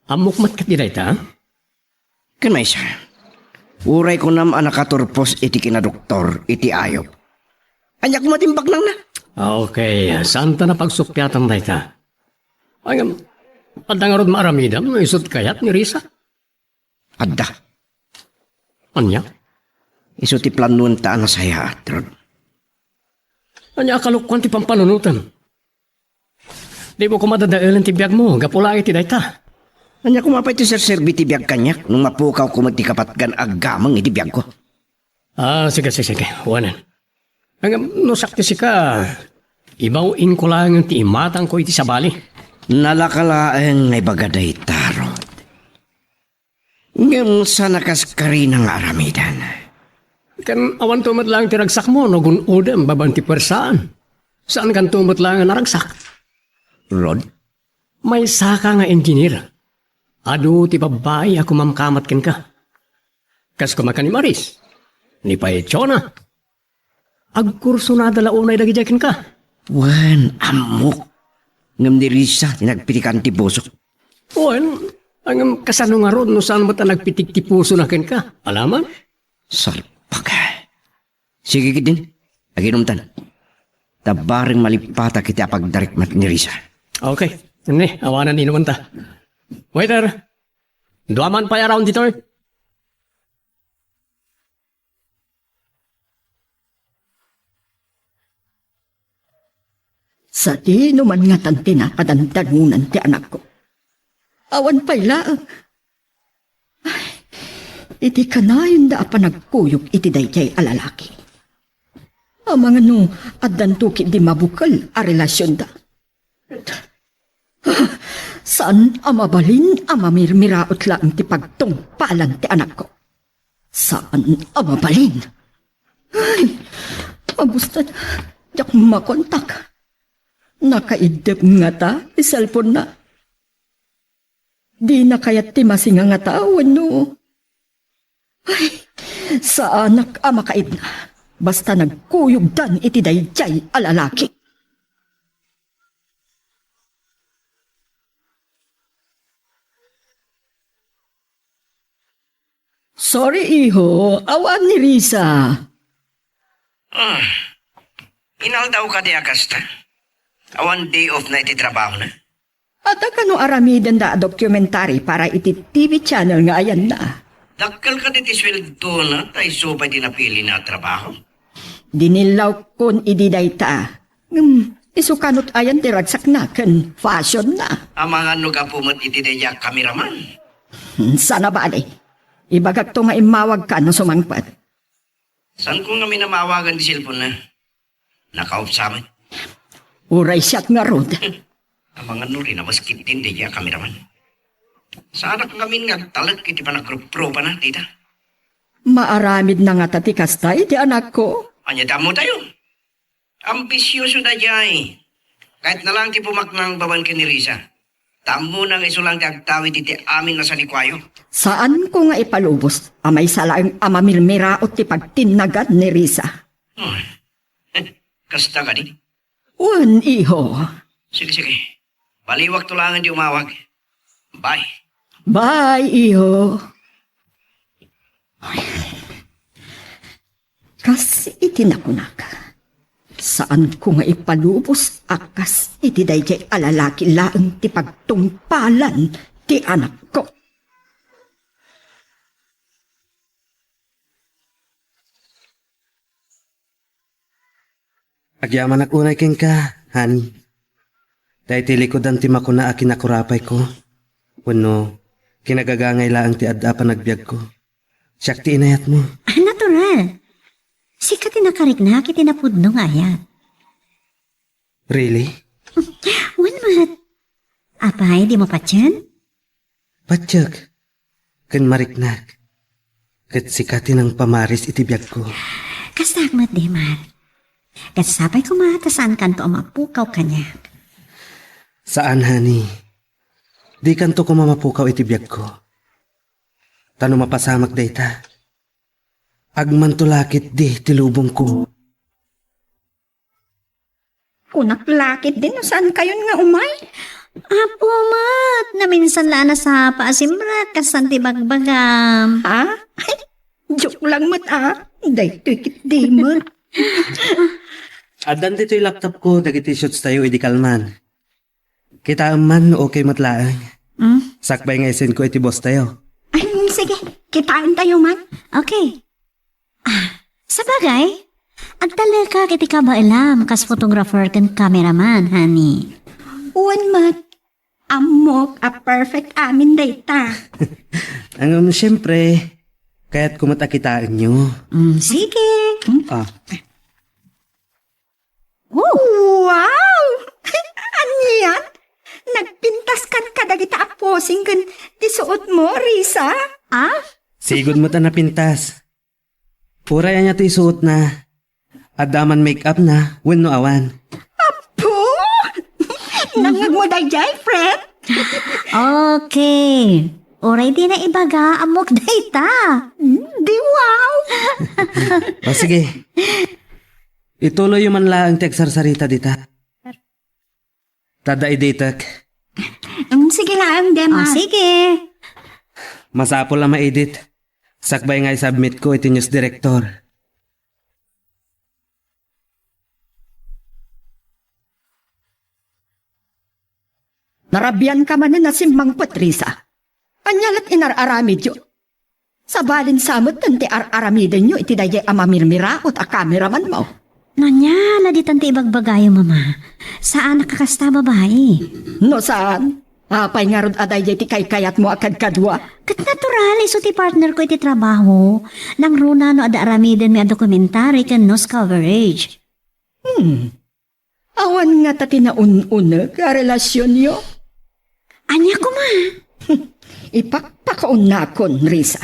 Ammok met ketdi dayta? Ken maysa, uray kunam a nakaturpos iti kinadoktor iti ayup. Ania koma ti imbaknangna? Ah, okay, saanta a pagsuppiatan dayta. Ay, ngem, adda ngarud maaramidam no isu ti kayat ni Risa? Adda. Ania? Isu ti planoenta a nasayaat, Rod. Ania a kalokuan ti pampanunotem? Dimo koma dadaelen ti biagmo gapu la iti dayta. Ania koma pay ti serserbi ti biag kaniak no mapukawko met ti kapatgan a aggameng iti biagko? Ah, sige, sige, sige. Wanen. Ngem no siak ti sika, ibaw-inko laengen ti imatangko iti sabali. Nalaka laeng nga ibaga dayta, Rod. Ngem saan a kas karina nga aramiden. Ken awanto met laeng ti ragsakmo no gun-odem babaen ti puersaan. Saankanto met laeng a naragsak. Rod? Maysaka nga engineer. Adu ti babbai a kumamkamat kenka. Kas koma ken ni Maris, ni Paychona. Agkursonada la unay dagidiay kenka. Wen, ammok. Ngem ni Risa ti nagpitikan ti pusok. Wen, ngem kasano ngarud no saan met a nagpitik ti pusona kenka? Alaman? Salbag. Sige ketdin, aginumtan. Ta bareng malipatak iti apagdarek met ni Risa. Okay. Ni, awanan inumenta. Waiter, dua man pay a round ditoy. Sadino man ngatan ti nakadandanunan ti anakko? Awan pay laeng. Ay, iti kanayonda a panagkuyog iti daydiay a lalaki. Amangan no addanto ketdi mabukel a relasionda. Saan a mabalin a mamirmiraot laeng ti pagtungpalan ti anakko. Saan a mabalin. Ay, abustan, diak makontak. Nakaiddep ngata ti cellphone-na. Dina kayat ti masinga ngata wenno? Ay, saanak a makaidna. Basta nagkuyogdan iti daydiay a lalaki. Sorry, iho. Awan ni Risa. Ah, inaldaw kadi a kasta? Awan day off na iti trabaho na? Adda kano aramidenda a documentary para iti T V channel nga ayanna. Dakkel kadi ti sueldona, ta isu pay ti napilina a trabaho? Dinillawkon idi dayta. Ngem, isu kanot ayan ti ragsakna ken fashionna. Amangan no gapu met iti daydiay a kameraman. Hmm, saan a bale. Ibagakto nga immawagka no sumangpet. Saanko ngamin a mawagan ti cellphone-na? Naka-off sa met. Uray siak ngarud. Amangan no rinabas ketdin daydiay a kameraman. Saanak ngamin nga agtalek iti panagruprupana dita. Maaramidna ngata ti kasta iti anakko. Ania ti ammotayo? Ambisioso daydiay. Kayatna laeng ti pumaknang babaen ken ni Risa. Ta ammona nga isu laeng ti agtawid iti amin a sanikuayo. Saanko nga ipalubos a maysa laeng a mamirmiraot ti pagtinnagan ni Risa. Hmm. Kasta kadi? Wen, iho. Sige, sige. Baliwakto laengen ti umawag. Bye. Bye, iho. Kas iti nakunak, saanko nga ipalubos a kas iti daydiay a lalaki laeng ti pagtungpalan ti anakko. Agyamanak unay kenka, honey. Daytoy likudan ti makuna a kinakurapayko wenno kinagagangay laeng ti adda a panagbiagko. Siak ti inayatmo. Ah, natural. Sika ti nakariknak iti napudno nga ayat. Really? Wen met. Apay, dimo patien? Patiek ken mariknak. Ket sika ti nangpamaris iti biagko. Kastaak met, Demar. Ket sapay koma ta saankanto a mapukaw kaniak. Saan, honey. Dikanto koma mapukaw iti biagko. Ta no mapasamak dayta, agmanto la ketdi ti lubongko. Kunak la ketdi no saankayon nga umay. Apo met, naminsan la a nasapa a simrek, kas saan ti bagbagam. Ha? Joke lang met, a. Daytoy ketdi met. Addan ditoy laptop ko dagiti shoots tayo idi kalman. Kitaem man no okay met laeng. Mm. Sakbay nga isenko iti boss tayo. Ay, sige. Kitaentayo man. Okay. Ah, sabagay, agtalekak iti kabaelam kas photographer ken cameraman, honey. Wen met, ammok a perfect amin dayta. Ngem, siyempre, kayatko met a kitaenyo. Mm, sige. Ah. Oh. Wow! Anian? Nagpintaskan kadagita a posing ken ti suotmo, Risa? Ah? Sigud met a napintas. Uray ania ti isuotna, adda man make-up na wenno awan. Apo! Nangngegmo daydiay, friend? Okay. Uray dina ibaga, ammok dayta. Di wow! O sige. Ituloyyo man laeng ti agsarsarita dita. Ta adda editek. Mm, sige laeng, Dema. Ah, sige. Masapul a ma-edit. Sakbay nga isubmit ko iti news director. Narabianka manen a simmangpet, Risa. Ania la't inar-aramidyo? Sabalin sa metten ti ar-aramidenyo iti daydiay a mamirmiraot a kameramanmo. Ania la ditan ti ibagbagayo, Mama? Saanak a kasta babai. No saan, apay ngarud a daydiay ti kaykayatmo a kadkadua? Ket natural, isu ti partner ko iti trabaho. Nangruna no adda aramidenmi a documentary ken news coverage. Hmm. Awan ngata ti naun-uneg a relasionyo? Ania koma? Ipakpakaonnakon, Risa.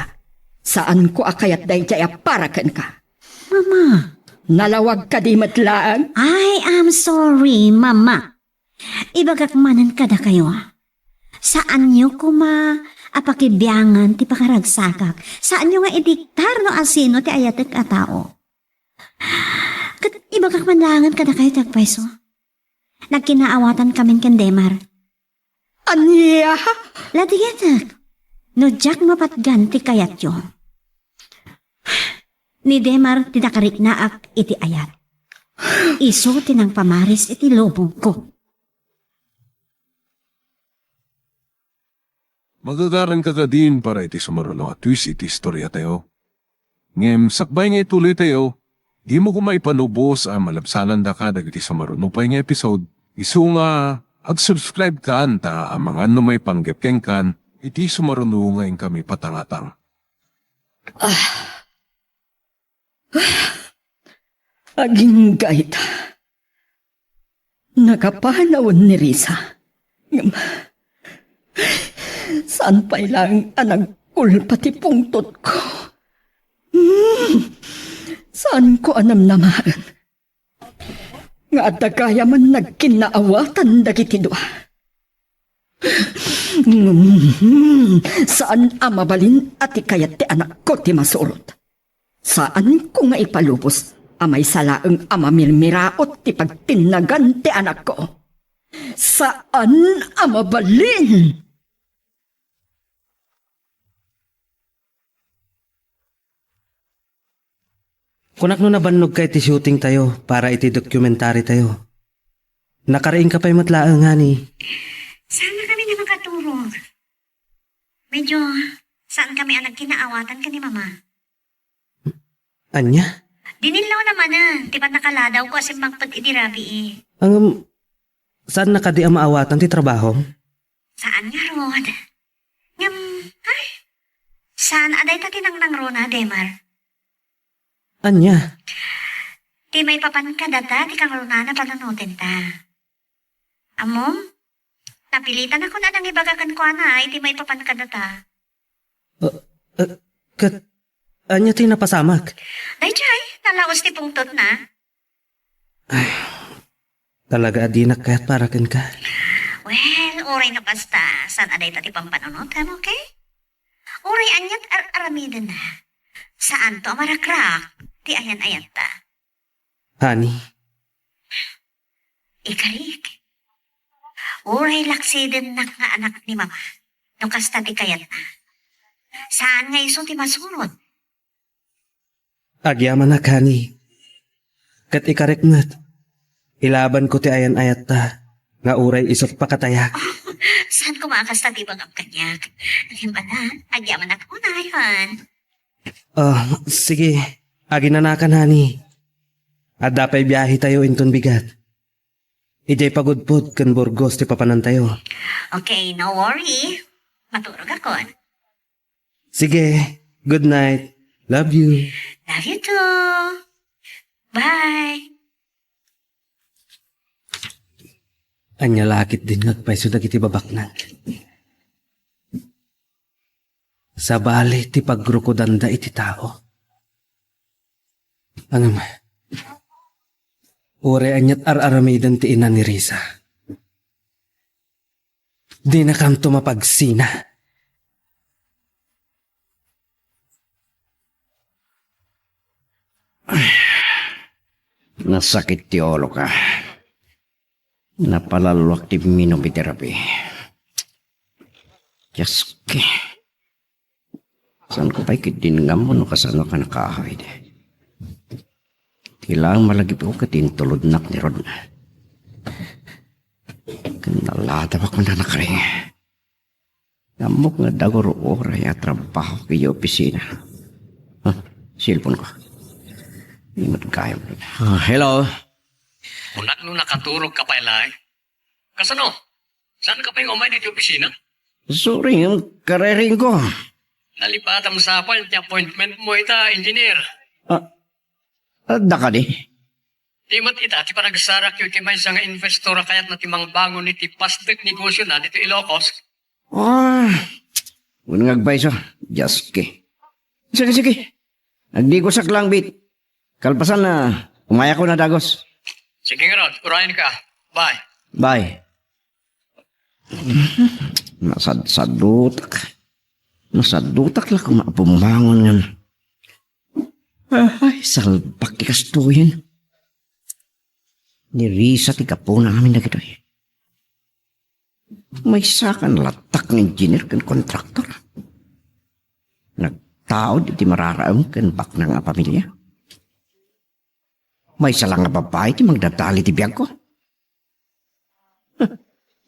Saanko a kayat daydiay a para kenka. Mama. Nalawag kadi met laeng? I am sorry, Mama. Ibagak manen kadakayo. Saanyo koma a pakibiangan ti pakaragsakak. Saanyo nga idiktar no asino ti ayatek a tao. Ket ibagak man laengen kadakayo ti agpayso. Nagkinaawatankamin ken Demar. Ania? Latigetek, no diak mapatgan ti kayatyo. Ni Demar ti nakariknaak iti ayat. Isu ti nangpamaris iti lubongko. Magagaranka kadin para iti sumaruno a twist iti istoriatayo. Ngem sakbay nga ituloytayo, dimo koma ipalubos a malabsanandaka dagiti sumaruno pay nga episode, isu nga ag-subscribe kan ta amangan no maipanggep kenkan iti sumaruno nga inkami patangatang. Agingga ita. Nakapanawen ni Risa. Ngem, saan pay laeng a nagkulpa ti pungtotko? Hmm, saanko a namnamaen nga adda gayamen nagkinnaawatan dagiti dua. Ngem, saan a mabalin a ti kayat ti anakko ti masurot. Saanko nga ipalubos a maysa laeng a mamirmiraot ti pagtinnagan ti anakko. Saan a mabalin! Kunak no nabannogka iti shooting tayo para iti documentary tayo. Nakariingka pay met laeng, honey. Saan na kami nga makaturog? Medyo saan kami a nagkinaawatan ken ni Mama. Ania? Dinillawna manen ti pannakaladawko a simmangpet idi rabii. Ngem, saan na kadi a maawatan ti trabahom? Saan ngarud. Ngem, ay, saan a dayta ti nangnangruna, Demar? Ania? Ti maipapan kadata ti kangrunaan a panunotenta. Ammom? Napilitanakon a nangibaga kenkuana iti maipapan kadata. Uh, uh, ket ania ti napasamak? Daydiay, nalaus ti pungtotna. Ay, talaga a dinak kayat para kenka. Well, uray no kasta, saan a dayta ti pampanunotem, okay? Uray aniat ar-aramidenna, saanto a marakrak ti ayan-ayatta. Honey. Ikarik, uray laksidennak nga anak ni Mama, no kasta ti kayatna. Saan nga isu ti masurot? Agyamanak, honey. Ket ikarik met, ilabanko ti ayan-ayatta nga uray isut' pakatayak. Saan koma a kasta ti ibagam kaniak? Ngem ala, agyamanak unayon. Ah, sige. Aginanakan, honey. Adda pay biahetayo inton bigat. Idiay Pagudpud ken Burgos ti papanantayo. Okay, no worry. Maturogakon. Sige. Good night. Love you. Love you too. Bye. Ania la ketdin nga agpayso dagiti babaknang? Sabali ti pagrukudanda iti tao. Ngem, uray aniat ar-aramiden ti ina ni Risa, dinakanto mapagsina. Nasakit ti uloka. Napalalluak ti minum iti rabii. Dios ko. Saanko pay ketdin nga ammo no kasano a nakaahaw idi. Ti laeng malagipko ket intulodnak ni Rodna. Ken naladawak man a nakaring. Ammok nga dagururay a trabaho iti opisina. Ah, cellphone ko. Di met kayo. Ah, hello? Kunak no nakaturog ka pay laeng. Kasano? Saan ka pay umay ditoy opisina? Sorry, ngem karering ko. Nalipatan sapay ti appointment mo ita, engineer. Ah, adda kadi? Di met ita ti panagsarakyo iti maysa nga investor a kayatna ti mangbangon iti pastek negosiona ditoy Ilocos? Ah, wen nga agpayso. Just ki. Sige, sige. Agdigosak lang, bit. Kalpasan na, umayakon a dagus. Sige ngarud, urayen ka. Bye. Bye. Nasadsadutak. Nasaddutak la koma a bumbangon ngan. Ay, salbak ti kastoyen. Ni Risa ti gapuna amin dagitoy. Maysa ka nalattak nga engineer ken kontraktor. Nagtaud iti mararaem ken baknang a pamilia. Maysa la nga babai ti mangdadali ti biagko.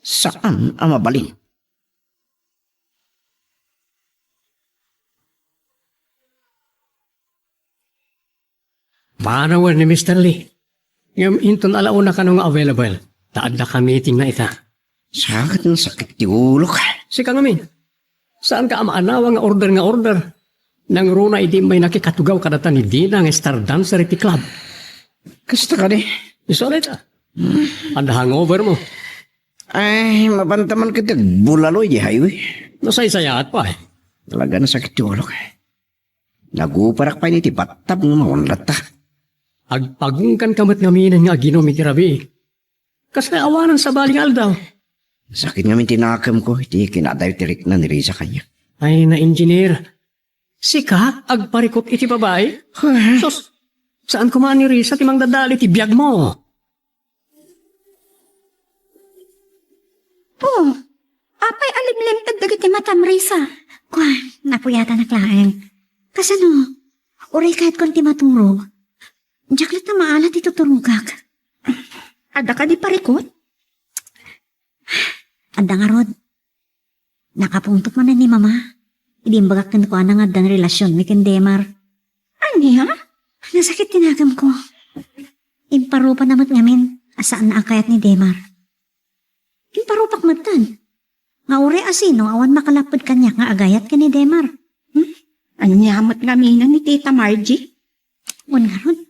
Saan a mabalin. Panawen ni Mister Lee. Ngem inton ala una kano nga available, ta adda ka meeting na ita. Sakit nga sakit ti ulok. Sika ngamin. Saan ka a maanawa nga order nga order? Nangruna idi may nakikatugaw kadata ni Dina nga star dancer iti club. Kasta kadi? Isu dayta. Adda hangover mo. Ay, mapanta man ket agbulalo iti highway. Nasaysayaat pay. Talaga nasakit ti ulok. Naguparak pay iti battab nga maunlatta. Agpagungkan ka met ngamin nga aginom iti rabii. Kasla awanan sabali nga aldaw. Sakit ngamin ti nakem ko iti kinadayo ti rikna ni Risa kaniak. Ay, na engineer. Sika, agparikut iti babai? Ay. Sus, saan koma ni Risa ti mangdadali ti biag mo? Oh, apay a limlimted dagiti matam, Risa? Kuan, napuyatanak laeng. Kasano? Uray kayatkon ti maturog. Diak latta maala ti tuturogak. Adda kadi parikut? Adda ngarud. Nakapungtot manen ni Mama. Idi imbagak kenkuana nga addan relasionmi ken Demar. Ania? Nasakit ti nakem ko. Imparupana met ngamin a saanna a kayat ni Demar. Imparupak metten. Nga uray a sino awan makalapped kaniak nga agayat ken ni Demar. Hmm? Ania met ngaminen ni Tita Margie? Wen ngarud,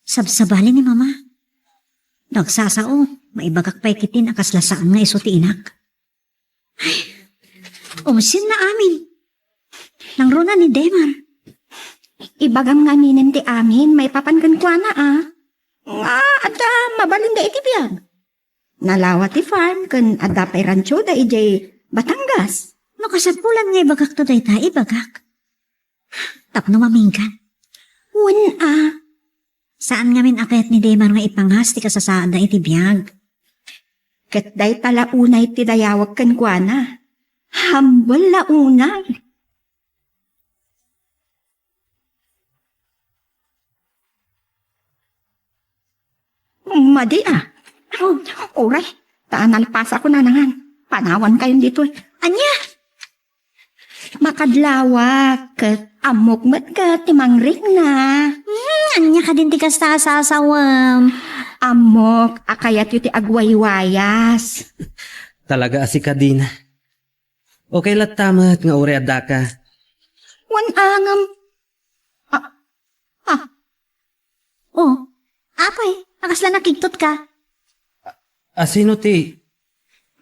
sabsabali ni Mama. No agsasao, maibagak pay ketdin a kasla saan nga isu ti inak. Ay, umsenna amin. Nangruna ni Demar. Ibagam ngaminen ti amin maipapan kenkuana a. Nga adda mabalinda iti biag. Nalawa ti farm ken adda pay ranchoda idiay Batangas. No kasapulan nga ibagakto dayta, ibagak. Tapno mamingkan. Wen a. Saan ngamin a kayat ni Demar nga ipangas ti kasasaadda iti biag. Ket dayta la unay ti dayawek kenkuana. Humble la unay. Madi a. Oh, uray, ta nalpasakon nanangan. Panawankayon ditoy. Ania? Makadlawak, ket ammok met ket ti mangrikna. Hmm, ania kadin ti kasta a sasawem? Ammok a kayatyo ti agwaywayas. Talaga a sika, Dina. Okay latta met nga uray addaka. Wen a ngem. Ah, ah. Oh, apay, a kasla nakigtot ka? A, asino ti?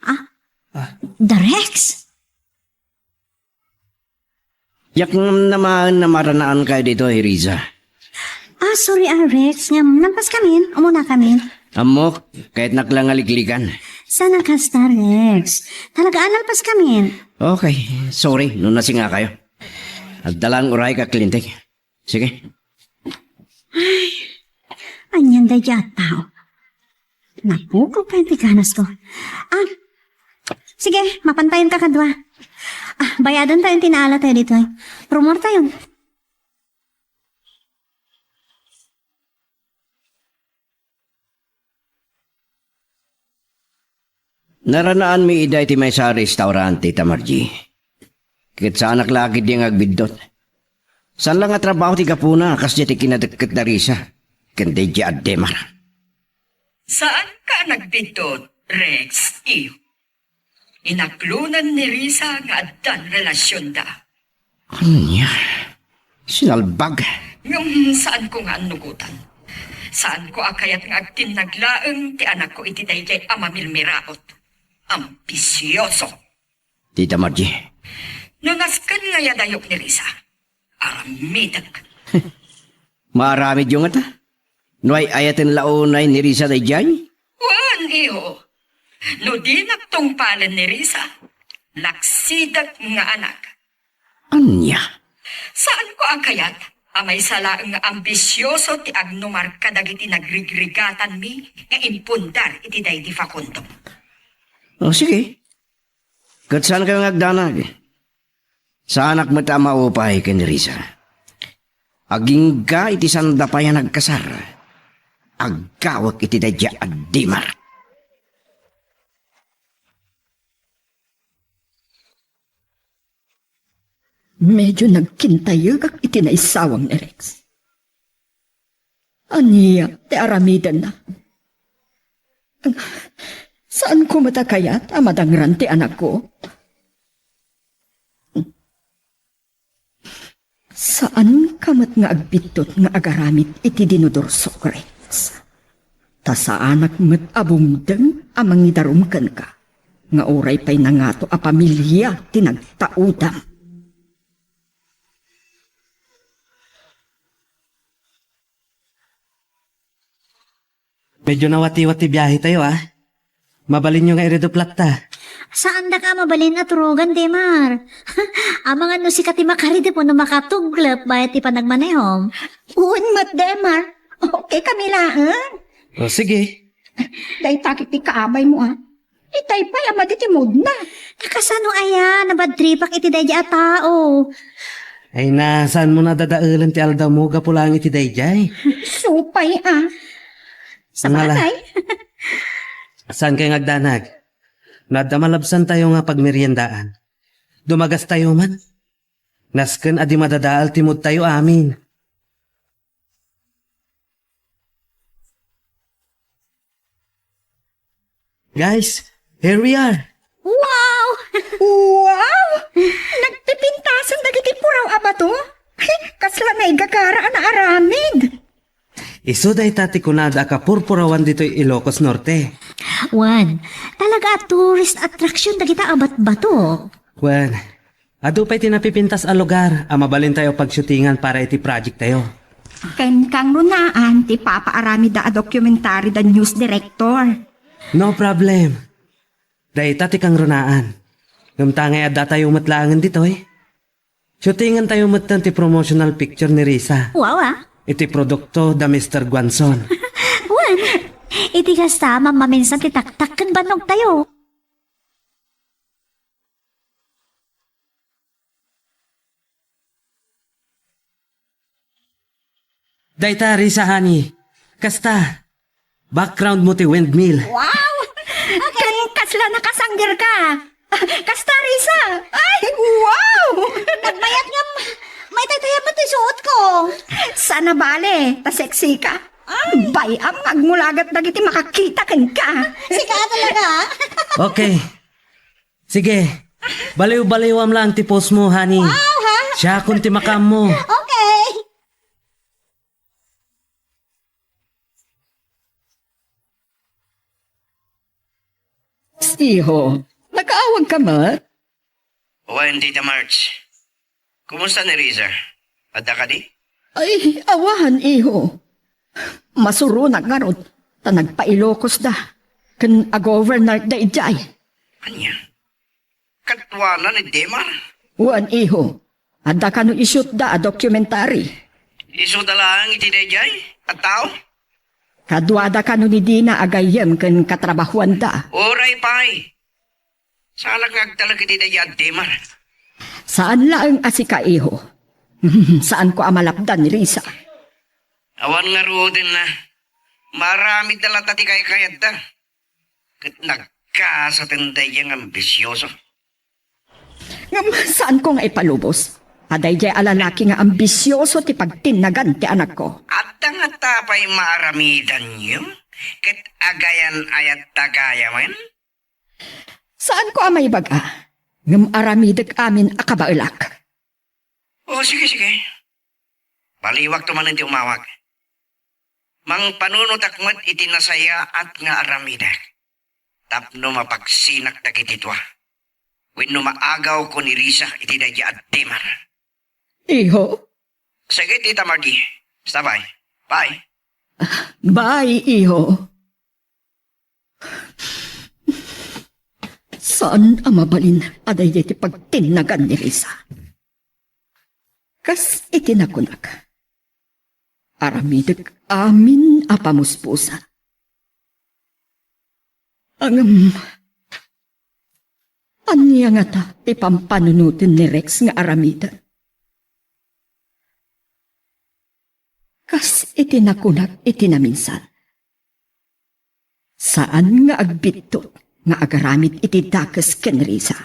Ah, Ah. Da Rex? Diak namnamaen a maranaankayo ditoy, Riza. Ah, sorry, ah, Rex. Ngem, nalpas kamin. Umuna kamin. Ammok, kayatnak la nga ligligan. Saan a kasta, Rex? Talaga, ah, nalpas kamin. Okay, sorry no nasingakayo. Adda lang uray ka kliente. Sige. Ay, anian daydi a tao. Napukaw pay ti ganasko. Ah, sige, mapantayon ka kadua. Ah, bayadantayon ti naalatayo ditoy. Rumortayon. Naranaanmi ida iti maysa a restaurant, Tita Margie. Ket saanak la ketdi nga agbiddut. Saan la nga trabaho ti gapuna a kasdiay ti kinadekket da Risa. ken daydiay a Demar. Saanka a nagbiddut, Rex, iyo. Inaklonan ni Risa nga addan relasionda. Ania? Sinalbag? Ngem saanko nga annugotan. Saanko a kayat nga agtinnag laeng ti anakko iti daydiay a mamilmiraot. Ambisioso. Tita Margie. No nasken nga yadayok ni Risa, aramidek. Maaramidyo ngata? No ay-ayaten la unay ni Risa daydiay? Wen, iho. No dinak tungpalen ni Risa, laksidek nga anak. Ania? Saanko a kayat a maysa laeng nga ambisioso ti agnumar kadagiti nagrigrigatanmi nga impundar iti daydi Facundo. O, sige. Ket saankayo nga agdanag? Saanak met a maupay ken ni Risa. Agingga iti sanda pay a nagkasar, aggawek iti daydiay a Demar. Medyo nagkintayegak iti naisawang ni Rex. Ania ti aramidenna? Saanko met a kayat a madangran ti anakko? Saanka met nga agbiddut nga agaramid iti dinudursok, Rex. Ta saanak met a bumdeng a mangidarum kenka, nga uray pay nangato a pamilia ti nagtaudam. Medyo nawatiwat ti biahe tayo, ah. Mabalinyo nga iridep latta. Saandaka a mabalin a turogan, Demar. Amangan no sika ti makaridep wenno makatuglep bayat ti panagmanehom. Wen met, Demar. Okay kami laeng. O, sige. Dayta ket ti kaabaymo, ah. Itay pay a madi ti moodna. Nakasano aya, nabadtripak iti daydi a tao. Ay na, saanmo nadadaelen ti aldawmo gapu laeng iti daydiay? Supay, ah. Ngala. Sabagay. Saan kayo nga agdanag? No adda malabsan tayo nga pagmeriendaan, dumagas tayo man. Nasken a di madadaal ti mood tayo amin. Guys, here we are. Wow! Wow! Nagpipintasan dagiti puraw a bato? Kasla naigagara a naaramid. Isu dayta ti kunada a kapurpurawan ditoy Ilocos Norte. Wen, talaga a tourist attraction dagita a batbato. Wen, adu pay ti napipintas a lugar a mabalin tayo pagshootingan para iti project tayo. Ken kangrunaan ti papaaramida a documentary da news director. No problem. Dayta ti kangrunaan. Ngem ta ngay adda tayo met laengen ditoy. Shootingan tayo metten ti promotional picture ni Risa. Wow, ah. Iti produkto da Mister Guanzon. Wen, iti kasta, mammaminsan ti taktak ken bannog tayo. Dayta, Risa, honey. Kasta, background mo ti windmill. Wow! Ken kasla nakasanggirka. Kasta, Risa. Ay, wow! Nagbayat nga maytaytayab met ti suot ko. Saan a bale, ta sexy ka. Ay. Bay-am nga agmulagat dagiti makakita kenka. Sika talaga, ah. Okay. Sige. Baliw-baliwam lang ti post mo, honey. Wow, ha? Siakon ti makaammo. Okay. Iho, nakaawag ka met? Wen, Tita March. Kumusta ni Risa? Adda kadi? Ay, awan, iho. Masuronak ngarud, ta nagpa-Ilocos da. Ken a-governor da idiay. Ania? Kaduana ni Demar? Wen, iho. Adda kano isut da a documentary. Isuda laeng iti daydiay a tao? Kaduada kano ni Dina a gayyem ken katrabahuanda. Uray pay. Saanak nga agtalek iti daydiay a Demar. Saan laeng a sika, iho. Saanko a malapdan ni Risa. Awan ngaruden na. Maaramidda latta ti kaykayatda. Ket nagkasaten daydiay nga ambisioso. Ngem saanko nga ipalubos a daydiay a lalaki nga ambisioso ti pagtinnagan ti anakko. Adda Ngata pay maaramidanyo? Ket agayan ayat ta gayamen? Saanko a maibaga, ngem aramidek amin a kabaelak. O, sige, sige. Baliwakto manen ti umawag. Mangpanunotak met iti nasayaat nga aramidek. Tapno mapaksinak dagiti dua. Wenno maagawko ni Risa iti daydi a dimar. Iho? Sige, Tita Margie. Basta bye. Bye. Bye, iho. Saan a mabalin a daydi ti pagtinnagan ni Risa. Kas iti nakunak, aramidek amin a pamuspusa. Ngem, ania ngata ti pampanunoten ni Rex nga aramiden? Kas iti nakunak iti naminsan, saan nga agbittot nga agaramid iti dakes ken Risa.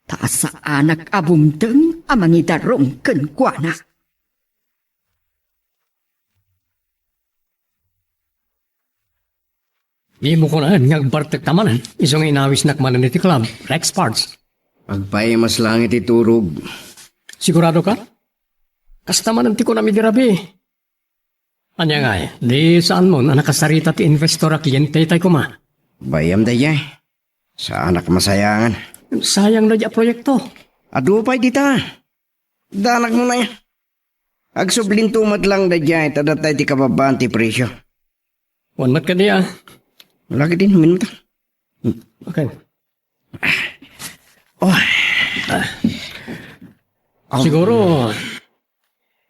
Ta saanak a bumteng a mangidarum kenkuana. Dimo kunaen nga agbartekta manen, isu nga inawisnak manen iti club, Rex Parts. Agpaimas lang iti turog. Sigurado ka? Kasta manen ti kunam idi rabii. Ania ngay, di saanmon a nakasarita ti investor a kliente tay koma? Bayam daydiay. Saanak masayangan. Sayang daydi a proyekto. Adu pay dita. Danak mo na ya. Agsublinto met lang daydiay ta datay ti kababaan ti presyo. Wan met kadi a. Lagi din, huminta. Okay. Oh. Siguro,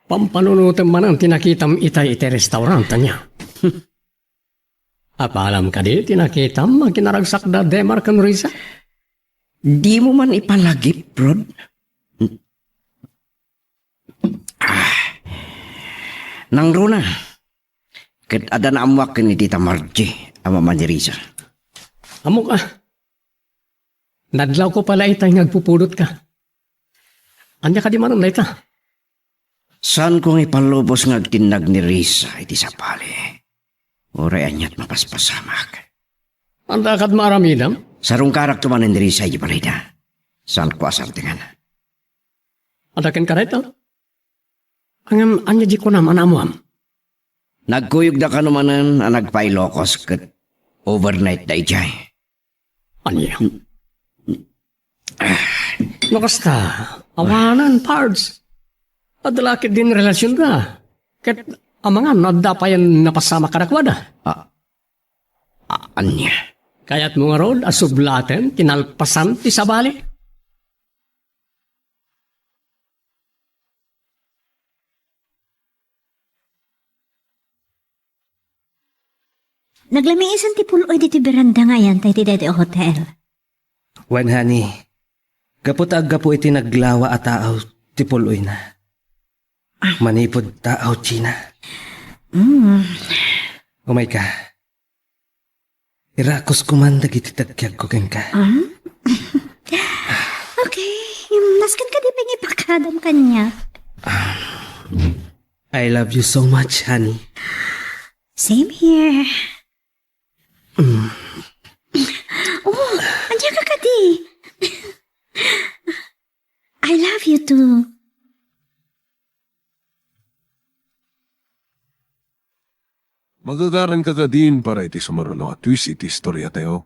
pampanunotem manen ti nakitam itay iti restaurant, ania? Apalam kadi ti nakitam a kinaragsak da Demar ken Risa? Dimo man ipalagip, Rod? Ah. Nangruna, ket adda naammoak ken ni Tita Margie a mama ni Risa. Ammok a. Nadlawko pay la itay nga agpupudotka. Ania kadi manen dayta? Saanko nga ipalubos nga agtinnag ni Risa iti sabali. Uray aniat mapaspasamak. Anda kad maaramidam? Sarungkarakto manen ni Risa iti balay da. Saanko a sardengan. Adda kenka dayta? Ngem ania di kunam a naammoam? Nagkuyogda kano manen a nagpa-Ilocos ket overnight da idiay. Ania? No kasta, awanen, Pards. Adda la ketdin relasionda. Ket amangan no adda payen napasamak kadakuada. Ah, ah, ania? Kayatmo ngarud a sublaten ti nalpasan ti sabali? Naglamiisen ti pul-oy ditoy beranda nga ayantayo iti daytoy a hotel. Wen, honey, gapu ta aggapu iti naglawa a taaw ti pul-oyna. Ah. Manipud taaw, Gina. Mm. Umayka. Irakus koman dagiti tagkiagko kenka. Ah? Okay, nasken kadi pay nga ipakadam kaniak? I love you so much, honey. Same here. Mm. Oh, ania ka kadi? I love you too. Magagaranka kadin para iti sumaruno a twist iti istoriatayo.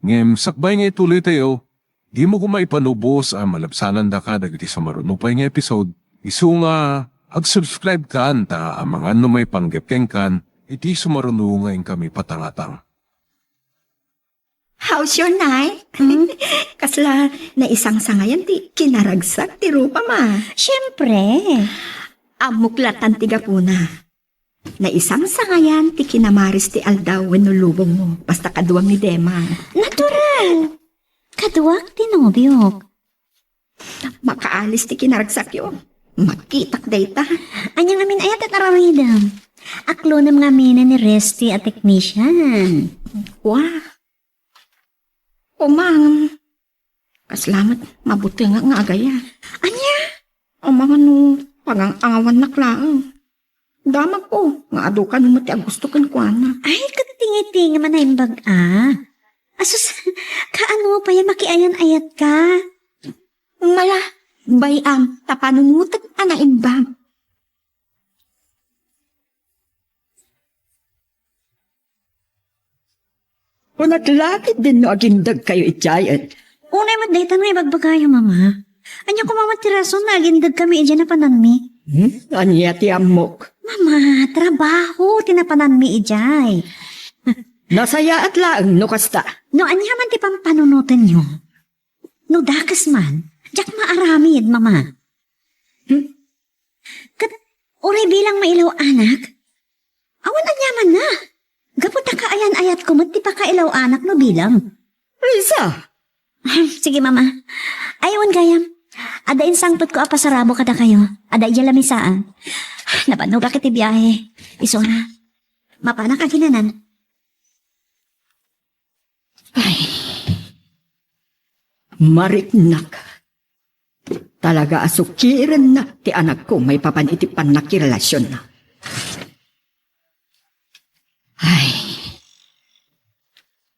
Ngem sakbay nga ituloytayo, dimo koma ipalubos a malabsanandaka dagiti sumaruno pay nga episode, isu nga ag-subscribe kan ta amangan no maipanggep kenkan iti sumaruno nga inkami patangatang. How's your night? Hmm? Kasla naisangsangayan ti kinaragsak ti rupam a? Siempre. Ammok latta ti gapuna. Naisangsangayan ti kinamaris ti aldaw wenno lubongmo, basta kaduam ni Demar. Natural. Kaduak ti nobiok. Makaalis ti kinaragsakyo. Makitak dayta. Ania ngamin aya ti aramidem? Aklonem ngamin ni Resty a technician. Wah. Umang. Kasla met mabutengak nga agayat. Ania? Amangan no pagang-angawannak laeng. Damagko nga adu kano met ti agusto kenkuana. Ay, ket ti ngiti nga manaimbag a. Asus, kaano pay a makiayan-ayatka? Mala, bay-am ta panunotek a naimbag. Kunak la ketdin no agindegkayo idiay, et. Unay met dayta nga ibagbagayo, Mama. Ania koma met ti rason nga agindegkami idiay napananmi? Hmm? Ania ti ammok? Mama, trabaho ti napananmi idiay. Nasayaat laeng no kasta. No ania man ti pampanunotenyo, no dakes man, diak maaramid, Mama. Hmm? Ket uray bilang mailaw-anak? Awan aniamanna. Gapu ta kaayan-ayatko met ti pakailaw-anak no bilang. Risa! Sige, Mama. Ay, wen gayam. Adda insangpetko a pasarabo kadakayo. Adda idiay lamisaan. Nabannogak iti biahe. Isu a, mapanak aginanan. Ay. Mariknak. Talaga a sukirennak ti anakko maipapan iti pannakirelasionna. Ay.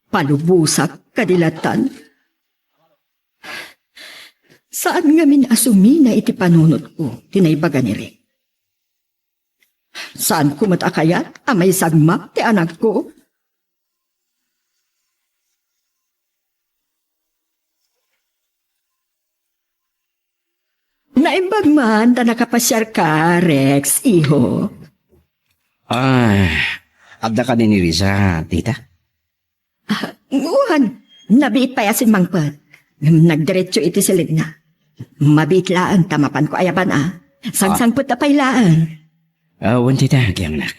Palubosak kadi latan. Saan ngamin a sumina iti panunotko ti naibaga ni Rick. Saanko met a kayat a maisagmak ti anakko. Naimbag man ta nakapasiarka, Rex, iho. Ah, adda kadi ni Risa, tita? Ah, wen, nabiit pay a simmangpet. Nagdiretso iti silegna. Mabiit laeng ta mapanko ayaban a. Sangsangpet a pay laeng. Ah, wen, tita, agyannak.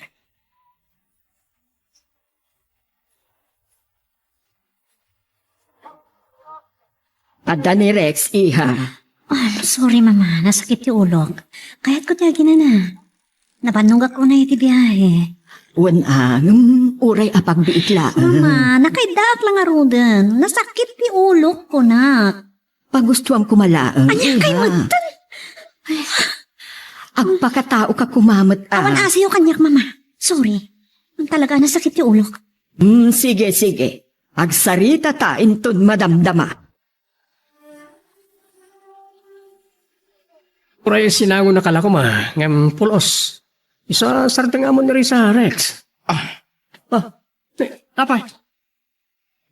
Adda ni Rex, iha. Ah, sorry, Mama. Nasakit ti ulok. Kayatko ti aginana. Nabannogak unay iti biahe. Wen a, ngem uray a pagbiit laeng. Mama, nakaiddaak la ngaruden. Nasakit ti ulok, kunak. Pagustuam koma laeng, iha. Ania kay metten? Agpakataoka koma met, ah. Awan asiyo kaniak, Mama. Sorry. Talaga, nasakit ti ulok. Hmm, sige, sige. Agsaritata inton madamdama. Uray sinangonaka la koma, ngem pulos. Isu a sardeng amon ni Risa, Rex. Ah. Ah, eh, apay.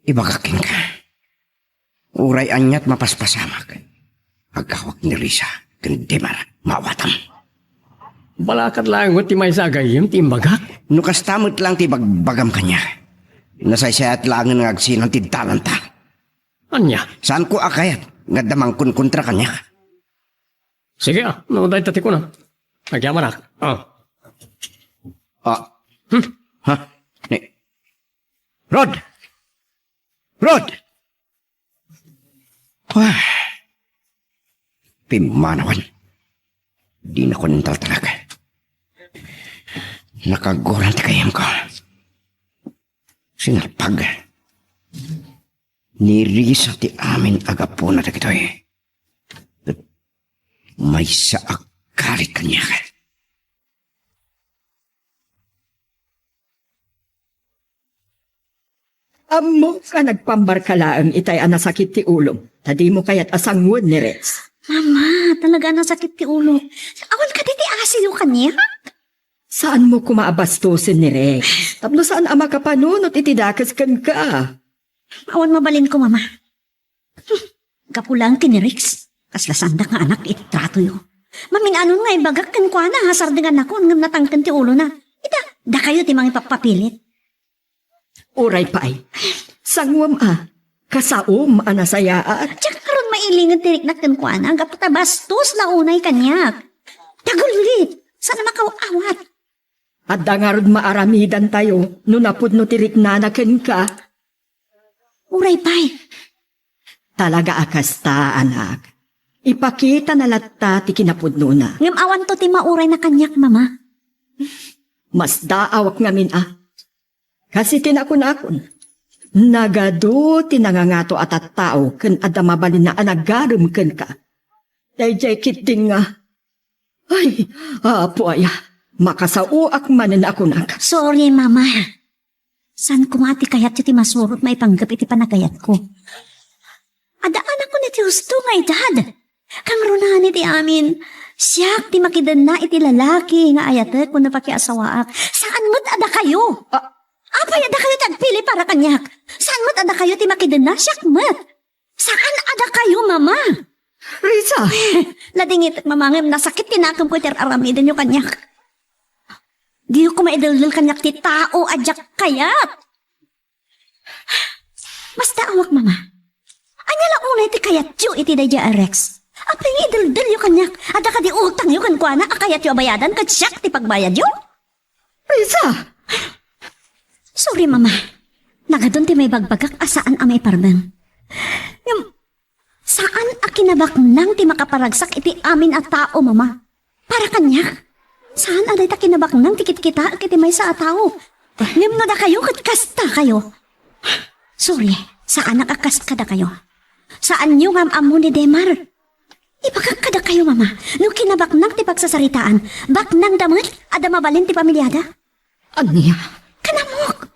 Ibagak kenka. Uray aniat mapaspasamak. Aggawak ni Risa ken Demar, maawatam. Balakat laeng met ti maysa a gayyem ti imbagak. No kasta met laeng ti ibagbagam kaniak, nasaysayaat laengen nga agsinan ti dalanta. Ania? Saanko a kayat nga adda mangkonkontra kaniak. Sige, ah, no dayta ti kunam. Agyamanak. Ah. Ah. Hmm. Ha? Ni Rod! Rod! Ah. Pimmanawen. Dinakon intaltalek. Nakaguran ti gayyemko. Sinalpag. Ni Risa ti amin a gapuna dagitoy. Maysa a karit kaniak. Ammok a nagpambarka laeng itay a nasakit ti ulom, ta dimo kayat a sangoen ni Rex. Mama, talaga a nasakit ti ulok. Awan kadi ti asiyo kaniak? Saanmo koma a bastosen ni Rex, tapno saan a makapanunot iti dakes kenka. Awan mabalinko, Mama. Hmm, gapu laeng ken ni Rex, kasla saandak nga anak iti tratoyo. Mamin-anon nga ibagak kenkuana a sardengannakon ngem natangken ti ulona. Ita, dakayo ti mangipappapilit. Uray pay, sangoem a, kasaom a nasayaat. Diak ngarud mailinged ti riknak kenkuana, gapu ta bastos la unay kaniak. Tagullit, saan a makaawat. Adda ngarud maaramidantayo no napudno ti riknana kenka. Uray pay. Talaga a kasta, anak. Ipakitana latta ti kinapudnona. Ngem awanto ti maurayna kaniak, Mama. Masdaawak ngamin a. Kas iti nakunakon, nagadu ti nangangato a tattao ken adda mabalinna a nagarem kenka. Daydiay ketdin nga, ay, Apo aya, Makasaoak manen a kunak. Sorry, Mama. Saan koma a ti kayatyo ti masurot maipanggep iti panagayatko? Adda anakon iti husto nga edad. Kangrunaan iti amin, siak ti makidenna iti lalaki nga ayatek wenno pakiasawaak. Saan met a dakayo? Ah. Apay a dakayo ti agpili para kaniak? Saan met a dakayo ti makidenna? Siak met. Saan a dakayo, Mama? Risa! Ladingitek, Mama, ngem nasakit ti nakemko iti ar-aramidenyo kaniak. Diyo koma ideldel kaniak ti tao a diak kayat. Masdaawak, Mama. Ania la unay ti kayatyo iti daydiay a Rex? Apay nga ideldelyo kaniak? Adda kadi utangyo kenkuana a kayatyo a bayadan ket siak ti pagbayadyo? Risa! Sorry, Mama. Nagadun ti maibagbagak a saan a maiparbeng. Ngem, saan a kinabaknang ti makaparagsak iti amin a tao, Mama. Para kaniak, saan a dayta kinabaknang ti kitkitaek iti maysa a tao. Ngem no dakayo ket kasta kayo. Sorry, saanak a kas kadakayo. Saanyo nga am-ammo ni Demar. Ibagak kadakayo, Mama, no kinabaknang ti pagsasaritaan, baknangda met, adda mabalin ti pamiliada. Ania? Kanamok!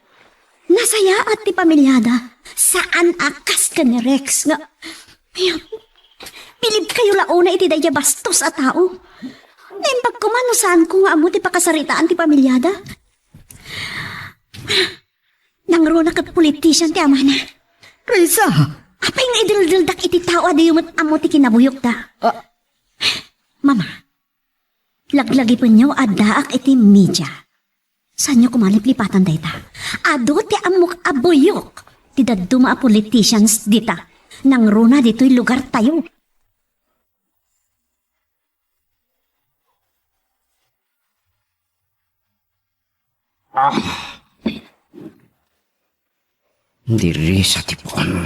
Nasayaat ti pamiliada. Saan a kas ken ni Rex nga, bilib kayo la unay iti daydiay bastos a tao. Naimbag koma no saanko nga ammo ti pakasaritaan ti pamiliada. Nangruna ket politician ti amana. Risa! Apay nga ideldeldak iti tao a diyo met ammo ti kinabuyokda? Ah. Mama, laglagipenyo, addaak iti media. Saanyo koma liplipatan dayta? Adu ti ammok a buyok ti dadduma a politicians dita. Nangruna ditoy lugartayo. Ah. Ni Risa ti puon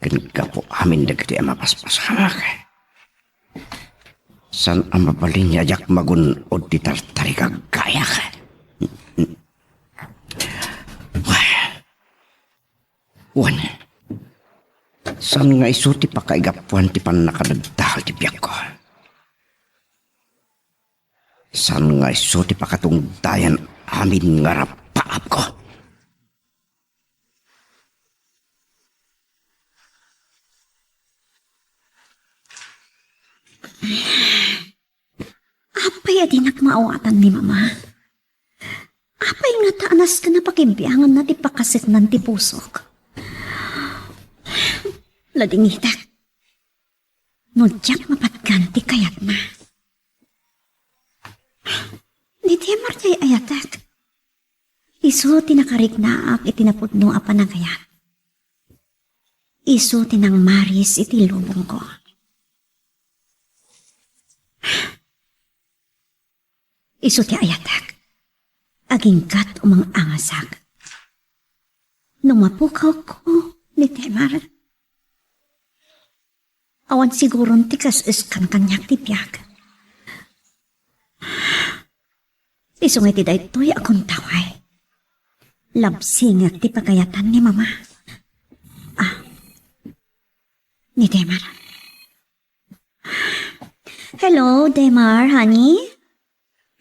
ken gapu amin dagiti a mapaspasamak. Saan a mabalin nga diak magun-od ti tartarigaggayak. Wen, saan nga isu ti pakaigapuan ti pannakadagdahal ti biagko? Saan nga isu ti pakatungdayan amin nga rapaapko? Apay a dinak maawatan ni Mama? Apay ngata a nasken a pakibianganna ti pakaseknan ti pusok? Ladingitek. No diak mapatgan ti kayatna. Ni Demar ti ay-ayatek. Isu ti nakariknaak iti napudno a panagayat. Isu ti nangmaris iti lubongko. Isu ti ayatek. Aginggat umang-angasak. No mapukawko ni Demar, awan siguron ti kas-eskan kaniak ti biag. Isu nga iti daytoy a kuntaway, labsingek ti pagayatan ni Mama. Ah, ni Demar. Hello, Demar, honey?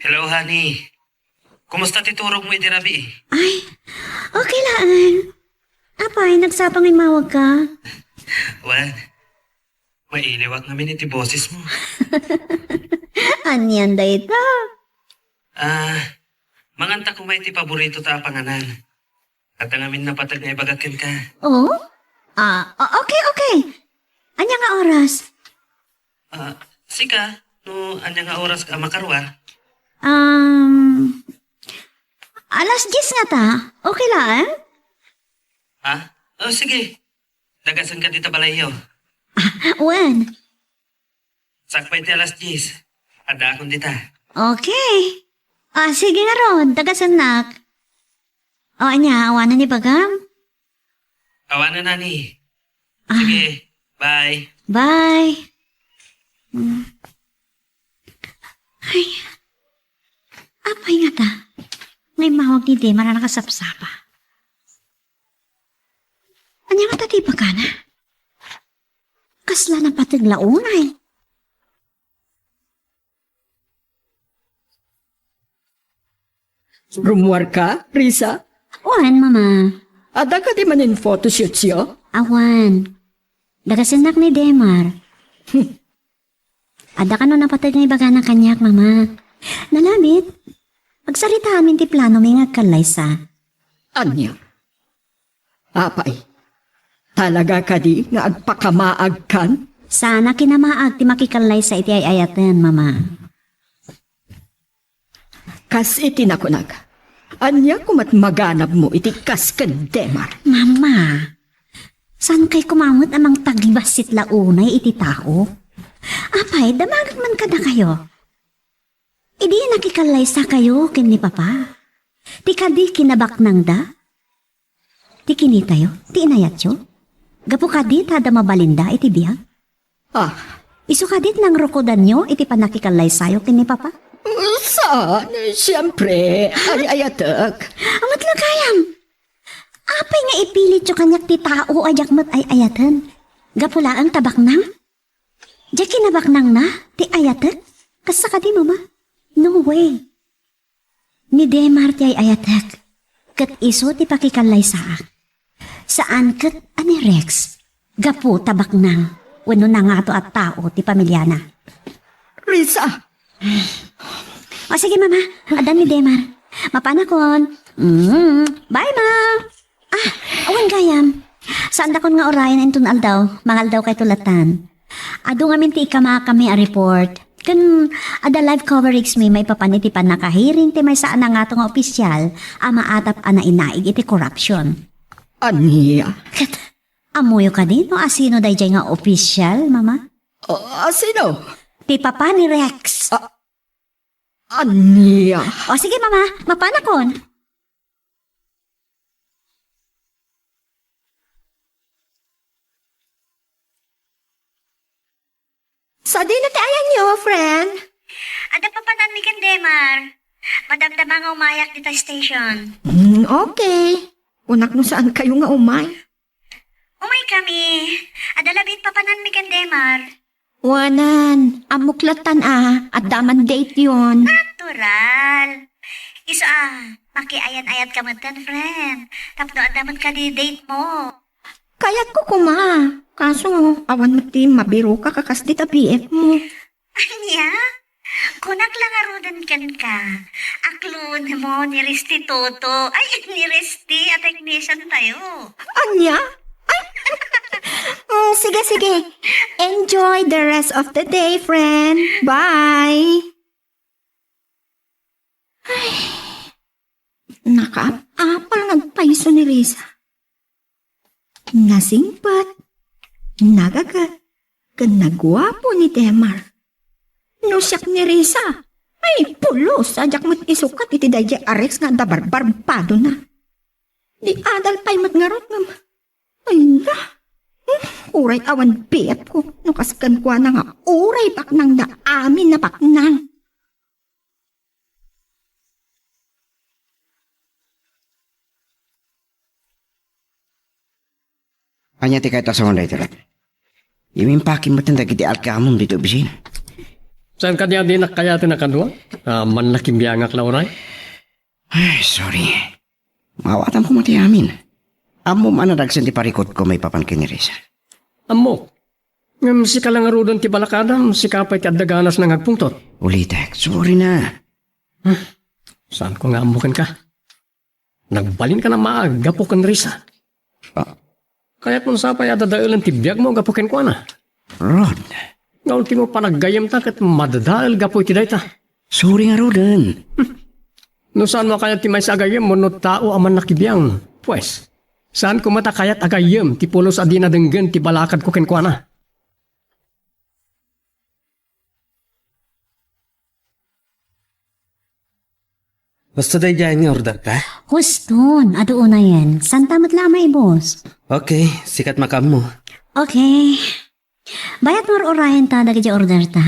Hello, honey. Kumusta ti turogmo idi rabii? Ay, okay laeng. Apay, nagsapa nga immawagka? Wen, mailiwak ngamin iti bosesmo. Anian dayta? Ah, manganta koma iti paboritota a panganan. Adda ngamin napateg nga ibagak kenka. Oh? Ah, o-, okay, okay. Ania nga oras? Ah, sika, no ania nga oras ka makaruar? Um, alas diyes ngata. Okay laeng? Ha? O, sige. Dagasenka dita balayyo. Ah, wen? Sakbay ti alas diyes, addaakon dita. Okay. Ah, sige ngarud, dagasennak. O, ania, awanen ibagam? Awanen, honey. Ah. Sige, bye. Bye. Mm. Ay, apay ngata nga immawag ni Demar a nakasapsapa? Ania ngata ti ibagana? Kasla napateg la unay? Rummuarka, Risa? Wen, Mama. Adda kadi manen photoshootyo? Awan. Dagasennak ni Demar. Adda kano napateg nga ibagana kaniak, Mama. Nalabit, agsaritaanmin ti planomi nga agkallaysa. Ania? Apay, talaga kadi nga agpakamaagkan? Saan a kinamaag ti makikallaysa iti ay-ayaten, Mama. Kas iti nakunak, ania koma ti maganabmo iti kas ken Demar? Mama, saankay koma met a mangtagbassit la unay iti tao? Apay, damagek man kadakayo. Idi nakikallaysakayo ken ni Papa, ti kadi kinabaknangda? Ti kinitayo? Ti inayatyo? Gapu kadi ta adda mabalinda iti biag? Ah. Isu kadi ti nangrukodanyo iti pannakikallaysayo ken ni Papa? Saan? Siempre, ay-ayatek. Amat la gayam. Apay nga ipilityo kaniak ti tao a diak met ay-ayaten? Gapu laeng ta baknang? Diay kinabaknangna ti ayatek? Kasta kadi, Mama? No way. Ni Demar ti ay-ayatek, ket isu ti pakikallaysaak. Saan ket a ni Rex, gapu ta baknang wenno nangato a tao ti pamiliana. Risa! O, sige, Mama. Addan ni Demar. Mapanakon. Mm. Bye, Ma. Ah, awan gayam. Saandakon nga urayen inton aldaw. Mangaldawkayto latan. Adu ngamin ti ikamakami a report. Ken adda live coverage mi maipapan iti pannakahearing ti maysa a nangato nga opisyal a maatap a nainaig iti korupsyon. Ania? Ket ammoyo kadi no asino daydiay nga opisyal, Mama? Ah, sino? Ti papa ni Rex. Ah, ania? O, sige, Mama. Mapanakon. Sadino ti ayanyo, friend? Adda papananmi ken Demar. Madamdama nga umayak dita station. Hmm, okay. Kunak no saankayo nga umay. Umay kami. Adda labi ti papananmi ken Demar. Wanan, ammok latan a, adda man date yon. Natural. Isu a, makiayan-ayat ka metten, friend. Tapno adda met kadi date mo. Kayatko koma. Kaso, awan met ti mabiroka a kas dita B F mo. Ania? Kunak la ngaruden kenka. A clone mo ni Risti Toto. Ay, ni Risti a technician tayo. Ania? Ay. Mm, sige, sige. Enjoy the rest of the day, friend. Bye. Ay. Nakaapapal nga agpayso ni Risa. Nasingpet, nagaget, ken naguapo ni Demar. No siak ni Risa, ay, pulos a diak met isukat iti daydiay a Rex nga adda barbarpadona. Di adal pay met ngarud ngem, ay na, hmm, uray awan B F ko, no kas kenkuana nga uray baknangda amin a baknang. Ania ti kayatmo a sawen daytoy? Impakim met dagiti alkamem ditoy opisina. Saan kadi a dinak kayaten a kadua? Ah, mannakibiangak la unay? Ay, sorry. Maawatam koma ti amin. Ammom a nadagsen ti parikutko maipapan ken ni Risa. Ammok. Ngem sika la ngaruden ti balakadam, sika pay ti adda ganas nga agpungtot. Ulitek, sorry na. Hmm. Saanko nga ammo kenka. Nagbalinka a maag gapu ken Risa. Ah. Kayatmo sa pay a dadaelen ti biagmo gapu kenkuana. Rod. Nga ultimo panaggayyemta ket madadael gapu iti dayta. Sorry ngaruden. Hmm. No saanmo a kayat ti maysa a gayyemmo no tao a mannakibiang, pues, saanko met a kayat a gayyem ti pulos a dina denggen ti balakadko kenkuana. Husto daydiay nga orderta? Huston, adu unayen. Santa met la a maibus. Okay, sika ti makaammo. Okay. Bayat nga ur-urayenta dagiti orderta.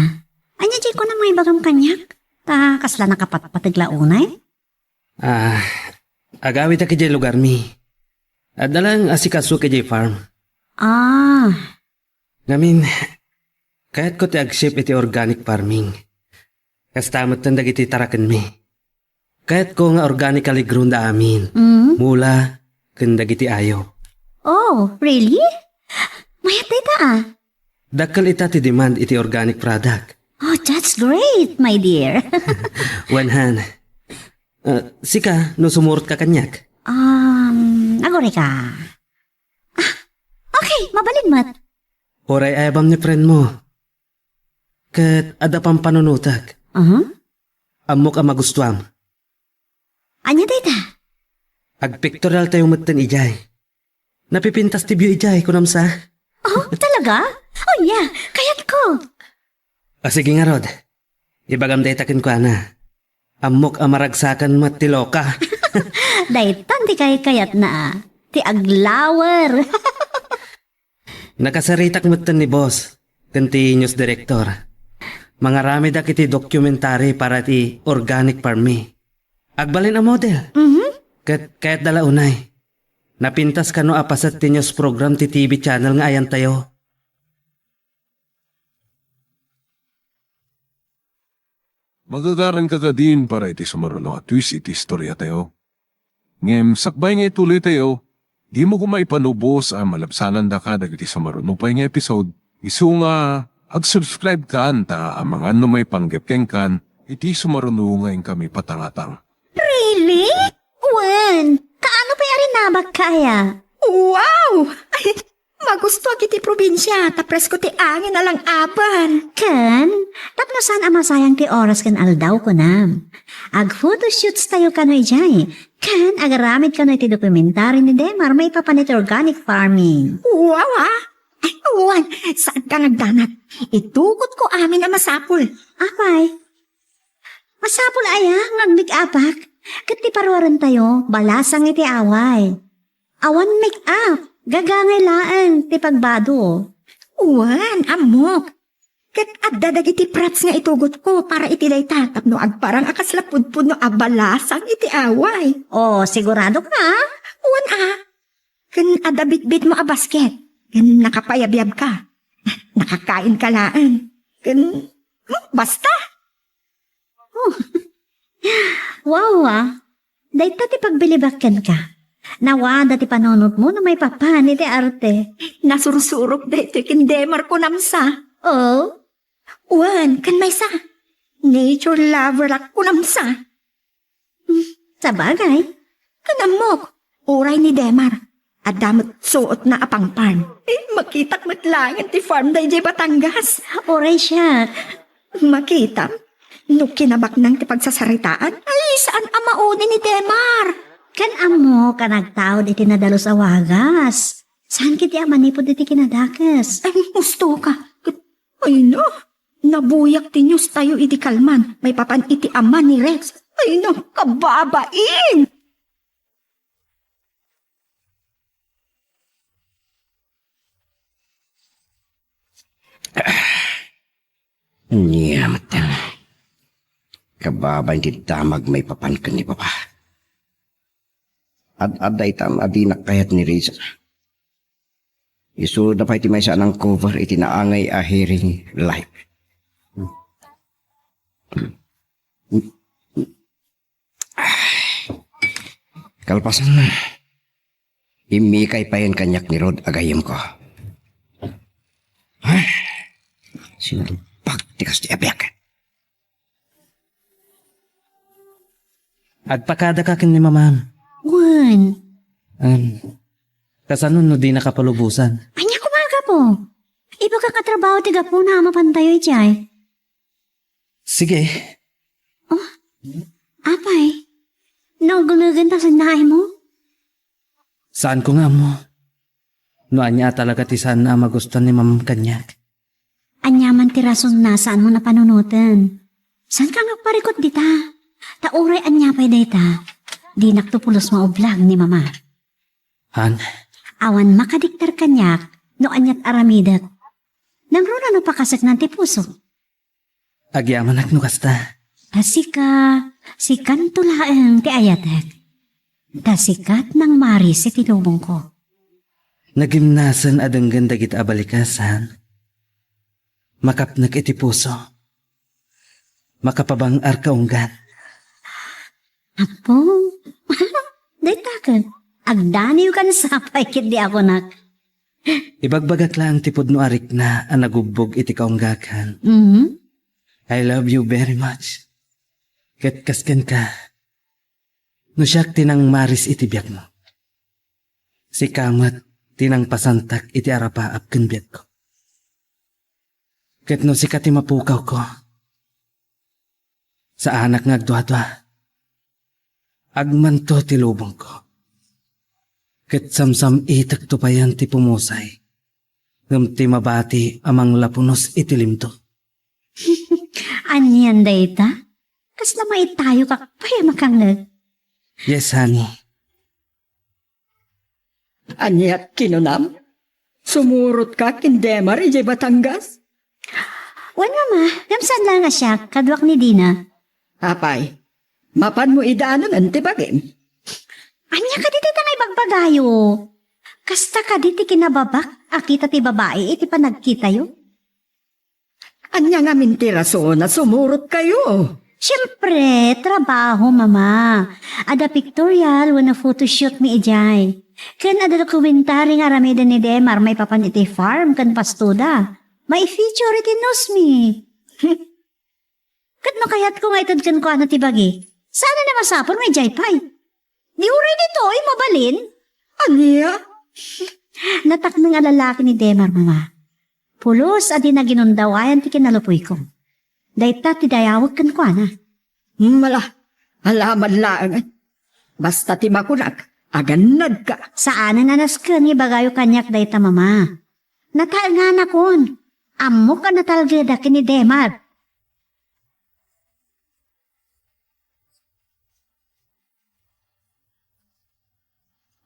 Ania diay kunam nga ibagam kaniak? Ta kasla nakapatpateg la unay? Ah, agawidek idiay lugarmi. Adda laeng asikaso idiay farm. Ah. Ngamin, kayatko ti ag-shift iti organic farming. Kasta metten dagiti tarakenmi. Kayatko nga organic a ligronda amin. Mm? Mula ken dagiti ayop. Oh, really? Mayat dayta, ah. Dakkel ita ti demand iti organic product. Oh, that's great, my dear. Wen, han. Ah, sika, no sumurotka kaniak? Um, agurayka. Ah, okay, mabalin met. Uray ayabam ni friend mo. Ket adda pampanunotek. Aha. Ammok a magustuam. Ania dayta? Agpictorial tayo metten idiay. Napipintas ti view idiay, kunam sa? Oh, talaga? Oh, yeah. Kayatko. Ah, sige ngarud. Ibagam dayta kenkuana. Ammok a maragsakan met ti loka. Daytan ti kaykayatna, ah. Ti aglawer. Nakasaritak metten ni boss ken ti news director. Mangaramidak iti documentary para ti organic farming. Agbalin a model. Mhm. Ket kayatda la unay. Napintas kano a paset ti news program ti T V channel nga ayantayo. Magagaranka kadin para iti sumaruno a twist iti istoriatayo. Ngem sakbay nga ituloytayo, dimo koma ipanubos a malabsanandaka dagiti sumaruno pay nga episode, isu nga agsubscribe kan ta amangan no maipanggep kenkan iti sumaruno nga inkami patangatang. Really? Wen, kaano pay a rinabakka aya? Wow! Ay, magustuak iti probinsia, ta presko ti angin a lang-aban. Ken, tapno saan a masayang ti oras ken aldaw, kunam. Ag-photoshoots tayo kano idiay, ken agaramid kano iti dokumentary ni Demar maipapan iti organic farming. Wow, ah! Ay, wen, saanka nga agdanag. Itugotko amin a masapul. Apay, masapul aya nga agmake-upak? Ket ti paruarentayo, balasang iti away. Awan make-up, gagangay laeng ti pagbado. Wen, ammok. Ket adda dagiti props nga itugotko para iti dayta tapno agparang a kasla pudpudno a balasang iti away. Oh, sigurado ka? Wen, a. Ken adda bitbitmo a basket. Ken nakapayabyabka. Nakakainka laeng. Ken, hmm, basta. Oh. Wow, ah. Dayta ti pagbilibak kenka. Nawada ti panunotmo no maipapan iti arte. Nasursurok daytoy ken Demar, kunam sa. Oh? Wen, ken maysa. Nature lover ak, kunam sa. Hmm, sabagay. Ken ammok, uray ni Demar, adda met suotna a pang-farm. Eh, makitak met laengen ti farm daydiay Batangas. Uray siak. Makitam? No kinabaknang ti pagsasaritaan, ay, saan a maudi ni Demar. Ken ammok a nagtaud iti nadalus a wagas. Saan ketdi a manipud iti kinadakes? Ay, husto ka. Ay, no. Nabuyak ti news tayo idi kalman, maipapan iti ama ni Rex. Ay, no, kababain! Ania met. Kababain ti damag maipapan ken ni Papa. Ad-adda itan a dinak kayat ni Risa. Isulodna pay ti maysa a nang-cover iti naangay a hearing light. Kalpasan, immikay payen kaniak ni Rod a gayyemko. Ay, sinalbag ti kastoy a biag. Agpakadaka ken ni Mamam. Wen. An, kasano no dinaka palubosan? Ania koma a gapu? Ibagak a trabaho ti gapuna a mapantayo idiay. Sige. Oh, apay? Naugngegen ta sen naaymo? Saanko nga ammo no ania a talaga ti saanna a magustuan ni Mamam kaniak. Ania man ti rasonna saanmo napanunoten? Saanka nga agparikut dita? Ta uray ania pay dayta, dinakto pulos maublag ni Mama. Han? Awan makadiktar kaniak no aniat aramidek. Nangruna no pakaseknan ti puso. Agyamanak no kasta. Ta sika, sikanto laeng ti ayatek. Ta sikat nang maris iti lubongko. Nagimnasen a denggen dagita a balikasan. Makapnek iti puso. Makapabang-ar ka unggan. Apo, dayta ket, agdanewkan sapay ketdi a kunak. Ibagbagak laeng ti pudno a rikna a nagubbog iti kaunggakan. Mhm. I love you very much. Ket kas kenka, no siak ti nangmaris iti biagmo, sika met ti nangpasantak iti arapaap ken biagko. Ket no sika ti mapukawko, saanak nga agduadua. Agmanto ti lubongko. Ket samsam-itekto payen ti pumusay, ngem ti mabati a manglapunos iti limto. Anian dayta? Kasla maitayokak pay a makangngeg. Yes, honey. Ania kinunam? Sumurotka ken Demar idiay Batangas? Wen, Mama, ngem saan laeng a siak, kaduak ni Dina. Apay, mapanmo idanon ti bagim? Ania kadi dayta nga ibagbagayo? Kasta kadi ti kinababak a kita ti babai iti panagkitayo? Ania ngamin ti rason a sumurotkayo? Siempre, trabaho, Mama. Adda pictorial wenno photoshoot mi idiay. Ken adda dokumentary nga aramiden ni Demar maipapan iti farm ken pastoda. Mai-feature iti news mi. Ket no kayatko nga ited kenkuana ti bagi, saan a masapul nga idiay pay. Di uray ditoy, mabalin? Ania? Natakneng a lalaki ni Demar, Mama. Pulos a di naginundawayan ti kinalupuyko. Dayta ti dayawek kenkuana. Mala, alaman laengen. Basta ti makunak, agannadka. Saanen a nasken nga ibagayo kaniak dayta, Mama. Nataenganakon. Ammok a natalgedak ken ni Demar.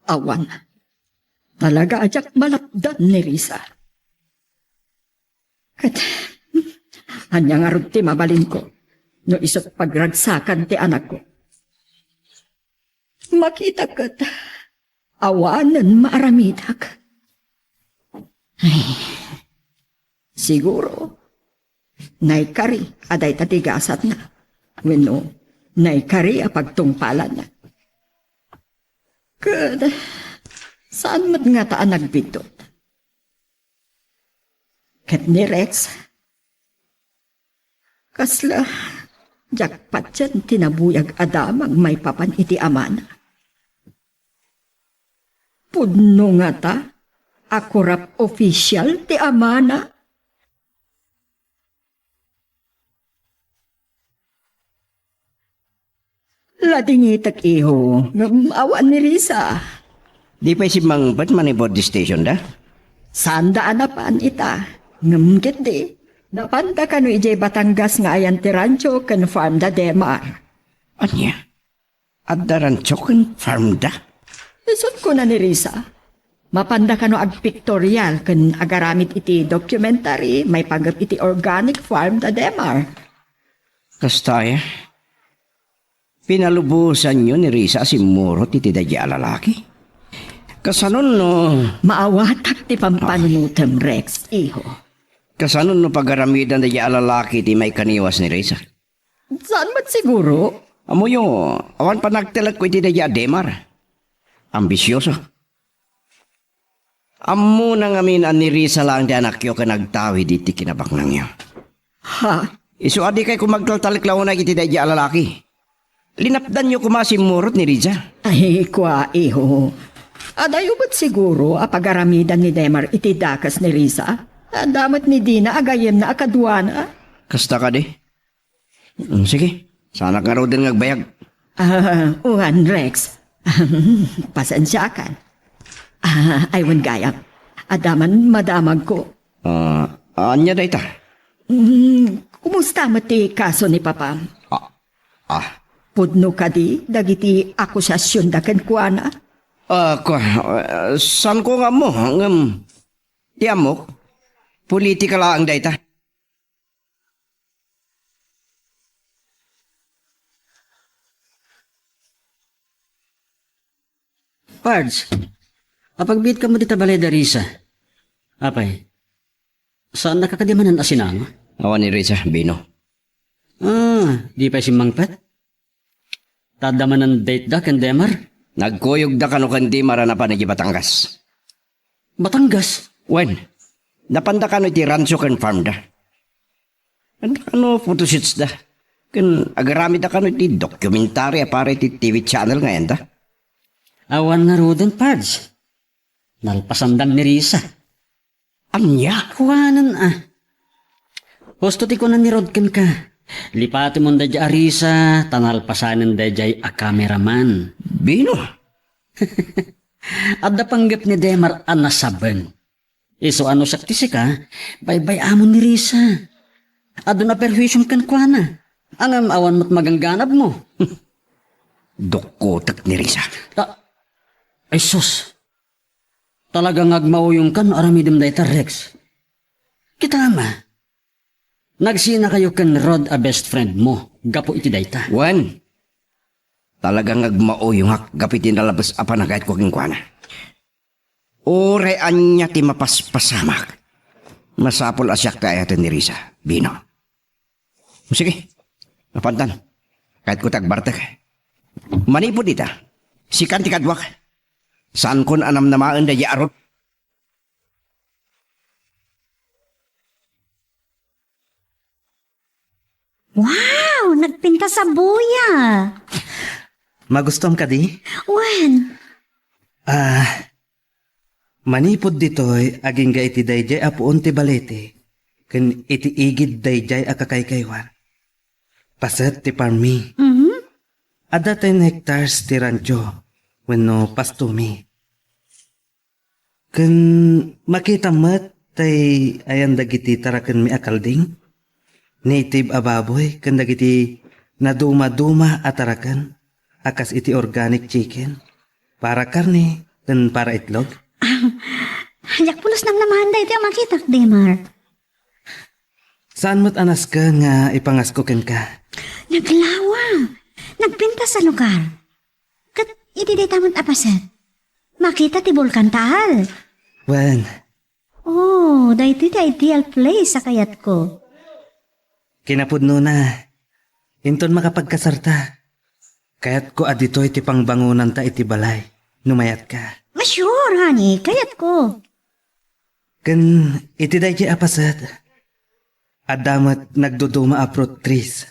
Awan. Talaga a diak malapdan ni Risa. Ket, ania ngarud ti mabalinko no isut' pagragsakan ti anakko? Makita ket awanen maaramidak. Ay, siguro, naikari a dayta ti gasatna, wenno naikari a pagtungpalanna. Ket saan met ngata a nagbiddut? Ket ni Rex, kasla diak patien ti nabuyag a damag maipapan iti amana. Pudno ngata a korap official ti amana. Ladingitek, iho, ngem awan ni Risa. Di pay simmangpet manipud ti station da? Saanda a napan ita, ngem ketdi, napanda kano idiay Batangas nga ayan ti rancho ken farm da Demar. Ania? Adda rancho ken farm da? Isut' kuna ni Risa, mapanda kano agpictorial ken agaramid iti documentary maipanggep iti organic farm da Demar. Kasta aya? Pinalubosanyo ni Risa a simmurot iti daydiay a lalaki? Kasano no... Maawatak ti pampanunotem, Rex, iho. Kasano no pagaramidan daydiay a lalaki ti maikaniwas ni Risa? Saan met siguro? Ammoyo, awan panagtalekko iti daydiay a Demar. Ambisioso. Ammona ngamin a ni Risa laeng ti anakyo ken agtawid iti kinabaknangyo. Ha? Isu a dikay koma agtaltalek la unay iti daydiay a lalaki. Linapdanyo koma a simmurot ni Risa. Ay, kua, iho. Adayo met siguro a pagaramidan ni Demar iti dakes ni Risa. Adda met ni Dina a gayyemna a kaduana. Kasta kadi? Mm, sige, saanak ngaruden nga agbayag. Ah, wen, Rex. Pasensiakan. Ah, ay, wen gayam. Adda man madamagko. Ah, ania dayta? Mm, kumusta met ti kaso ni Papam? Ah, ah. Pudno kadi dagiti akusasionda kenkuana? Ah, kua, ah, saanko nga ammo, ngem ti ammok, politika laeng dayta. Pards, apagbiit ka mo dita balay da Risa. Apay, saannaka kadi manen a sinango? Awan ni Risa, Bino. Ah, di pay simmangpet? Ta adda manen date da ken Demar? Nagkuyogda kano ken Demar a napan idiay Batangas. Batangas? Wen, napanda kano iti rancho ken farm da. Adda kano photoshoots da. Ken agaramidda kano iti documentary a para iti T V channel nga ayan da. Awan ngaruden, Pads. Nalpasandan ni Risa. Ania? Kuanen a. Husto ti kuna ni Rod kenka. Lipatemon daydiay a Risa, ta nalpasanen daydiay a cameraman. Bino? Adda panggep ni Demar a nasaben. Isu a no siak ti sika, baybay-amon ni Risa. Adun a perhuisiom kenkuana. Ngem awan met magangganabmo. Dukkutek ni Risa. Ta, ay sus. Talaga nga agmauyongka no aramidem dayta, Rex. Kita, ama. Nagsinakayo ken Rod a best friend mo gapu iti dayta. Wen, talaga nga agmauyongak gapu iti nalabes a panagayatko kenkuana. Uray ania ti mapaspasamak, masapul a siak ti ayaten ni Risa, Bino. Sige, mapantan. Kayatko ti agbartek. Manipud ita, sikan ti kaduak. Saankon a namnamaen daydiay a Rod. Wow! Nagpintas a buya! Magustuam kadi? Wen. Ah, manipud ditoy, agingga iti daydiay a puon ti balete, ken iti igid daydiay a kakaykaywan. Paset ti farmmi. Mhm. Adda ten hectares ti rancho wenno pastomi. Ken makitam met tay ayan dagiti tarakenmi a kalding, native a baboy, ken dagiti nadumaduma a taraken a kas iti organic chicken, para karne ken para itlog. Diak pulos namnamaen daytoy a makitak, Demar. Saan met a nasken nga ipangasko kenka? Naglawa. Nagpintas a lugar. Ket iti dayta met a paset, makita ti Bulkan Taal. Wen. Oh, daytoy ti ideal place a kayatko. Kinapudnona, inton makapagkasarta, kayatko a ditoy ti pangbangonanta iti balay, no mayatka. Ah, sure, honey, kayatko. Ken iti daydiay a paset, adda met nagduduma a fruit trees.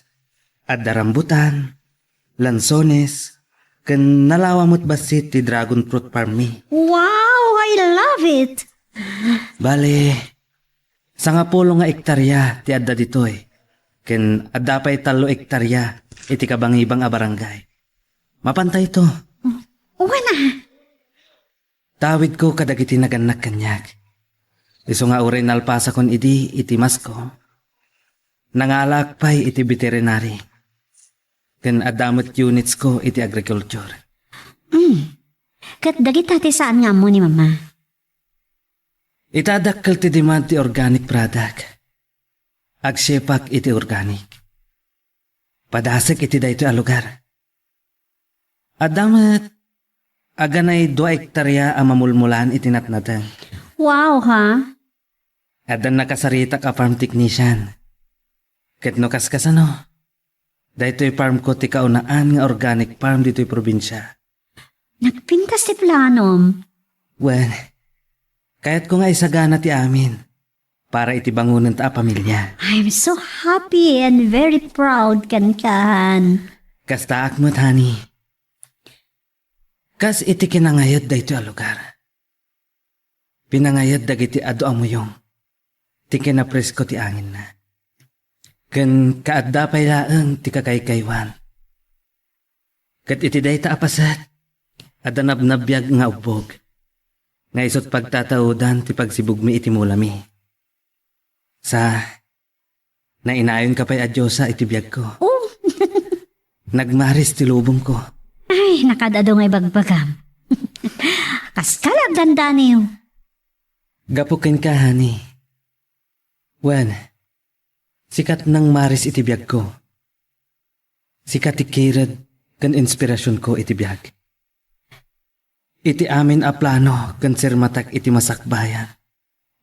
Adda rambutan, lansones, ken nalawa met bassit ti dragon fruit farmmi. Wow, I love it! Bale, sangapulo nga ektarya ti adda ditoy, ken adda pay tallo ektarya iti kabangibang a barangay. Mapantayto. Wen a. Tawidko kadagiti nagannak kaniak. Isu nga uray nalpasakon idi iti masko, nangalaak pay iti veterinary. Ken adda met unitsko iti agriculture. Mm. Ket dagita ti saan nga ammo ni Mama. Ita dakkel ti demand ti organic product. Agsiepak iti organic. Padasek iti daytoy a lugar. Adda met aganay dua ektarya a mamulmulaan iti natnateng. Wow, ha? Adda nakasaritak a farm technician. Ket no kaskasano, daytoy farmko ti kaunaan nga organic farm ditoy probinsia. Nagpintas ti planom. Wen, kayatko nga isagana ti amin para iti bangonenta a pamilya. I'm so happy and very proud, Kankan. Kastaak met, honey. Kas iti kinangayad daytoy a lugar. Pinangayad dagiti adu a muyong ti kinapresko ti anginna. Ken kaadda pay laeng ti kakaykaywan. Ket iti dayta a paset, adda nabnabiag nga ubbog, nga isut' pagtataudan ti pagsibugmi iti mulami. Sa, nainayonka pay a diosa iti biagko. Oh. Nagmaris ti lubongko. Ay, nakaad-adu nga ibagbagam. Kaskala agdandaniw. Gapu kenka, honey. Wen, sika ti nangmaris iti biagko. Sika ti kired ken inspirasionko iti biag. Iti amin a plano ken sirmatak iti masakbayan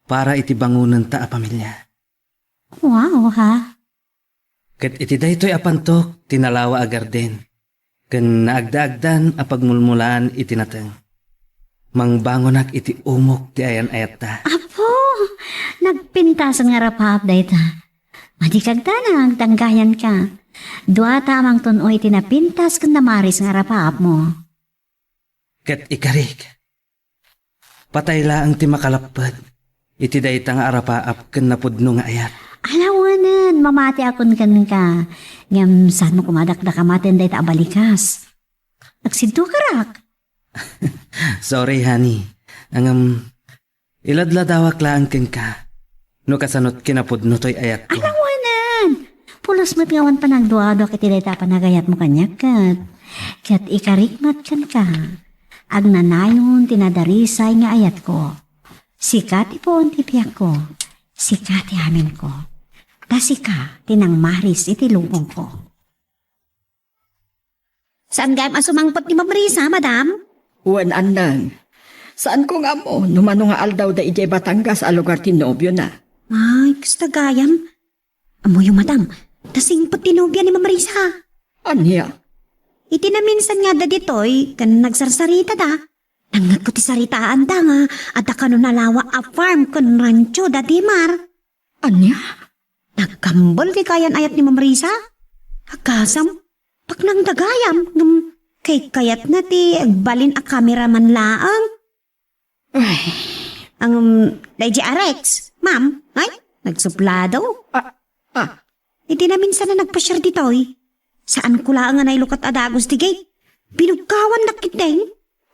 para iti bangonenta a pamilya. Wow, ha? Ket iti daytoy a pantok ti nalawa a garden, ken naagdaagdan a pagmulmulaan iti nateng. Mangbangonak iti umok ti ayan-ayatta. Apo, nagpintasen nga rapaap dayta. Madi kagdanag, danggayanka. Duata a mangtun-o iti napintas ken namaris nga rapaapmo. Ket ikarik, patay laeng ti makalapped iti dayta nga arapaap ken napudno nga ayat. Alawanen, mamatiakon kenka. Ngem saan mo koma dakdakamaten dayta a balikas? Agsiddukarak. Sorry, honey. Ngem, iladladawak laeng kenka no kasano ti kinapudno toy ayatko. Alawanen! Pulos met nga awan panagduaduak iti dayta a panagayatmo kaniak ket. Ket ikarik met kenka. Agnanayon ti nadarisay nga ayatko. Sika ti puon ti biagko. Sika ti aminko. Ta sika ti nangmaris iti lubongko. Saan gayam a sumangpet ni Ma'am Risa, madam? Wen, annang. Saanko nga ammo no mano nga aldaw da idiay Batangas a lugar ti nobiona. Ay, kasta gayam. Ammoyo, madam, ta singpet ti nobia ni Ma'am Risa. Ania? Iti naminsan nga adda ditoy, ken nagsarsaritada. Nangngegko ti saritaanda nga adda kano nalawa a farm ken rancho da Demar. Ania? Nagkambel ti kayan-ayat ni Ma'am Risa. Agasem, paknang da gayam, ngem kaykayatna ti agbalin a kameraman laeng. Ay. Ang, daydi a Rex, ma'am, ay, nagsuplado. Ah, ah. Iti naminsan a nagpasiar ditoy, saanko laeng a nailukat a dagus ti gate. Binugkawannak ketdin.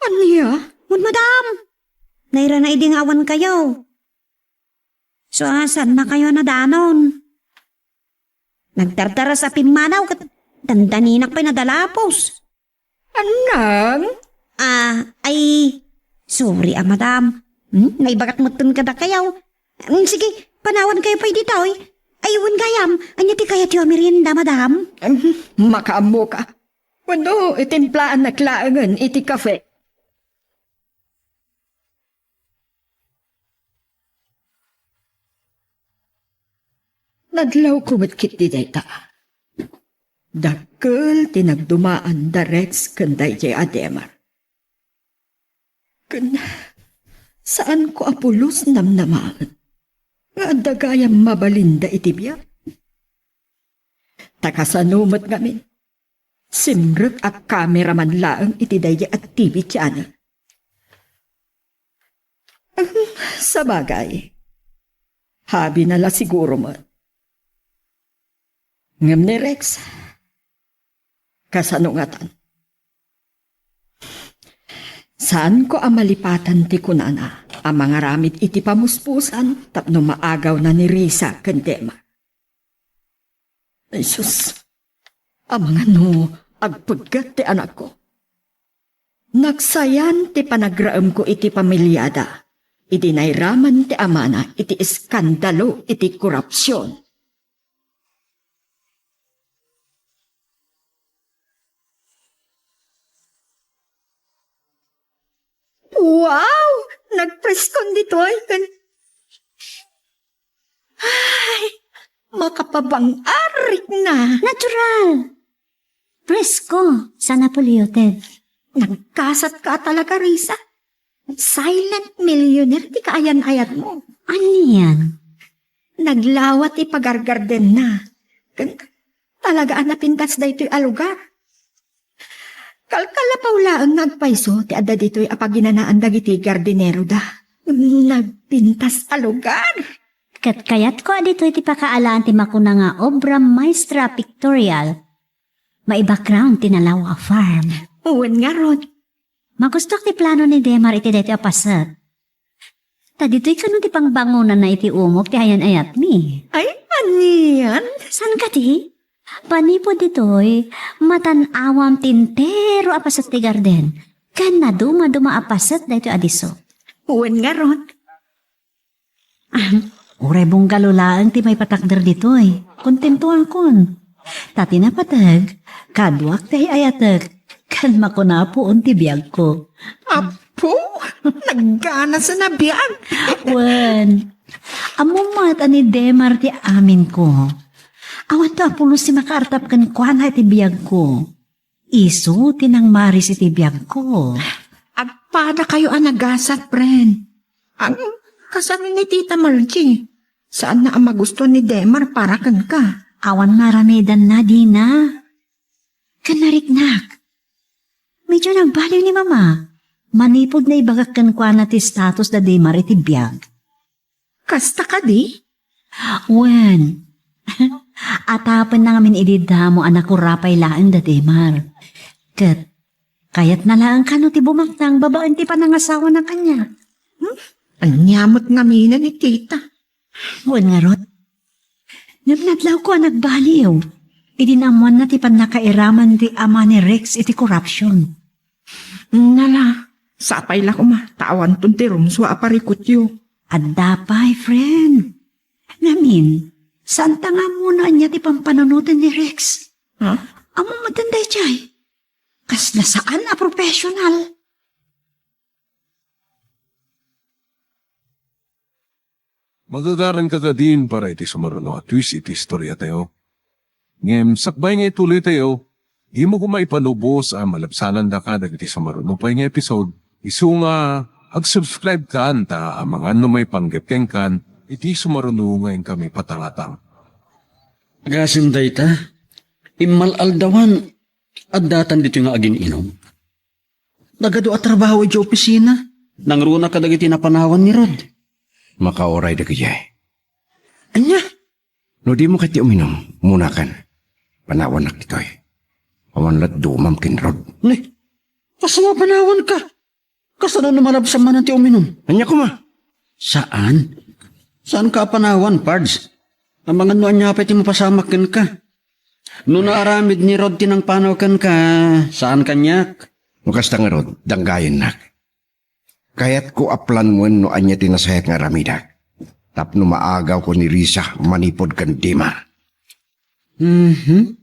Ania? Wen, madam. Nairana idi nga awan kayo. So, a, saannakayo a nadanon? Nagdardaras a pimmanaw ket dandaninak pay nadalapos. Annang? Ah, ay, sorry a, madam. Hmm, naibagat metten kadakayo. Hmm, sige, panawankayo pay ditoy. Ay, wen gayam, ania ti kayatyo a merienda, madam? Hmm, makaammoka. Wenno, itimplaannak laengen iti kafe. Nadlawko met ketdi dayta. Dakkel ti nagdumaan da Rex ken daydiay a Demar. Ken saanko a pulos namnamaen nga adda gayam mabalinda iti biag. Ta kasano met ngamin, simrek a kameraman laeng iti daydiay a T V channel. Sabagay, habina la siguro met. Ngem ni Rex, kasano ngatan? Saanko a malipatan ti kunana a mangaramid iti pamuspusan tapno maagawna ni Risa ken Demar. Ay sus, amangan no agpegget ti anakko. Nagsayan ti panagraemko iti pamiliada idi nairaman ti amana iti iskandalo iti korupsion. Wow! Nagpreskon ditoy ken, ay, makapabang-arik na. Natural. Presko, sana polluted. Nagkasat ka talaga, Risa. Silent millionaire ti kaayan-ayat mo. Anian? Naglawa ti pagargardenna. Ken talaga a napintas daytoy a lugar. Kalkalapaw laeng nga agpayso ti adda ditoy a paginanaan dagiti gardinero da. Nagpintas a lugar. Ket kayatko a ditoy ti pakaalaan ti makuna nga obra maestra pictorial. Mai-background ti nalawa a farm. Wen ngarud. Magustuak ti plano ni Demar iti daytoy a paset. Ta ditoy kano ti pangbangonanna iti umok ti ayan-ayatmi. Ay, anian? Saan kadi? Manipud ditoy, matan-awam ti entero a paset ti garden. Ken naduma-duma a paset daytoy a disso. Wen ngarud. Ahem, uray bungalo laeng ti maipatakder ditoy. Kontentoakon. Ta ti napateg, kaduak ti ay-ayatek, ken makuna a puon ti biagko. Apo, nagganasen a biag. Wen, ammom met a ni Demar ti aminko. Awanto a pulos ti makaartap kenkuana iti biagko. Isu ti nangmaris iti biagko. Agpadakayo a nagasat, friend. Ang kasano ni Tita Margie? Saanna a magusto ni Demar para kenka. Awan maaramidanna, Dina. Ken nariknak. Medyo nagbaliw ni Mama. Manipud naibagak kenkuana ti status da Demar iti biag. Kasta kadi? Wen. Atapenna ngamin idi damo a nakurapay laeng da Demar. Ket, kayatna laeng kano ti bumaknang babaen ti panangasawana kaniak. Hmm? Ania met ngamin ni Tita? Wen ngarud. Ngem nadlawko a nagbaliw. Idi naammoanna ti pannakairaman ti ama ni Rex iti korupsyon. Nala, sapay la koma, ta awanton ti rumsua a parikutyo. Adda pay, friend. Ngamin, saanta nga ammo no ania ti pampanunoten ni Rex? Ha? Ammom met daydiay. Kasla saan a professional. Magagaran ka kadin para iti sumaruno a twist iti istoriatayo. Ngem sakbay nga ituloytayo, dimo koma ipalubos a malabsanandaka dagiti sumaruno pay nga episode. Isu nga ag-subscribe kan ta amangan no maipanggep kenkan iti sumaruno nga inkami patangatang. Agasem dayta, immal-aldawan, addatan ditoy nga agin-inom. Nagadu a trabaho idiay opisina. Nangruna kadagiti napanawan ni Rod. Makauray dagiti. Ania? No dimo ket ti uminum, munakan. Panawannak ditoy. Awan lat dumam ken Rod. Ne, kasano a panawanka? Kasano no malabsam manen ti uminum? Ania koma? Saan? Saanka a panawan, Pards? Amangan no ania pay ti mapasamak kenka. No naaramid ni Rod ti nangpanaw kenka, saan kaniak? No kasta ngarud, danggayennak. Kayatko a planmoen no ania ti nasayaat nga aramidak. Tapno maagawko ni Risa manipud ken Dima. Mhm.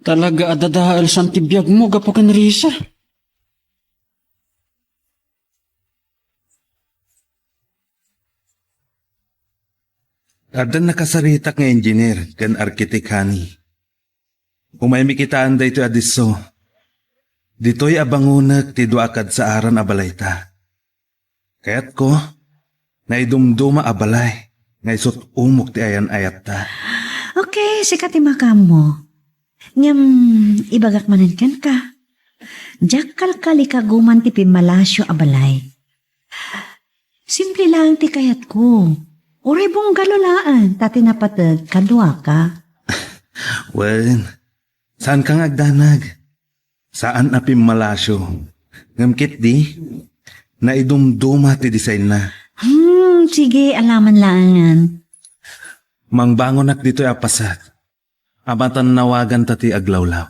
Talaga a dadaelsan ti biagmo gapu ken Risa. Addan nakasaritak nga engineer ken arkitek, honey. Umaymi kitaen daytoy a disso. Ditoy a bangonek ti dua a kadsaaran a balayta. Kayatko, naidumduma a balay nga isu ti umok ti ayan-ayatta. Okay, sika ti makaammo. Ngem, ibagak manen kenka. Diak kalkalikaguman ti pimmalasio a balay. Simple laeng ti kayatko. Uray bungalo laeng ta ti napateg kaduaka. Wen, saanka nga agdanag. Saan a pimmalasio. Ngem ketdi, naidumduma ti designna. Hmm, sige, alaman laengen. Mangbangonak ditoy a paset a matannawaganta ti aglawlaw.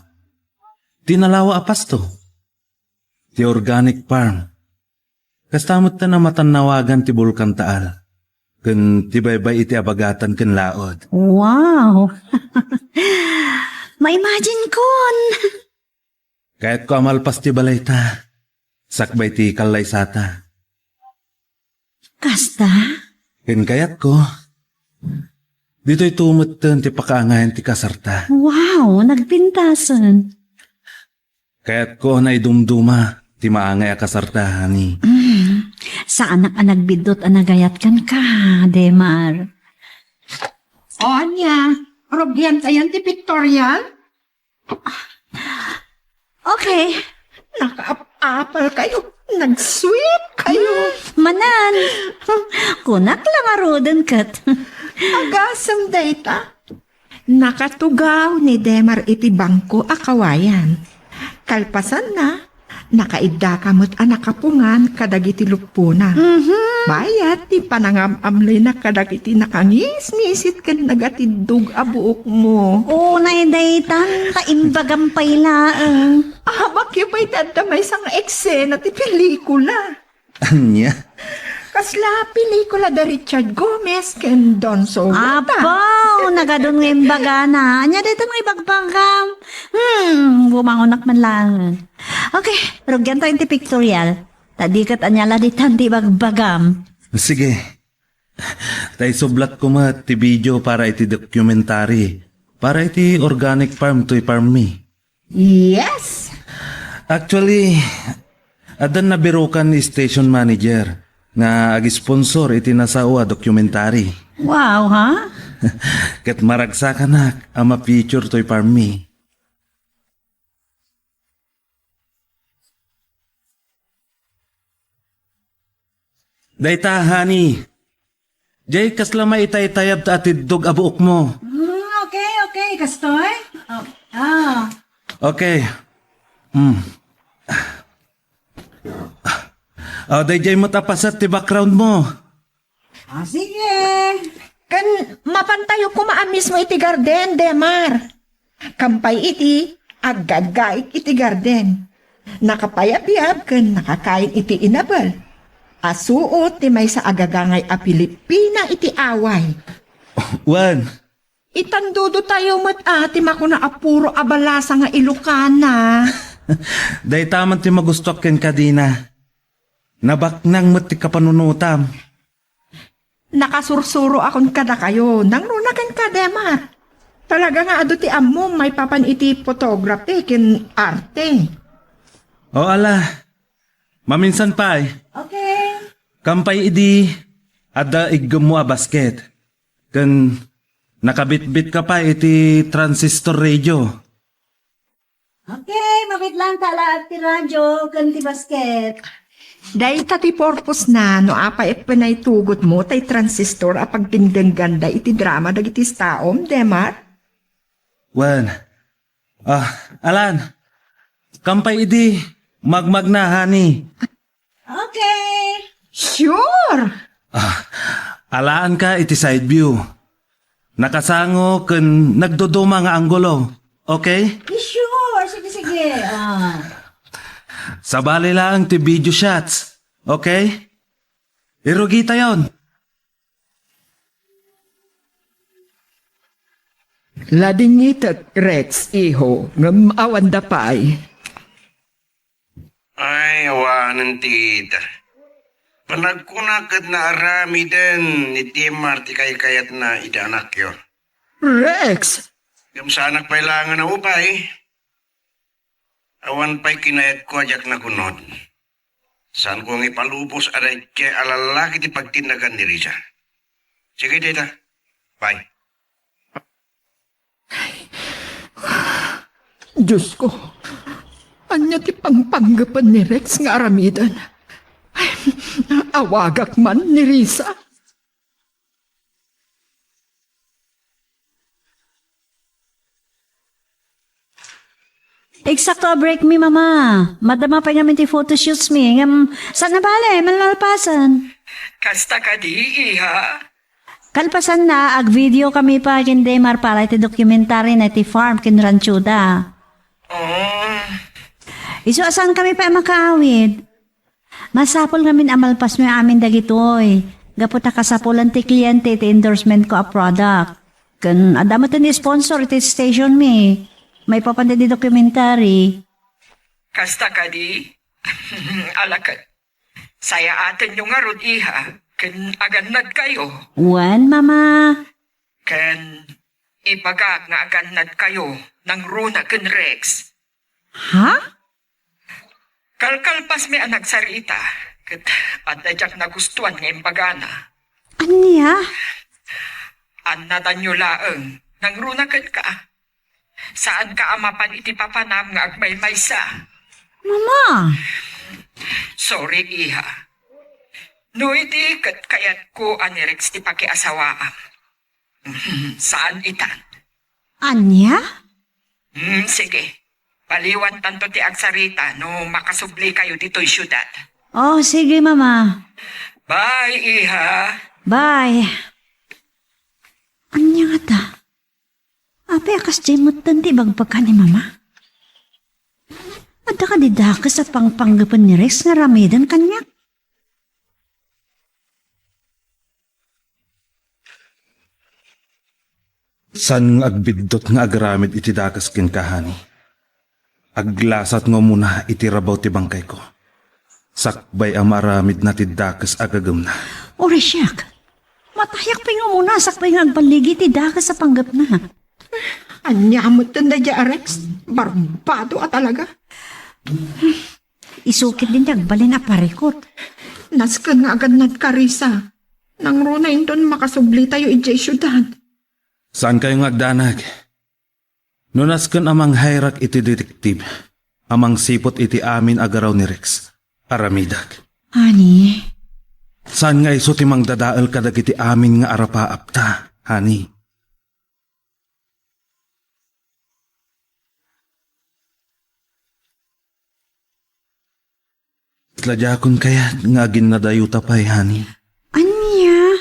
Ti nalawa a pasto. Ti organic farm. Kasta met a matannawagan ti Bulkan Taal ken ti baybay iti abagatan ken laud. Wow! Ma-imagine kon! Kayatko a malpas ti balayta, sakbay ti kallaysata. Kasta? Ken kayatko, ditoy tumetten ti pakaangayan ti kasarta. Wow, nagpintasen. Kayatko naidumduma ti maangay a kasarta, honey. Mm. Saanak a nagbiddut a nagayat kenka, Demar. O, ania? Rugiantayon ti pictorial? Okay. Nakaap-apal kayo. Nag-sweet kayo. Manan. Kunak la ngaruden ket. Agasem dayta. Nakatugaw ni Demar iti bangko a kawayan. Kalpasanna, nakaiddaka met a nakapungan kadagiti luppona. Mhm. Bayat ti panangam-amlena kadagiti nakangisngisit ken nagatiddog a buokmo. Unay daytan, ta imbagam pay laeng. Abakyo pay ti adda maysa nga eksena ti pelikula. Ania? Kasla pelikula da Richard Gomez ken Don Sawata. Apaw, nagadun nga imbagana. Ania dayta nga ibagbagam? Hmm, bumangonak man laeng. Okay, rugiantayon ti pictorial. Ta di ket ania la daytan ti ibagbagam. Sige. Ta isublatko met ti video para iti documentary, para iti organic farm toy farm mi. Yes! Actually, addan nabirukan ni station manager nga ag-sponsor iti nasao a documentary. Wow, ha? Ket maragsakanak a ma-feature toy farm mi. Dayta, honey. Jay, kasla maitaytayab ta atiddog a buokmo. Mm, okay, okay. Kastoy? Oh, ah. Okay. Mm. Oh, dayjay met a paset ti background mo. Ah, sige. Ken mapantayo koma a mismo iti garden, Demar. Kampay iti aggaggait iti garden. Nakapayabyab ken nakakain iti inabel. Asuot ti maysa a gagangay a Pilipina iti away. Wen. Itandudo tayo met a ti makuna a puro a balasa nga Ilokana. Dayta man ti magustuak kenka, Dina. Nabaknang met ti kapanunotam. Nakasursuro akon kadakayo. Nangruna kenka, Demar. Talaga nga adu ti ammom maipapan iti photography ken arte. O, ala. Maminsan pay. Okay. Kampay idi, adda iggemmo a basket. Ken nakabitbit ka pay iti transistor radio. Okay, mabitlang ka laeng ti radio ken ti basket. Dayta ti purpose na no apay eppenay tugot mo tay transistor a pagdengdenggan da iti drama dagiti istaom, Demar? Wen. Ah, alan. Kampay idi, magmagna, honey. Okay. Sure. Ah, alaanka iti side view. Nakasango ken nagduduma nga anggulo. Okay? Sure. Sige, sige. Ah. Sabali laeng ti video shots. Okay? Irugitayon. Ladingitek, Rex, iho, ngem awanda pay. Ay, awanen ti ita. Panagkuna ket naaramiden ni Demar ti kaykayatna iti anakyo. Rex! Ngem saanak pay laengen a upay. Awan pay kinayatko a diak nagunod. Saanko nga ipalubos a daydiay a lallaki ti pagtinnagan ni Risa. Sige, dayta. Bye. Diosko, ania ti pangpanggepen ni Rex nga aramiden? Awagak man ni Risa. Eksakto a break mi, Mama. Madama pay ngamin ti photoshoots mi. Ngem, saan a bale, malmalpasen. Kasta kadi, iha? Kalpasanna, ag-video kami pay ken Demar para iti documentary na iti farm ken rancho da. Oh. Isu a saan kami pay a makaawid. Masapul ngamin a malpasmi amin dagitoy, gapu ta kasapulan ti kliente iti endorsement ko a product. Ken adda met ti sponsor iti station mi, maipapan ti documentary. Kasta kadi? Ala ket, sayaatenyo ngarud, iha, ken agannadkayo. Wen, Mama. Ken ibagak nga agannadkayo nangruna ken Rex. Ha? Kalkalpasmi a nagsarita, ket adda diak nagustuan nga imbagana. Ania? Annadanyo laeng, nangruna kenka. Saanka a mapan iti papanam nga agmaymaysa. Mama! Sorry, iha. No idi ket kayatko a ni Rex ti pakiasawaam. Saan itan. Ania? Hmm, sige. Baliwantanto ti agsarita no makasublikayo ditoy siudad. Oh, sige, Mama. Bye, iha. Bye. Ania ngata? Apay a kasdiay metten ti ibagbagana ni Mama? Adda kadi dakes a pangpanggepen ni Rex nga aramiden kaniak? Saan nga agbiddut nga agaramid iti dakes kenka, honey? Aglasat nga umuna iti rabaw ti bangkayko. Sakbay a maaramidna ti dakes a gagemna. Uray siak, matayak pay nga umuna sakbay nga agballigi ti dakes a panggepna. Ania metten daydiay a Rex? Barbado a talaga. Isu ketdin ti agbalin a parikut. Nasken nga agannadka, Risa. Nangruna inton makasublitayo idiay siudad. Saankayo nga agdanag. No nasken a manghayrak iti detektif a mangsiput iti amin a garaw ni Rex, aramidak. Honey. Saan nga isu ti mangdadael kadagiti amin nga arapaapta, honey? Ladiakon kayat nga aginnadayota pay, honey. Ania?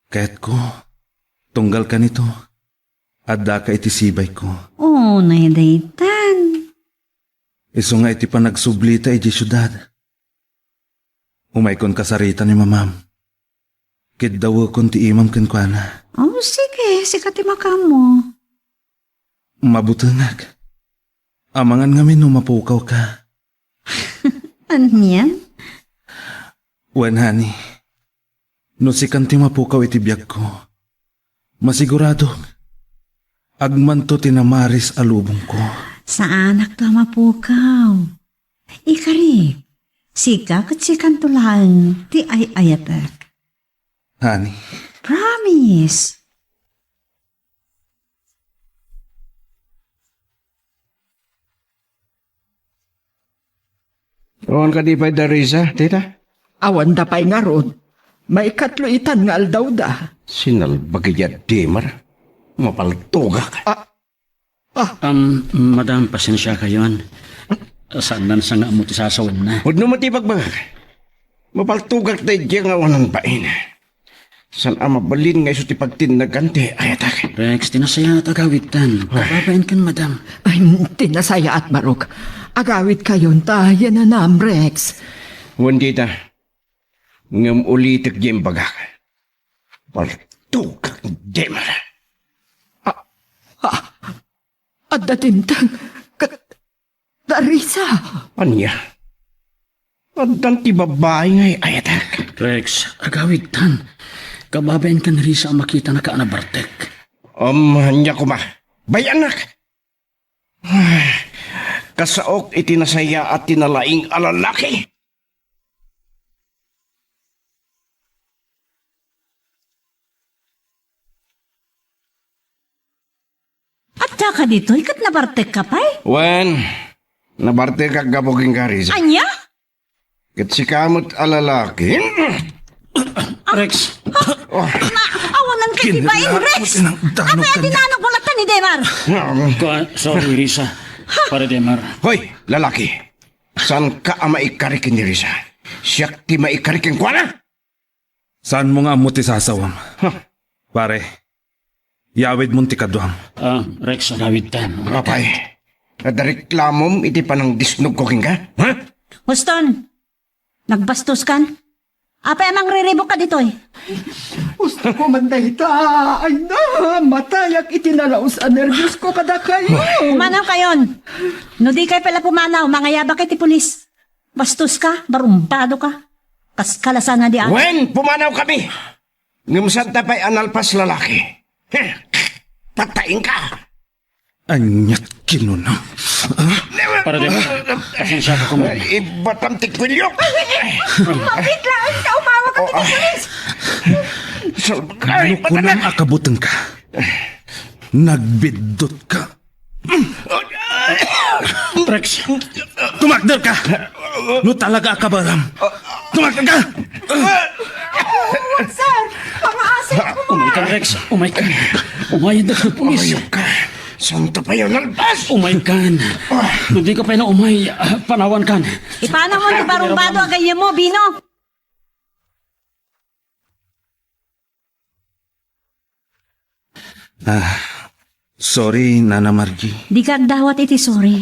Kayatko, tunggal kanito, addaka iti sibayko. Oh, nay daytan. Isu nga iti panagsublita idiay siudad, umaykon kasarita ni mamam. Kiddawekon ti imam kenkuana. Oh, sige, sika ti makaammo. Mabutengak. Amangan ngamin no mapukawka. Anian? Wen, honey. No sikan ti mapukaw iti biagko, masiguradok, agmanto ti namaris a lubongko. Saanakto a mapukaw. Ikarik, sika ket sikanto laeng ti ay-ayatek. Honey. Promise. Awan kadi pay da Risa, tita? Awan da pay ngarud. Maikatlo itan nga aldawda. Sinalbag idiay Demar. Mapaltugak. Ah, Ah. Am, madam, pasensiakayon. Saan sa nga ammo ti sasawenna. Pudno met ti ibagbagak. Mapaltugak daydiay nga awanan bain. Saan a mabalin nga isu ti pagtinnagan ti ayatak. Rex, ti nasayaat agawidtan. Ay. Kababain kan madam. Ay, ti nasayaat, Barok. Agawidkayon ta, yananam, Rex. Wen dita. Ngem ulitek diay imbagak. Paltugak, Demar. Ah, ah, adda dimteng ket da Risa. Ania? Addan ti babbai nga ay-ayatek. Rex, agawidtan. Kababain kan Risa a makitanaka a nabartek. Um, ania koma? Bay-annak! Kasaok iti nasayaat ti nalaing a lalaki. Adda ka ditoy ket nabartekka pay? Wen, nabartekak gapu ken Carissa. Ania? Ket sika met a lalaki. Rex. Oh. Na, awanan ka ti bain, Rex. Kinalaat mo tinangdanog. Apay a dinanogmo latta ni Demar? Ko-, sorry, Risa. Pare Demar. Hoy, lalaki. Saanka a maikari ken ni Risa? Siak ti maikari kenkuana. Saanmo nga ammo ti sasawam? Huh. Pare, yawidmon ti kaduam. Ah, Rex, agawidtan. Apay, adda reklamom iti panangdisnogko kenka? Ha? Huston, nagbastoskan? Apay a mangriribukka ditoy? Hustoko man dayta. Ay na, matayak iti nalaus a nerviosko kadakayo. Pumanawkayon. No dikay pay la pumanaw, mangayabak iti pulis. Bastoska, barumbado ka. Kaskalasan a di ati. Wen, pumanawkami. Ngem saanta pay a nalpas, lalaki. Heh, patayenka. Aniat kinuna? Pare Demar, pasensiaka koma. Ibatam ti kuelyo. Mabit laeng ta umawag ka iti pulis. Salbay, no kunam a kabutengka, nagbiddutka. Rex. Tumakderka! No talaga a kabaelam, tumakderka! Sir, pangaasim ko. Umaykan, Rex. Umaykan. Umaykan, pulis. Umaykan. Saanto pay a nalpas? Umaykan. No dika pay la umay, ah, panawankan. Ipanawmo ti barumbado a gayyemmo, Bino. Ah, sorry, Nana Margie. Dika agdawat iti sorry.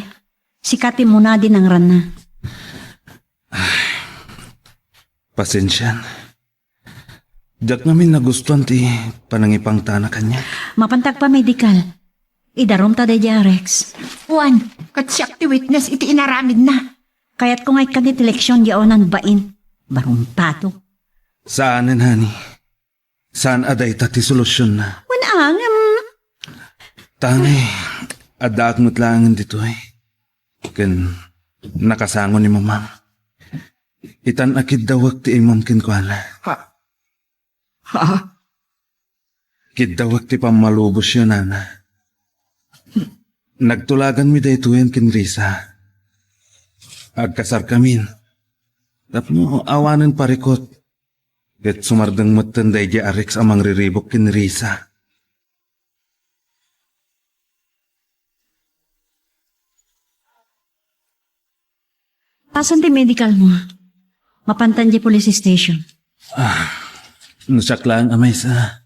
Sika ti umuna idi nangranna. Pasensian. Diak ngamin nagustuan ti panangipangtana kaniak. Mapanta agpamedikal. Idarumta daydiay a Rex. Wen, ket siak ti witness iti inaramidna. Kayatko nga ikkana ti leksion diay awanan bain. Barumbado. Saanen, honey. Saan a dayta ti solutionna? Wen, ngem, Tangay, addaak met laeng ditoy. Ken nakasango ni Mamam. Itan a kiddawek ti immom kenkuana. Ha? Ha? Kiddawek ti pammalubosyo, Nana. Nagtulaganmi daytoyen ken Risa. Agkasarkamin. Tapno awanen parikut. Ket sumardeng metten daydiay a Rex a mangriribuk ken Risa. Pasan ti medical mo? Mapantan di police station. Ah, no siak laeng a maysa,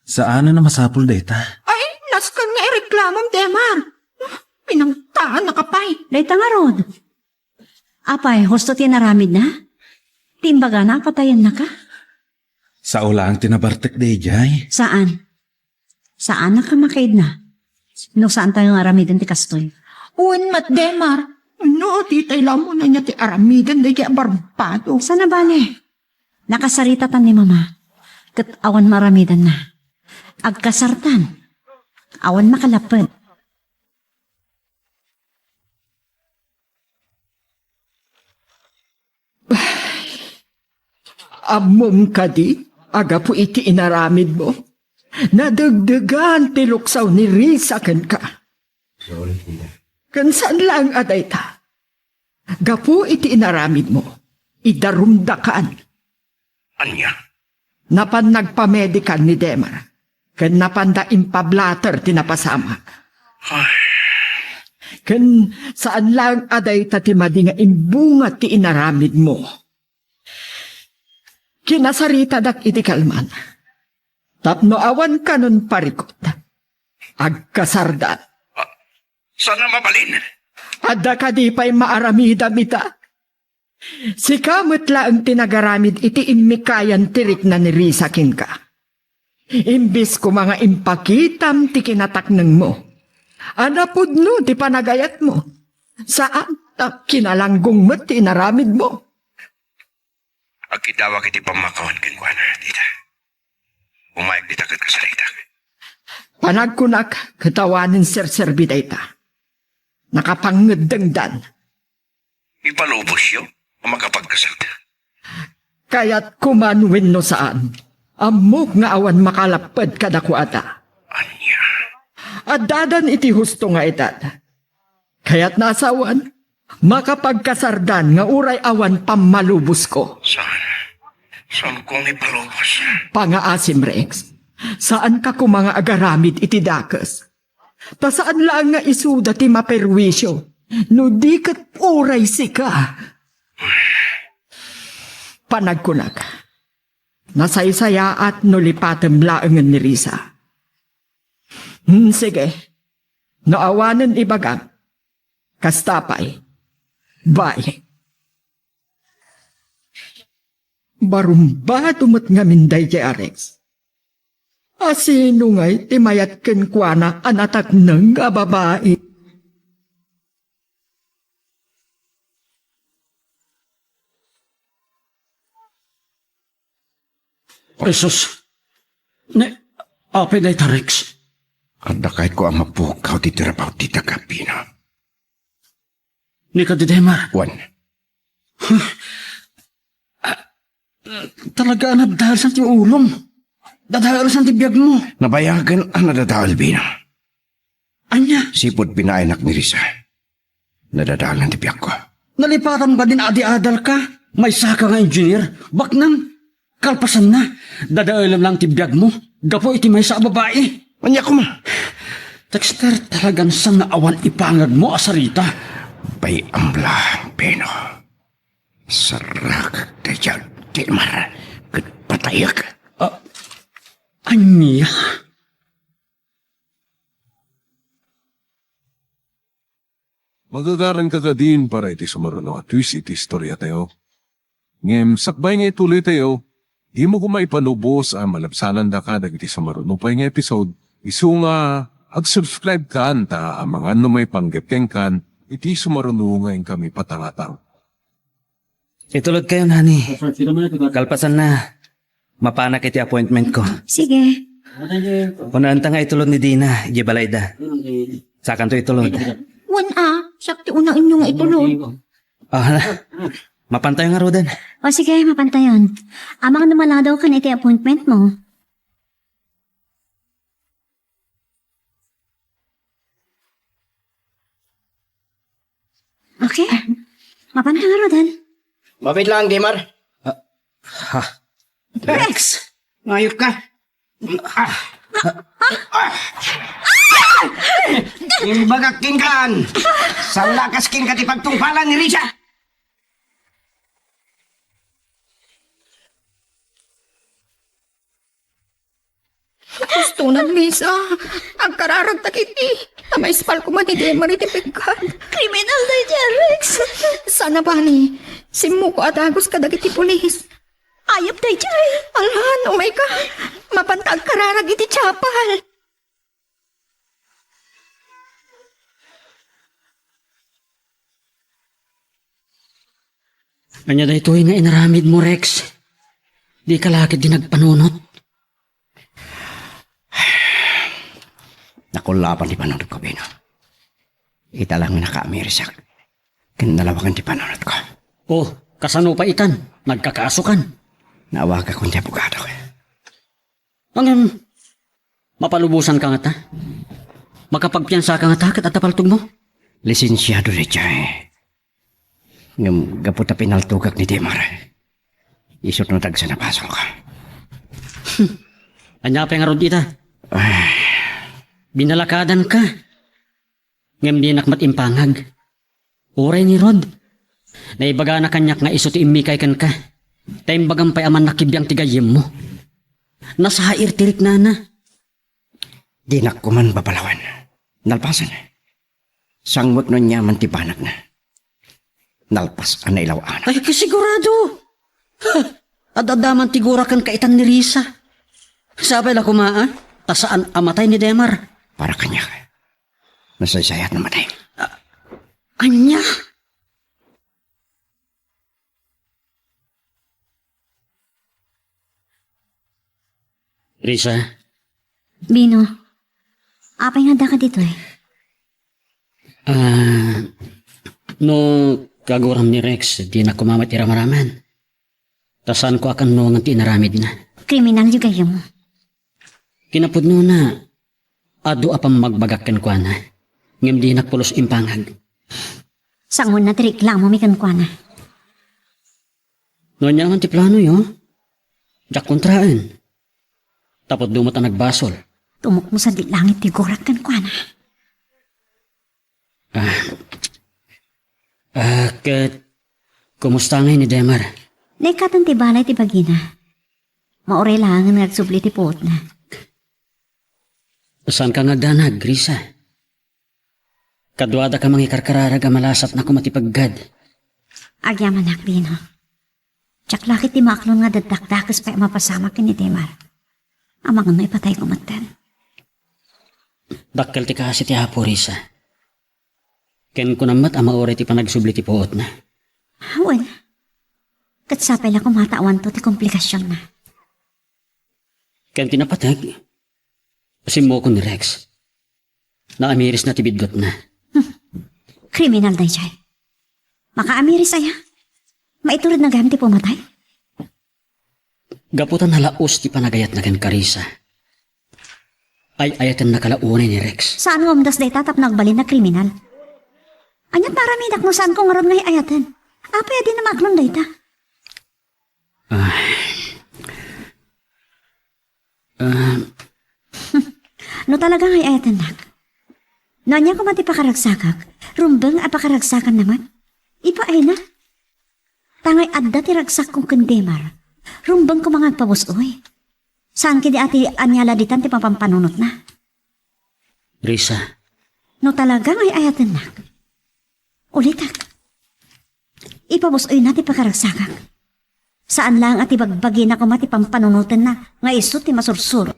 saanen a masapul dayta. Ay, nasken nga ireklamom, Demar. Pinangtaanaka pay. Dayta ngarud. Apay, husto ti inaramidna? Ti imbagana a patayennaka? Sao laeng ti nabartek daydiay. Saan? Saanak a makaidna. No saantayo nga aramiden ti kastoy. Wen met, Demar, no ditay la umuna nia ti aramiden daydiay a barbado. Saan a bale? Nakasaritatan ni Mama. Ket awan maaramidanna. Agkasartan. Awan makalapped. Ammom kadi a gapu iti inaramidmo, nadegdegan ti luksaw ni Risa kenka. Ken saan laeng a dayta. Gapu iti inaramidmo, idarumdakan. Ania? Napan nagpamedical ni Demar, ken napanda impablater ti napasamak. Ay. Ken saan laeng a dayta ti madi nga imbunga ti inaramidmo. Kinasaritadak iti kalman. Tapno awan kanon parikut. Agkasardan. Ah, saan a mabalin? Adda kadi pay maaramidam ita? Sika met laeng ti nagaramid iti immikayan ti rikna ni Risa kenka. Imbes koma nga impakitam ti kinataknengmo, a napudno ti panagayatmo, saan ta kinalanggong met ti inaramidmo. Agkiddawak iti pammakawan kenkuana, tita. Umayag dita ket kasaritak. Panagkunak ket awanen serserbi dayta. Nakapangngeddengdan. Ipalubosyo a makapagkasarda. Kayatko man wenno saan, ammok nga awan makalapped kadakuada. Ania? Addadan iti husto nga edad. Kayatna a sawen, makapagkasardan nga uray awan pammalubosko. Saan? Saanko nga ipalubos? Pangaasim, Rex. Saanka koma nga agaramid iti dakes. Ta saan laeng nga isuda ti maperwisyo, no di ket uray sika. Panagkunak, nasaysayaat no lipatem laengen ni Risa. Hmm, sige. No awanen ibagam, kasta pay. Bye. Barumbado met ngamin daydiay a Rex. A sino ngay ti mayat kenkuana a natakneng a babai? Ay, sus. Ne, apay dayta, Rex? Adda kayatko a mapukaw ti trabaho ti taga-Pino. Ni kadi Demar? Wen. Huh. Ah, talaga a nadadaelsan ti ulom. Dadaelsan ti biagmo. Nabayagen a nadadael, Pino. Ania? Sipud pinaaynak ni Risa. Nadadalan ti biagko. Nalipatam kadin a adi-adalka? Maysaka nga engineer? Baknang? Kalpasanna, dadaelem lang ti biagmo gapu iti maysa a babai. Ania koma? Dexter, talagan saan nga awan ipangagmo a sarita. Bay-am laeng, Pino. Sarrakek daydiay, Demar, ket patayek. Ah, ania? Magagaranka kadin para iti sumaruno a twist iti istoriatayo. Ngem sakbay nga ituloytayo, dimo koma ipalubos a malabsanandaka dagiti sumaruno pay nga episode, isu nga ag-subscribe kan ta amangan no maipanggep kenkan iti sumaruno nga inkami patangatang. Itulodkayo, honey. Kalpasanna, mapanak iti appointment ko. Sige. Unaenta nga itulod ni Dina, idiay balayda. Sakanto itulod. Wen a, siak ti unaenyo nga itulod. Ah, mapantayo ngaruden. O sige, mapantayon. Amangan no maladaw ken iti appointment mo. Okay. Mapantayo ngaruden. Mapait lang, Demar. Ah, ha? Rex! Mayat ka. Ah! Ah! Imbagak kenka, saan lakas kenka ti pagtungpalan ni Risa? Gusto na, Risa. Agkararagtak iti. Maispal koma ni Demar iti peggad. Kriminal daydi, Rex. Saan a bali, simmoko a dagus kadagiti pulis. Ayab daydiay. Alan, umay ka. Mapanta agkararag iti chapel. Ania daytoy nga inaramidmo, Rex? Dika la ketdi nagpanunot? Nakullaban ti panunotko, Bino. Ita lang nakaamirisak. Ken nalawagan ti panunotko. Oh, kasano pay itan? Nagkakasokan? Naawagakon ti abogadok. Ngem, mapalubosanka ngata? Makapagpiansaka ngata ket adda paltogmo? Lisensiado daydiay. Ngem gapu ta pinaltogak ni Demar, isut' no dagsa a basolko. Ania pay ngarud ita? Ay. Binalakadanka. Ngem dinak met impangag. Uray ngarud, naibagana kaniak nga isu ti immikay kenka. Ta imbagam pay a mannakabiang ti gayyemmo. Nasair ti riknana. Dinak koman babalawen. Nalpasen. Sangmot no aniaman ti banagna. Nalpas a nailaw-anak. Ay, kasigurado! Ha! Ad-adda man ti gura ken kaitan ni Risa. Sapay la koma, a? Ta saan a matay ni Demar. Para kaniak, nasaysayaat no matay. A-, ania? Risa? Bino, apay nga addaka ditoy? Ah, no kaguram ni Rex, dinak koma met iramaraman. Ta saanko a kannongan ti inaramidna. Kriminal ti gayyemmo. Kinapudnona, adu a pammagbagak kenkuana, ngem dinak pulos impangag. Sangona ti reklamomi kenkuana. No ania man ti planoyo, diak kontraen. Ta pudno met a nagbasol. Tumukmo sadi langit ti gurak kenkuana. Ah. Ah, ket kumusta ngay ni Demar? Naikkaten ti balay ti bagina. Mauray laengen nga agsubli ti puotna. Saanka nga agdanag, Risa? Kaduadaka mangikarkararag a malasatna koma ti peggad. Agyamanak, Bino. Diak la ketdi maaklon nga daddakdakes pay a mapasamak ken ni Demar. Amangan no ipatayko metten. Dakkel ti kaasi ti Apo, Risa. Ken kunam met a mauray ti panagsubli ti puotna. Wen. Ket sapay la koma ta awanto ti komplikasionna. Ken ti napateg, simmukon ni Rex. Naamirisna ti biddutna. Hmm. Kriminal daydiay. Makaamiris aya? Maituredna gayam ti pumatay? Gapu ta nalaus ti panagayatna kenka, Risa, ay-ayatennaka la unay ni Rex. Saan nga umdas dayta tapno agbalin a kriminal? Aniat nga aramidak no saanko ngarud nga ay-ayaten? Apay a dina maaklon dayta? Ah. Ah. No talaga nga ay-ayatennak, no ania koma ti pakaragsakak, rumbeng a pakaragsakanna met. Ipaayna. Ta ngay adda ti ragsakko ken Demar, rumbeng koma nga agpabus-oy. Saan ketdi a ti ania la ditan ti mapampanunotna. Risa. No talaga nga ay-ayatennak, ulitek. Ipabus-oyna ti pakaragsakak. Saan laeng a ti bagbagina koma ti pampanunotenna nga isu ti masursuro.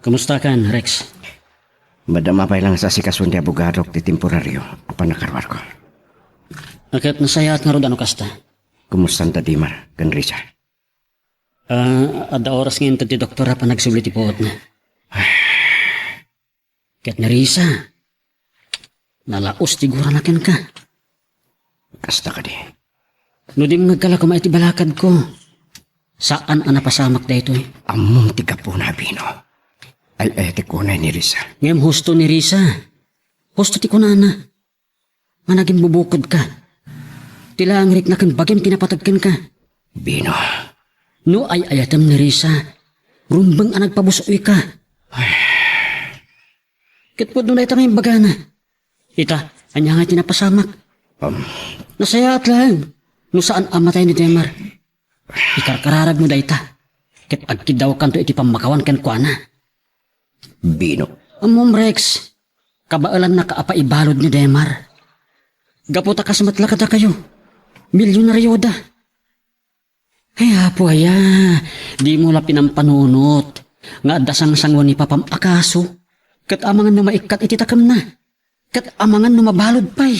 Kumustakan, Rex? Madama pay lang sa asikason ti abogadok ti temporario a pannakaruarko. Ket nasayaat ngarud a no kasta. Kumustan da Demar ken Risa? Ah, adda oras nga inted ti doktor a panagsubli ti puotna. Ket ni Risa, nalaus ti gurana kenka. Kasta kadi. No dimngegka la koma iti balakadko, saan a napasamak daytoy. Ammom ti gapuna, Bino. Ay, ay, ti kunay ni Risa. Ngem husto ni Risa. Husto ti kunana. Nga nagimbubukodka. Ti langirikna ken bagim ti napateg kenka. Bino. No ay-ayatem ni Risa, rumbeng a nagpabus-oyka. Ket pudno dayta nga imbagana. Ita, ania nga ti napasamak? Um. Nasayaat laeng no saan a matay ni Demar. Ikarkararagmo dayta, ket agkiddawkanto iti pammakawan kenkuana. Bino. Ammom, Rex, kabaelannaka a paibalud ni Demar. Gapu ta kas met la kadakayo, milyonarioda. Ay, Apo aya, dimo la pinampanunot nga adda sangsanguan ni papam a kaso, ket amangan no maikkat iti takemna, ket amangan no mabalud pay.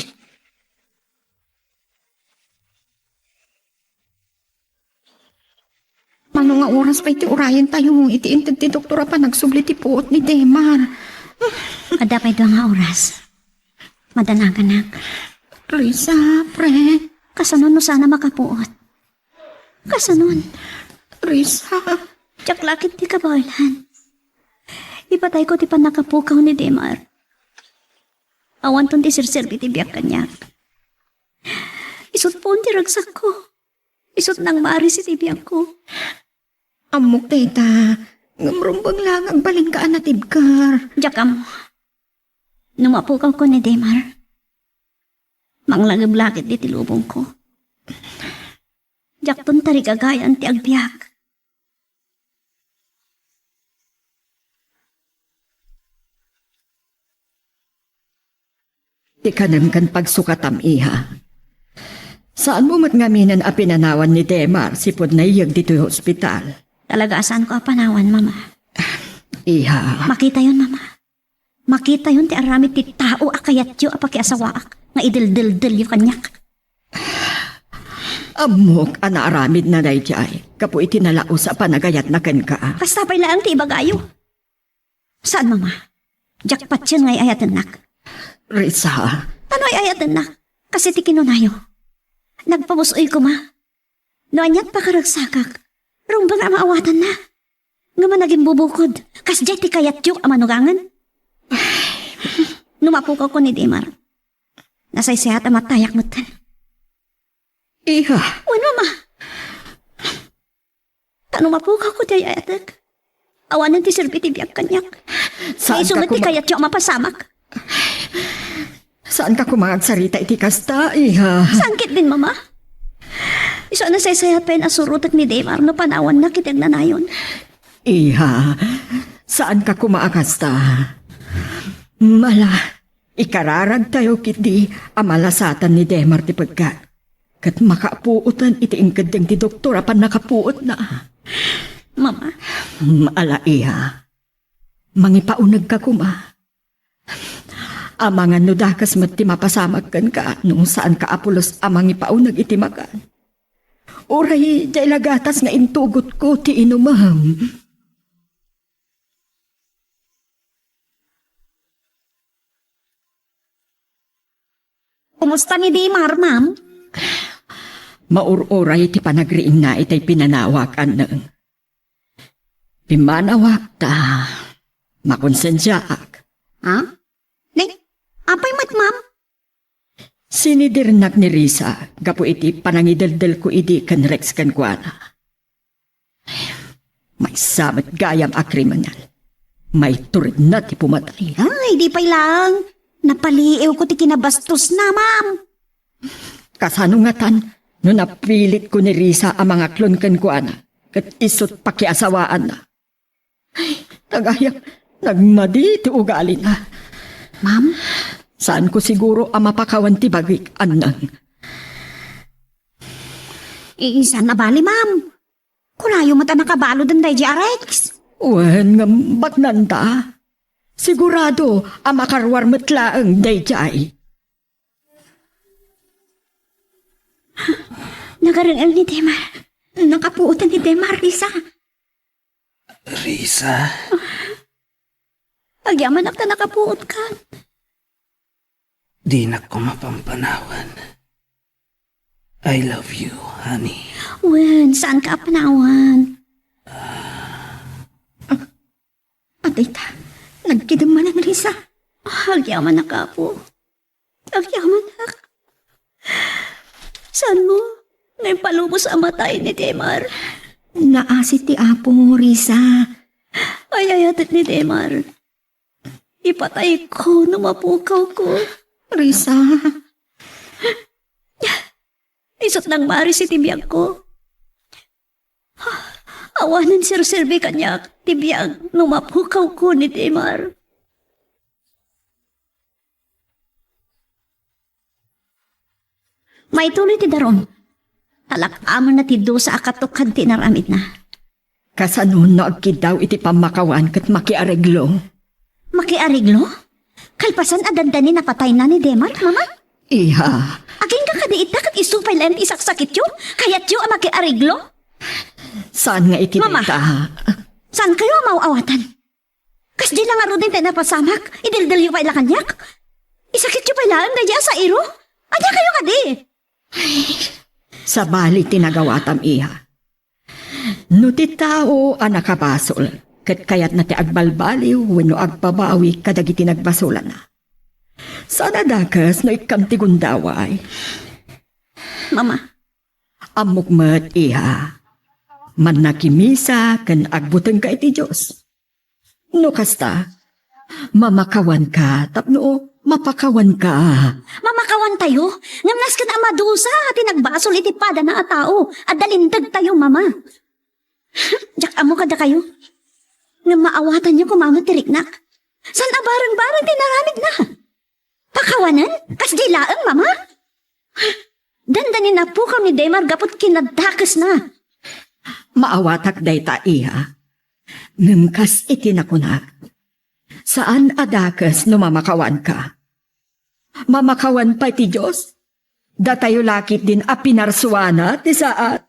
Mano nga oras pay ti urayentayo iti inted ti doktor a panagsubli ti puot ni Demar? Adda pay dua nga oras. Madanaganak. Risa, pre. Kasano no saan a makapuot? Kasanon? Risa. Diak la ket ti kabaelan. Ipatayko ti pannakapukaw ni Demar. Awanton ti serserbi ti biag kaniak. Isut' puon ti ragsakko. Isut' nangmaris iti biagko. Ammok dayta, ngem rumbeng la nga agbalinka a natibker. Diak ammo. No mapukawko ni Demar, manglageb la ket ditoy lubongko. Diakton tarigagayan ti agbiag. Ti kanem ken pagsukatam, iha. Saanmo met ngaminen a pinanawan ni Demar sipud naiyeg ditoy hospital? Talaga a saanko a panawan, Mama. Iha. Makitayon, Mama. Makitayon ti aramid ti tao a kayatyo a pakiasawaak nga ideldeldelyo kaniak. Ammok a naaramidna daydiay gapu iti nalaus a panagayatna kenka. Kasta pay laeng ti ibagayo. Saan, Mama? Diak patien nga ay-ayatennak. Risa. Tano ay-ayatennak? Kas iti kinunayo. Nagpabus-oy koma. No aniat pakaragsakak, rumbeng a maawatanna. Ngem a nagimbubukod, kasdiay ti kayatyo a manugangen. No mapukawko ni Demar, nasaysayaat a matayak metten. Iha. Wen, Mama. Ta no mapukawko ti ay-ayatek, awanen ti serbi ti biag kaniak. Saan Isu ka met ti kuma- kayatyo a mapasamak. Saanka koma nga agsarita iti kasta, iha? Saan ketdin, Mama. Isu a nasaysayaat pay a surotek ni Demar no panawannak iti agnanayon. Iha, saanka koma a kasta. Mala, ikararagtayo ketdi a malasatan ni Demar ti peggat. Ket makapuoten iti inkeddeng ti doktor a pannakapuotna. Mama. Ala, iha. Mangipaunegka koma. Amangan no dakes met ti mapasamak kenka no saanka a pulos a mangipauneg iti makan. Uray diay la gatas nga intugotko ti inumem. Kumusta ni Dimar, ma'am? Maur-uray ti panagriingna itay pinanawak, Anneng. Pimmanawak ta makonsensiaak. Ha? Ni, apay met, ma'am? Sinidirnak ni Risa gapu iti panangideldelko idi ken Rex kenkuana. Maysa met gayam a kriminal. Maituredna ti pumatay. Ay, di pay laeng. Napaliiwko ti kinabastosna, ma'am. Kasano ngatan no napilitko ni Risa a mangaklon kenkuana ket isut' pakiasawaanna? Ay, tagayam, nagmadi ti ugalina. Ma'am? Saanko siguro a mapakawan ti bagik, Anneng. Iisan a bali, ma'am. Kunayo met a nakabaloden daydi a Rex. Wen, ngem baknanta. Sigurado a makaruar met laeng daydiay. Nagareng-el ni Dimar. Nakapuotan ni Demar, Risa. Risa? Agyamanak ta nakapuotka. Dinak ko mapampanawan. I love you, honey. Wen, saanka a panawan? Ah. Atay ta, nagkidem manen, Risa. Agyamanak, Apo. Agyamanak. Saanmo nga impalubos a matay ni Demar? Naasi ti Apo, Risa. Ay-ayatek ni Demar. Ipatayko no mapukawko. Risa. Isu't nangmaris iti biagko. Awanen serserbi kaniak ti biag no mapukawko ni Demar. Maituloy ti darum. Talak-amonna ti dusa a katukad ti inaramidna. Kasano no agkiddaw iti pammakawan ket makiareglo? Makiareglo? Kalpasan a dandani napatayna ni Demar, Mama? Iha. Agingga kadi ita ket isu pay laeng ti isaksakityo? Kayatyo a makiareglo? Saan nga iti Mama, dayta? Saankayo a maaw-awatan? Kasdi la ngaruden ti napasamak, ideldelyo pay la kaniak. Isakityo pay laeng daydi a sairo? Ania kayo kadi? Sabali ti nagawatam, iha. No ti tao a nakabasol ket kayatna ti agbalbaliw wenno agbabawi kadagiti nagbasolanna, saan a dakes no ikkan ti gundaway. Mama. Ammok met, iha. Mannakimisa ken agbutengka iti Dios. No kasta, mamakawanka tapno mapakawanka. Mamakawantayo? Ngem nasken a madusa ti nagbasol iti padana a tao. Adda lintegtayo, Mama. Diak ammo kadakayo. Ngem maawatanyo koma met ti riknak. Saan a bareng-bareng ti inaramidna? Pakawanen? Kasdi laeng, Mama? Dandani napukaw ni Demar gapu ti kinadakesna. Maawatak dayta, iha. Ngem kas iti nakunak, saan a dakes no mamakawanka. Mamakawan pay ti Dios. Datayo la ketdin a pinarsuana ti saat.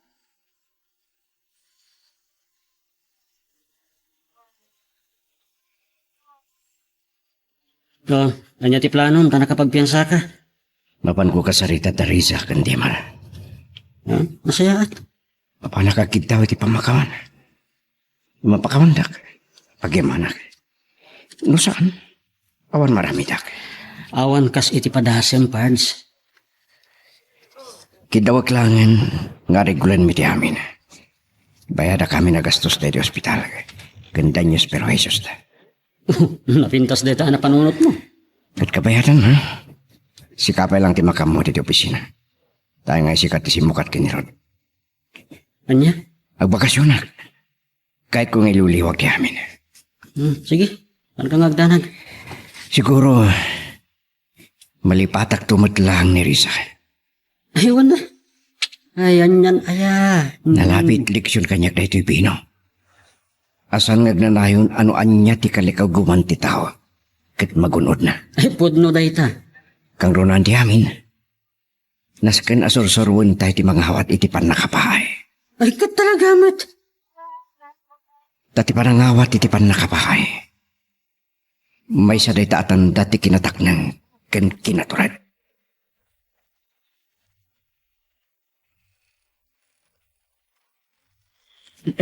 O, ania ti planom ta nakapagpiansaka? Mapanko kasarita da Risa ken Demar. Ha? Nasayaat. Mapanak agkiddaw iti pammakawan. Mapakawandak. Agyamanak. No saan, awan maramidek. Awan kas iti padasem, Pards. Kiddawek laengen nga aregloenmi ti amin. Bayadakami a gastos daydi ospital ken daños perjuiciosta. Napintas dayta a napanunotmo. Ket kabayadan, ha? Sika pay laeng ti makaammo ditoy opisina. Ta nga sika ti simmukat ken ni Rod. Ania? Agbakasionak. Kayatko nga iliwliwag ti amin. Hmm, sige. Saanka nga agdanag? Siguro, malipatakto met laeng ni Risa. Ay, wen a. Ay, anian aya. Hmm. Nalabit leksion kaniak daytoy bino. A saan nga agnanayon a no ania ti kalikaguman ti tao ket magun-odna. Ay, pudno dayta. Kangrunaan ti amin. Nasken a sursuroentayo ti mangawat iti pannakapaay. Ay, ket talaga met. Ta ti panangawat iti pannakapaay, maysa dayta a tanda ti kinatakneng ken kinatured.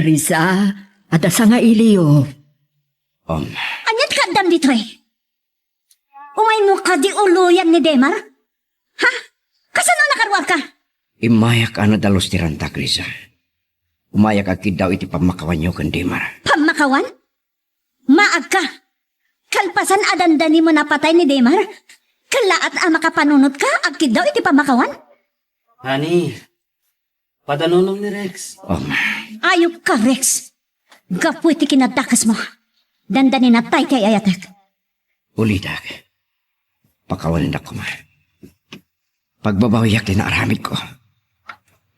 Risa, adda sangailiyo. Um. Ania ti kaaddam ditoy? Umaymo kadi uloyan ni Demar? Ha? Kasano a nakaruarka? Immayak a nadalus ti rantak, Risa. Umayak agkiddaw iti pammakawanyo ken Demar. Pammakawan? Maagka! Kalpasan a dandanimo napatay ni Demar, kellaat a makapanunotka agkiddaw iti pammakawan? Honey, padanunom ni Rex. Um. Ayupka, Rex. Gapu iti kinadakesmo, dandaninatay ti ay-ayatek. Ulitek. Pakawanendak koma. Pagbabawiak ti naaramidko.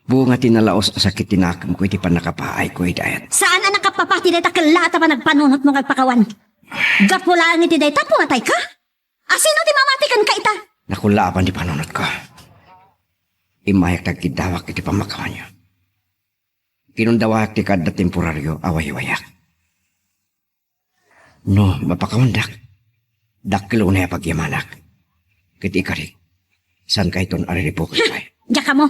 Bunga ti nalaus a sakit ti nakemko iti pannakapaayko idiay. Saan a nakapapati dayta kellaat a panagpanunotmo nga agpakawan. Gapu laeng iti dayta, pumatayka? A sino ti mamati kenka ita? Nakullaapan ti panunotko. Immayak ti agkiddawak iti pammakawanyo. Inundawayak ti kaadda temporario a waywayak. No mapakawandak, dakkel unay a pagyamanak. Ket ikarik, saan kayton a riribuken pay? Diak ammo.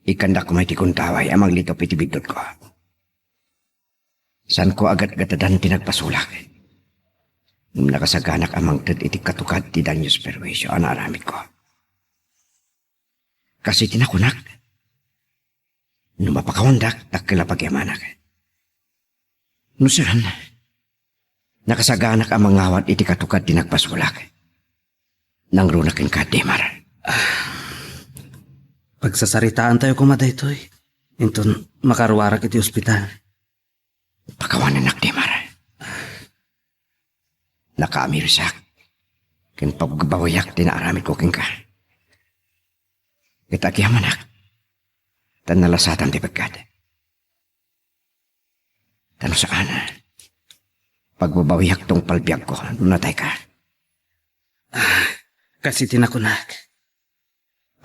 Ikkandak koma iti kuntaway a maglitup iti biddutko. Saanko a gatgatadan ti nagpasulak. Ngem nakasaganak a mangted iti katukad ti daños perwisio a naaramidko. Kas iti nakunak, no mapakawandak, dakkel a pagyamanak. No saan, nakasaganak a mangawat iti katukad ti nagpasulak. Nangruna kenka, Dimar. Pagsasaritaantayo koma daytoy. Inton makaruarak iti ospital. Pakawanennak, Dimar. Nakaamirisak. Ken pagbabawiak ti naaramidko kenka. Ket agyamanak, ta nalasatam ti bigat. Ta no saan, pagbabawiak tungpal biagko no natayka. Ah, kas iti nakunak.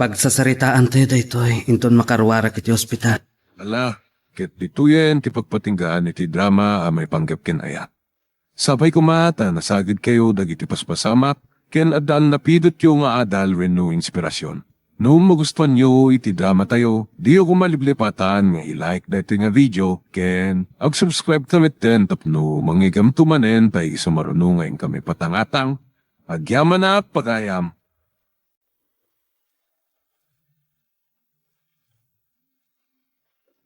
Pagsasaritaantayo daytoy inton makaruarak iti ospital. Ala, ket ditoyen ti pagpatinggaan iti drama a maipanggep ken ayat. Sapay koma ta nasagidkayo dagiti paspasamak ken addaan napidotyo nga adal wenno inspirasyon. No magustuanyo iti dramatayo, diyo koma liplipatan nga i-like daytoy nga video ken ag-subscribe ka metten tapno mangigamto manen ta isumaruno nga inkami patangatang. Agyamanak, pagayam.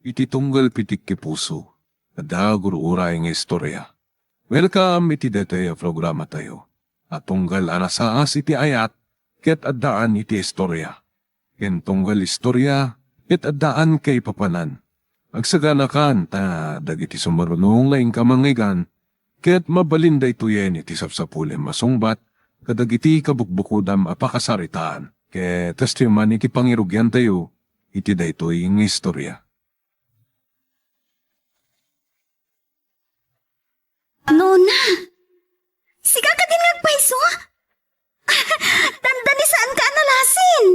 Iti tunggal pitikki puso, adda gur-uray nga istorya. Welcome iti daytoy a programatayo a tunggal a nasaas iti ayat ket addaan iti istorya. Ken tunggal istorya ket addaan kaipapanan. Agsaganakan ta dagiti sumaruno nga inka mangngeggan, ket mabalin daytoyen iti sapsapulem a sungbat kadagiti kabukbukodam a pakasaritaan. Ket kastoy man iti pangirugiantayo iti daytoy nga istorya. Nona, sika kadin nga agpayso? Dandani, saanka a nalasin?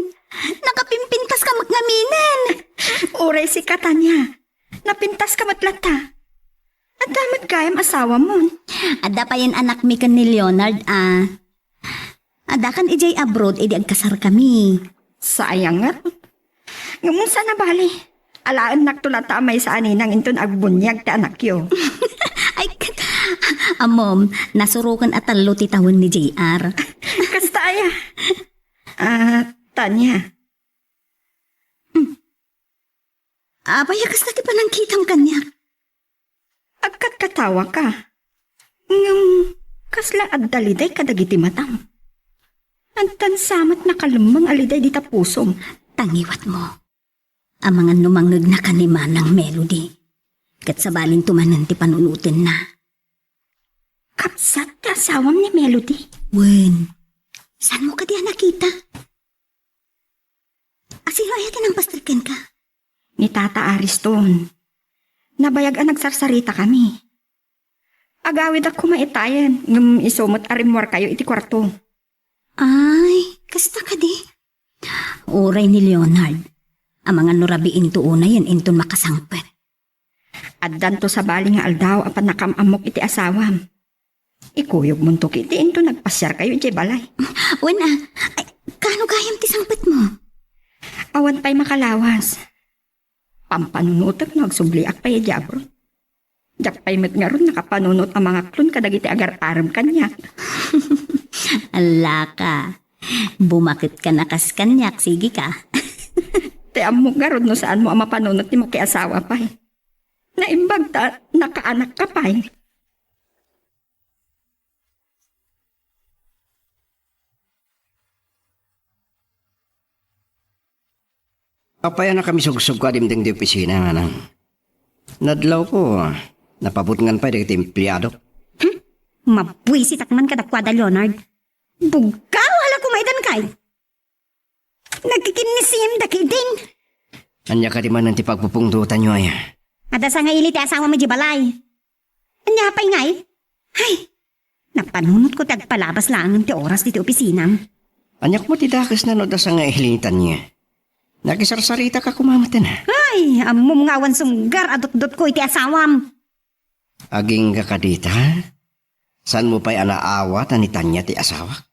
Nakapimpintaska met ngaminen. Uray sika, Tania. Napintaska met latta. Adda met gayam asawamon. Adda payen anakmi ken ni Leonard a. Addakan idiay abroad idi agkasarkami. Sayang ngarud. Ngem saan a bale. Alaennakto latta a maysa a ninang inton agbuniag ti anakyo. Ay, ket, ammom, nasuroken a tallo ti tawen ni J R. Kasta aya? Ah, Tania. Hmm. Apay a kasta ti panangkitam kaniak? Agkatkatawaka. Ngem, kasla adda liday kadagiti matam? Addan sa met nakalemmeng a liday dita pusom. Tangiwatmo. Amangan no mangngegnaka ni Manang Melody. Ket sabalinto manen ti panunotenna. Kabsat ti asawam ni Melody? Wen. Saanmo kadi a nakita? A, sino aya ti nangpaster kenka? Ni Tata Ariston. Nabayag a nagsarsaritakami. Agawidak koma itayen, ngem isu met a rimmuarkayo iti kuarto. Ay, kasta kadi? Uray ni Leonard. Amangan no rabiinto unay inton makasangpet. Addanto sabali nga aldaw a pannakam-ammok iti asawam. Ikuyogmonto ketdi inton nagpasiarkayo idiay balay. Wen a, ay, kaano gayam ti sangpetmo? Awan pay makalawas. Pampanunotek no agsubliak pay idiay abroad. Diak pay met ngarud nakapanunot a mangaklon kadagiti agar-arem kaniak. Allaka. Bumaketka a kas kaniak, sige ka. Ti ammok ngarud no saanmo a mapanunot ti makiasawa pay. Naimbag ta nakaanakka pay. Apay a nakamisugsugo a dimdeng ti opisina, manang? Nadlawko, napabutngan pay dagiti empleado. Hmm? Mabuisitak man kadakuada, Leonard. Buggaw a la kumaiddan kay. Nagkikinnisim da ketdin. Ania kadi manen ti pagpupungtotanyo, aya? Adda sangaili ti asawam idiay balay. Ania pay ngay? Ay, napanunotko ti agpalabas laengen ti oras ditoy opisinam. Ania koma ti dakesna no adda sangaili ni Tania? Nakisarsaritaka koma metten, a. Ay, ammom nga awan sunggar a dutdotko iti asawam. Agingga kadita? Saanmo pay a naawatan ni Tania ti asawak?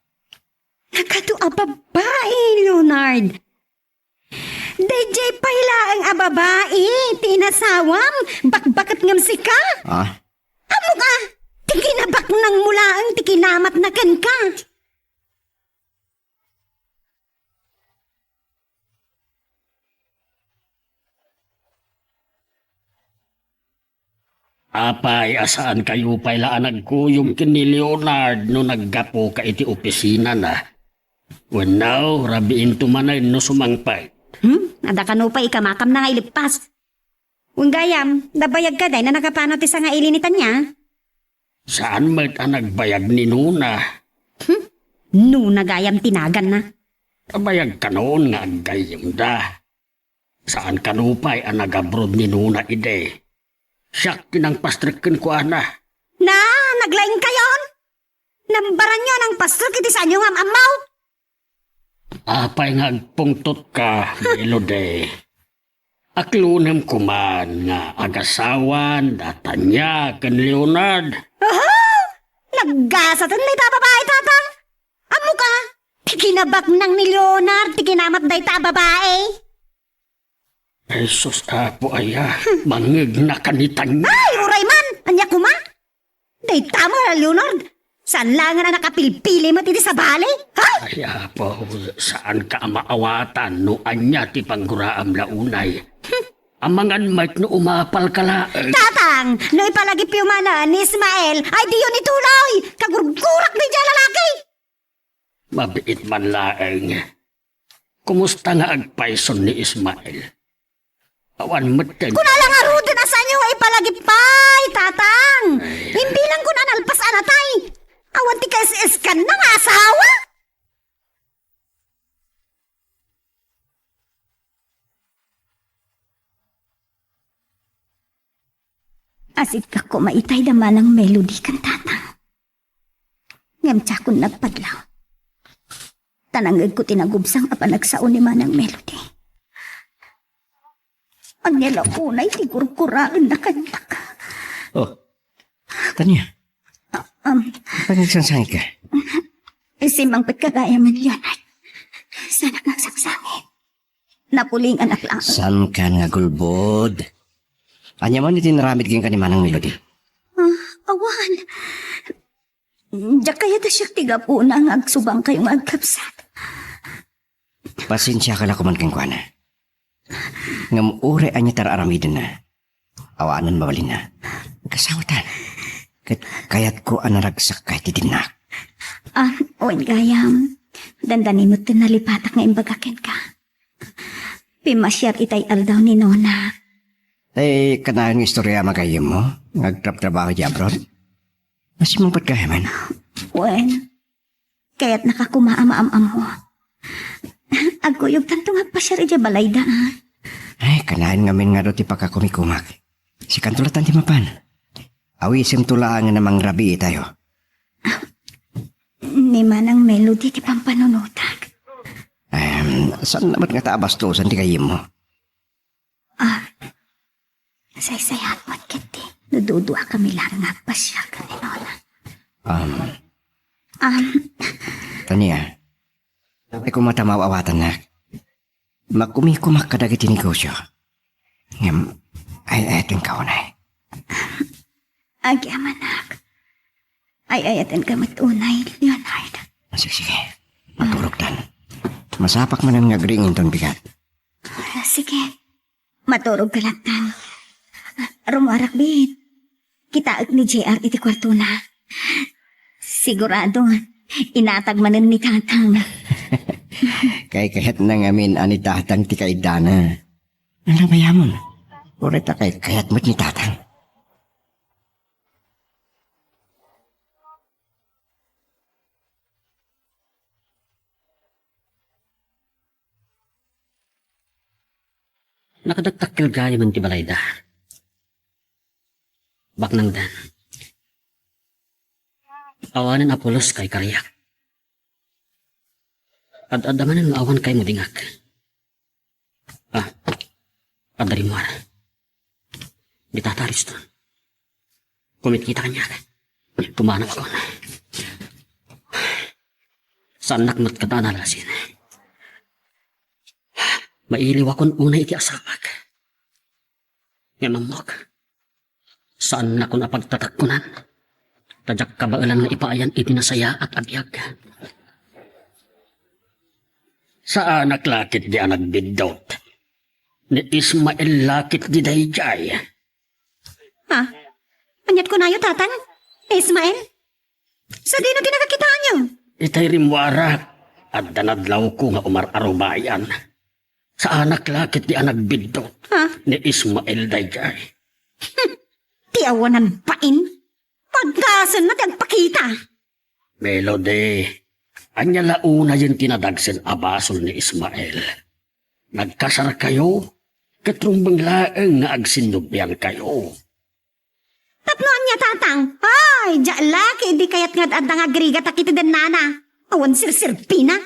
Nagadu a babai, Leonard. Daydiay pay laeng a babai ti inasawam, bakbaket ngem sika? Ah? Ammok a, ti kinabaknangmo laeng ti kinamatna kenka. Apay a saankayo pay la a nagkuyog ken ni Leonard no naggapuka iti opisinana? Wenno, rabiinto manen no sumangpet? Hmm? Adda kano pay ikamakamna nga ileppas? Wen gayam, nabayag kadi no nakapano ti sangaili ni Tania? Saan met a nagbayag ni Nona. Hmm? Nona gayam ti naganna. Nabayag kanon nga aggayyemda. Saan kano pay a nag-abroad ni Nona idi? Siak ti nangpastrek kenkuana. Na, naglaingkayon? Nambaranyo a nangpastrek iti saanyo nga am-ammo? Apay nga agpungtotka, Melody? Aklonem koman nga agasawan da Tania ken Leonard. Aha! Naggasaten dayta a babai, Tatang! Ammok a, ti kinabaknang ni Leonard ti kinamat dayta a babai. Jesus, Apo aya, mangngegna ka ni Tania. Ay, uray man! Ania koma? Dayta met a Leonard, saan laengen a nakapilpili met iti sabali? Ha? Ay, Apo, saanka a maawatan no ania ti pangguraam la unay. Amangan met no umapalka laeng. Tatang, no ipalagipyo manen ni Ismael, ay diyon ituloy! Kagurgurak daydiay a lalaki! Mabiit man laeng. Kumusta nga agpayson ni Ismael? Awan met ken... Kuna la ngaruden a saanyo nga ipalagip pay, Tatang! Ay. Imbilangko a nalpas a natay! Awan ti kaes-eskanna nga asawa! Asidkak koma itay da Manang Melody ken Tatang. Ngem diakon nagpadlaw. Ta nangngegko ti nagubsang a panagsao ni Manang Melody. Ania la unay ti gurguraenna kaniak? Oh, Tania. Ah, um. Panagsangsangit ka? Simmangpetka gayam, Leonard. Saanak nga agsangsangit. Napulinganak laeng. Saankan nga agulbod? Ania man iti naramid kenka ni Manang Melody? Ah, awan. Diak kayat a siak ti gapuna nga agsubangkayo nga agkabsat. Pasensiaka la koman kenkuana. Ngem uray ania ti ar-aramidenna, awanen mabalinna. Agkasawatan. Ket kayatko a naragsakka iti dinnak. Ah, wen gayam. Dandani met ti nalipatak nga imbaga kenka. Pimmasiar itay aldaw ni Nona. Ay, kanayon nga istorya a gayyemmo nga agtrabtrabaho idiay abroad? Nasimmangpet gayamen? Wen, kayatnaka koma a maam-ammo. Agkuyogtanto nga agpasiar idiay balayda, a. Ay, kanayon ngamin nga adu ti pakakumikumak. Sikanto latta ti mapan. Awisemto laengen a mangrabii tayo. Ni Manang Melody ti pampanunotak. Em, saan met ngata a bastosen ti gayyemmo? Ah, saysayat met ketdi no duduakami laeng nga agpasiar ken ni Nona. Um. Um. Tania, ay koma ta maaw-awatannak. Makumikumak kadagiti negosio. Ngem, ay-ayatenka unay. Agyamanak. Ay-ayatenka met unay, Leonard. Sige, sige. Maturogtan. Masapak manen nga agriing inton bigat. Sige. Maturogka lattan. Rummuarak met. Kitaek ni J R iti kuartona. Sigurado, inatag manen ni Tatang. Kaykayatna ngamin a ni Tatang ti kaiddana. Nalabayamon. Uray ta kaykayat met ni Tatang. Nakadakdakkel gayamen ti balayda. Baknangdan. Awanen a pulos kaykariak. Ad-adda manen nga awan kaymudingak. Adda rimmuar. Ni Tata Riston. Kumitkita kaniak. Pumanawakon. Saannak met kata a nalasin. Mailiwakon unay iti asawak. Ngem ammok, saannakon a pagtatakkunan. Ta diak kabaelan nga ipaayan iti nasayaat a biag. Saanak la ketdi a nagbiddut. Ni Ismael la ketdi daydiay. Ha? Aniat kunayo, Tatang? Ismael? Sadino ti nakakitaanyo? Itay rimmuarak, adda nadlawko nga umar-arubayan. Saanak la ketdi a nagbiddut. Ha? Ni Ismael daydiay. Ti awanan bain? Pagkasenna ti agpakita. Melody, ania la unayen ti nadagsen a basol ni Ismael? Nagkasarkayo, ket rumbeng laeng nga agsinnubliankayo. Tapno ania, Tatang? Ay, diak la ketdi kayat nga ad-adda nga agrigata iti dennana. Awan serserbina.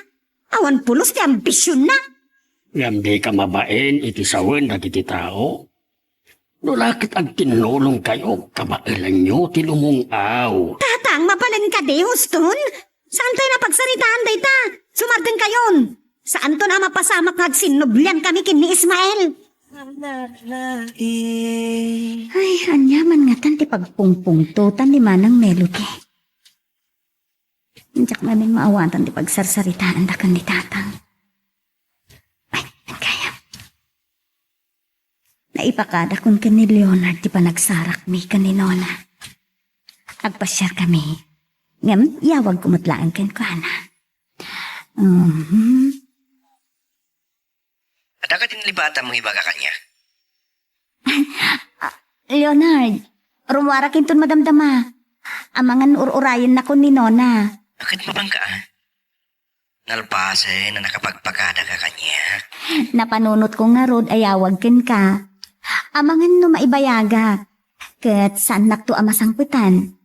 Awan pulos ti ambisionna. Ngem dika mabain iti sawen dagiti tao. No la ket agtinnulongkayo, kabaelanyo ti lumung-aw. Tatang, mabalin kadi, huston? Saantayon a pagsaritaan dayta. Sumardengkayon. Saanton a mapasamak nga agsinnubliankami ken ni Ismael. Ay, aniaman ngatan ti pagpungpungtotan ni Manang Melody. Diak manen maawatan ti pagsarsaritaanda ken ni Tatang. Ay, gayam. Naipakadakon ken ni Leonard ti panagsarakmi ken ni Nona. Agpasiarkami. Ngem, iyawagko met laeng kenkuana. Mhm. Adda kadi nalibatan nga ibaga kaniak? Ah, Leonard, rummuarak inton madamdama. Amangan ur-urayennakon ni Nona. Ket mabangka, a? Nalpasen a nakapagpagadaka kaniak. Napanunotko ngarud a iyawag kenka. Amangan no maibayagak, ket saannakto a masangpetan.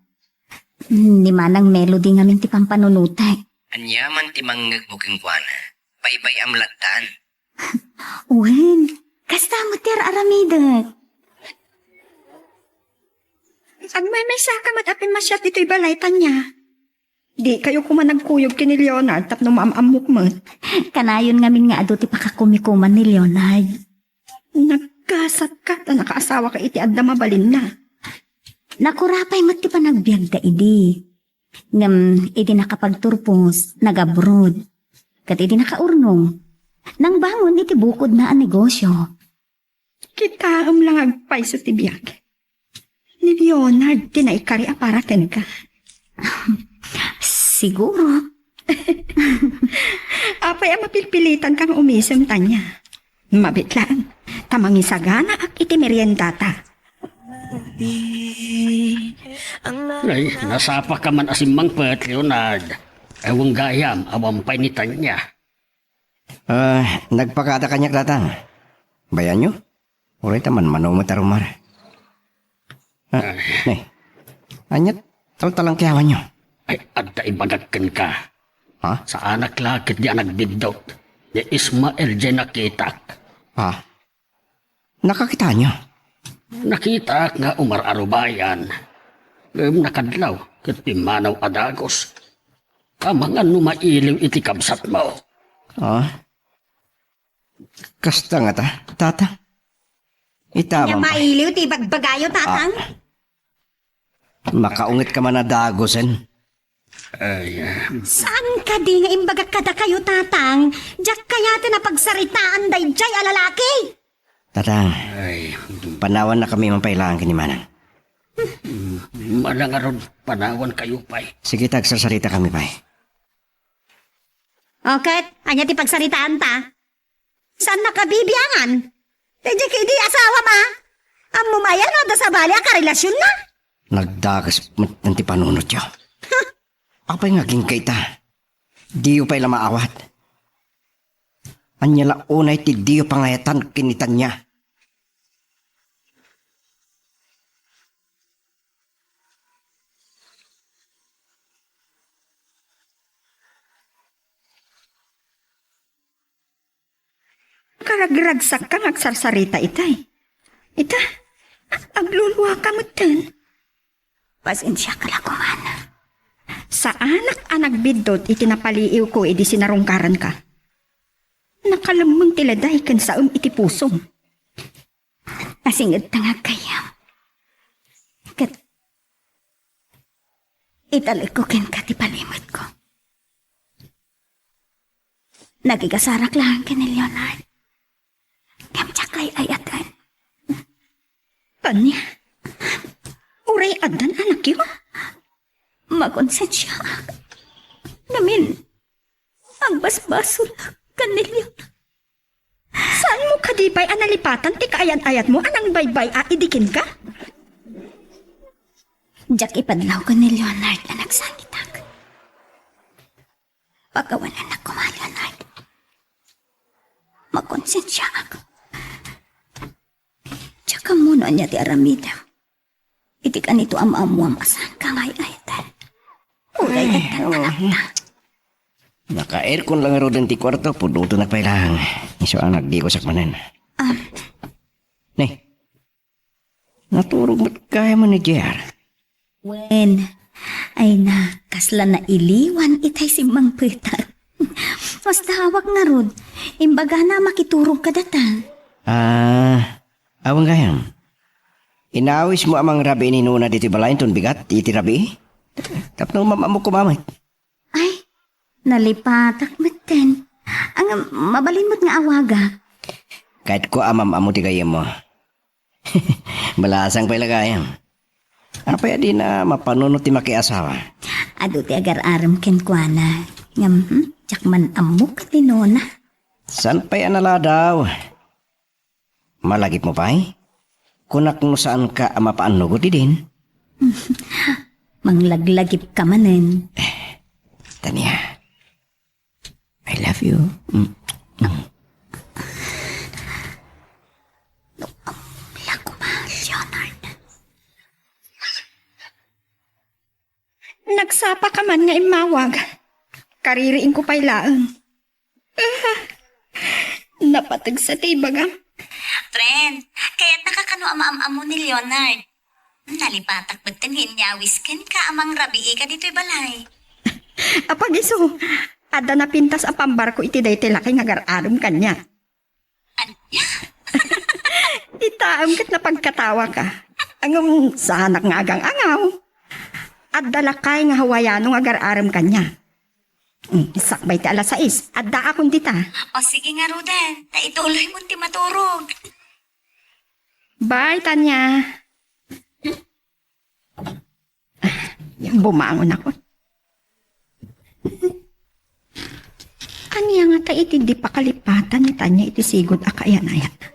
Ni Manang Melody ngamin ti pampanunotek. Aniaman ti mangngegmo kenkuana? Baybay-am lattan. Wen, kasta met ti ar-aramidek. Agmaymaysaka met a pimmasiat ditoy balay, Tanya. Dikayo koma nagkuyog ken ni Leonard tapno maam-ammok met. Kanayon ngamin nga adu ti pakakumikuman ni Leonard. Nagkasatka ta nakaasawaka iti adda mabalinna. Nakura pay met ti panagbiagda idi. Ngem idi nakapagturpos, nag-abroad. Ket idi nakaurnong, nangbangon iti bukodna a negosio. Kitaem la nga agpayso ti biag. Ni Leonard ti naikari a para kenka. Siguro. Apay a mapilpilitanka nga umisem, Tanya? Mabiit laeng, ta mangisaganaak iti meriendata. Ay, nasapaka man a simmangpet, Leonard. Ay, wen gayam, awan pay ni Tanya. Ah, nagpakada kaniak, Tatang. Bayanyo? Uray ta manmano met a rumar. Ah, ne. Ania taltalangkiawanyo? Ay, adda ibagak kenka. Ha? Saanak la ketdi a nagbiddut. Ni Ismael diay nakitak. Ha? Nakakitaanyo? Nakitaak nga umar-arubayan. Ngem nakadlaw ket pimmanaw a dagus. Amangan no mailiw iti kabsatmo. Ah? Kasta ngata, Tata? Ita, Ania, Mama. Mailiw ti ibagbagayo, Tatang? Ah. Makaunget ka man a dagusen. Ay, ah. Saan kadi nga imbagak kadakayo, Tatang? Diak kayaten a pagsaritaan daydiay a lalaki. Tatang, ay, panawanna kami man pay laeng ken ni Manang. Mm, mala ngarud, panawankayo pay. Sige, ta agsarsarita kami pay. O ket, ania ti pagsaritaanta? Saannaka bibiangan? Daydiay ketdi asawam a? Ammom aya no adda sabali a karelasionna? Nagdagus met ti panunotyo. Apay nga agingga ita? Diyo pay la maawat. Ania la unay ti diyo pangayatan ken ni Tanya? Ragragsakka nga agsarsarita itay. Ita, agluluaka metten. Pasensiaka la koman. Saanak a nagbiddut iti napaliiwko idi sinarungkaranka. Nakalemmeng ti leday ken saem iti pusom. Nasingedta nga aggayyem. Ket italekko kenka ti palimetko. Nagigasarak laeng ken ni Leonard. Ngem diak ay-ayaten. Tanya, uray addan anakyo? Makonsensiaak. Ngamin, agbasbasolak ken ni Leonard. Saanmo kadi pay a nalipatan ti kaayan-ayatmo a nangbaybay-a idi kenka? Diak ipadlaw ken ni Leonard a nagsangitak. Pakawanennak koma, Leonard. Makonsensiaak. Diak ammo no ania ti aramidem iti kanito a maammuam a saanka nga ay-ayaten. Uray Ay, addan oo. Anakta. Naka-aircon lang ngaruden ti kuarto, pudotenak pay lang. Isu a nagdikosak manen. Ah. Ne, naturog met gayam ni J R. Wen, ay na, kasla nailiwan itay simmangpetak. Masdaawak ngarud, imbagana a makiturog kadata. Ah, awan gayam. Inawismo a mangrabii ni Nona ditoy balay inton bigat iti rabii? Tapno mam-ammo koma met. Ay, nalipatak metten. Ang mabalin met nga awaga. Kayatko a mam-ammo ti gayyemmo. Balasang pay la gayam. Apay a dina mapanunot ti makiasawa? Adu ti agar-arem kenkuana. Ngem, hmm, diak man ammo ket ni Nona. Saan pay a naladaw? Malagipmo pay? Kunak no saanka a mapaannugot idin. Manglaglagipka manen. Tania, I love you. Mm. Mm. No, um, lago, mahal, Leonard. Nagsapaka man nga immawag. Kaririingko pay laeng. Napateg sa ti ibagam. Friend, kayatnaka kano a maam-ammo ni Leonard? Nalipatak metten nga inyawis kenka a mangrabiika ditoy balay. Apagiso, adda napintas a pambarko iti daytoy lakay nga agar-arem kaniak. Ania? Itaem ket napagkatawaka. Ngem saanak nga agang-angaw. Adda lakay nga Hawaiano nga agar-arem kaniak. Mm, sakbay ti alas sais, addaakon dita. O, sige ngaruden, ta ituloymon ti maturog. Bye, Tanya. Bumangon ako. Ania ngata iti di pakalipatan ni Tanya iti sigud a kaayan-ayatna?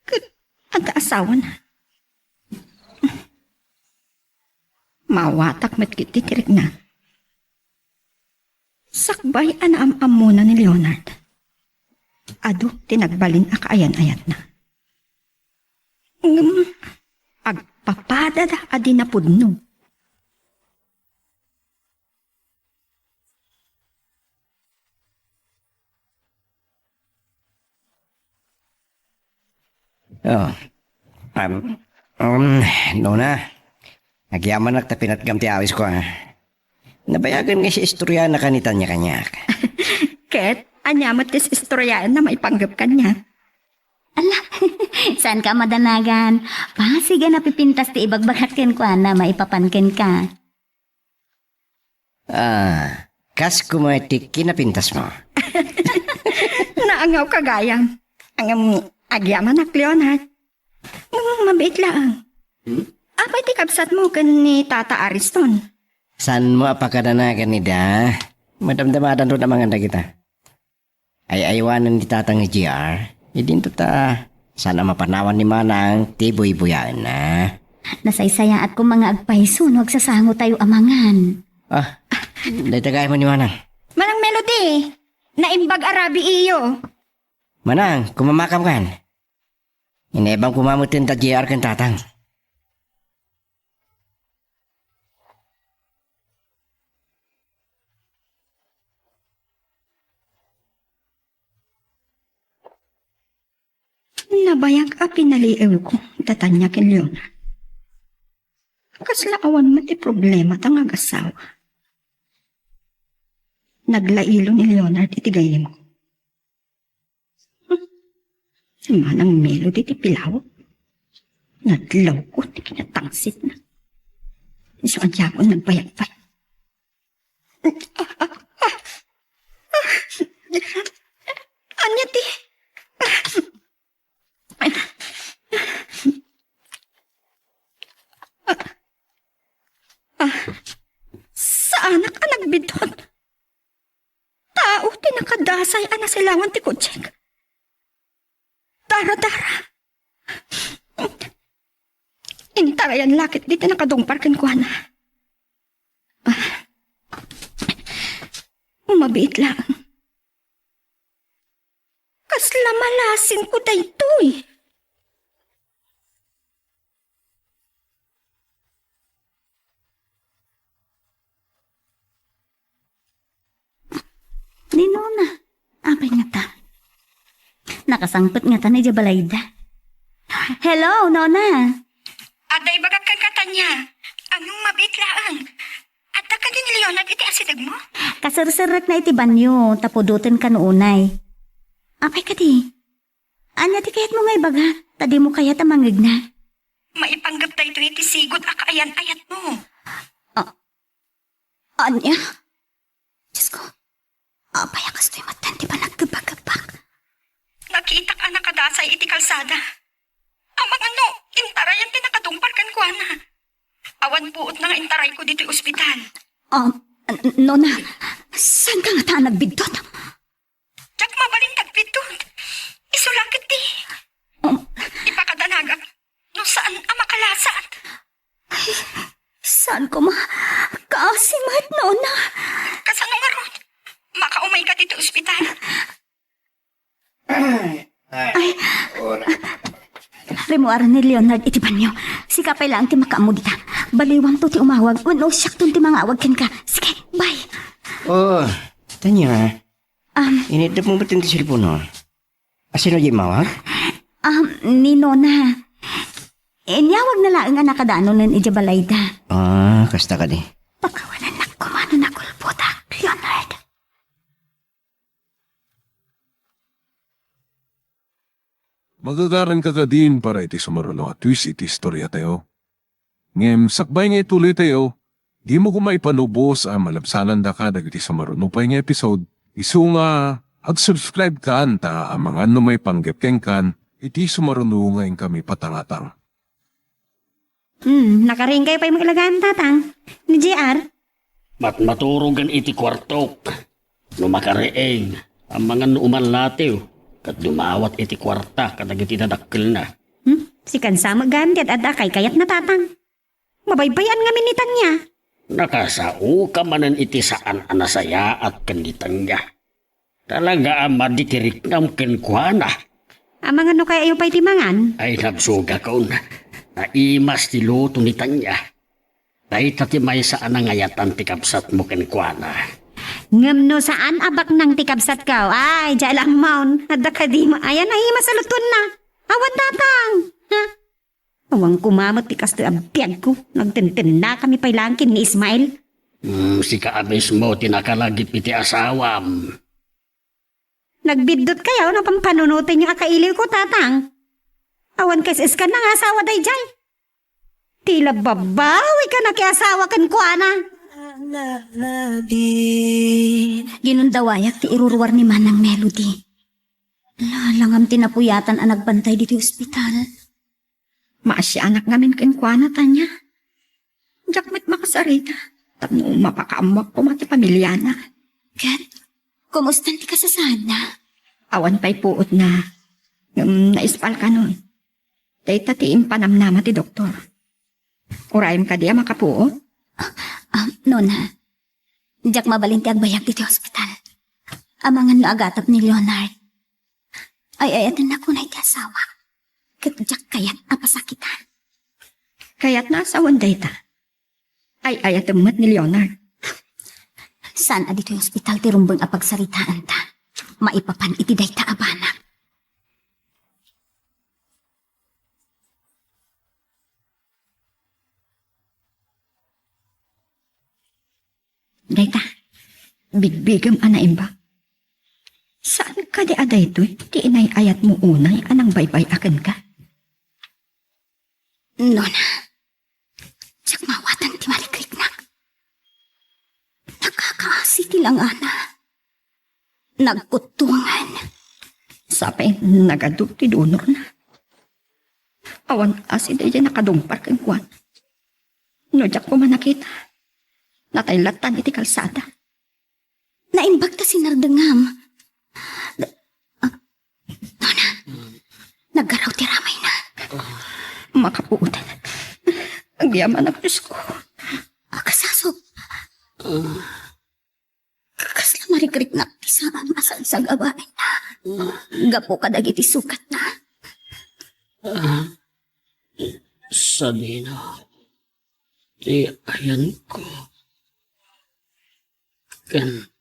Ket adda asawana. Mawatak met ket ti tirikna. Sakbay a naam-ammona ni Leonard, adu ti nagbalin a kaayan-ayatna. Ngem agpapadada a di napudno. Oh. Um, um, Nona, agyamanak ta pinatgam ti awisko, ah. Nabayagen nga istoryaennaka ni Tanya kaniak. Ket, ania met ti istoryaenna maipanggep kaniak? Ala, saanka a madanagan. Pasig a napipintas ti ibagbagak kenkuana maipapan kenka. Ah, kas koma ti kinapintasmo. Naangawka gayam. Ngem agyamanak, Leonard. Ngem mabiit laeng. Hmm? Apay ti kabsatmo ken ni Tata Ariston? Saanmo a pakadanagan ida? Madamdamadanto amangan dagita. Ay-aywanen ni Tatang ni J R, idinto ta saan a mapanawan ni Manang ti buybuyaenna. Nasaysayaat koma nga agpayso no agsasangotayo a mangan. Ah, dayta gayam ni Manang. Manang Melody, naimbag a rabiiyo. Manang, kumamakam kan. Inebam koma metten da J R ken Tatang. Nabayag a pinaliiwko da Tanya ken Leonard. Kasla awan met ti problema ta nga agasawa. Naglailo ni Leonard iti gayyemko. Hmm. Manang Melody ti pilawek. Nadlawko ti kinatangsitna. Isu a diakon nagbayagbayag. Ania ti? Ah, saanak a nagbiddut. Tao ti nakadasay a nasilawan ti kotsek. Dara-dara. Intarayan la ketdi ti nakadungpal kenkuana. Ah. Mabiit laeng. Kasla malasinko daytoy. Ni Nona, apay ngata? Nakasangpet ngata idiay balayda. Hello, Nona. Adda ibagak kenka, Tanya. Ngem mabiit laeng. Adda kadi ni Leonard iti asidegmo? Kaserserrekna iti banio, ta pudotenka no unay. Apay kadi? Ania ti kayatmo nga ibaga, ta dimo kayat a mangngegna? Maipanggep daytoy iti sigud a kaayan-ayatmo. Ah, ania? Diosko, apay a kastoy met ti panaggebbagebbak? Nakitak a nakadasay iti kalsada. Amangan no intarayan ti nakadungpal kenkuana. Awan puotna nga intarayko ditoy ospital. Um, n-, Nona, saanka ngata a nagbiddut? Diak mabalin ti agbiddut. Isu la ketdi. Um, Ipakadanagak no saan a makalasat. Ay, saan koma? Kaasi met, Nona. Kasano ngarud? Makaumayka ditoy ospital? Ay, ay, ora. Rimmuaren ni Leonard iti banio. Sika pay laeng ti makaammo dita. Baliwamto ti umawag wenno siakton ti mangawag kenka. Sige, bye. Oh, Tanya. Um, Initdep mo met ti cellphone, no? Asino diay immawag? Um, ni Nona. Inyawagna laeng a nakadanonen idiay balayda. Ah, kasta kadi. Pakawanennak koma no nagulbotak, Leonard. Magagaranka kadin para iti sumaruno a twist iti istoriatayo. Ngem sakbay nga ituloytayo, dimo koma ipanubos a malabsanandaka dagiti sumaruno pay nga episode, isu nga ag-subscribe kan ta amangan no maipanggep kenkan iti sumaruno nga inkami patangatang. Hmm, nakariingkayo pay met laeng, Tatang. Ni J R? Matmaturogen iti kuartok. No makariing, amangan no umalatiw, ket dumawat iti kuarta kadagiti dadakkelna. Hmm? Sikan sa met gayam ti ad-adda a kaykayatna, Tatang. Mabaybay-an ngamin ni Tanya. Nakasaoka manen iti saan a nasayaat ken ni Tanya. Talaga a madi ti riknam kenkuana. Amangan no kayatyo pay ti mangan? Ay, nabsogakon. Naimas ti luto ni Tanya. Dayta ti maysa a nangayatan ti kabsatmo kenkuana. Ngem no saan a baknang ti kabsatko, ay, diay la ammoon. Adda kadi mo, ayan, naimas a lutuenna. Awan, Tatang. Ha? Awan koma met ti kastoy a biagko. Nagtentennakami pay laeng ken ni Ismael. Hmm, sika a mismo ti nakalagip iti asawam. Nagbiddutka no pampanunotenyo a kailiwko, Tatang. Awan kaes-eskanna nga asawa daydiay. Ti la babawika nakiasawa kenkuana. Ginundawayak ti iruruar ni Manang Melody. Lalangam ti napuyatan a nagbantay ditoy ospital. Maasianak ngamin kenkuana, Tanya. Diak met makasarita tapno mapakaammoak koma ti pamiliana. Ket, kumustan ti kasasaadna? Awan pay puotna. Ngem naispal kanon. Dayta ti impanamnama ti doktor. Urayem kadi a makapuot? Ah, ah, Nona, diak mabalin ti agbayag ditoy ospital. Amangan no agatep ni Leonard. Ay-ayatennak unay ti asawak. Ket diak kayat a pasakitan. Kayatna a sawen dayta. Ay-ayatem met ni Leonard. Saan a ditoy ospital ti rumbeng a pagsaritaanta maipapan iti dayta a banag. Bigbigem a naimbag. Saan kadi a daytoy ti inay-ayatmo unay a nangbaybay-a kenka? Nona, diak maawatan ti malikriknak. Nakakaasi ti langana. Nagkuttuangan. Sapay nagadu ti donorna. Awan asi daydiay nakadungpar kenkuana. No diak koma nakita, natay lattan iti kalsada. Naimbag ta sinardengam. Ah, Nona, naggaraw ti ramayna. Makapuotan. Agyamanak, Diosko. Akasaso. Kasla marikriknak ti saan a sagsagabaenna gapu kadagiti sukatna. Ah, sadino ti ayanko ken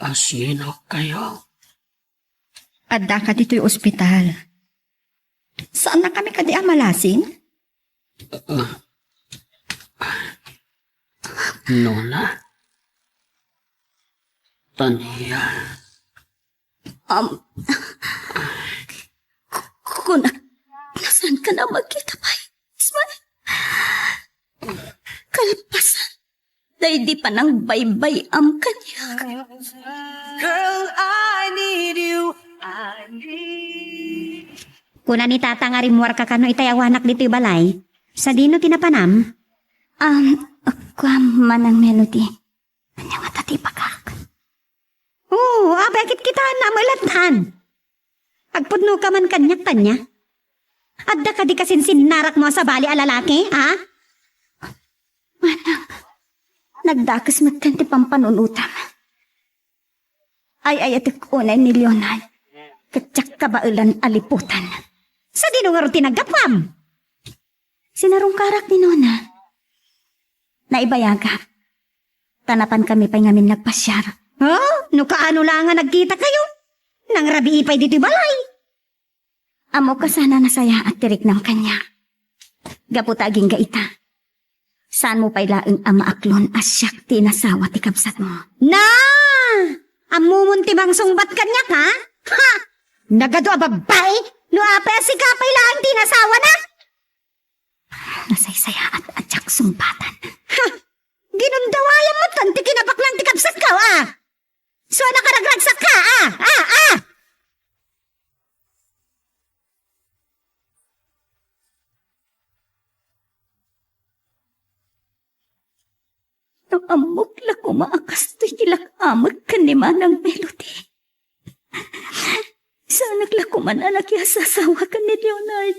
asino kayo? Addaka ditoy ospital. Saannakami kadi a malasin? Ah. Nona? Tania? Um, ku-, kunak, saan ka na magkita pay, Ismael? Kalpasan daydi panangbaybayam kaniak. Girl, I need you. I need. Kuna ni Tata nga rimmuarka kano itay awanak ditoy balay. Sadino ti napanam? Um, kuam, Manang Melody. Ania ngata ti ibagak? Oo, apay a kitkitaenna a mailatan? Agpudnoka man kaniak, Tania? Adda kadi kasinsinnarakmo a sabali a lalaki, ha? Manang, nagdakes met kan ti pampanunotam. Ay-ayatek unay ni Leonard, ket diak kabaelan a liputan. Sadino ngarud ti naggapuam? Sinarungkarak ni Nona. Naibayagak. Ta napankami pay ngamin nagpasiar. Ha? No kaano la nga nagkitakayo? Nangrabii pay ditoy balay. Ammok a saan a nasayaat ti riknam kaniak. Gapu ta agingga ita, saanmo pay laeng a maaklon a siak ti inasawa ti kabsatmo. Na! Ammomon ti mangsungbat kaniak, ha? Ha! Nagadu a babbai! No apay a sika pay laeng ti inasawana? Nasaysayaat a diak sungbatan. Ha! Ginundawayam met ti kinabaknang ti kabsatko, a! Suanaka ragragsakka, a! A! A! No ammok la koma a kastoy ti lak-amek ken ni Manang Melody, saanak la koma a nakiasasawa ken ni Leonard.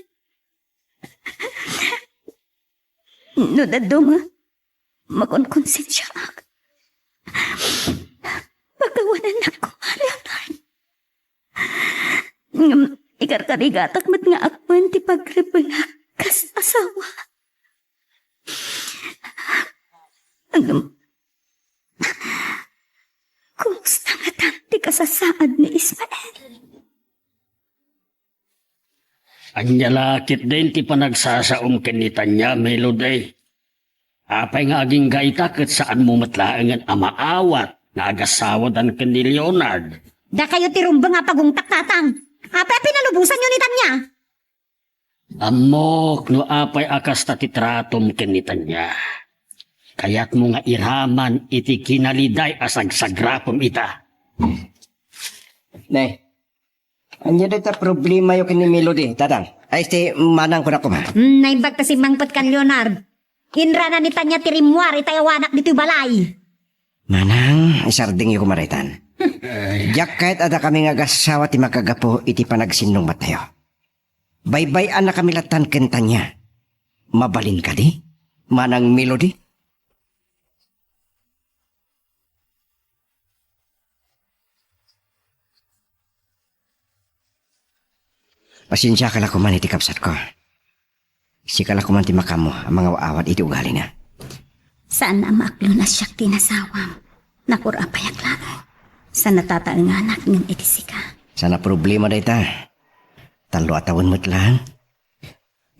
No dadduma, makonkonsensiaak. Pakawanennak koma, Leonard. Ngem ikarkarigatak met nga apuan ti pagrebbengak kas asawa. Ngem, kumusta ngatan ti kasasaad ni Ismael? Ania la ketdin ti panagsasaom ken ni Tania, Melody? Apay nga agingga ita ket saanmo met laengen a maawat nga agasawadan ken ni Leonard? Dakayo ti rumbeng a pagungtak, Tatang. Apay a pinalubosanyo ni Tania? Ammok no apay a kasta ti tratom ken ni Tania. Kayatmo nga iraman iti kinaliday a sagsagrapem ita. Ne, ania dayta problemayo ken ni Melody, Tatang? Ay, ti manang kuna koma. Hmm, naimbag ta simmangpet kan Leonard. Inrana ni Tania ti rimmuar itay awanak ditoy balay. Manang, isardengyo koma daytan. Diak kayat a dakami nga agassawa ti makagapu iti panagsinnungbattayo. Baybay-annakami lattan ken Tania. Mabalin kadi, Manang Melody? Pasensiaka la koman iti kabsatko. Sika la koman ti makaammo a mangaw-awat iti ugalina. Saan a maaklon a siak ti inasawam. Nakur-apayak laeng. Saan a tataenganak ngem iti sika. Saan a problema dayta. Tallo a tawen met laeng.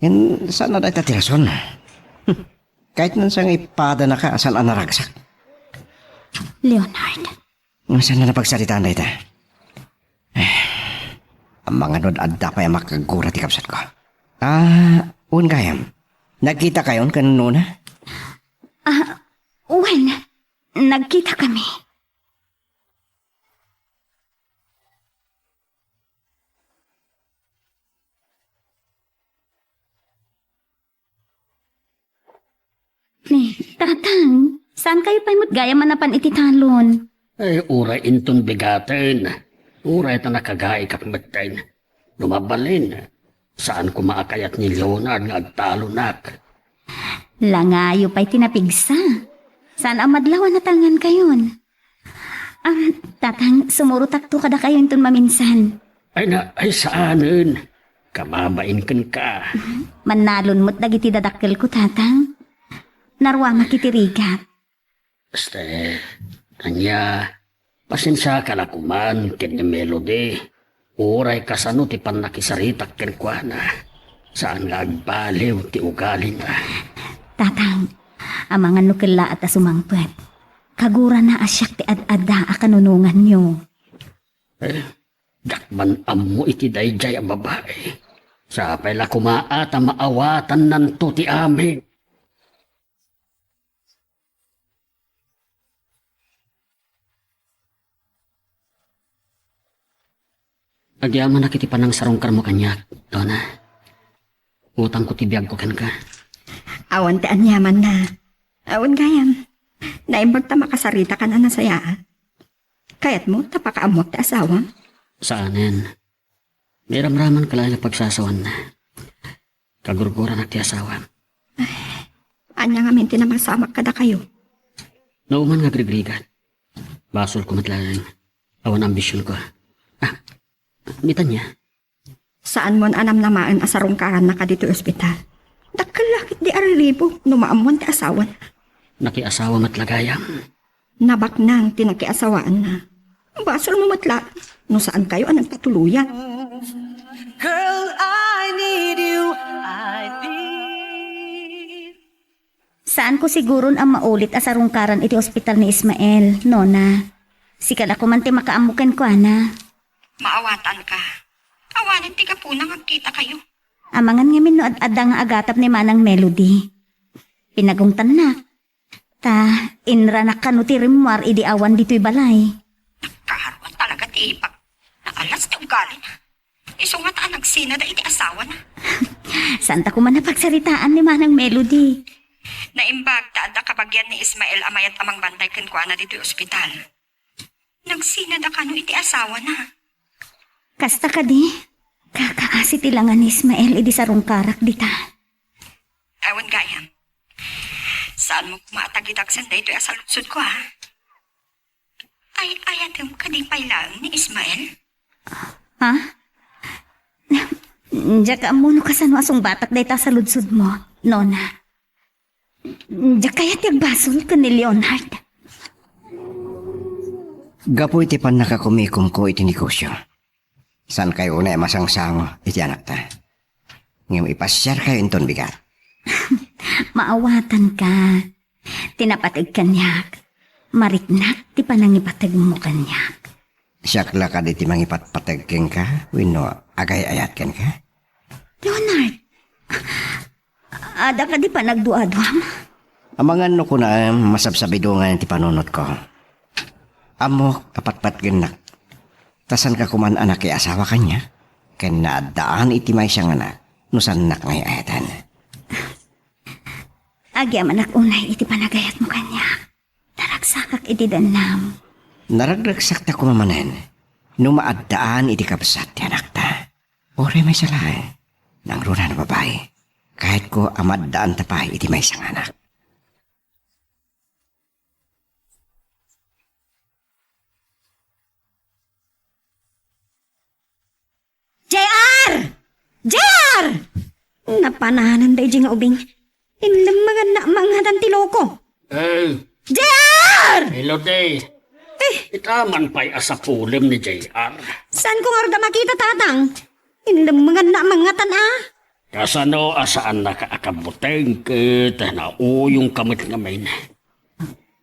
Ngem saan a dayta ti rason. Kayatna sa nga ipadanaka a saan a naragsak. Leonard. Saan na napagsaritaan dayta? Eh, amangan no adda pay a makagura ti kabsatko. Ah, wen gayam. Nagkitakayon ken Nona? Ah, wen. Nagkitakami. Ni, Tatang, saan kayo pay met gayam a napan iti talon? Ay, uray inton bigaten. Uray ta nakagaikak metten. No mabalin, saan koma a kayat ni Leonard nga agtalonak. Langayo pay ti napigsa. Saan a madlaw a natangan kayon? Am, Tatang, sumurotakto kadakayo inton maminsan. Ay na, ay saanen. Kababain kenka. Mannalon met dagiti dadakkelko, Tatang. Naruamak iti rigat. Este, ania, pasensiaka la koman ken ni Melody. Uray kasano ti pannakisaritak kenkuana, saan nga agbaliw ti ugalina. Tatang, amangan no kellaat a sumangpet. Kagurana a siak ti ad-adda a kanunonganyo. Eh, diak man ammo iti daydiay a babai. Sapay la koma a ta maawatannanto ti amin. Agyamanak iti panangsarungkarmo kaniak, Nona. Utangko ti biagko kenka. Awan ti aniamanna. Awan gayam. Naimbag ta makasaritakan a nasayaat. Kayatmo ta pakaammoak ti asawam? Saanen. Nairamramanka laeng a pagsasawanna. Kagurguranak ti asawam. Ania ngamin ti namasamak kadakayo? No man nga agrigrigat. Basolko met laeng. Awan ambisionko. Ah, ni Tanya? Saanmon a namnamaen a sarungkarannaka ditoy ospital? Dakkel la ketdi a riribuk no maammoan ti asawan. Nakiasawa met la gayam. Nabaknang ti nakiasawaanna. Basolmo met la no saankayo a nagpatuloyan. Girl, I need you, I need. Saanko siguron a maulit a sarungkaran iti ospital ni Ismael, Nona. Sika la koman ti makaammo kenkuana. Maawatanka. Awanen ti gapuna nga agkitakayo. Amangan ngamin no ad-adda nga agatap ni Manang Melody. Pinagungtannak. Ta, inranak kano ti rimmuar idi awan ditoy balay. Nagkaruan talaga ti ipag. Naalas ti ugalina. Isu ngata a nagsinada iti asawana. Saanta koma a pagsaritaan ni Manang Melody? Naimbag ta adda kabagian ni Ismael a mayat a mangbantay kenkuana ditoy ospital. Nagsinada kano iti asawana? Kasta kadi, kakaasi ti langa ni Ismael idi sarungkarak dita. Awan gayam. Saanmo koma a tagidagsen daytoy a saludsodko, ha? Ay-ayatem kadi pay laeng ni Ismael? Ha? Diak ammo no kasano a sungbatak dayta a saludsodmo, Nona. Diak kayat ti agbasol ken ni Leonard. Gapu iti pannakakumikomko iti negosio, saankayo unay a masangsango iti anakta. Ngem ipasiarkayo inton bigat. Maawatanka. Ti napateg kaniak, mariknak ti panangipategmo kaniak. Siak la kadi ti mangipatpateg kenka wenno agay-ayat kenka? Leonard, adda kadi panagduaduam? Amangan no kunaem, masabsabidongan ti panunotko. Ammok a patpatgennak. Ta saanka koman a nakiasawa kaniak, ken naaddaan iti maysa nga anak no saannak nga ay-ayaten. Agyamanak unay iti panagayatmo kaniak. Naragsakak iti dennam. Naragragsak ta koma manen no maaddaan iti kabsat ti anakta. Uray maysa laeng, nangruna a babai. Kayatko a maaddaanta pay iti maysa nga anak. J R! J R! Napananan daydi nga ubing. Inlemmenganna a mangngatan ti loko. Eh, J R! Melody. Eh. Ita man pay a sapulem ni J R. Saanko ngarud a makita, Tatang? Inlemmenganna a mangngatan, a. Kasano a saannaka a kabuteng ket nauyongka met ngamin?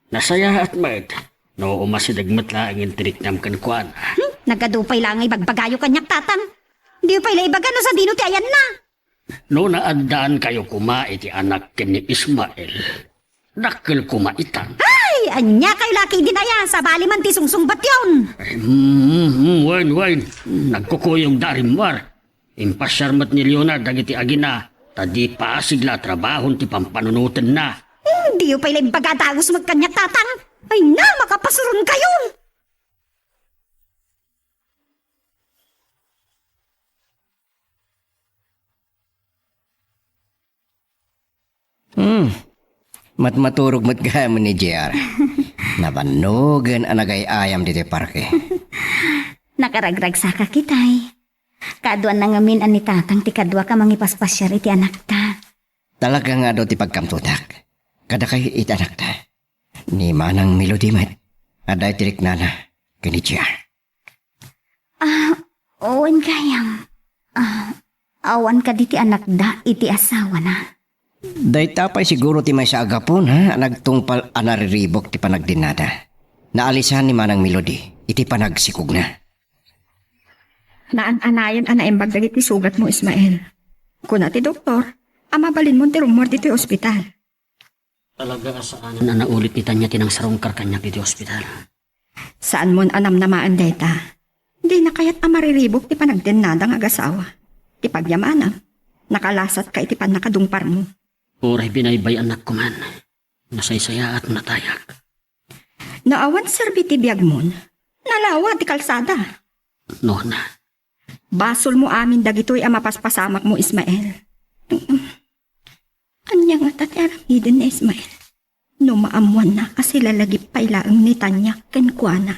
Nasayaat met. No umasideg met laeng ti riknam kenkuana. Hmm, nagadu pay la nga ibagbagayo kaniak, Tatang. Diyo pay la ibaga no sadino ti ayanna. No naaddaankayo koma iti anak ken ni Ismael, dakkel koma itan. Ay, ania kayo la ketdin aya, sabali man ti sungsungbatyon. Ay, mm, mm, wen, wen. Nagkukuyogda a rimmuar. Impasiar met ni Leonard dagiti agina, ta di pasig la a trabahon ti pampanunotenna. Hmm, diyo pay la ibaga dagus met kaniak, Tatang. Ay na, makapasuronkayo. Hmm. Matmaturog met gayam ni J R. Nabannogen a nagay-ayam ditoy parke. Nakaragragsaka ketdi. Kaaduanna ngamin a ni Tatang ti kaduak a mangipaspasiar iti anakta. Talaga nga adu ti pagkamtotak kadakay iti anakta. Ni Manang Melody met, adda iti riknana ken ni J R. Ah, wen gayam. Ah, awan kadi ti anakda iti asawana? Dayta pay siguro ti maysa a gapuna a nagtungpal a nariribuk ti panagdennada. Naalisan ni Manang Melody iti panagsikogna. Naan-anayon a naimbag dagiti sugatmo, Ismael. Kuna ti doktor a mabalinmon ti rummuar ditoy ospital. Talaga a saanen a naulit ni Tanya ti nangsarungkar kaniak iti ospital. Saanmon a namnamaen dayta. Dina kayat a mariribuk ti panagdennada nga agasawa. Ti pagyamanam, nakalasatka iti pannakadungparmo. Uray binaybay-annak koman, nasaysayaat no natayak. No awan serbi ti biagmon, nalawa ti kalsada. Nona. Basolmo amin dagitoy a mapaspasamakmo, Ismael. Ania ngata ti aramiden ni Ismael no maammoanna a silalagip pay laeng ni Tanya kenkuana?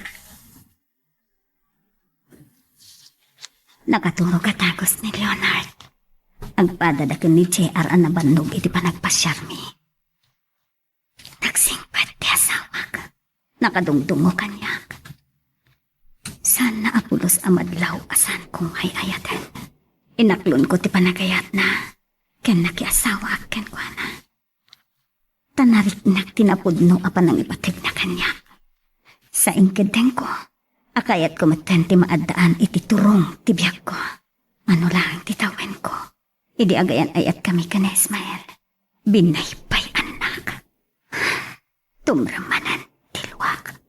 Nakaturog a dagus ni Leonard. Agpadada ken ni J R a nabannog iti panagpasiarmi. Nagsingpet ti asawak. Nakadungdungngo kaniak. Saanna a pulos a madlaw a saanko nga ay-ayaten. Inaklonko ti panagayatna ken nakiasawaak kenkuana. Ta nariknak ti napudno a panangipategna kaniak. Sa inkeddengko, a kayatko metten ti maaddaan iti turong ti biagko. Mano laeng ti tawenko idi agayan-ayatkami ken ni Ismael. Binaybay-annak. Tumrem manen ti luak.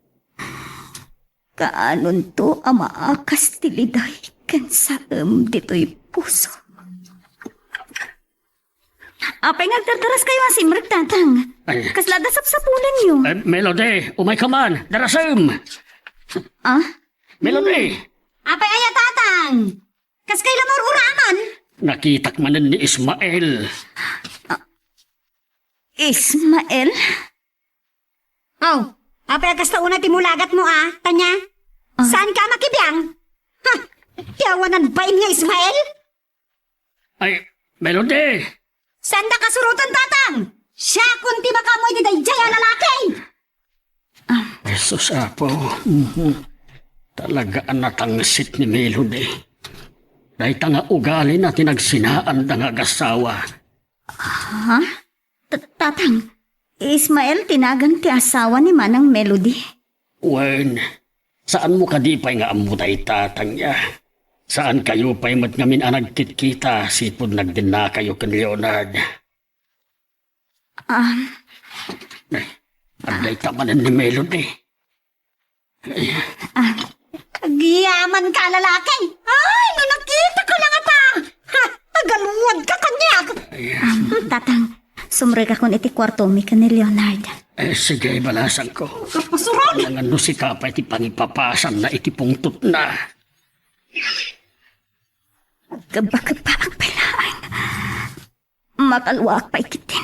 Kaanonto a maakas ti liday ken saem ditoy puso. Apay nga agdardaras kayo a simrek, Tatang? Ay. Kasla adda sapsapulanyo? Eh, Melody, umayka man. Darasem! Ah? Melody! Apay aya, Tatang? Kas kay la maur-uraman? Nakitak manen ni Ismael. Ah, Ismael? Aw, apay a kasta unay ti mulagatmo a, Tanya? Ah. Saanka a makibiang? Ha! Ti awanan bain nga Ismael? Ay, Melody! Saanda kasuroten, Tatang! Siakon ti makaammo iti daydiay a lalaki! Ah. Jesus, Apo. Mhm. Talaga a natangsit ni Melody. Dayta nga ugalina ti nagsinaanda nga agasawa. Ha? Ta-, Tatang, Ismael ti nagan ti asawa ni Manang Melody? Wen, saanmo kadi pay nga ammo dayta, Tanya? Saankayo pay met ngamin a nagkitkita sipud nagdennakayo ken Leonard? Ah. Ay, adda ita manen ni Melody. Ah, agyamanka a lalaki. Ay, no nakitaka la ngata. Ha, agaluadka kaniak. Ah, Tatang, sumrekakon iti kuartomi ken ni Leonard. Eh, sige, ibalasangko. Kapasuron! Alangan no sika pay ti pangipapasanna iti pungtotna. Agkebba-kebbaak pay laeng. Makaluaak pay ketdin.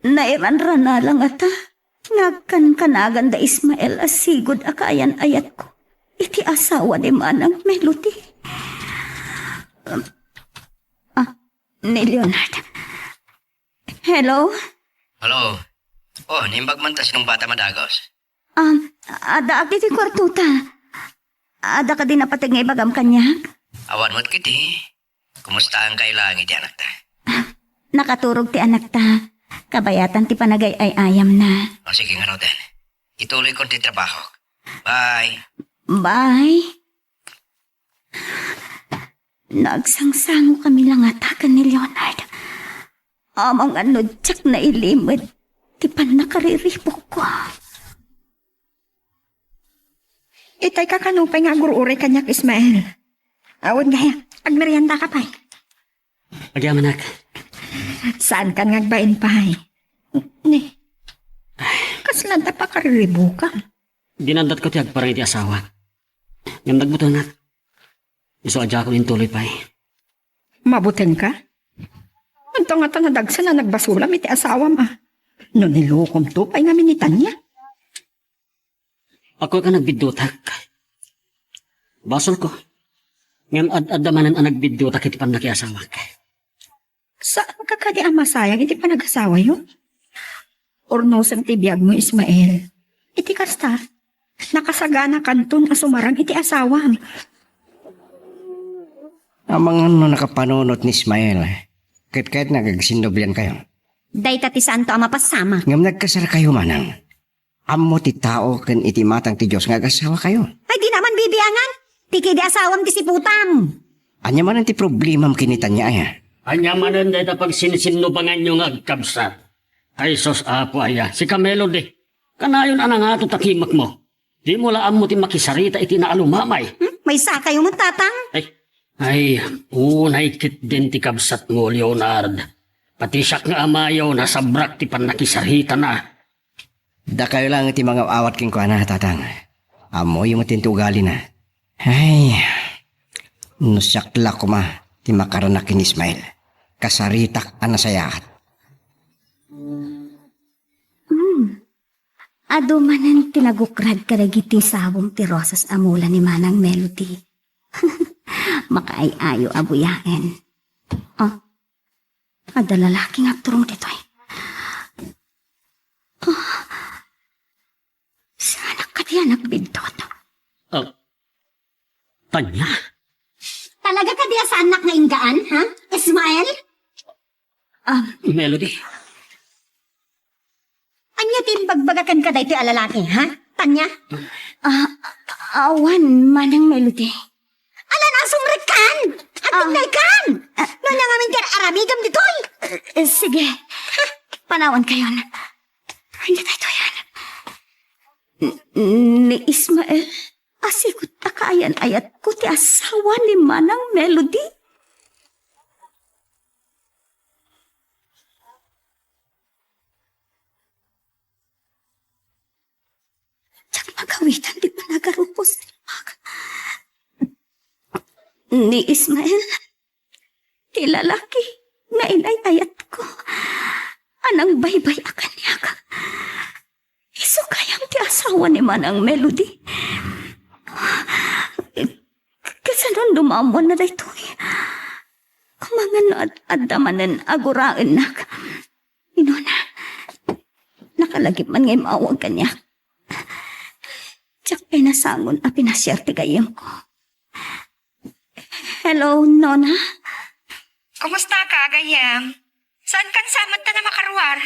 Nairanrana la ngata nga agkankanagan da Ismael a sigud a kaayan-ayatko iti asawa ni Manang Melody. Ah, ni Leonard. Hello? Hello. Oh, naimbag man ta, sinungbatam a dagus? Um, addaak iti kuartota. Adda kadi napateg nga ibagam kaniak? Awan met ketdi. Kumustaankayo laeng iti anakta? Nakaturog ti anakta. Kabayatan ti panagay-ay-ayamna. O, sige, ngaruden. Ituloykon ti trabahok. Bye. Bye. Nagsangsangokami la ngata ken ni Leonard. Amangan no diak nailimod ti pannakariribukko. Itay ka kano pay nga agur-uray kaniak, Ismael. Awan gaya, agmerienda ka pay. Agyamanak. Saan kan nga agbain pay? Ni, kasla ta pakariribukam? Dinandat ko ti agparang iti asawa. Ngem nagbutonnak. Isu a diakon intuloy pay. Mabuteng ka? Anta nga ta nadagsen a nagbasolam iti asawam a. No nilokom to pay ngamin ni Tanya. Ako ka nagbiddutak. Basolko. Ngem ad-adda manen a nagbiddutak iti pannakiasawak. Saan ka kadi a masayang iti panagasawayo? Urnosem ti biagmo, Ismael. Iti kasta, nakasaganakanton a sumarang iti asawam. Amangan no nakapanunot ni Ismael, ket kayatna nga agsinnubliankayo. Dayta ti saanto a mapasamak. Ngem nagkasarkayo manang. Ammo ti tao ken iti imatang ti Dios nga agasawakayo. Ay, di naman bibiangan. Ti kidi asawam ti siputam. Ania manen ti problemam ken ni Tanya, aya? Ania manen dayta pagsinsinnubanganyo nga agkabsat? Ay, sus, Apo, aya. Sika, Melody. Kanayon a nangato ta kimekmo. Dimo la ammo ti makisarita iti naalumamay. Hmm? Maysakayo met, Tatang? Ay, ay, unay ketdin ti kabsatmo, Leonard. Pati siak nga amayo, nasabrak ti pannakisaritana. Dakayo laeng ti mangaw-awat kenkuana, Tatang. Ammoyo met ti ugalina. Ay, no siak la koma ti makaranak ken Ismael, kasaritak a nasayaat. Hmm. Adu manen ti nagukrad kadagiti sabong ti rosas a mula ni Manang Melody. Makaay-ayo a buyaen. Ah, adda lalaki nga agturong ditoy. Ah, saanak kadi a nagbiddut? Ah, Tanya? Talaga kadi a saannak nga inggaan, ha? Ismael? Ah, Melody? Ania ti imbagbaga kenka daytoy a lalaki, ha? Tanya? Ah, awan, Manang Melody. Ala, nasumrekkan! Agtindaykan! Ah. No ania ngamin ti aramidem ditoy? Eh, sige. Panawankayon. Ania daytoy, ah? N-, ni Ismael, asikut ta kaayan-ayatko ti asawa ni Manang Melody. Diak magawitan ti panagarupos. Ni Ismael, ti lalaki nga inay-ayatko a nangbaybay-a kaniak. Isu gayam ti asawa ni Manang Melody. Kasano no maammuanna daytoy? Amangan no ad-, adda manen a guraennak. Nona, nakalagip man nga immawag kaniak. Diak pay nasangon a pinasiar ti gayyemko. Hello, Nona? Kumusta ka, gayyem? Saan kan sa met ta a makaruar?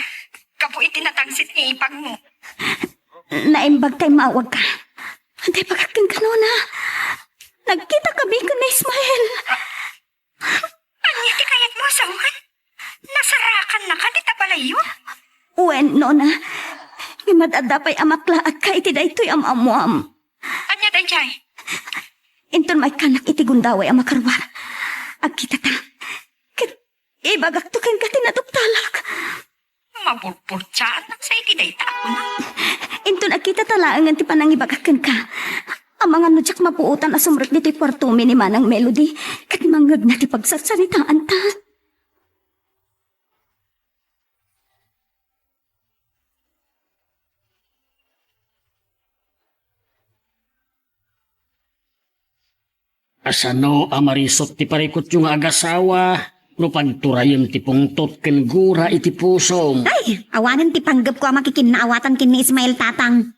Gapu iti natangsit nga ipagmo. Naimbag ta immawagka. Ania ti bagak kenka, Nona? Nagkitakami ken ni Ismael. Ania ti kayatmo a sawen? Nasarakanna kadi ta balayyo? Wen, Nona. Ngem ad-adda pay a maklaatka iti daytoy a maammuam. Ania daydiay? Inton maikkannak iti gundaway a makaruar, agkitata. Ket ibagakto kenka ti naduptalak. Maburburtiaannak sa iti dayta a kunam. Inton agkitata laengen ti panangibagak kenka, amangan no diak mapuotan a sumrek ditoy kuartomi ni Manang Melody ket mangngegna ti pagsarsaritaanta. Asano a marisut ti parikutyo nga agasawa no pagturayen ti pungtot ken gura iti pusom? Ay, awanen ti panggepko a makikinnaawatan ken ni Ismael, Tatang.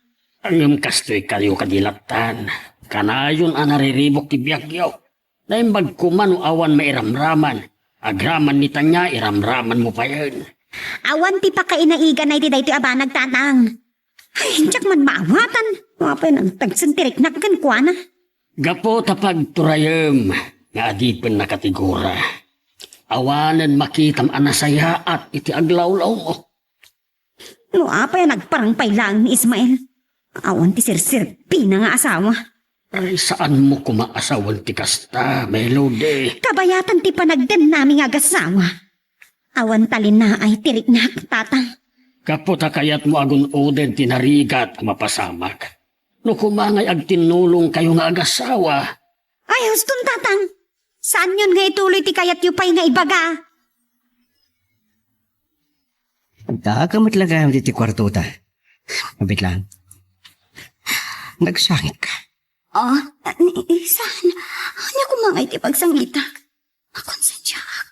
Ngem kastoy kayo kadi lattan. Kanayon a nariribuk ti biagyo. Naimbag koma no awan mairamraman. Agraman ni Tanya, iramramanmo payen. Awan ti pakainaiganna iti daytoy a banag, Tatang. Ay, diak man maawatan. Apay nagtagsen ti riknak kenkuana. Gapu ta pagturayem nga adipen nakatigura. Awanen makitam a nasayaat iti aglawlawmo. No apay a nagparang pay laeng ni Ismael, awan ti serserbina nga asawa. Ay, saanmo koma a sawen ti kasta, Melody. Kabayatan ti panagdennami nga agasawa. Awan talinaay ti riknak, Tatang. Gapu ta kayatmo agun-oden ti narigat a mapasamak. No koma ngay agtinnulongkayo nga agasawa. Ay, huston, Tatang. Saanyon nga ituloy ti kayatyo pay nga ibaga. Adda ka met la gayam ditoy kuartota. Abit lang. Nagsangit ka. Ah, ni, saan? Ania koma ngay ti pagsangitak? Makonsensiaak.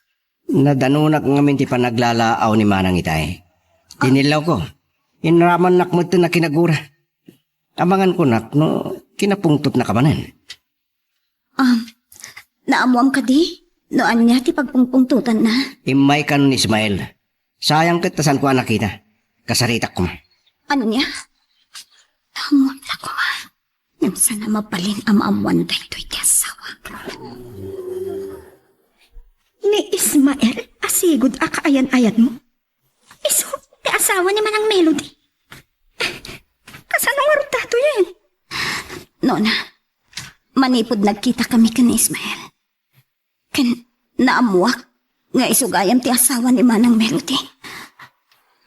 Nadanonak ngamin ti panaglalaaw ni Manang itay. Ah. Inillawko. Inramannak met ti nakinagura. Amangan kunak no kinapungtotna ka manen. Um, naammuam kadi no ania ti pagpungpungtotanna? Immayka ni Ismael. Sayang ket ta saanko a nakita. Kasaritak koma. Ania? Naammuam la koma. Ngem saan a mabalin a maammuan daytoy ti asawa. Ni Ismael a sigud a kaayan-ayanmo? Isu ti asawa ni Manang Melody. Kasano ngarud daytoyen? Nona, manipud nagkitakami ken ni Ismael, ken naammuak nga isu gayam ti asawa ni Manang Melody,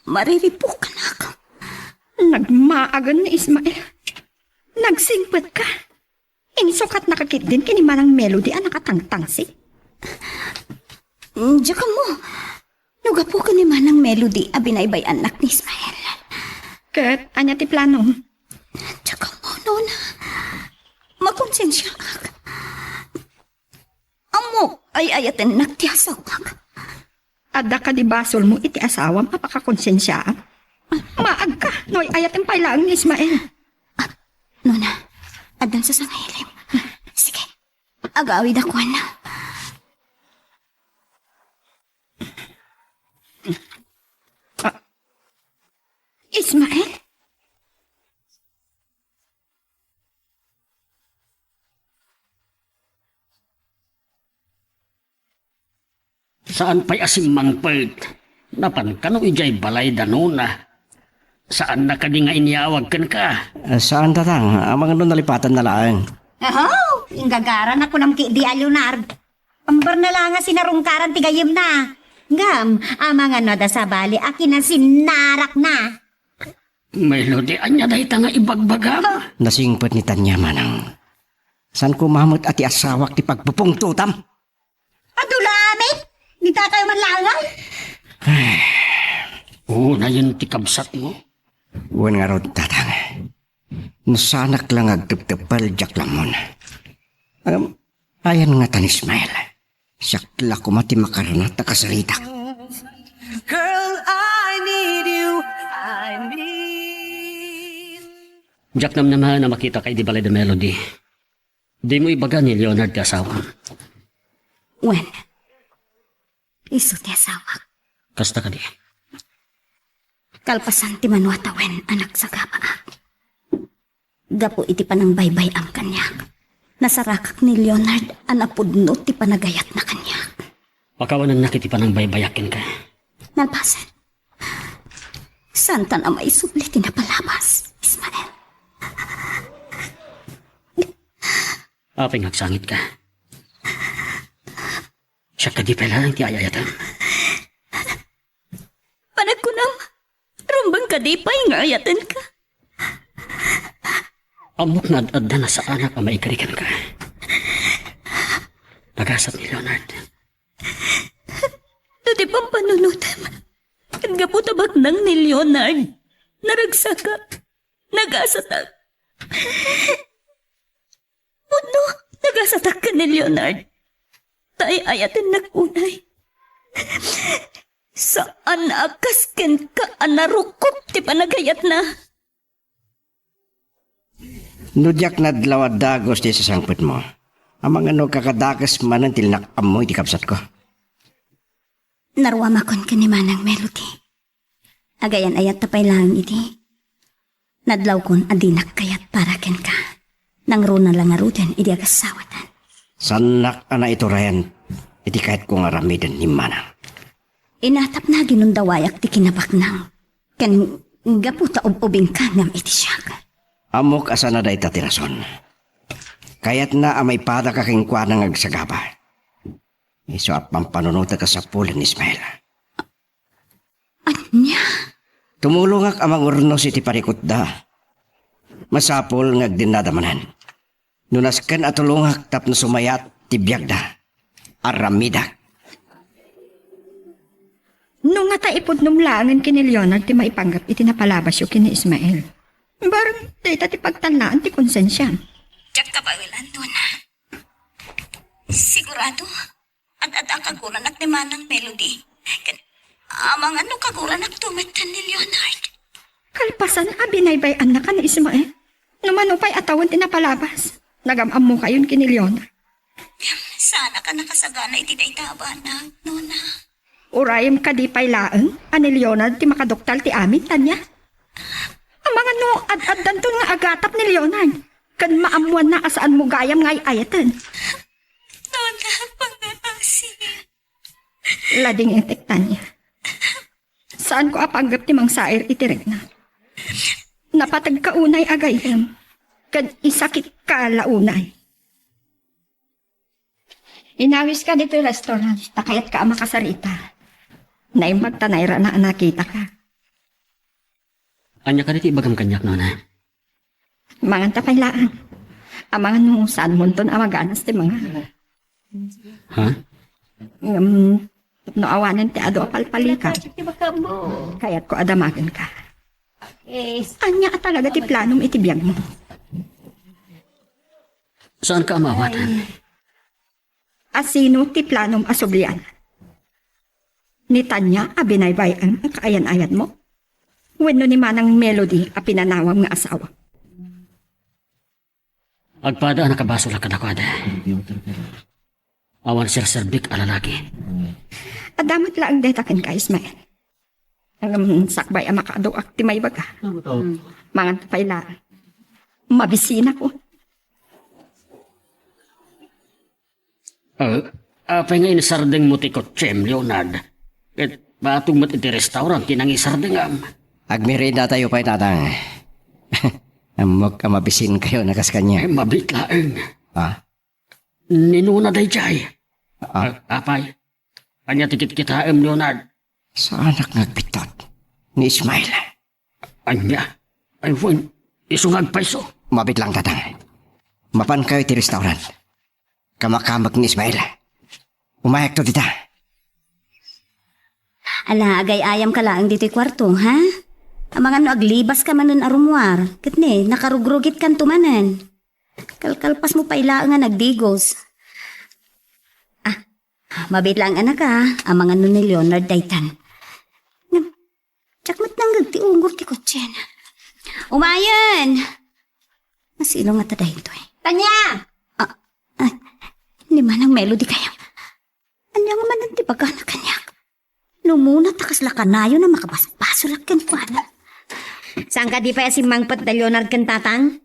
mariribukanak. Nagmaagan ni Ismael. Nagsingpetka. Insukatnaka ketdin ken ni Manang Melody a nakatangtangsit. Mm, diak ammo no gapu ken ni Manang Melody a binaybay-annak ni Ismael. Ket ania ti planom? Diak ammo, Nona. Makonsensiaak. Ammok, ay-ayatennak ti asawak. Adda kadi basolmo iti asawam a pakakonsensiaam? Maagka no ay-ayaten pay laeng ni Ismael. Ah, Nona, addan sa sangahilim. Sige, agawid a kuan. Ah, Ismael? Saan pay a simmangpet? Napan kano idiay balay da Nona? Saanna kadi nga inyawag kenka? Ah, saan, Tatang. Amangan no nalipatanna laeng. Aho, inggagaran a kunam ketdi a Leonard. Amber na la nga sinarungkaran ti gayyemna. Ngem, amangan no adda sabali a kinasinnarakna. Melody, ania dayta nga ibagbagam? Nasingpet ni Tanya, Manang. Saan koma met a ti asawak ti pagpupungtotam? Adu la amin? Dita kayo man laeng? Unayen ti kabsatmo. Wen ngarud, Tatang. No saanak la nga agtepteppel, diak la ammon. Ngem, ayan ngata ni Ismael. Siak la koma ti makarna ta kasaritak. Girl, I need you. I need. Diak namnama a makitaka idi balay da Melody. Dimo ibaga ni Leonard ti asawam. Wen, isu ti asawak. Kasta kadi? Kalpasan ti mano a tawen a nagsagabaak. Gapu iti panangbaybay-am kaniak, nasarakak ni Leonard a napudno ti panagayatna kaniak. Pakawanennak iti panangbaybayak kenka. Nalpasen. Saantan a maisubli ti napalabas, Ismael. Apay nga agsangitka? Siak kadi pay laeng ti ay-ayatem? Panagkunam, rumbeng kadi pay nga ayatenka? Ammok nga ad-adda nasaanak a maikari kenka. Nagasat ni Leonard. No di pampanunotem, ket gapu ta baknang ni Leonard, naragsakak, nagasatak. Pudno, nagasatak ken ni Leonard. Ta ay-ayatennak unay. Saan a kas kenka a narukop ti panagayatna. No diak nadlaw a dagus ti sasangpetmo, amangan no kakadakes manen ti linak-ammo iti kabsatko. Naruamakon ken ni Manang Melody. Agayan-ayatta pay laeng idi. Nadlawkon a dinak kayat para kenka. Nangruna la ngaruden idi agassawaten. Saannak a naiturayan iti kayatko nga aramiden ni Manang. Inatapna ginundawayak ti kinabaknang. Ken gapu ta ub-ubingka ngem iti siak. Ammok a saan a dayta ti rason. Kayatna a maipadaka kenkuana nga agsagaba. Isu a pampanunotek a sapulen ni Ismael. Ania? Tumulongak a mangurnos iti parikutda. Masapul nga agdennada manen. No nasken a tulongak tapno sumayat ti biagda, aramidek. No ngata ipudnom laengen ken ni Leonard ti maipanggep iti napalabasyo ken ni Ismael, bareng dayta ti pagtalnaan ti konsensiam. Diak kabaelan, Nona. Sigurado, ad-adda kaguranak ni Manang Melody. Ken, amangan no kaguranakto metten ni Leonard. Kalpasan a binaybay-annaka ni Ismael, no mano pay a tawen ti napalabas, nagam-ammokayon ken ni Leonard. Saanak a nakasagana iti dayta a banag, Nona. Urayem kadi pay laeng a ni Leonard ti makaduktal ti amin, Tanya? Amangan no ad-addanton nga agatap ni Leonard, ken maammoanna a saanmo gayam nga ay-ayaten. Nona, pangaasi. Ladingetek, Tanya. Saanko a panggep ti mangsair iti rikna. Napategka unay a gayyem, ken isakitka la unay. Inawiska ditoy restaurant, ta kayatka a makasarita. Naimbag ta nairana a nakitaka. Ania kadi ti ibagam kaniak, Nona? Manganta pay laeng. Amangan no saanmonton a maganas ti manga. Ha? Ngem, no awanen ti adu a palpalikan, kayatko a damagenka. Ania a talaga ti planom iti biagmo? Saanka a maawatan? Asino ti planom a sublian? Ni Tanya a binaybay-am a kaayan-ayanmo? Wenno ni Manang Melody a pinanawam nga asawa? Agpada a nakabasolak kadakuada. Awan serserbik a lalaki. Adda met laeng dayta kenka, Ismael. Ngem sakbay a makaaduak ti maibaga. Manganta pay laeng. Mabisinakon. Ah, apay nga insardengmo ti kotsem, Leonard? Ket patog met iti restaurant ti nangisardengam. Agmeriendatayo pay, Tatang. Ammok a mabisinkayo a kas kaniak. Ay, mabiit laeng. Ah? Ni Nona daydiay. Ah? Ah, apay? Ania ti kitkitaem, Leonard? Saanak nga agbiddut ni Ismael. Ania? Ay, wen, isu nga agpayso. Mabiit lang, Tatang. Mapankayo iti restaurant. Kamakamek ni Ismael. Umayakto dita. Ala, agay-ayamka laeng ditoy kuarto, ha? Amangan no aglibaska manen a rummuar, ket ne, nakarugrugitkanto manen. Kalkalpasmo pay laeng a nagdigos. Ah, mabiit laeng, anak, a. Amangan no ni Leonard daytan. Ngem, diak met nangngeg ti ungor ti kotsena. Umayen! Masilo ngata daytoy. Tanya! Ah, ah, ni Manang Melody kayam. Ania nga manen ti bagana kaniak? No umuna ta kasla kanayon a makabasbasolak kenkuana. Saan kadi pay a simmangpet da Leonard ken Tatang?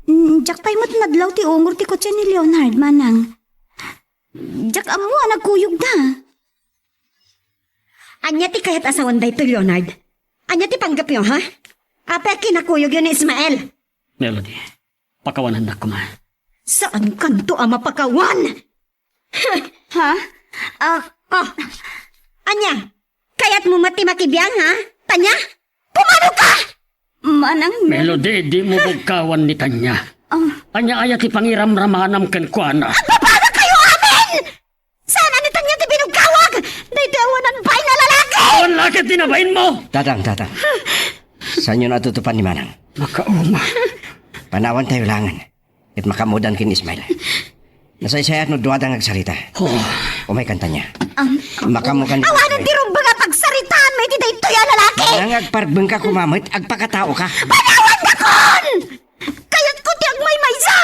Mm, diak pay met nadlaw ti ungor ti kotse ni Leonard, Manang. Diak ammo a nagkuyogda. Ania ti kayat a sawen daytoy, Leonard? Ania ti panggepyo, ha? Apay a kinakuyogyo ni Ismael? Melody, pakawanannak koma. Saankanto a mapakawan? Ha? Ah, ah. Ania? Kayatmo met ti makibiang, ha? Tanya? Pumanoka! Manang Mel- Melody, dimo bugkawan ni Tanya. Ah. Ania aya ti pangiramramanam kenkuana? Agpapagakayo amin! Saan a ni Tanya ti binugkawak? Daytoy awanan bain a lalaki! Awan la ket ti nabainmo! Tatang, tatang. Saanyon a tutupan ni Manang? Makauma. Panawantayo laengen. Ket makaammodan ken Ismael. Nasaysayaat no duada nga agsarita. Oh. Umaykan, Tanya. Am- Makaammokan. Awanen ti rumbeng a pagsaritaanmo iti daytoy a lalaki! Nangagparbengka koma met, agpakataoka. Panawannakon! Kayatko ti agmaymaysa!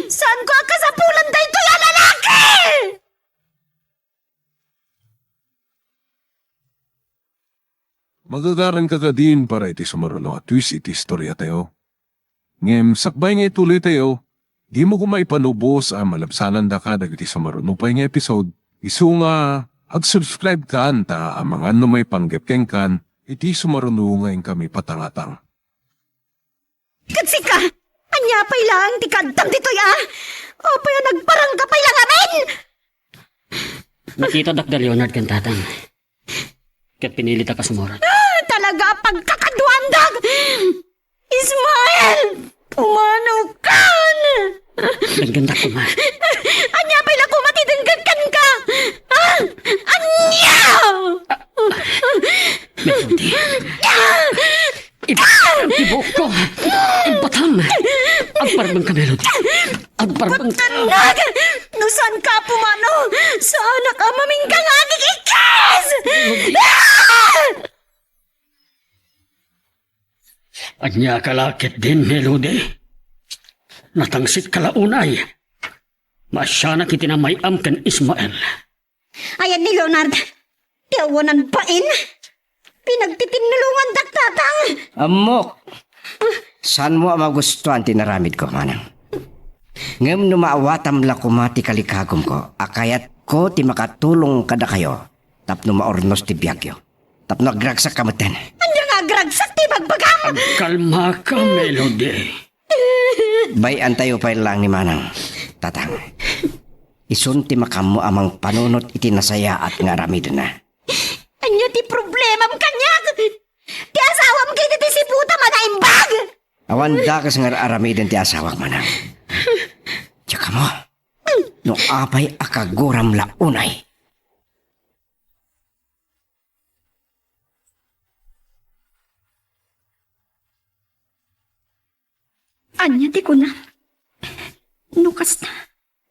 Saanko a kasapulan daytoy a lalaki! Magagaranka kadin para iti sumaruno a twist iti istoriatayo. Ngem sakbay nga ituloytayo, dimo koma ipanubos a malabsanandaka dagiti sumaruno pay nga episode, isu nga ag-subscribe kan ta amangan no maipanggep kenkan iti sumaruno nga inkami patangatang. Ket sika, ania pay laeng ti kaadtam ditoy a? Apay a nagparangka pay la ngamin? Nakitadak da Leonard ken tatang. Ket pinilitak a sumurat. Ah, talaga a pagkakaduandak! Ismael! Umanokan! Denggendak koma. Ania pay la koma ti denggen kenka? Ah! Ania? Melody. Ibbatam ti buokko! Ibbatam! Agparbengka, Melody! Agparbengka! Tannag! No saanka a pumanaw, saanak a mamingka nga agikikis! Ah! Ania ka la ketdin, Melody? Natangsitka la unay. Maasianak iti namay-am ken Ismael. Ayan ni Leonard. Ti awanan bain. Pinagtitinnulongandak, tatang. Ammok. Saanmo a magustuan ti inaramidko, manang. Ngem no maawatam la koma ti kalikagumko a kayatko ti makatulong kadakayo tapno maurnos ti biagyo, tapno agragsakka metten. Ania nga agragsak ti ibagbagam? Agkalmaka, Melody. Bay-antayo pay laeng ni manang, tatang. Isun ti makaammo a mangpanunot iti nasayaat nga aramidenna. Ania ti problemam kaniak? Ti asawam ketdi ti siputa a naimbag! Awan dakes nga aramiden ti asawak, manang. Diak ammo no apay a kaguram la unay. Ania ti kunam? No kasta,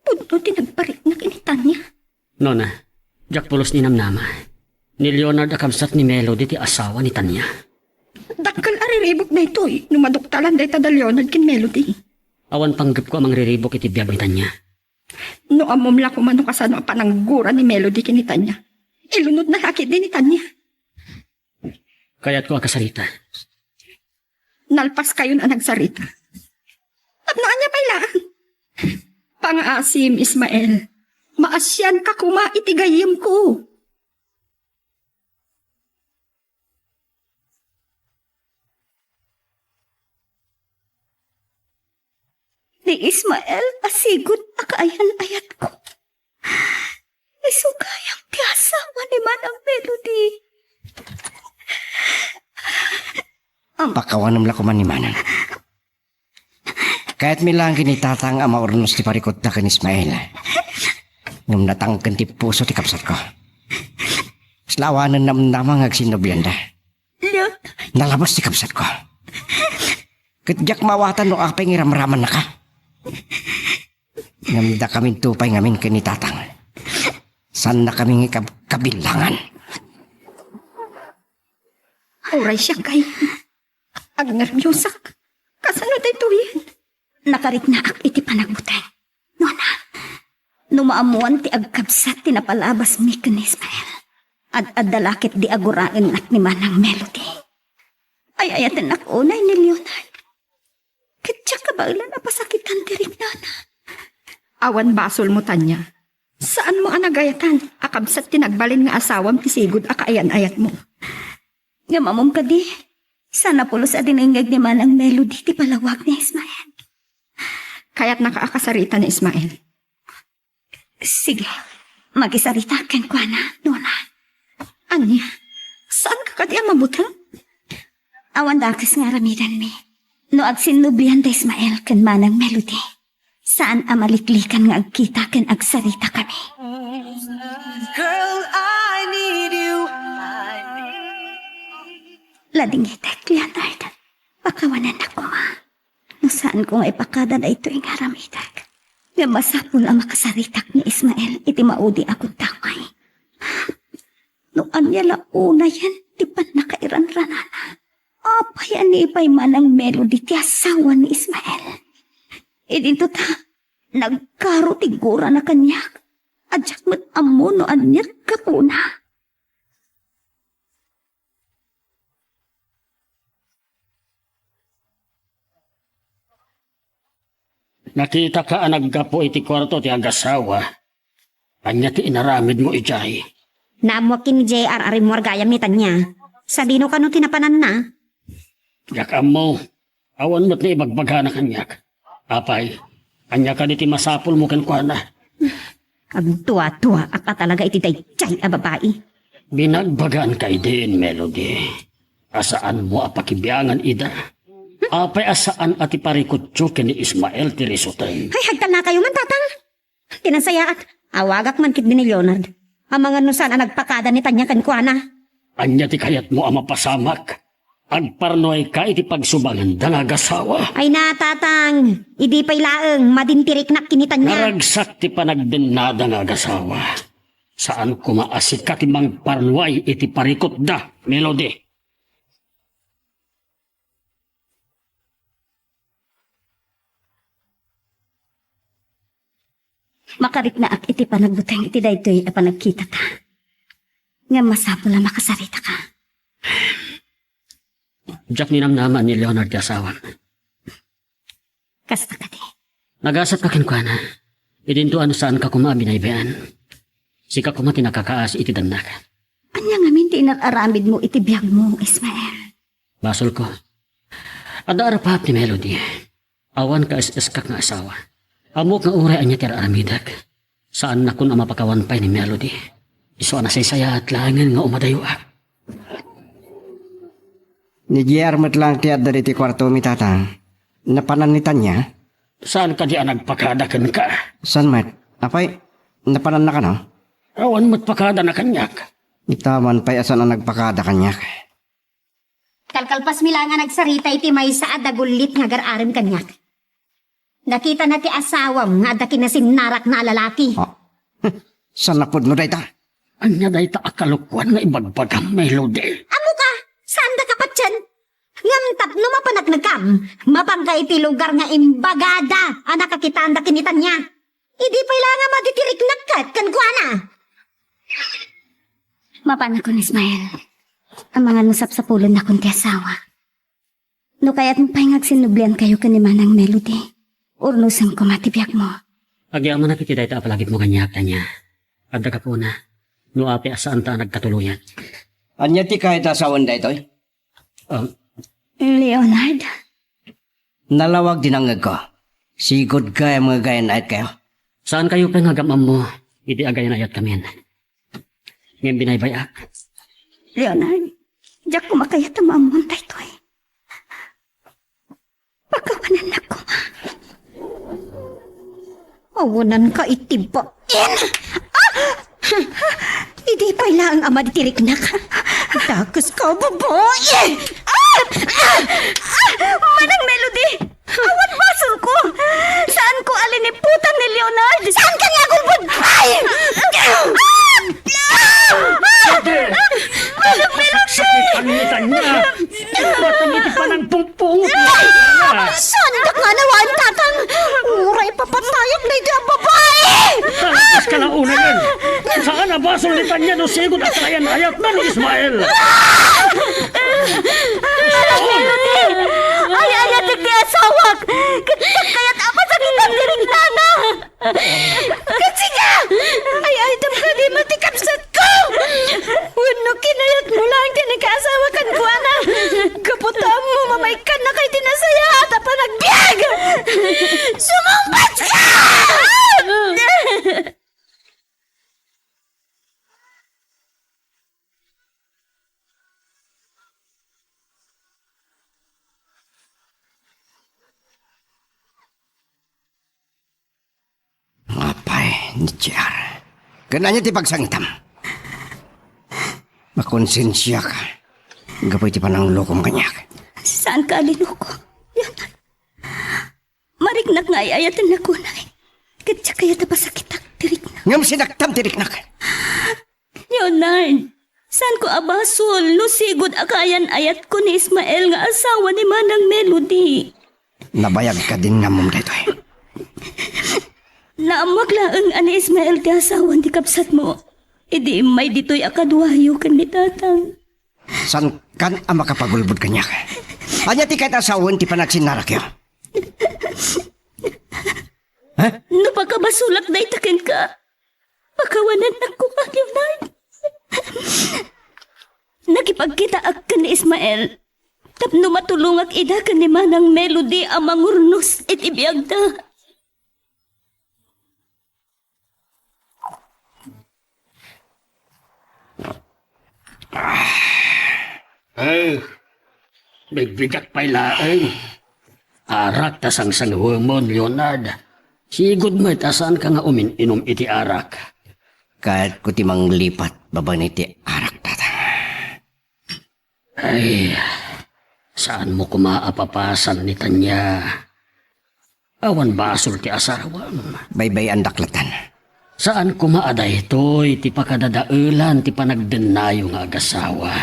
pudno ti nagpariknak ken ni Tanya. Nona, diak pulos ni namnama. Ni Leonard a kabsat ni Melody ti asawa ni Tanya. Dakkel a riribuk daytoy no maduktalan dayta da Leonard ken Melody. Awan panggepko a mangriribuk iti biag ni Tanya. No ammom la koma no kasano a pananggura ni Melody ken ni Tanya, ilunodna la ketdi ni Tanya. Kayatko a kasarita. Nalpaskayon a nagsarita. Tapno ania pay laeng? Pangaasim, Ismael. Maasianka koma iti gayyemko. Ni Ismael a sigud a kaayan-ayatko. Isu gayam ti asawa ni Manang Melody. Pakawanem la koma ni Manang. Kayatmi laeng ken ni Tatang a maurnos ti parikutda ken Ismael. Ngem natangken ti puso ti kabsatko. Kasla awanen namnama nga agsinnublianda. Nalabas ti kabsatko. Ket diak maawatan no apay nga iramramannaka. Ngem dakaminto pay ngamin ken ni Tatang. Saannakami nga ikab-, kabilangan. Uray siak, ay. Agnerbiusak. Kasano daytoyen? Nakariknaak iti panagbuting. Nona, no maammoan ti agkabsat ti napalabasmi ken ni Ismael, ad-adda la ketdi a guraennak ni Manang Melody. Ay-ayatennak unay ni Leonard. Ket diak kabaelan a pasakitan ti riknana. Awan basolmo, Tanya. Saanmo a nagayatan a kabsat ti nagbalin nga asawam ti sigud a kaayan-ayatmo. Ngem ammom kadi, saan a pulos a dinengngeg ni Manang Melody ti palawag ni Ismael. Kayatnaka a kasarita ni Ismael. Sige, makisaritak kenkuana, Nona. Ania? Saanka kadi a mabuteng? Awan dakes nga aramidenmi. No agsinnublian da Ismael ken Manang Melody, saan a maliklikan nga agkita ken agsarita kami. Girl, I need you. Ladingitek, Leonard. Pakawanennak koma. No saanko nga ipakada daytoy nga aramidek, ngem masapul a makasaritak ni Ismael iti maudi a gundaway. No ania la unayen ti pannakairanranana, apay a ni pay Manang Melody ti asawa ni Ismael? Idinto ta, nagkaro ti gurana kaniak, a diak met ammo no ania ti gapuna. Nakitaka a naggapu iti kuarto ti agasawa. Ania ti inaramidmo idiay? Naammoak ken ni J R a rimmuar gayam ni Tania. Sadino kano ti napananna? Diak ammo. Awan met nga ibagbagana kaniak. Apay, ania kadi ti masapulmo kenkuana? Agduaduaak a talaga iti daydiay a babai. Binagbaganka idin, Melody, a saanmo a pakibiangan ida. Apay a saan a ti parikutyo ken ni Ismael ti risuten? Ay, hagtalnakayo man, Tatang. Ti nasayaat, awagak man ketdi ni Leonard. Amangan no saan a nagpakada ni Tania kenkuana. Ania ti kayatmo a mapasamak? Agparnuayka iti pagsubanganda nga agasawa? Ay na, Tatang. Idi pay laeng, madi ti riknak ken ni Tania. Naragsak ti panagdennada nga agasawa. Saan koma a sika ti mangparnuay iti parikutda, Melody. Makariknaak iti panagbuteng iti daytoy a panagkitata. Ngem masapul a makasaritaka. Diak ninamnama ni Leonard ti asawam. Kasta kadi? Nagasat ka kenkuana. Idinto a no saanka koma a binaybay-an. Sika koma ti nakakaasi iti dannak. Ania ngamin ti inar-aramidmo iti biagmo, Ismael? Basolko. Adda arapaap ni Melody. Awan kaes-eskak nga asawa. Ammok nga uray ania ti ar-aramidek. Saannakon a mapakawan pay ni Melody. Isu a nasaysayaat laengen nga umadayoak. Ni J R met laeng ti adda ditoy kuartomi, Tatang. Napanan ni Tania? Saan kadi a nagpakada kenka? Saan met? Apay, napananna kano? Awan met pakadana kaniak. Ita man pay a saan a nagpakada kaniak. Kalkalpasmi laeng a nagsarita iti maysa a dagullit nga agar-arem kaniak. Nakitana ti asawam nga adda kinnasinnarakna a lalaki. Ah. Saan napudno dayta? Ania dayta a kalokuan nga ibagbagam, Melody? Ammoka, saandaka patien. Ngem tapno mapaneknekam, mapanka iti lugar nga imbagada a nakakitaanda ken ni Tania. Idi pay la nga madi ti riknak ket kenkuana. Mapanakon, Ismael. Amangan no sapsapulennakon ti asawa. No kayatmo pay nga agsinnubliankayo ken ni Manang Melody, urnosem koma ti biagmo. Agyamanak iti dayta a palagipmo kaniak, Tania. Adda gapuna, no apay a saanta a nagkatuloyan. Ania ti kayat a sawen daytoy? Um, Leonard? Nalawag ti nangngegko. Sigud gayam nga agayan-ayatkayo. Saankayo pay nga agam-ammo iti agayan-ayatkamin. Ngem binaybay-ak. Leonard, diak koma kayat a maammoan daytoy. Pakawanennak koma. Awananka iti bain! Ah! Idi pay laeng a madi ti riknak. Dakeska, babai! Ah! Ah! Ah! Manang Melody! Awan basolko! Saanko a liniputan ni Leonard! Saanka nga agulbod? Ay! Ah! Ah! Manang Melody! Sakitan ni Tania! Batang iti panangpungpung! Ay! Saandak nga nawan, Tatang! Uray papatayak daydi a babai! Talakes ka la unayen! Saan a basol ni Tania no sigud a kaayan-ayatna ni Ismael! Ay, ay, ay, ti asawak! Ket kayat a masakitan ti riknana! Ket sika! Ay, ay, tapno di matikapsat ko! Wenno kinayatmo laeng ti nakaasawa kenkuana? Gapu ta ammo mamaikkannak iti nasayaat a panagbiag! Sumungbatka! Apay, ni J R. Ken ania ti pagsangitam? Makonsensiak gapu iti pananglokom kaniak. Saanka a linoko. Mariknak nga ay-ayatennak unay. Ket diak kayat a pasakitak ti riknak. Ngem sinaktam ti riknak. Leonard, saanko a basol no sigud a kaayan-ayatko ni Ismael nga asawa ni Manang Melody. Nabayag kadin nga ammom daytoy. Naammoak laeng a ni Ismael ti asawan ti kabsatmo. Idi immay ditoy a kaduayo ken ni Tatang. Saankan a makapagulbod kaniak. Ania ti kayat a sawen ti panagsinnarakyo? Ha? No pakabasolak dayta kenka, pakawanennak koma, Leonard. Nakipagkitaak ken ni Ismael tapno matulongak ida ken ni Manang Melody a mangurnos iti biagda. Eh, bigbigat pay laeng. Arak ta sangsanguemon, Leonard. Sigud met a saanka nga umin-inom iti arak. Kayatko ti manglipat babaen iti arak, Tata. Ay, saanmo koma a papasan ni Tania. Awan basol ti asawam. Baybay-andak latta. Saan koma a daytoy ti pakadadaelan ti panagdennayo nga agasawa.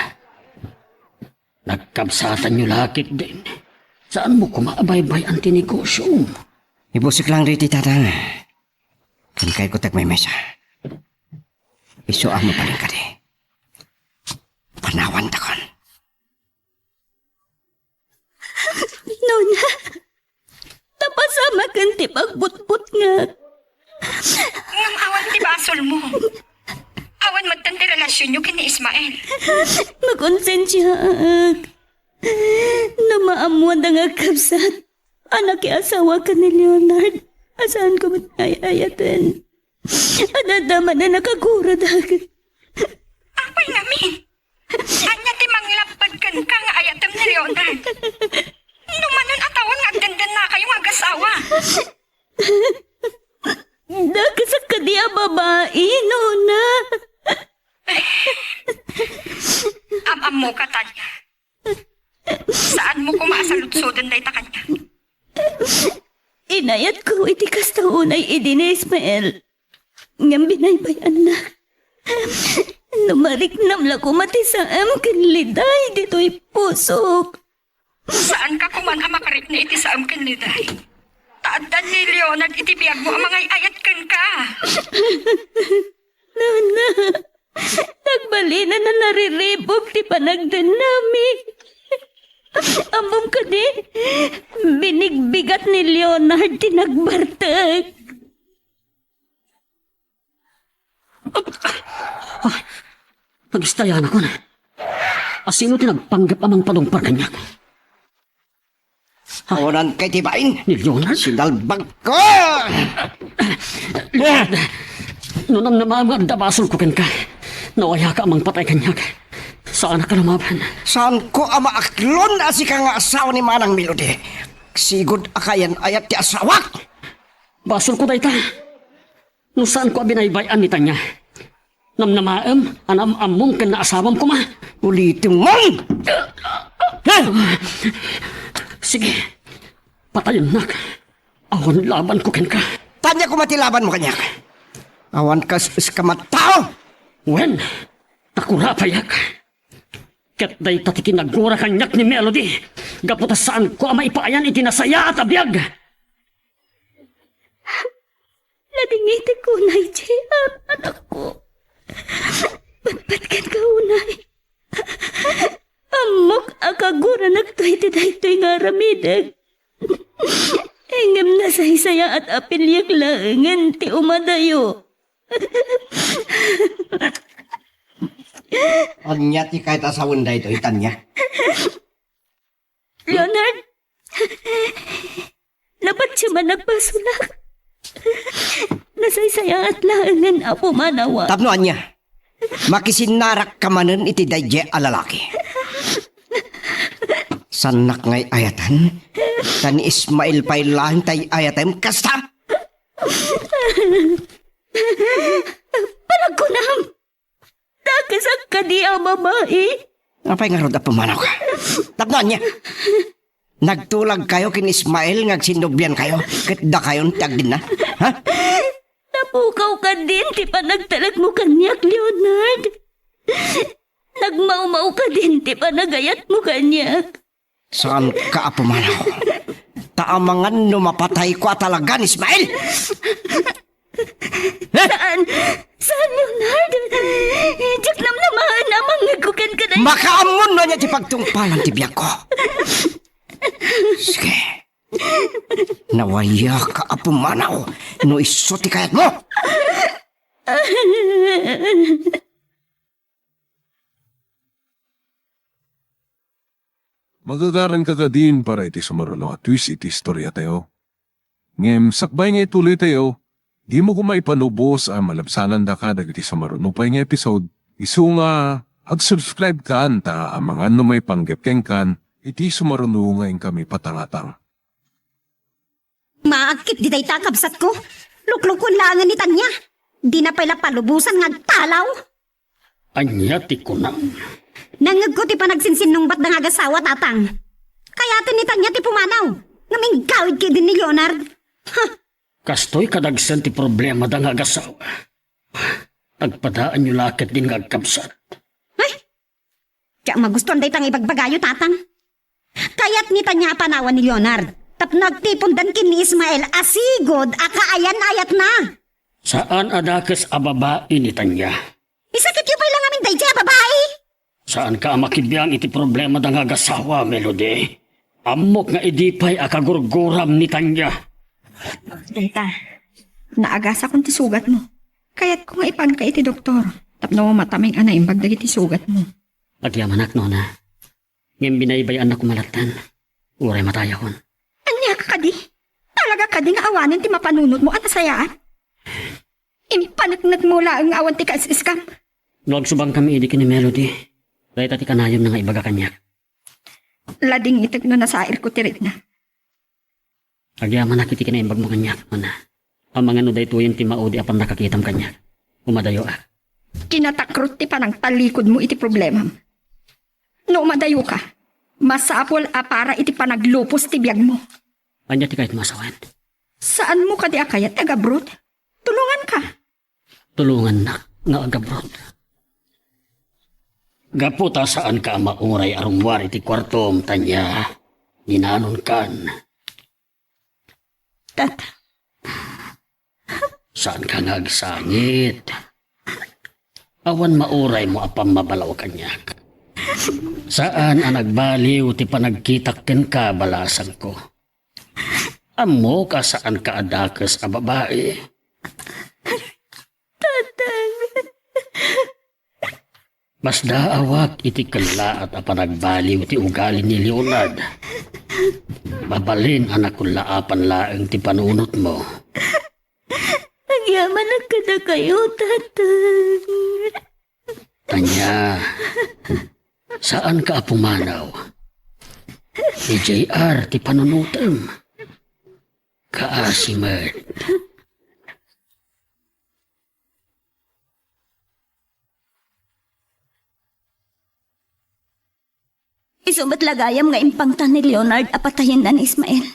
Nagkabsatanyo la ketdin. Saanmo koma a baybay-an ti negosiom. Ibusik lang ditoy, Tata. Ken kayatko ti agmaymaysa. Isu a mabalin kadi. Panawantakon. Nona, ta pasamaken ti pagbutbutngak. Ngem awan ti basolmo. Awan metten ti relasionyo ken ni Ismael. Makonsensiaak. No maammoda nga agkabsat a nakiasawakan ni Leonard a saanko met nga ay-ayaten. Adda manen a kaguradak. Apay ngamin? Ania ti manglapped kenka nga ayatem ni Leonard? No manen a tawen nga agdendennakayo nga agasawa. Dakesak kadi a babai, nona. Am-ammoka, Tania. Saanmo koma a saludsoden dayta kaniak. Inayatko iti kasta unay idi ni Ismael. Ngem binaybay-annak. No mariknam la koma ti saem ken Liday ditoy pusok. Saanka koman a makarikna iti saem ken Liday. Ta adda ni Leonard iti biagmo a mangay-ayat kenka. Nana, nagbalinen a nariribuk ti panagdennami. Ammom kadi, binigbigat ni Leonard ti nagbartek. Nagistayanakon. A sino ti nagpanggep a mangpadungpar kaniak? Awanan kay ti bain. Ni Leonard? Sinalbagko! Leonard, no namnamaem nga adda basolko kenka, no ayaka a mangpatay kaniak, saanak a lumaban. Saanko a maaklon a sika nga asawa ni Manang Melody. Sigud a kayan-ayat ti asawak. Basolko dayta. No saanko a binaybay-an ni Tania, namnamaem a naam-ammom ken naasawam koma. Ulitem man! Sige, patayennak. Awan labanko kenka. Tania koma ti labanmo kaniak. Awan kas-, kas-, kasta a tao. Wen, ta kurapayak. Ket dayta ti kinagura kaniak ni Melody, gapu ta saanko a maipaayan iti nasayaat a biag. Nadingitek unay, J R, anakko. Patpatgenka unay. Ammok a kaguranak iti daytoy nga aramidek. Ngem nasaysayaat a piliek laengen ti umadayo. Ania ti kayat a sawen daytoy, Tania? Leonard! Napatiem a nagbasolak. Nasaysayaat laengen a pumanawa. Tapno ania? Makisinnarakka manen iti daydiay a lalaki. Saannak nga ay-ayatan? Ta ni Ismael pay laeng ti ay-ayatem kasta? Panagkunam! Dakesak kadi a babai. Apay ngarud a pumanawka? Tapno ania? Nagtulagkayo ken Ismael nga agsinnobiankayo ket dakayon ti agdenna? Ha? Napukaw kadin ti panagtalekmo kaniak, Leonard. Nagmawmaw kadin ti panagayatmo kaniak. Saanka a pumanaw. Ta amangan no mapatayko a talaga ni Ismael. Saan? Saan, Leonard? Diak namnamaen a mangngegko kenka dayta. Makaammo no ania ti pagtungpalan ti biagko. Sige. Nawayaka a pumanaw no isu ti kayatmo! Magagaranka kadin para iti sumaruno a twist iti istoriatayo. Ngem sakbay nga ituloytayo, dimo koma ipalubos a malabsanandaka dagiti sumaruno pay nga episode, isu nga ag-subscribe kan ta amangan no maipanggep kenkan iti sumaruno nga inkami patangatang. Maagkit di dayta, kabsatko. Luklukon laengen ni Tania. Dina pay la palubosan nga agtalaw. Ania ti kunam? Nangngegko ti panagsinsinnungbatda nga agasawa, Tatang. Kayaten ni Tania ti pumanaw. Ngem inggawid ketdi ni Leonard. Ha! Kastoy kadagsen ti problemada nga agasawa. Agpadaanyo la ketdin nga agkabsat. Ay! Diak magustuan dayta nga ibagbagayo, Tatang. Kayat ni Tania a panawan ni Leonard tapno agtipondan ken ni Ismael a sigud a kaayan-ayatna. Saan a dakes a babai ni Tania. Isakityo pay la ngamin daydiay a babai. Saanka a makibiang iti problemada nga agasawa, Melody. Ammok nga idi pay a kagurguram ni Tania. Dayta, naagasakon ti sugatmo. Kayatko nga ipanka iti doktor tapno matameng a naimbag dagiti sugatmo. Agyamanak, nona. Ngem binaybay-annak koma latten. Uray matayakon. Ania ka kadi? Talaga kadi nga awanen ti mapanunotmo a nasayaat? Impaneknekmo laeng nga awan ti kais-iskam. No agsubangkami idi ken ni Melody, dayta ti kanayonna nga ibaga kaniak. Ladingitek no nasairko ti rikna. Agyamanak iti kinaimbagmo kaniak, nona. Amangan no daytoyen ti maudi a pannakakitam kaniak. Umadayoak. Kinatakrot ti panangtalikodmo iti problemam. No umadayoka, masapul a para iti panaglupos ti biagmo. Ania ti kayatmo a sawen? Saanmo kadi a kayat ti agabroad? Tulonganka. Tulongannak nga agabroad. Gapu ta saanka a mauray a rummuar iti kuartom, Tania. Ninanonkan. Tata. Saanka nga agsangit. Awan mauraymo a pammabalaw kaniak. Saan a nagbaliw ti panagkitak kenka, balasangko. Ammok a saanka a dakes a babai. Tatang. Masdaawak iti kellaat a panagbaliw ti ugali ni Leonard. Mabalin a nakullaapan laeng ti panunotmo. Agyamanak kadakayo, Tatang. Tania, saanka a pumanaw. Ni J R ti panunotem. Kaasi met. Isu met la gayam nga impangtan ni Leonard a patayenna ni Ismael.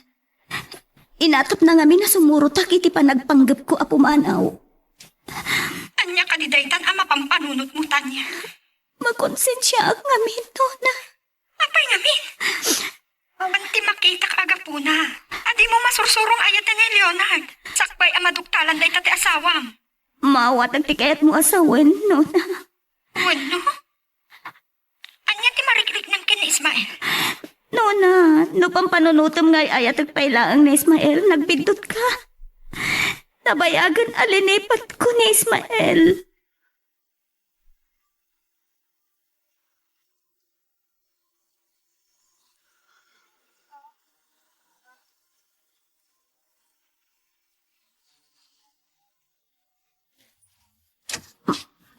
Inatupna ngamin a sumurotak iti panagpanggepko a pumanaw. Ania kadi daytan a mapampanunotmo, Tania? Makonsensiaak ngamin, nona. Apay ngamin? Awan ti makitak a gapuna a dimo masursurong ayaten ni Leonard sakbay a maduktalan dayta ti asawam. Maawatak ti kayatmo a sawen, nona. Wenno? Ania ti marikriknam ken ni Ismael? Nona, no pampanunotem nga ay-ayatek pay laeng ni Ismael, nagbiddut ka. Nabayagen a linipatko ni Ismael.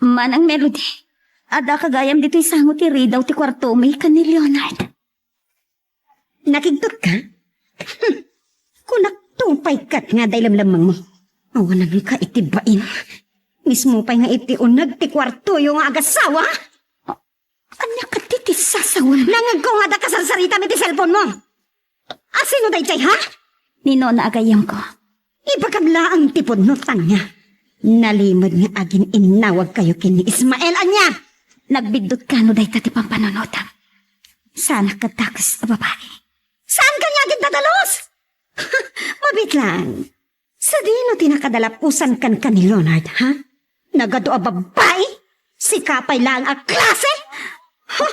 Manang Melody, adda ka gayam ditoy sango ti ridaw ti kuartomi ken ni Leonard. Nakigtot ka? Hmm. Kunak, tupay ket nga adda ilemlemmengmo. Awananka iti bain. Mismo pay nga iti uneg ti kuartoyo nga agasawa. Ania kadi ti sasawem? Nangngegko nga adda kasarsaritam iti cellphone mo. A sino daydiay, ha? Ni nona a gayyemko. Ibagam laeng ti pudno, Tania. Nalimed nga agin-innawagkayo ken ni Ismael, ania? Nagbiddut kano dayta ti pampanunotam? Saanak a dakes a babai. Saanka nga agindadalus? Mabiit laeng. Sadino ti nakadalapusan kenka ni Leonard, ha? Nagadu a babbai? Sika pay laeng a klase? Ha?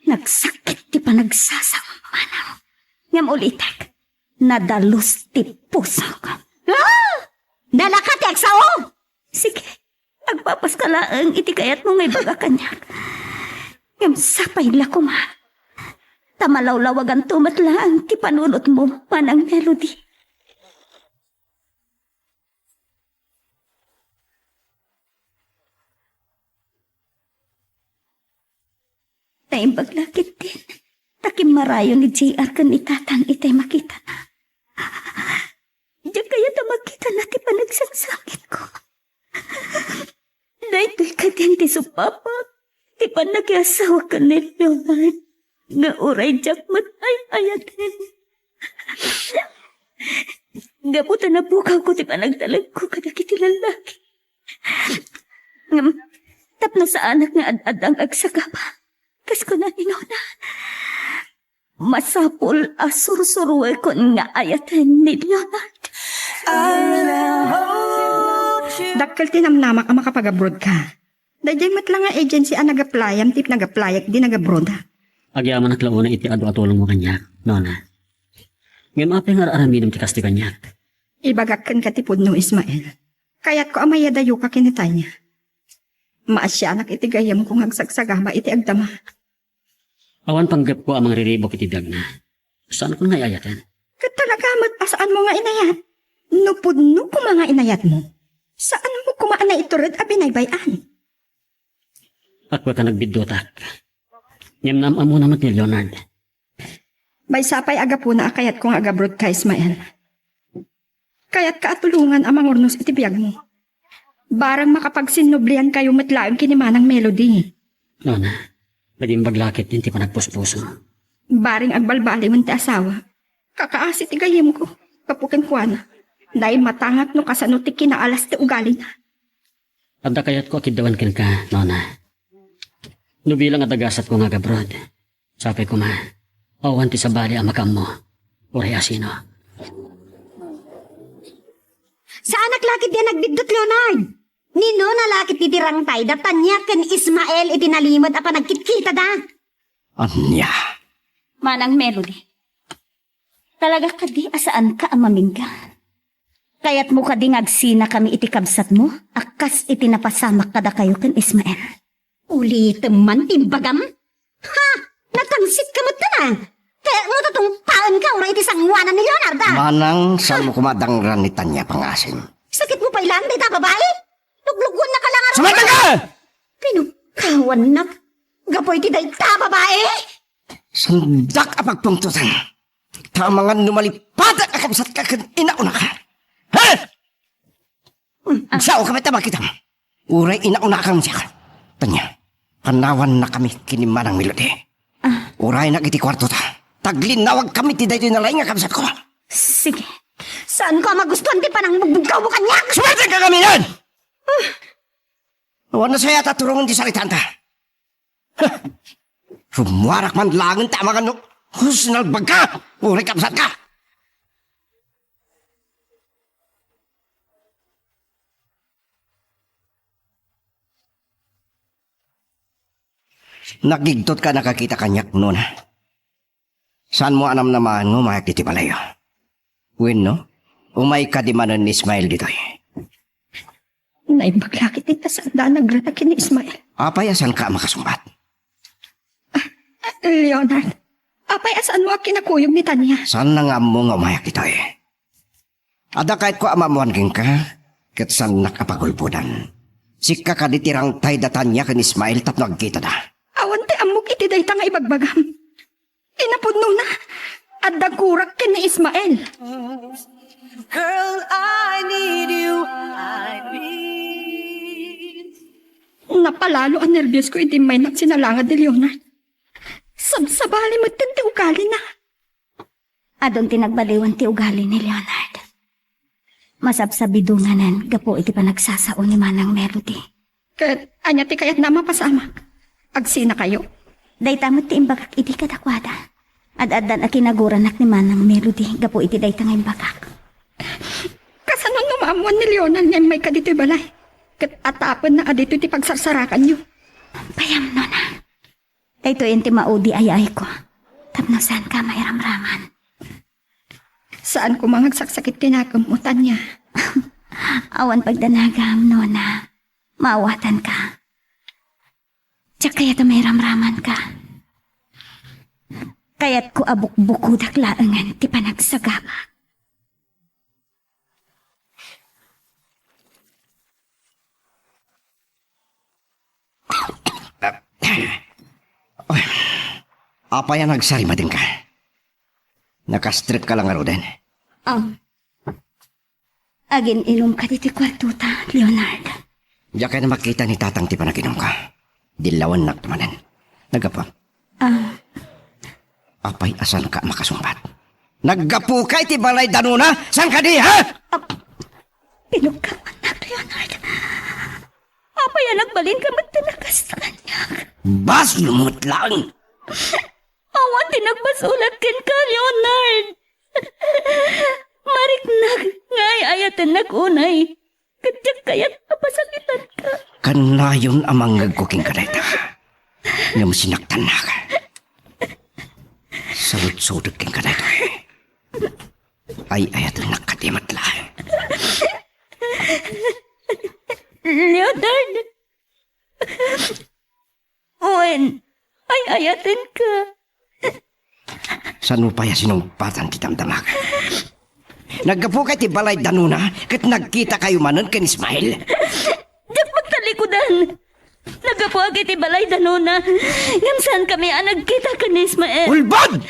Nagsakit ti panagsasawem, manang. Ngem ulitek, Nadalus ti pusok. Ah! Dalaka ti agsao! Sige, agpapaska laeng iti kayatmo nga ibaga kaniak. Ngem sapay la koma ta malawlawaganto met laeng ti panunotmo, Manang Melody. Naimbag la ketdin ta kimmarayo ni J R ken ni Tatang itay makitana. Diak kayat a makitana ti panagsangsangitko. Daytoy kadin ti supapak ti pannakiasawa ken ni Leonard nga uray diak met ay-ayaten. Gapu ta napukawko ti panagtalekko kadagiti lallaki. Ngem, tapno saanak nga ad-addang agsagaba, kas kuna ni Nona, masapul a sursuruekon nga ayaten ni Leonard. Dakkel ti namnamak a makapag-abroad ka. Daydiay met la nga agency a nag-applyan ti nag-applyak di nag-abroad. Agyamanak la unay iti adu a tulongmo kaniak, Nona. Ngem apay nga ar-aramidem ti kasta kaniak? Ibagak kenka ti pudno, Ismael. Kayatko a mayadayoka ken ni Tanya. Maasianak iti gayyemko nga agsagsagaba iti agdama. Awan panggepko a mangriribuk iti biagna. Saankon nga ay-ayaten. Ket talaga met a saanmo nga inayat. No pudno koma nga inayatmo, saanmo koma a naitured a binaybay-an. Apay ta nagbiddutak. Ngem naam-ammona met ni Leonard. Maysa pay a gapuna a kayatko nga agabroad ka, Ismael. Kayatka a tulongan a mangurnos iti biagmo. Bareng makapagsinnubliankayo met laeng ken ni Manang Melody. Nona, nagimbag la ketdin ti panagpuspuso. Bareng agbalbaliwen ti asawa. Kakaasi ti gayyemko gapu kenkuana. Naimatangak no kasano ti kinaalas ti ugalina. Adda kayatko a kiddawen kenka, Nona. No bilang a dagasatko nga agabroad, sapay koma, awan ti sabali a makaammo. Uray asino. Saanak la ketdi a nagbiddut, Leonard. Ni Nona la ketdi ti rangtayda, Tanya ken Ismael iti nalimed a panagkitkitada. Ania? Manang Melody. Talaga kadi a saanka a mamingga? Kayatmo kadi nga agsinakami iti kabsatmo a kas iti napasamak kadakayo ken Ismael? Ulitem man ti imbagam? Ha! Natangsit ka met na! Kayatmo ta tungpaenka uray iti sangoanan ni Leonarda! Manang, saanmo koma dangran ni Tanya pangasim? Sakitmo pay laeng dayta a babai? Luglugonnaka la ngarud! Sumaydengka! Pinungkawannak gapu iti dayta a babai! Saandak a pagpungtotan. Ta amangan no malipatak a kabsatka ken inaunaka. Ha? Sao ka met a makitam. Uray inaunakam siak. Tanya, pannawannakami ken ni Manang Melody. Ah. Uraynak iti kuartota. Taglinnawagkami ti daytoy nalaing a kabsatko. Sige. Saanko a magustuan ti panangbugbugkawmo kaniak. Sumaydengka ngamin! Awan nasayaat a turongen ti saritanta. Rummuarak man laeng ta amangan no sinalbagka, uray kabsatka. Nagigtot ka nakakita kaniak, Nona. Saanmo a namnamaen nga umayak ditoy balayyo? Wenno, umayka di manen ni Ismael ditoy? Naimbag la ketdi ta saanda a nagruna ken ni Ismael. Apay a saanka a makasungbat? Ah, Leonard, apay a saanmo a kinakuyog ni Tanya? Saanna nga ammo nga umayak ditoy? Adda kayatko a maammoan kenka, ket saannak a pagulbodan. Sika kadi ti rangtay da Tanya ken Ismael tapno agkitada. Awan ti ammok iti dayta nga ibagbagam. Inapudnona, adda gurak ken ni Ismael. Girl, I need you, I need. Napalalo a nerbios ko idi maynak sinalangad ni Leonard. Sabsabali met ti ugalina. Adun ti nagbaliwen ti ugali ni Leonard. Masabsabidonganen gapu iti panagsasao ni Manang Melody. Ket ania ti kayatna a mapasamak? Agsinakayo? Dayta met ti imbagak idi kadakuada. Ad-addan a kinaguranak ni Manang Melody gapu iti dayta nga imbagak. Kasano no maammoan ni Leonard nga immayka ditoy balay? Ket atapenna a ditoy ti pagsarsarakanyo. Payam, Nona. Daytoyen ti maudi a yaayko tapno saanka mairamraman. Saan koma nga agsaksakit ti nakemmo, Tanya. Awan pagdanagam, Nona. Maawatanka. Diak kayat a mairamramanka. Kayatko a bukbukodak laengen ti panagsagabak. Apay a nagsarimadengka? Nakastrekka la ngaruden? Ah. Agin-inumka ditoy kuartota, Leonard. Diak kayat a makita ni Tatang ti panaginumka. Dillawannak manen. Naggapu. Ah. Apay a saanka a makasungbat? Naggapuka iti balay da Nona? Saan kadi, ha? Ah, pinugkawannak, Leonard. Apay a nagbalinka met ti nakas kaniak? Basol met laeng! Awan ti nagbasolak kenka, Leonard. Mariknak nga ay-ayatennak unay. Ket diak kayat a pasakitanka. Kannayon a mangngegko kenka dayta. Ngem sinaktannak. Saludsodek kenka dayta. Ay-ayatennak kadi met laeng. Leonard! Wen, ay-ayatenka. Saan pay a sinungpatan ti damdamak? Naggapuka iti balay da Nona ket nagkitakayo manen ken Ismael. Diak pagtalikudan. Naggapuak iti balay da Nona. Ngem saankami a nagkita ken ni Ismael. Ulbod!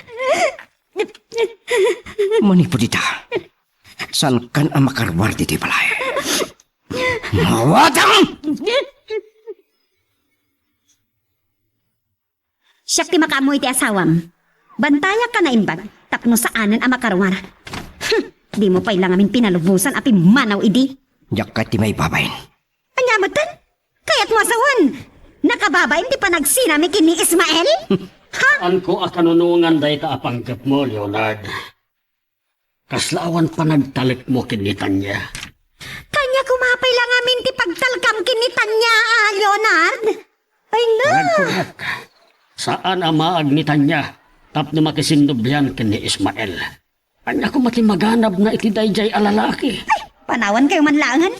Manipud ita, saankan a makaruar ditoy balay. Maawatam! Siak ti makaammo iti asawam. Bantayak a naimbag tapno saanen a makaruar. Hmm, dimo pay la ngamin pinalubosan a pimmanaw idi. Diak kayat ti maibabain. Ania metten? Kayatmo a sawen, nakababain ti panagsinami ken ni Ismael? Ha? Saanko a kanunongan dayta a panggepmo, Leonard. Kasla awan panagtalekmo ken ni Tanya. Kaniak koma pay la ngamin ti pagtalkam ken ni Tanya, a, Leonard? Ay, na! Panagkunak, saan a maag ni Tanya tapno makisinnobian ken ni Ismael. Ania koma ti maganabna iti daydiay a lalaki? Ay, panawankayo man laengen.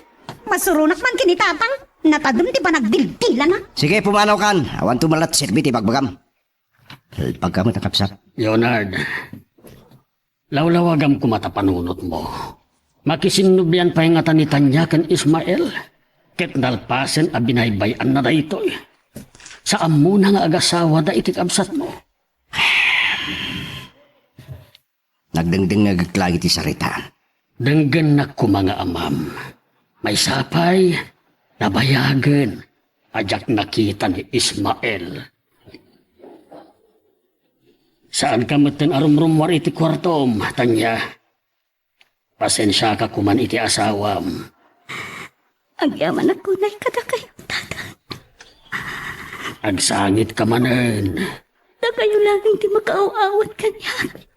Masuronak man ken ni Tatang. Natadem ti panagdildilana. Sige, pumanawkan. Awanto met la serbi ti ibagbagam. Ibagbagam met, a kabsat. Leonard, lawlawagam koma ta panunotmo. Makisinnobian pay ngata ni Tanya ken Ismael? Ket nalpasen a binaybay-anna daytoy. Sa ammona nga agasawada iti kabsatmo. Nagdengdengngegek laeng iti saritaam. Denggennak koma nga amam. Maysa pay, nabayagen a diak nakita ni Ismael. Saanka metten a rumrummuar iti kuartom, Tanya. Pasensiaka koman iti asawam. Agyamanak unay kadakayo, Tatang. Agsangitka manen. Dakayo laeng ti makaaw-awat kaniak.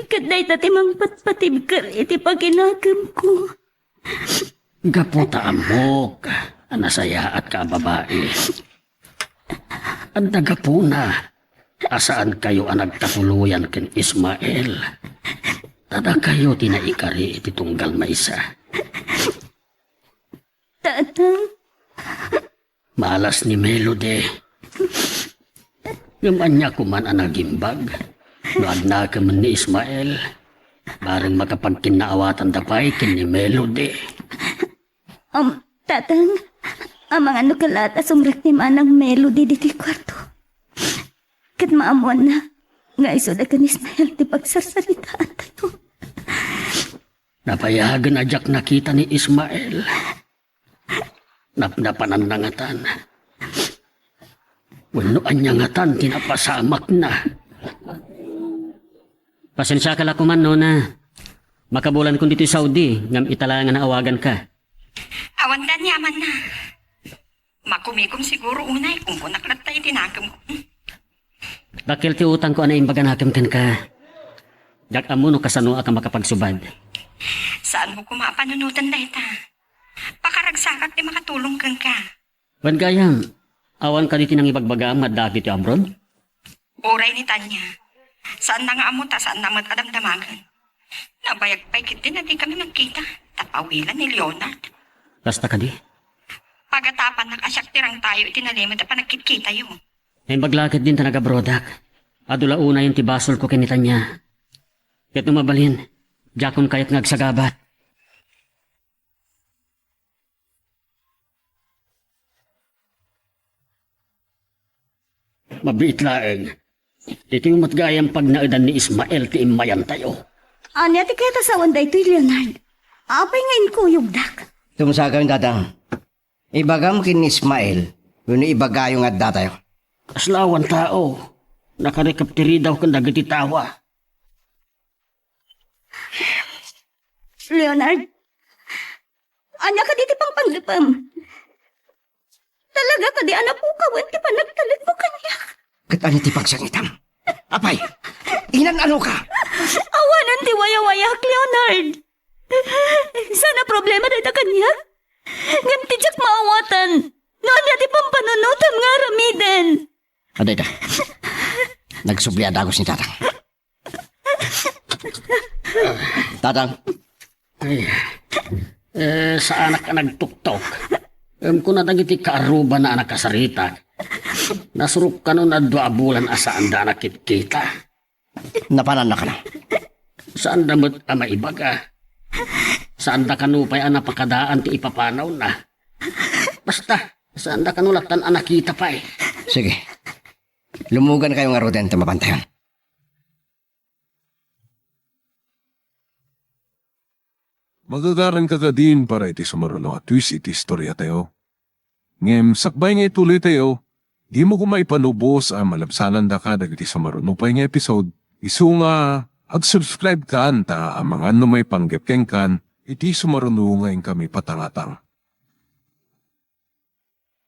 Ket dayta ti mangpatpatibker iti paginakemko. Gapu ta ammok a nasayaatka a babai. Adda gapuna a saankayo a nagkatuloyan ken Ismael. Ta dakayo ti naikari iti tunggal maysa. Tatang. Malas ni Melody. Ngem ania koman a nagimbag no agnakemen ni Ismael? Bareng makapagkinnaawatanda pay ken ni Melody. Um, Tatang, amangan no kalaat a sumrek ni Manang Melody ditoy kuarto. Ket maammoanna nga isu da ken Ismael ti pagsarsaritaantayo. Nabayagen a diak nakita ni Ismael. Napnapananna ngatan. Wenno ania ngatan ti napasamakna? Pasensiaka la koman, Nona. Makabulankon ditoy Saudi, ngem ita laeng a naawaganka. Awan aniamanna. Makumikom siguro unay, kumkunak latta iti nakemko. Dakkel ti utangko a naimbag a nakem kenka. Diak ammo no kasanoak a makapagsubad. Saanmo koma a panunoten dayta. Pakaragsakak ti makatulong kenka. Wen gayam, awan kadi ti nangibagbagaam nga adda ditoy abroad? Uray ni Tanya. Saanna nga ammo ta saanna met a damdamagen. Nabayag pay ketdi a dikami nagkita. Tapawilan ni Leonard. Kasta kadi? Pagatapan na kasiak ti rangtayo iti nalimed a panagkitkitayo. Naimbag la ketdin ta nagabrodak. Adu la unayen ti basolko ken ni Tania. Ket no mabalin, diakon kayat nga agsagabat. Mabiit laeng. Ditoy met gayam pagnaedan ni Ismael ti immayantayo. Ania ti kayat a sawen daytoy, Leonard? Apay nga inkuyogdak? Tumsakayon, Tatang. Ibagam ken ni Ismael wenno ibagayo nga addatayo. Kasla awan tao. Nakarikep ti ridaw ken dagiti tawa. Leonard, ania kadi ti pangpanglipem? Talaga kadi a napukawen ti panagtalekmo kaniak? Ket ania ti pagsangitam? Apay, inan-anoka? Awanen ti wayawayak, Leonard. Saan a problema dayta kaniak? Ngem ti diak maawatan no ania ti pampanunotem nga aramiden. Adayta, nagsubli a dagus ni Tatang. Tatang. Ay, eh, saanak a nagtuktok. Ngem kuna dagiti kaarrubana a nakasaritak, nasurok kano nga adu a bulan a saanda a nakitkita. Napanannakana. Saanda met a maibaga. Saanda kano pay a napakadaan ti ipapanawna. Basta, saanda kano lattan a nakita pay. Sige. Lumugankayo ngaruden ta mapantayon. Magagaranka kadin para iti sumaruno a twist iti istoriatayo. Ngem sakbay nga ituloytayo, dimo koma ipanubos a malabsanandaka dagiti sumaruno pay nga episode, isu nga ag-subscribe kan ta amangan no maipanggep kenkan iti sumaruno nga inkami patangatang.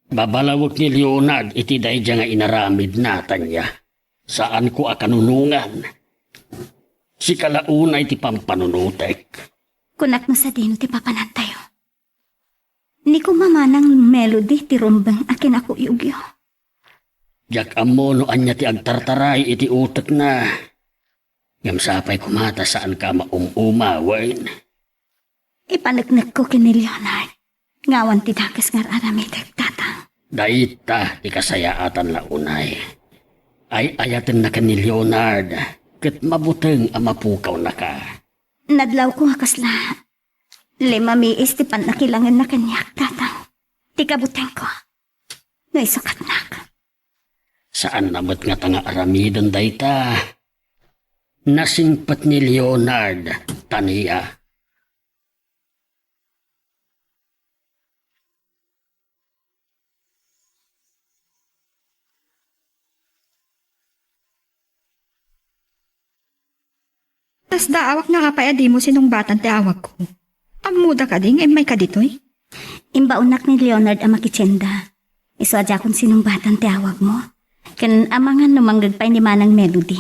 Babalawek ni Leonard iti daydiay nga inaramidna, Tania. Saanko a kanunongan. Sika la unay ti pampanunotek. Kunak no sadino ti papanantayo. Ni koma Manang Melody ti rumbeng a kinakuyogyo. Diak ammo no ania ti agtartaray iti utekna. Ngem sapay koma ta saanka a maum-uma wen. Ipaneknekko ken ni Leonard nga awan ti dakes nga ar-aramidek, Tatang. Dayta ti kasayaatan la unay. Ay-ayatenna ken ni Leonard ket mabuteng a mapukawnaka. Nadlawko a kasla. Lima miis ti pannakilangenna kaniak, Tatang. Ti kabutengko. No isukatnak. Saanna met ngata nga aramiden dayta. Nasingpet ni Leonard, Tania. Kasdaawak nga apay a dimo sinungbatan ti awagko. Ammoda kadi nga immayka ditoy? Imbaonnak ni Leonard a makitienda. Isu a diakon sinungbatan ti awagmo. Ken amangan no mangngeg pay ni Manang Melody.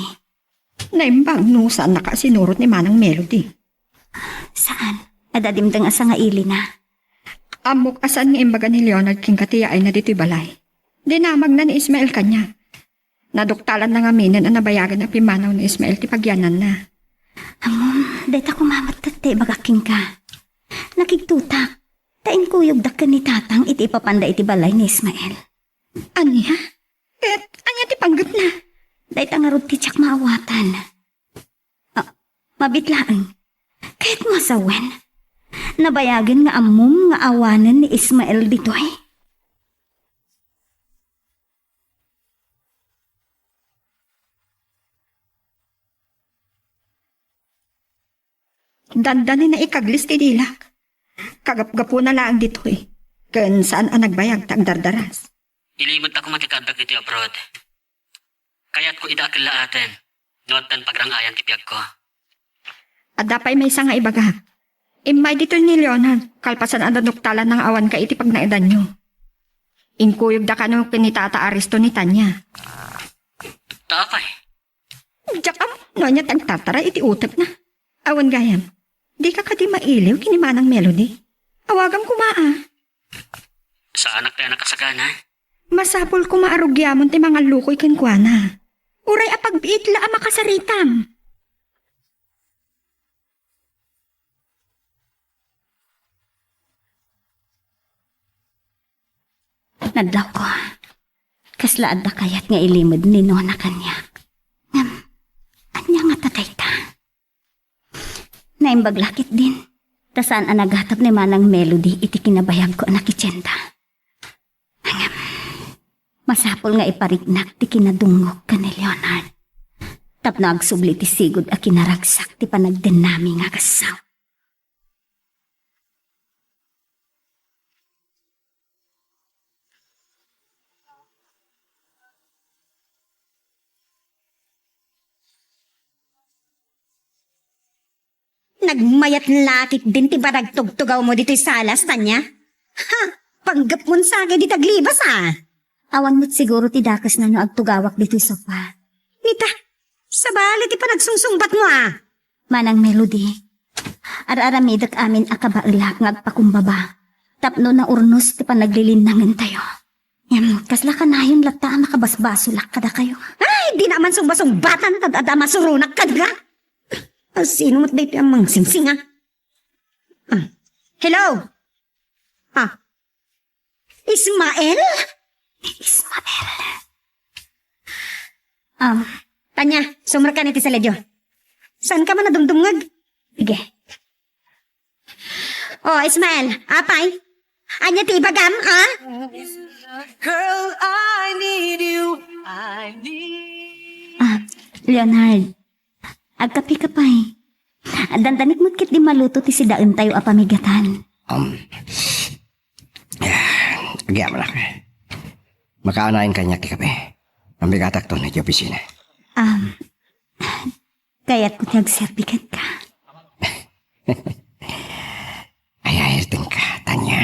Naimbag no saannaka a sinurot ni Manang Melody. Saan? Adda dimdeng a sangailina. Ammok a saan nga imbaga ni Leonard kenka ti yaayna ditoy balay. Dinamagna ni Ismael kaniak. Naduktalanna ngaminen a nabayagen a pimmanaw ni Ismael ti pagyananna. Ammom, dayta koma met ti ibagak kenka. Nakigtotak, ta inkuyogdak ken ni Tatang iti ipapanda iti balay ni Ismael. Ania? Ket ania ti panggepna? Dayta ngarud ti diak maawatan. Ah, mabiit laeng. Kayatmo a sawen? Nabayagen nga ammom nga awanen ni Ismael ditoy? Dandani naikaglis ti dilak. Kagapgapuna laeng ditoy. Ken saan a nagbayag ta agdardaras. Ilimedta koma ti kaaddak iti abroad. Kayatko ida a kellaaten no addan pagrang-ayan ti biagko. Adda pay maysa nga ibagak. Immay ditoy ni Leonard, kalpasan a naduktalanna nga awanka iti pagnaedanyo. Inkuyogda kano ken ni Tata Aristo ni Tania. Ta apay? Diak ammo no ania ti agtartaray iti utekna. Awan gayam, dika kadi mailiw ken ni Manang Melody? Awagam koma a. Saanak ti a nakasagana. Masapul koma a rugiamon ti mangallukoy kenkuana. Uray a pagbiit la a makasaritam. Adlawko, kasla adda kayat nga ilimed ni Nona kaniak. Ngem, ania ngata dayta? Naimbag la ketdin, ta saan a nagatap ni Manang Melody iti kinabayagko a nakitienda. Ngem, masapul nga ipariknak ti kinadungngok ken ni Leonard. Tapno agsubli ti sigud a kinaragsak ti panagdennami nga agassaw. Nagmayat la ketdin ti panagtugtugawmo ditoy salas, Tania. Ha! Panggepmon sakay dita aglibas, a! Awan met siguro ti dakesna no agtugawak ditoy sofa. Nita, sabali ti panagsungsungbatmo, a! Manang Melody, ar-aramidek amin a kabaelak nga agpakumbaba tapno naurnos ti panaglilinnangentayo. Ngem, kasla kanayon latta a makabasbasolak kadakayo? Ay, dina man sungbasungbatan ta adda a masuronak kenka. A, sino met daytoy a mangsingsinga? Ah. Hello? Ah. Ismael? Ismael. Um, Tania, sumrekka iti saledyo. Saanka man a dumdumngeg? Sige. Oh, Ismael, apay? Ania ti ibagam, a? Girl, I need you. I need Ah, Leonard, agkapeka pay. Dandanik met ketdi maluto ti sidaentayo a pamigatan. Um, agyamanak. Makaanayen kaniak ti kape. Pambigatakton iti opisina. Um, Kayatko ti agserbi kenka. Ay-ayatenka, Tania.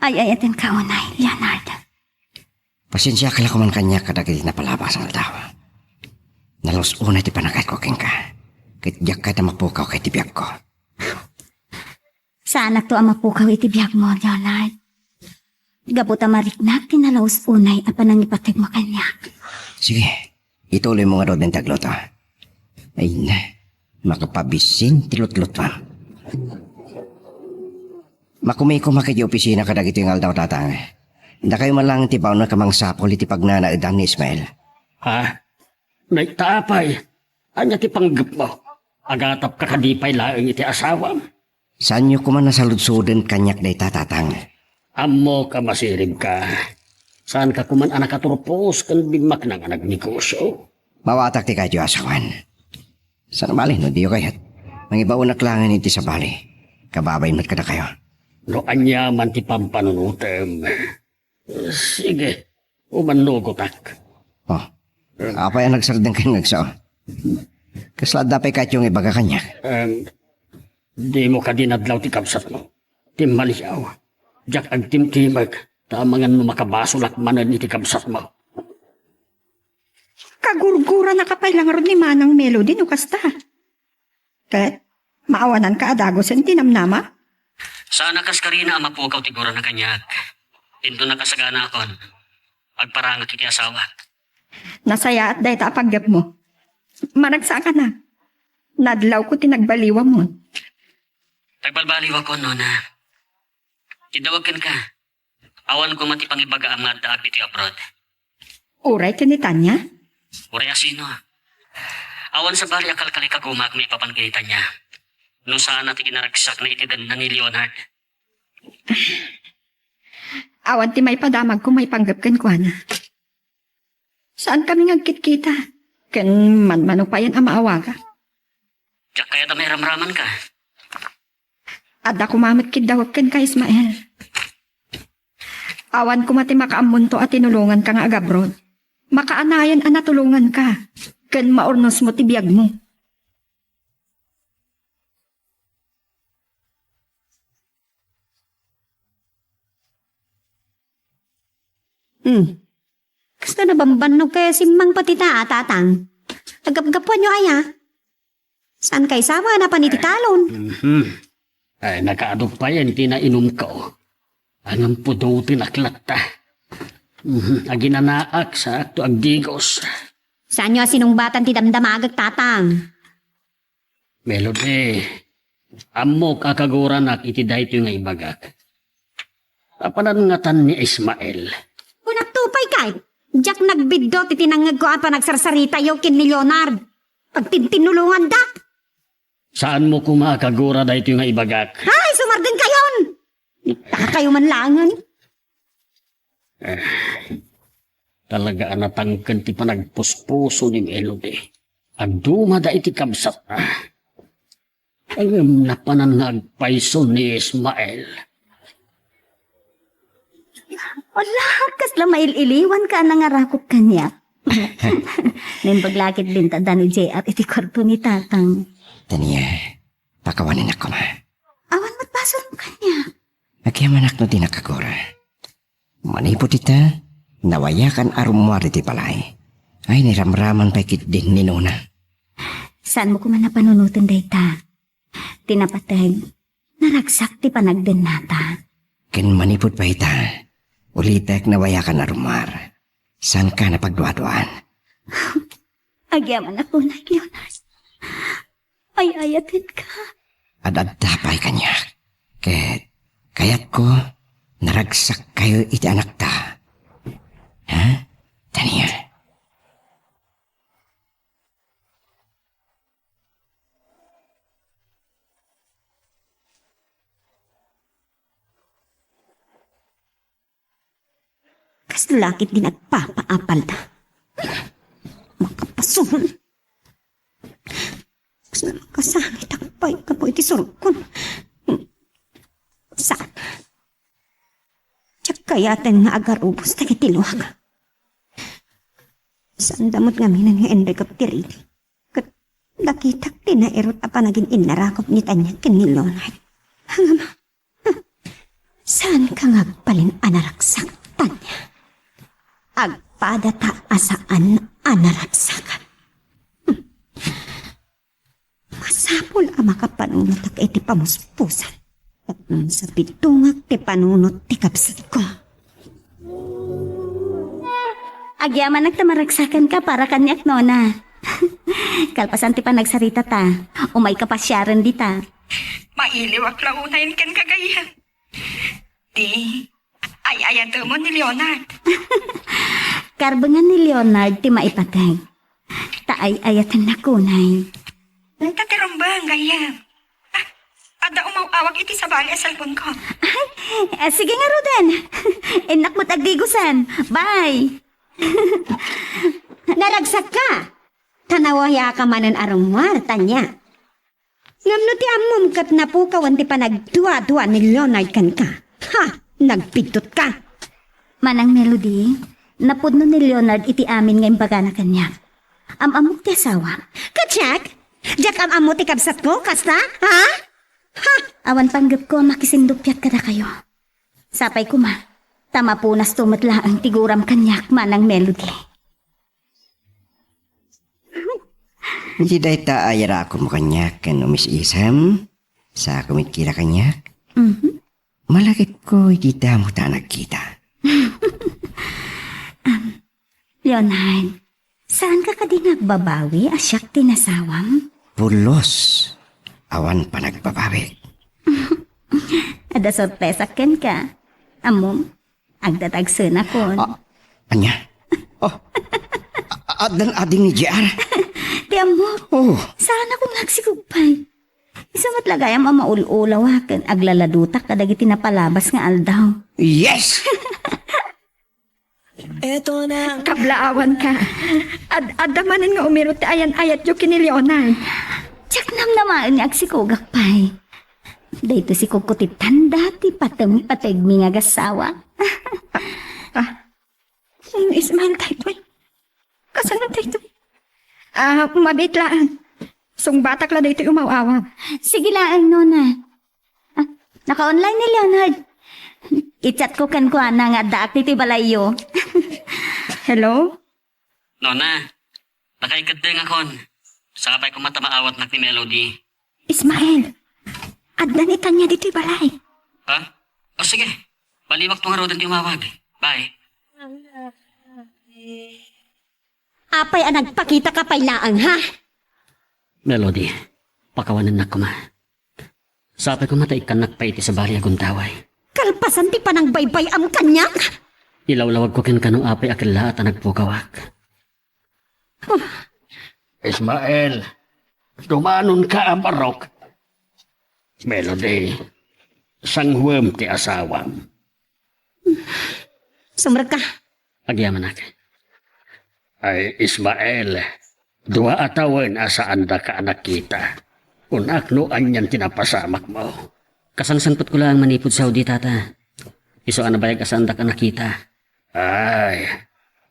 Ay-ayatenka unay, Leonard. Pasensiak la koman kaniak kadagiti napalabas nga aldaw. Nalus unay ti panagayatko kenka. Ket diak kayat a mapukaw iti biagko. Saanakto a mapukaw iti biagmo, Leonard. Gapu ta mariknak ti nalus unay a panangipategmo kaniak. Sige, ituloymo ngaruden ti agluto. Ay na, makapabisin ti lutlutuam. Makumikom iti opisina kadagitoy nga aldaw, Tatang. Dakayo man laeng ti baonek a mangsapul iti pagnanaedan ni Ismael. Ha? Nay, ta apay? Ania ti panggepmo? Agatapka kadi pay laeng iti asawam? Saanyo koman a saludsoden kaniak dayta, Tatang. Ammok a masiribka. Saanka koman a nakaturpos ken bimmaknang a nagnegosio. Mawatak ti kayatyo a asawan. Saan a bale no diyo kayat? Mangibaonak laengen iti sabali. Kababain met kadakayo. No aniaman ti pampanunotem. Sige, umannugotak. Oh, apay a nagsardengkayo nga agsao? Kasla adda pay kayatyo nga ibaga kaniak? Em, dimo kadi nadlaw ti kabsatmo? Timmaliaw. Diak agtimtimek, ta amangan no makabasolak manen iti kabsatmo. Kagurguranaka pay la ngarud ni Manang Melody no kasta. Ket, maawananka a dagusen ti namnama? Saan a kas karina a mapukaw ti gurana kaniak. Inton nakasaganakon, agparangak iti asawak. Nasayaat dayta a panggepmo. Maragsakanak. Nadlawko ti nagbaliwamon. Nagbalbaliwakon, Nona. Ti dawag kenka, awan koma ti pangibagaam nga addaak ditoy abroad. Uray ken ni Tania? Uray a sino? Awan sabali a kalkalikagumak maipapan ken ni Tania. No saan a ti kinaragsakna iti denna ni Leonard. Awan ti maipadamagko maipanggep kenkuana. Saankami nga agkitkita, ken manmanupayan a maawagak. Diak kayat a mairamramanka. Adda koma met ti dawag kenka, Ismael. Awan koma ti makaammonto a tinulonganka nga agabroad. Makaanayan a natulonganka, ken maurnosmo ti biagmo. Hmm. Kasta nabambannog kaya simmang pati ta, a, Tatang. Agapgapuanyo aya? Saan kay sawa na panititalon? Mhm. Ay, nakaadop payen ti nainumko. Ngem pudo ti naklatta. Mhm. Aginanaak, saakto agdigos. Saanyo a sinungbatan ti damdamagek, Tatang? Melody, ammok a kaguranak iti daytoy nga ibagak. Apanan ngatan ni Ismael, Pay kay, diak nagbiddut iti nangngegko a panagsarsaritayo ken ni Leonard. Agtintinnulongandak. Saanmo koma a kagura daytoy nga ibagak. Hay, sumardengkayon! Dakayo man laengen. Talaga a natangken ti panagpuspuso ni Melody. Agdumada iti kabsatna. Ngem napanan nga agpayso ni Ismael. Ala, kasla mail-iliwanka a nangarakop kaniak. Naimbag la ketdin ta adda ni J R iti kuarto ni Tatang. Tania, pakawanennak koma. Awan met basolmo kaniak. Agyamanak no dinak kagura. Manipud ita, nawayakan a rummuar iti balay. Ay, niramraman pay ketdin ni Nona. Saanmo koma a panunoten dayta. Ti napateg, naragsak ti panagdennata. Ken manipud pay ita, ulitek nawayakan a rummuar. Saanka a pagduaduaan. Agyamanak unay, Leonard. Ay-ayatenka. Ad-adda pay kaniak. Ket kayatko, naragsakkayo iti anakta. Ha? Tania. Kasla ketdin agpapaapalda. Makapasul. Kasla makasangit a pay gapu iti surkon. Saan? Diak kayaten nga agarubos dagiti luak. Saanda met ngaminen nga inrikep ti ridi. Ket nakitak ti nairut a panagin-innarakop ni Tania ken ni Leonard. Ngem, saanka nga agbalin a naragsak, Tania? Agpadata a saan a naragsak. Masapul a makapanunotak iti pamuspusan. Tapno sapitungak ti panunot ti kabsatko. Agyamanak ta maragsakanka para kaniak, Nona. Kalpasan ti panagsaritata, umayka pasiaren dita. Mailiwak la unayen kenka, gayyem. Ti ay-ayatemon ni Leonard. Karbengan ni Leonard ti maipateg. Ta ay-ayatennak unay. Dayta ti rumbeng, gayyem. Ah, adda umaw-awag iti sabali a cellphone-ko. Ay, ah, sige ngaruden. Innak met agdigosen. Bye. Naragsakka. Ta nawayaka manen a rummuar, Tania. Ngem no ti ammom ket napukawan ti panagduadua ni Leonard kenka. Ha! Nagpiddutka! Manang Melody, napudno ni Leonard iti amin nga imbagana kaniak. Am-ammok ti asawam. Kadiak? Diak am-ammo ti kabsatko, kasta? Ha? Ha! Awan panggepko a makisinduppiat kadakayo. Sapay koma, ta mapunasto met laeng ti guram kaniak, Manang Melody. Iti dayta a yarakopmo kaniak ken umis-isem, sa kumitkita kaniak. Mhm. Malagipko iti damo ta a nagkita. Am, Leonard, saanka kadi nga agbabawi a siak ti nasawam? Pulos, awan panagbabawi. Adda sorpresa kenka. Ammom, agdadagsenakon. Ah, ania? Oh, a-, addan ading ni J R? Ti ammok. Oh. Saanakon nga agsikog pay. Isu met la gayam a maul-ulaw ken aglaladutak kadagiti napalabas nga aldaw. Yes! Eto na. Kablaawanka. Ad-, adda manen nga umirut ti ayan-ayatyo ken ni Leonard. Diak namnamaen nga agsikogak pay. Daytoy sikogko ti tanda ti pateng-pategmi nga agassawa. Ah, ah. Sino Ismael daytoy? Kasano daytoy? Ah, mabiit laeng. Sungbatak la daytoy umaw-awag. Sige laeng, Nona. Ah, naka-online ni Leonard. I-chat ko kenkuana nga addaak ditoy balayyo. Hello? Nona, nakaikeddengakon. Sapay koma ta maawatnak ni Melody. Ismael, adda ni Tania ditoy balay. Ha? O sige, baliwakto ngaruden ti umawag. Bye. Apay a nagpakitaka pay laeng, ha? Melody, pakawanennak koma. Sapay koma ta ikkannak pay iti sabali a gundaway. Kalpasan ti panangbaybay-am kaniak? Ilawlawagko kenka no apay a kellaat a nagpugawak. Ismael, dumanonka a barok. Melody, sanguem ti asawam. Sumrekka. Agyamanak. Ay, Ismael, dua a tawen a saandaka a nakita. Kunak no anian ti napasamakmo. Kasangsangpetko laeng manipud Saudi, Tata. Isu a nabayag a saandak a nakita. Ay,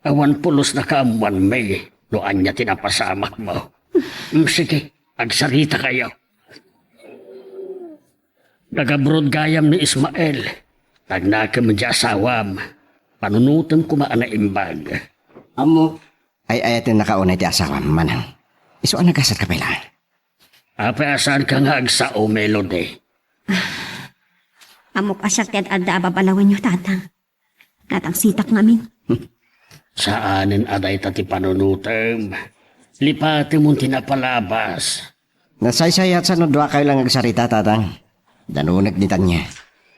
awan pulos nakaammoanmi no ania ti napasamakmo. Mm, sige, agsarita kayo. Nag-abroad gayam ni Ismael. Nagnakem di asawam. Panunotem koma a naimbag. Ammo. Ay-ayaten naka unay ti asawam, manang. Isu a nagasatka pay laeng. Apay a saanka nga agsao, Melody? Ammok a siak ti ad-adda a babalawenyo, Tatang. Natangsitak ngamin. Saanen a dayta ti panunotem. Lipatemon ti napalabas. Nasaysayat sa no duakayo lang agsarita, Tatang. Danunek ni Tanya.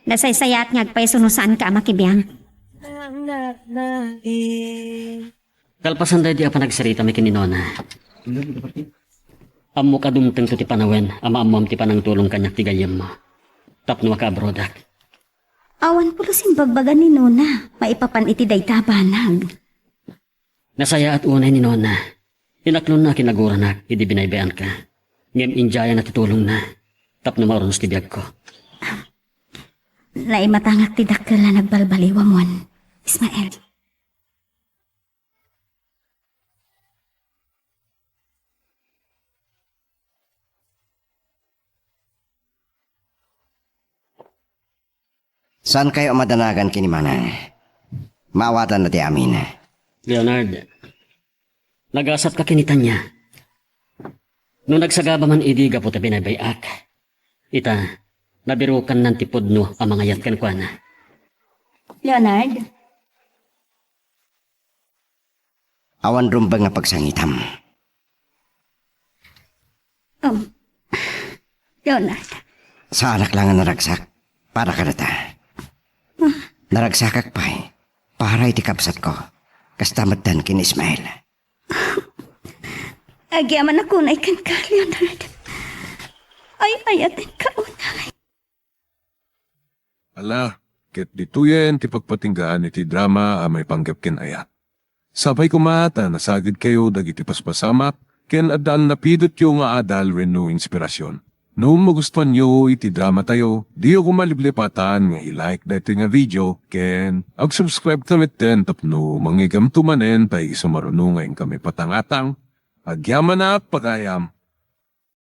Nasaysayat nga agpayso no saanka a makibiang. Kalpasan daydi a panagsaritami ken ni Nona. Ammok a dumtengto ti panawen a maammoam ti panangtulong kaniak ti gayyemmo. Tapno makaabroadak. Awan pulos imbagbaga ni Nona, maipapan iti dayta a banag. Nasayaat unay ni Nona. Inaklonna a kinaguranak idi binaybay-anka. Ngem indiayana ti tulongna tapno maurnos ti biagko. Naimatangak ti dakkel a nagbalbaliwamon, Ismael. Saankayo a madanagan ken ni Manang. Maawatanna ti amin. Leonard, nagasatka ken ni Tanya. No nagsagaba man idi gapu ta binaybay-ak, ita, nabirukannan ti pudno a mangayat kenkuana. Leonard? Awan rumbeng a pagsangitam. Um, Leonard. Saanak la nga naragsak para kadata. Ah. Naragsakak pay para iti kabsatko. Kasta metten ken Ismael. Agyamanak unay kenka, Leonard. Ay-ayatenka unay. Ala, ket ditoyen ti pagpatinggaan iti drama a maipanggep ken ayat. Sapay koma ta nasagidkayo dagiti paspasamak ken adda a napidotyo nga adal wenno inspirasyon. No magustuanyo iti dramatayo, diyo koma liplipatan nga i-like daytoy nga video ken ag-subscribe ta metten tapno mangigamto manen ta isu maruno nga inkami patangatang. Agyamanak, pagayam.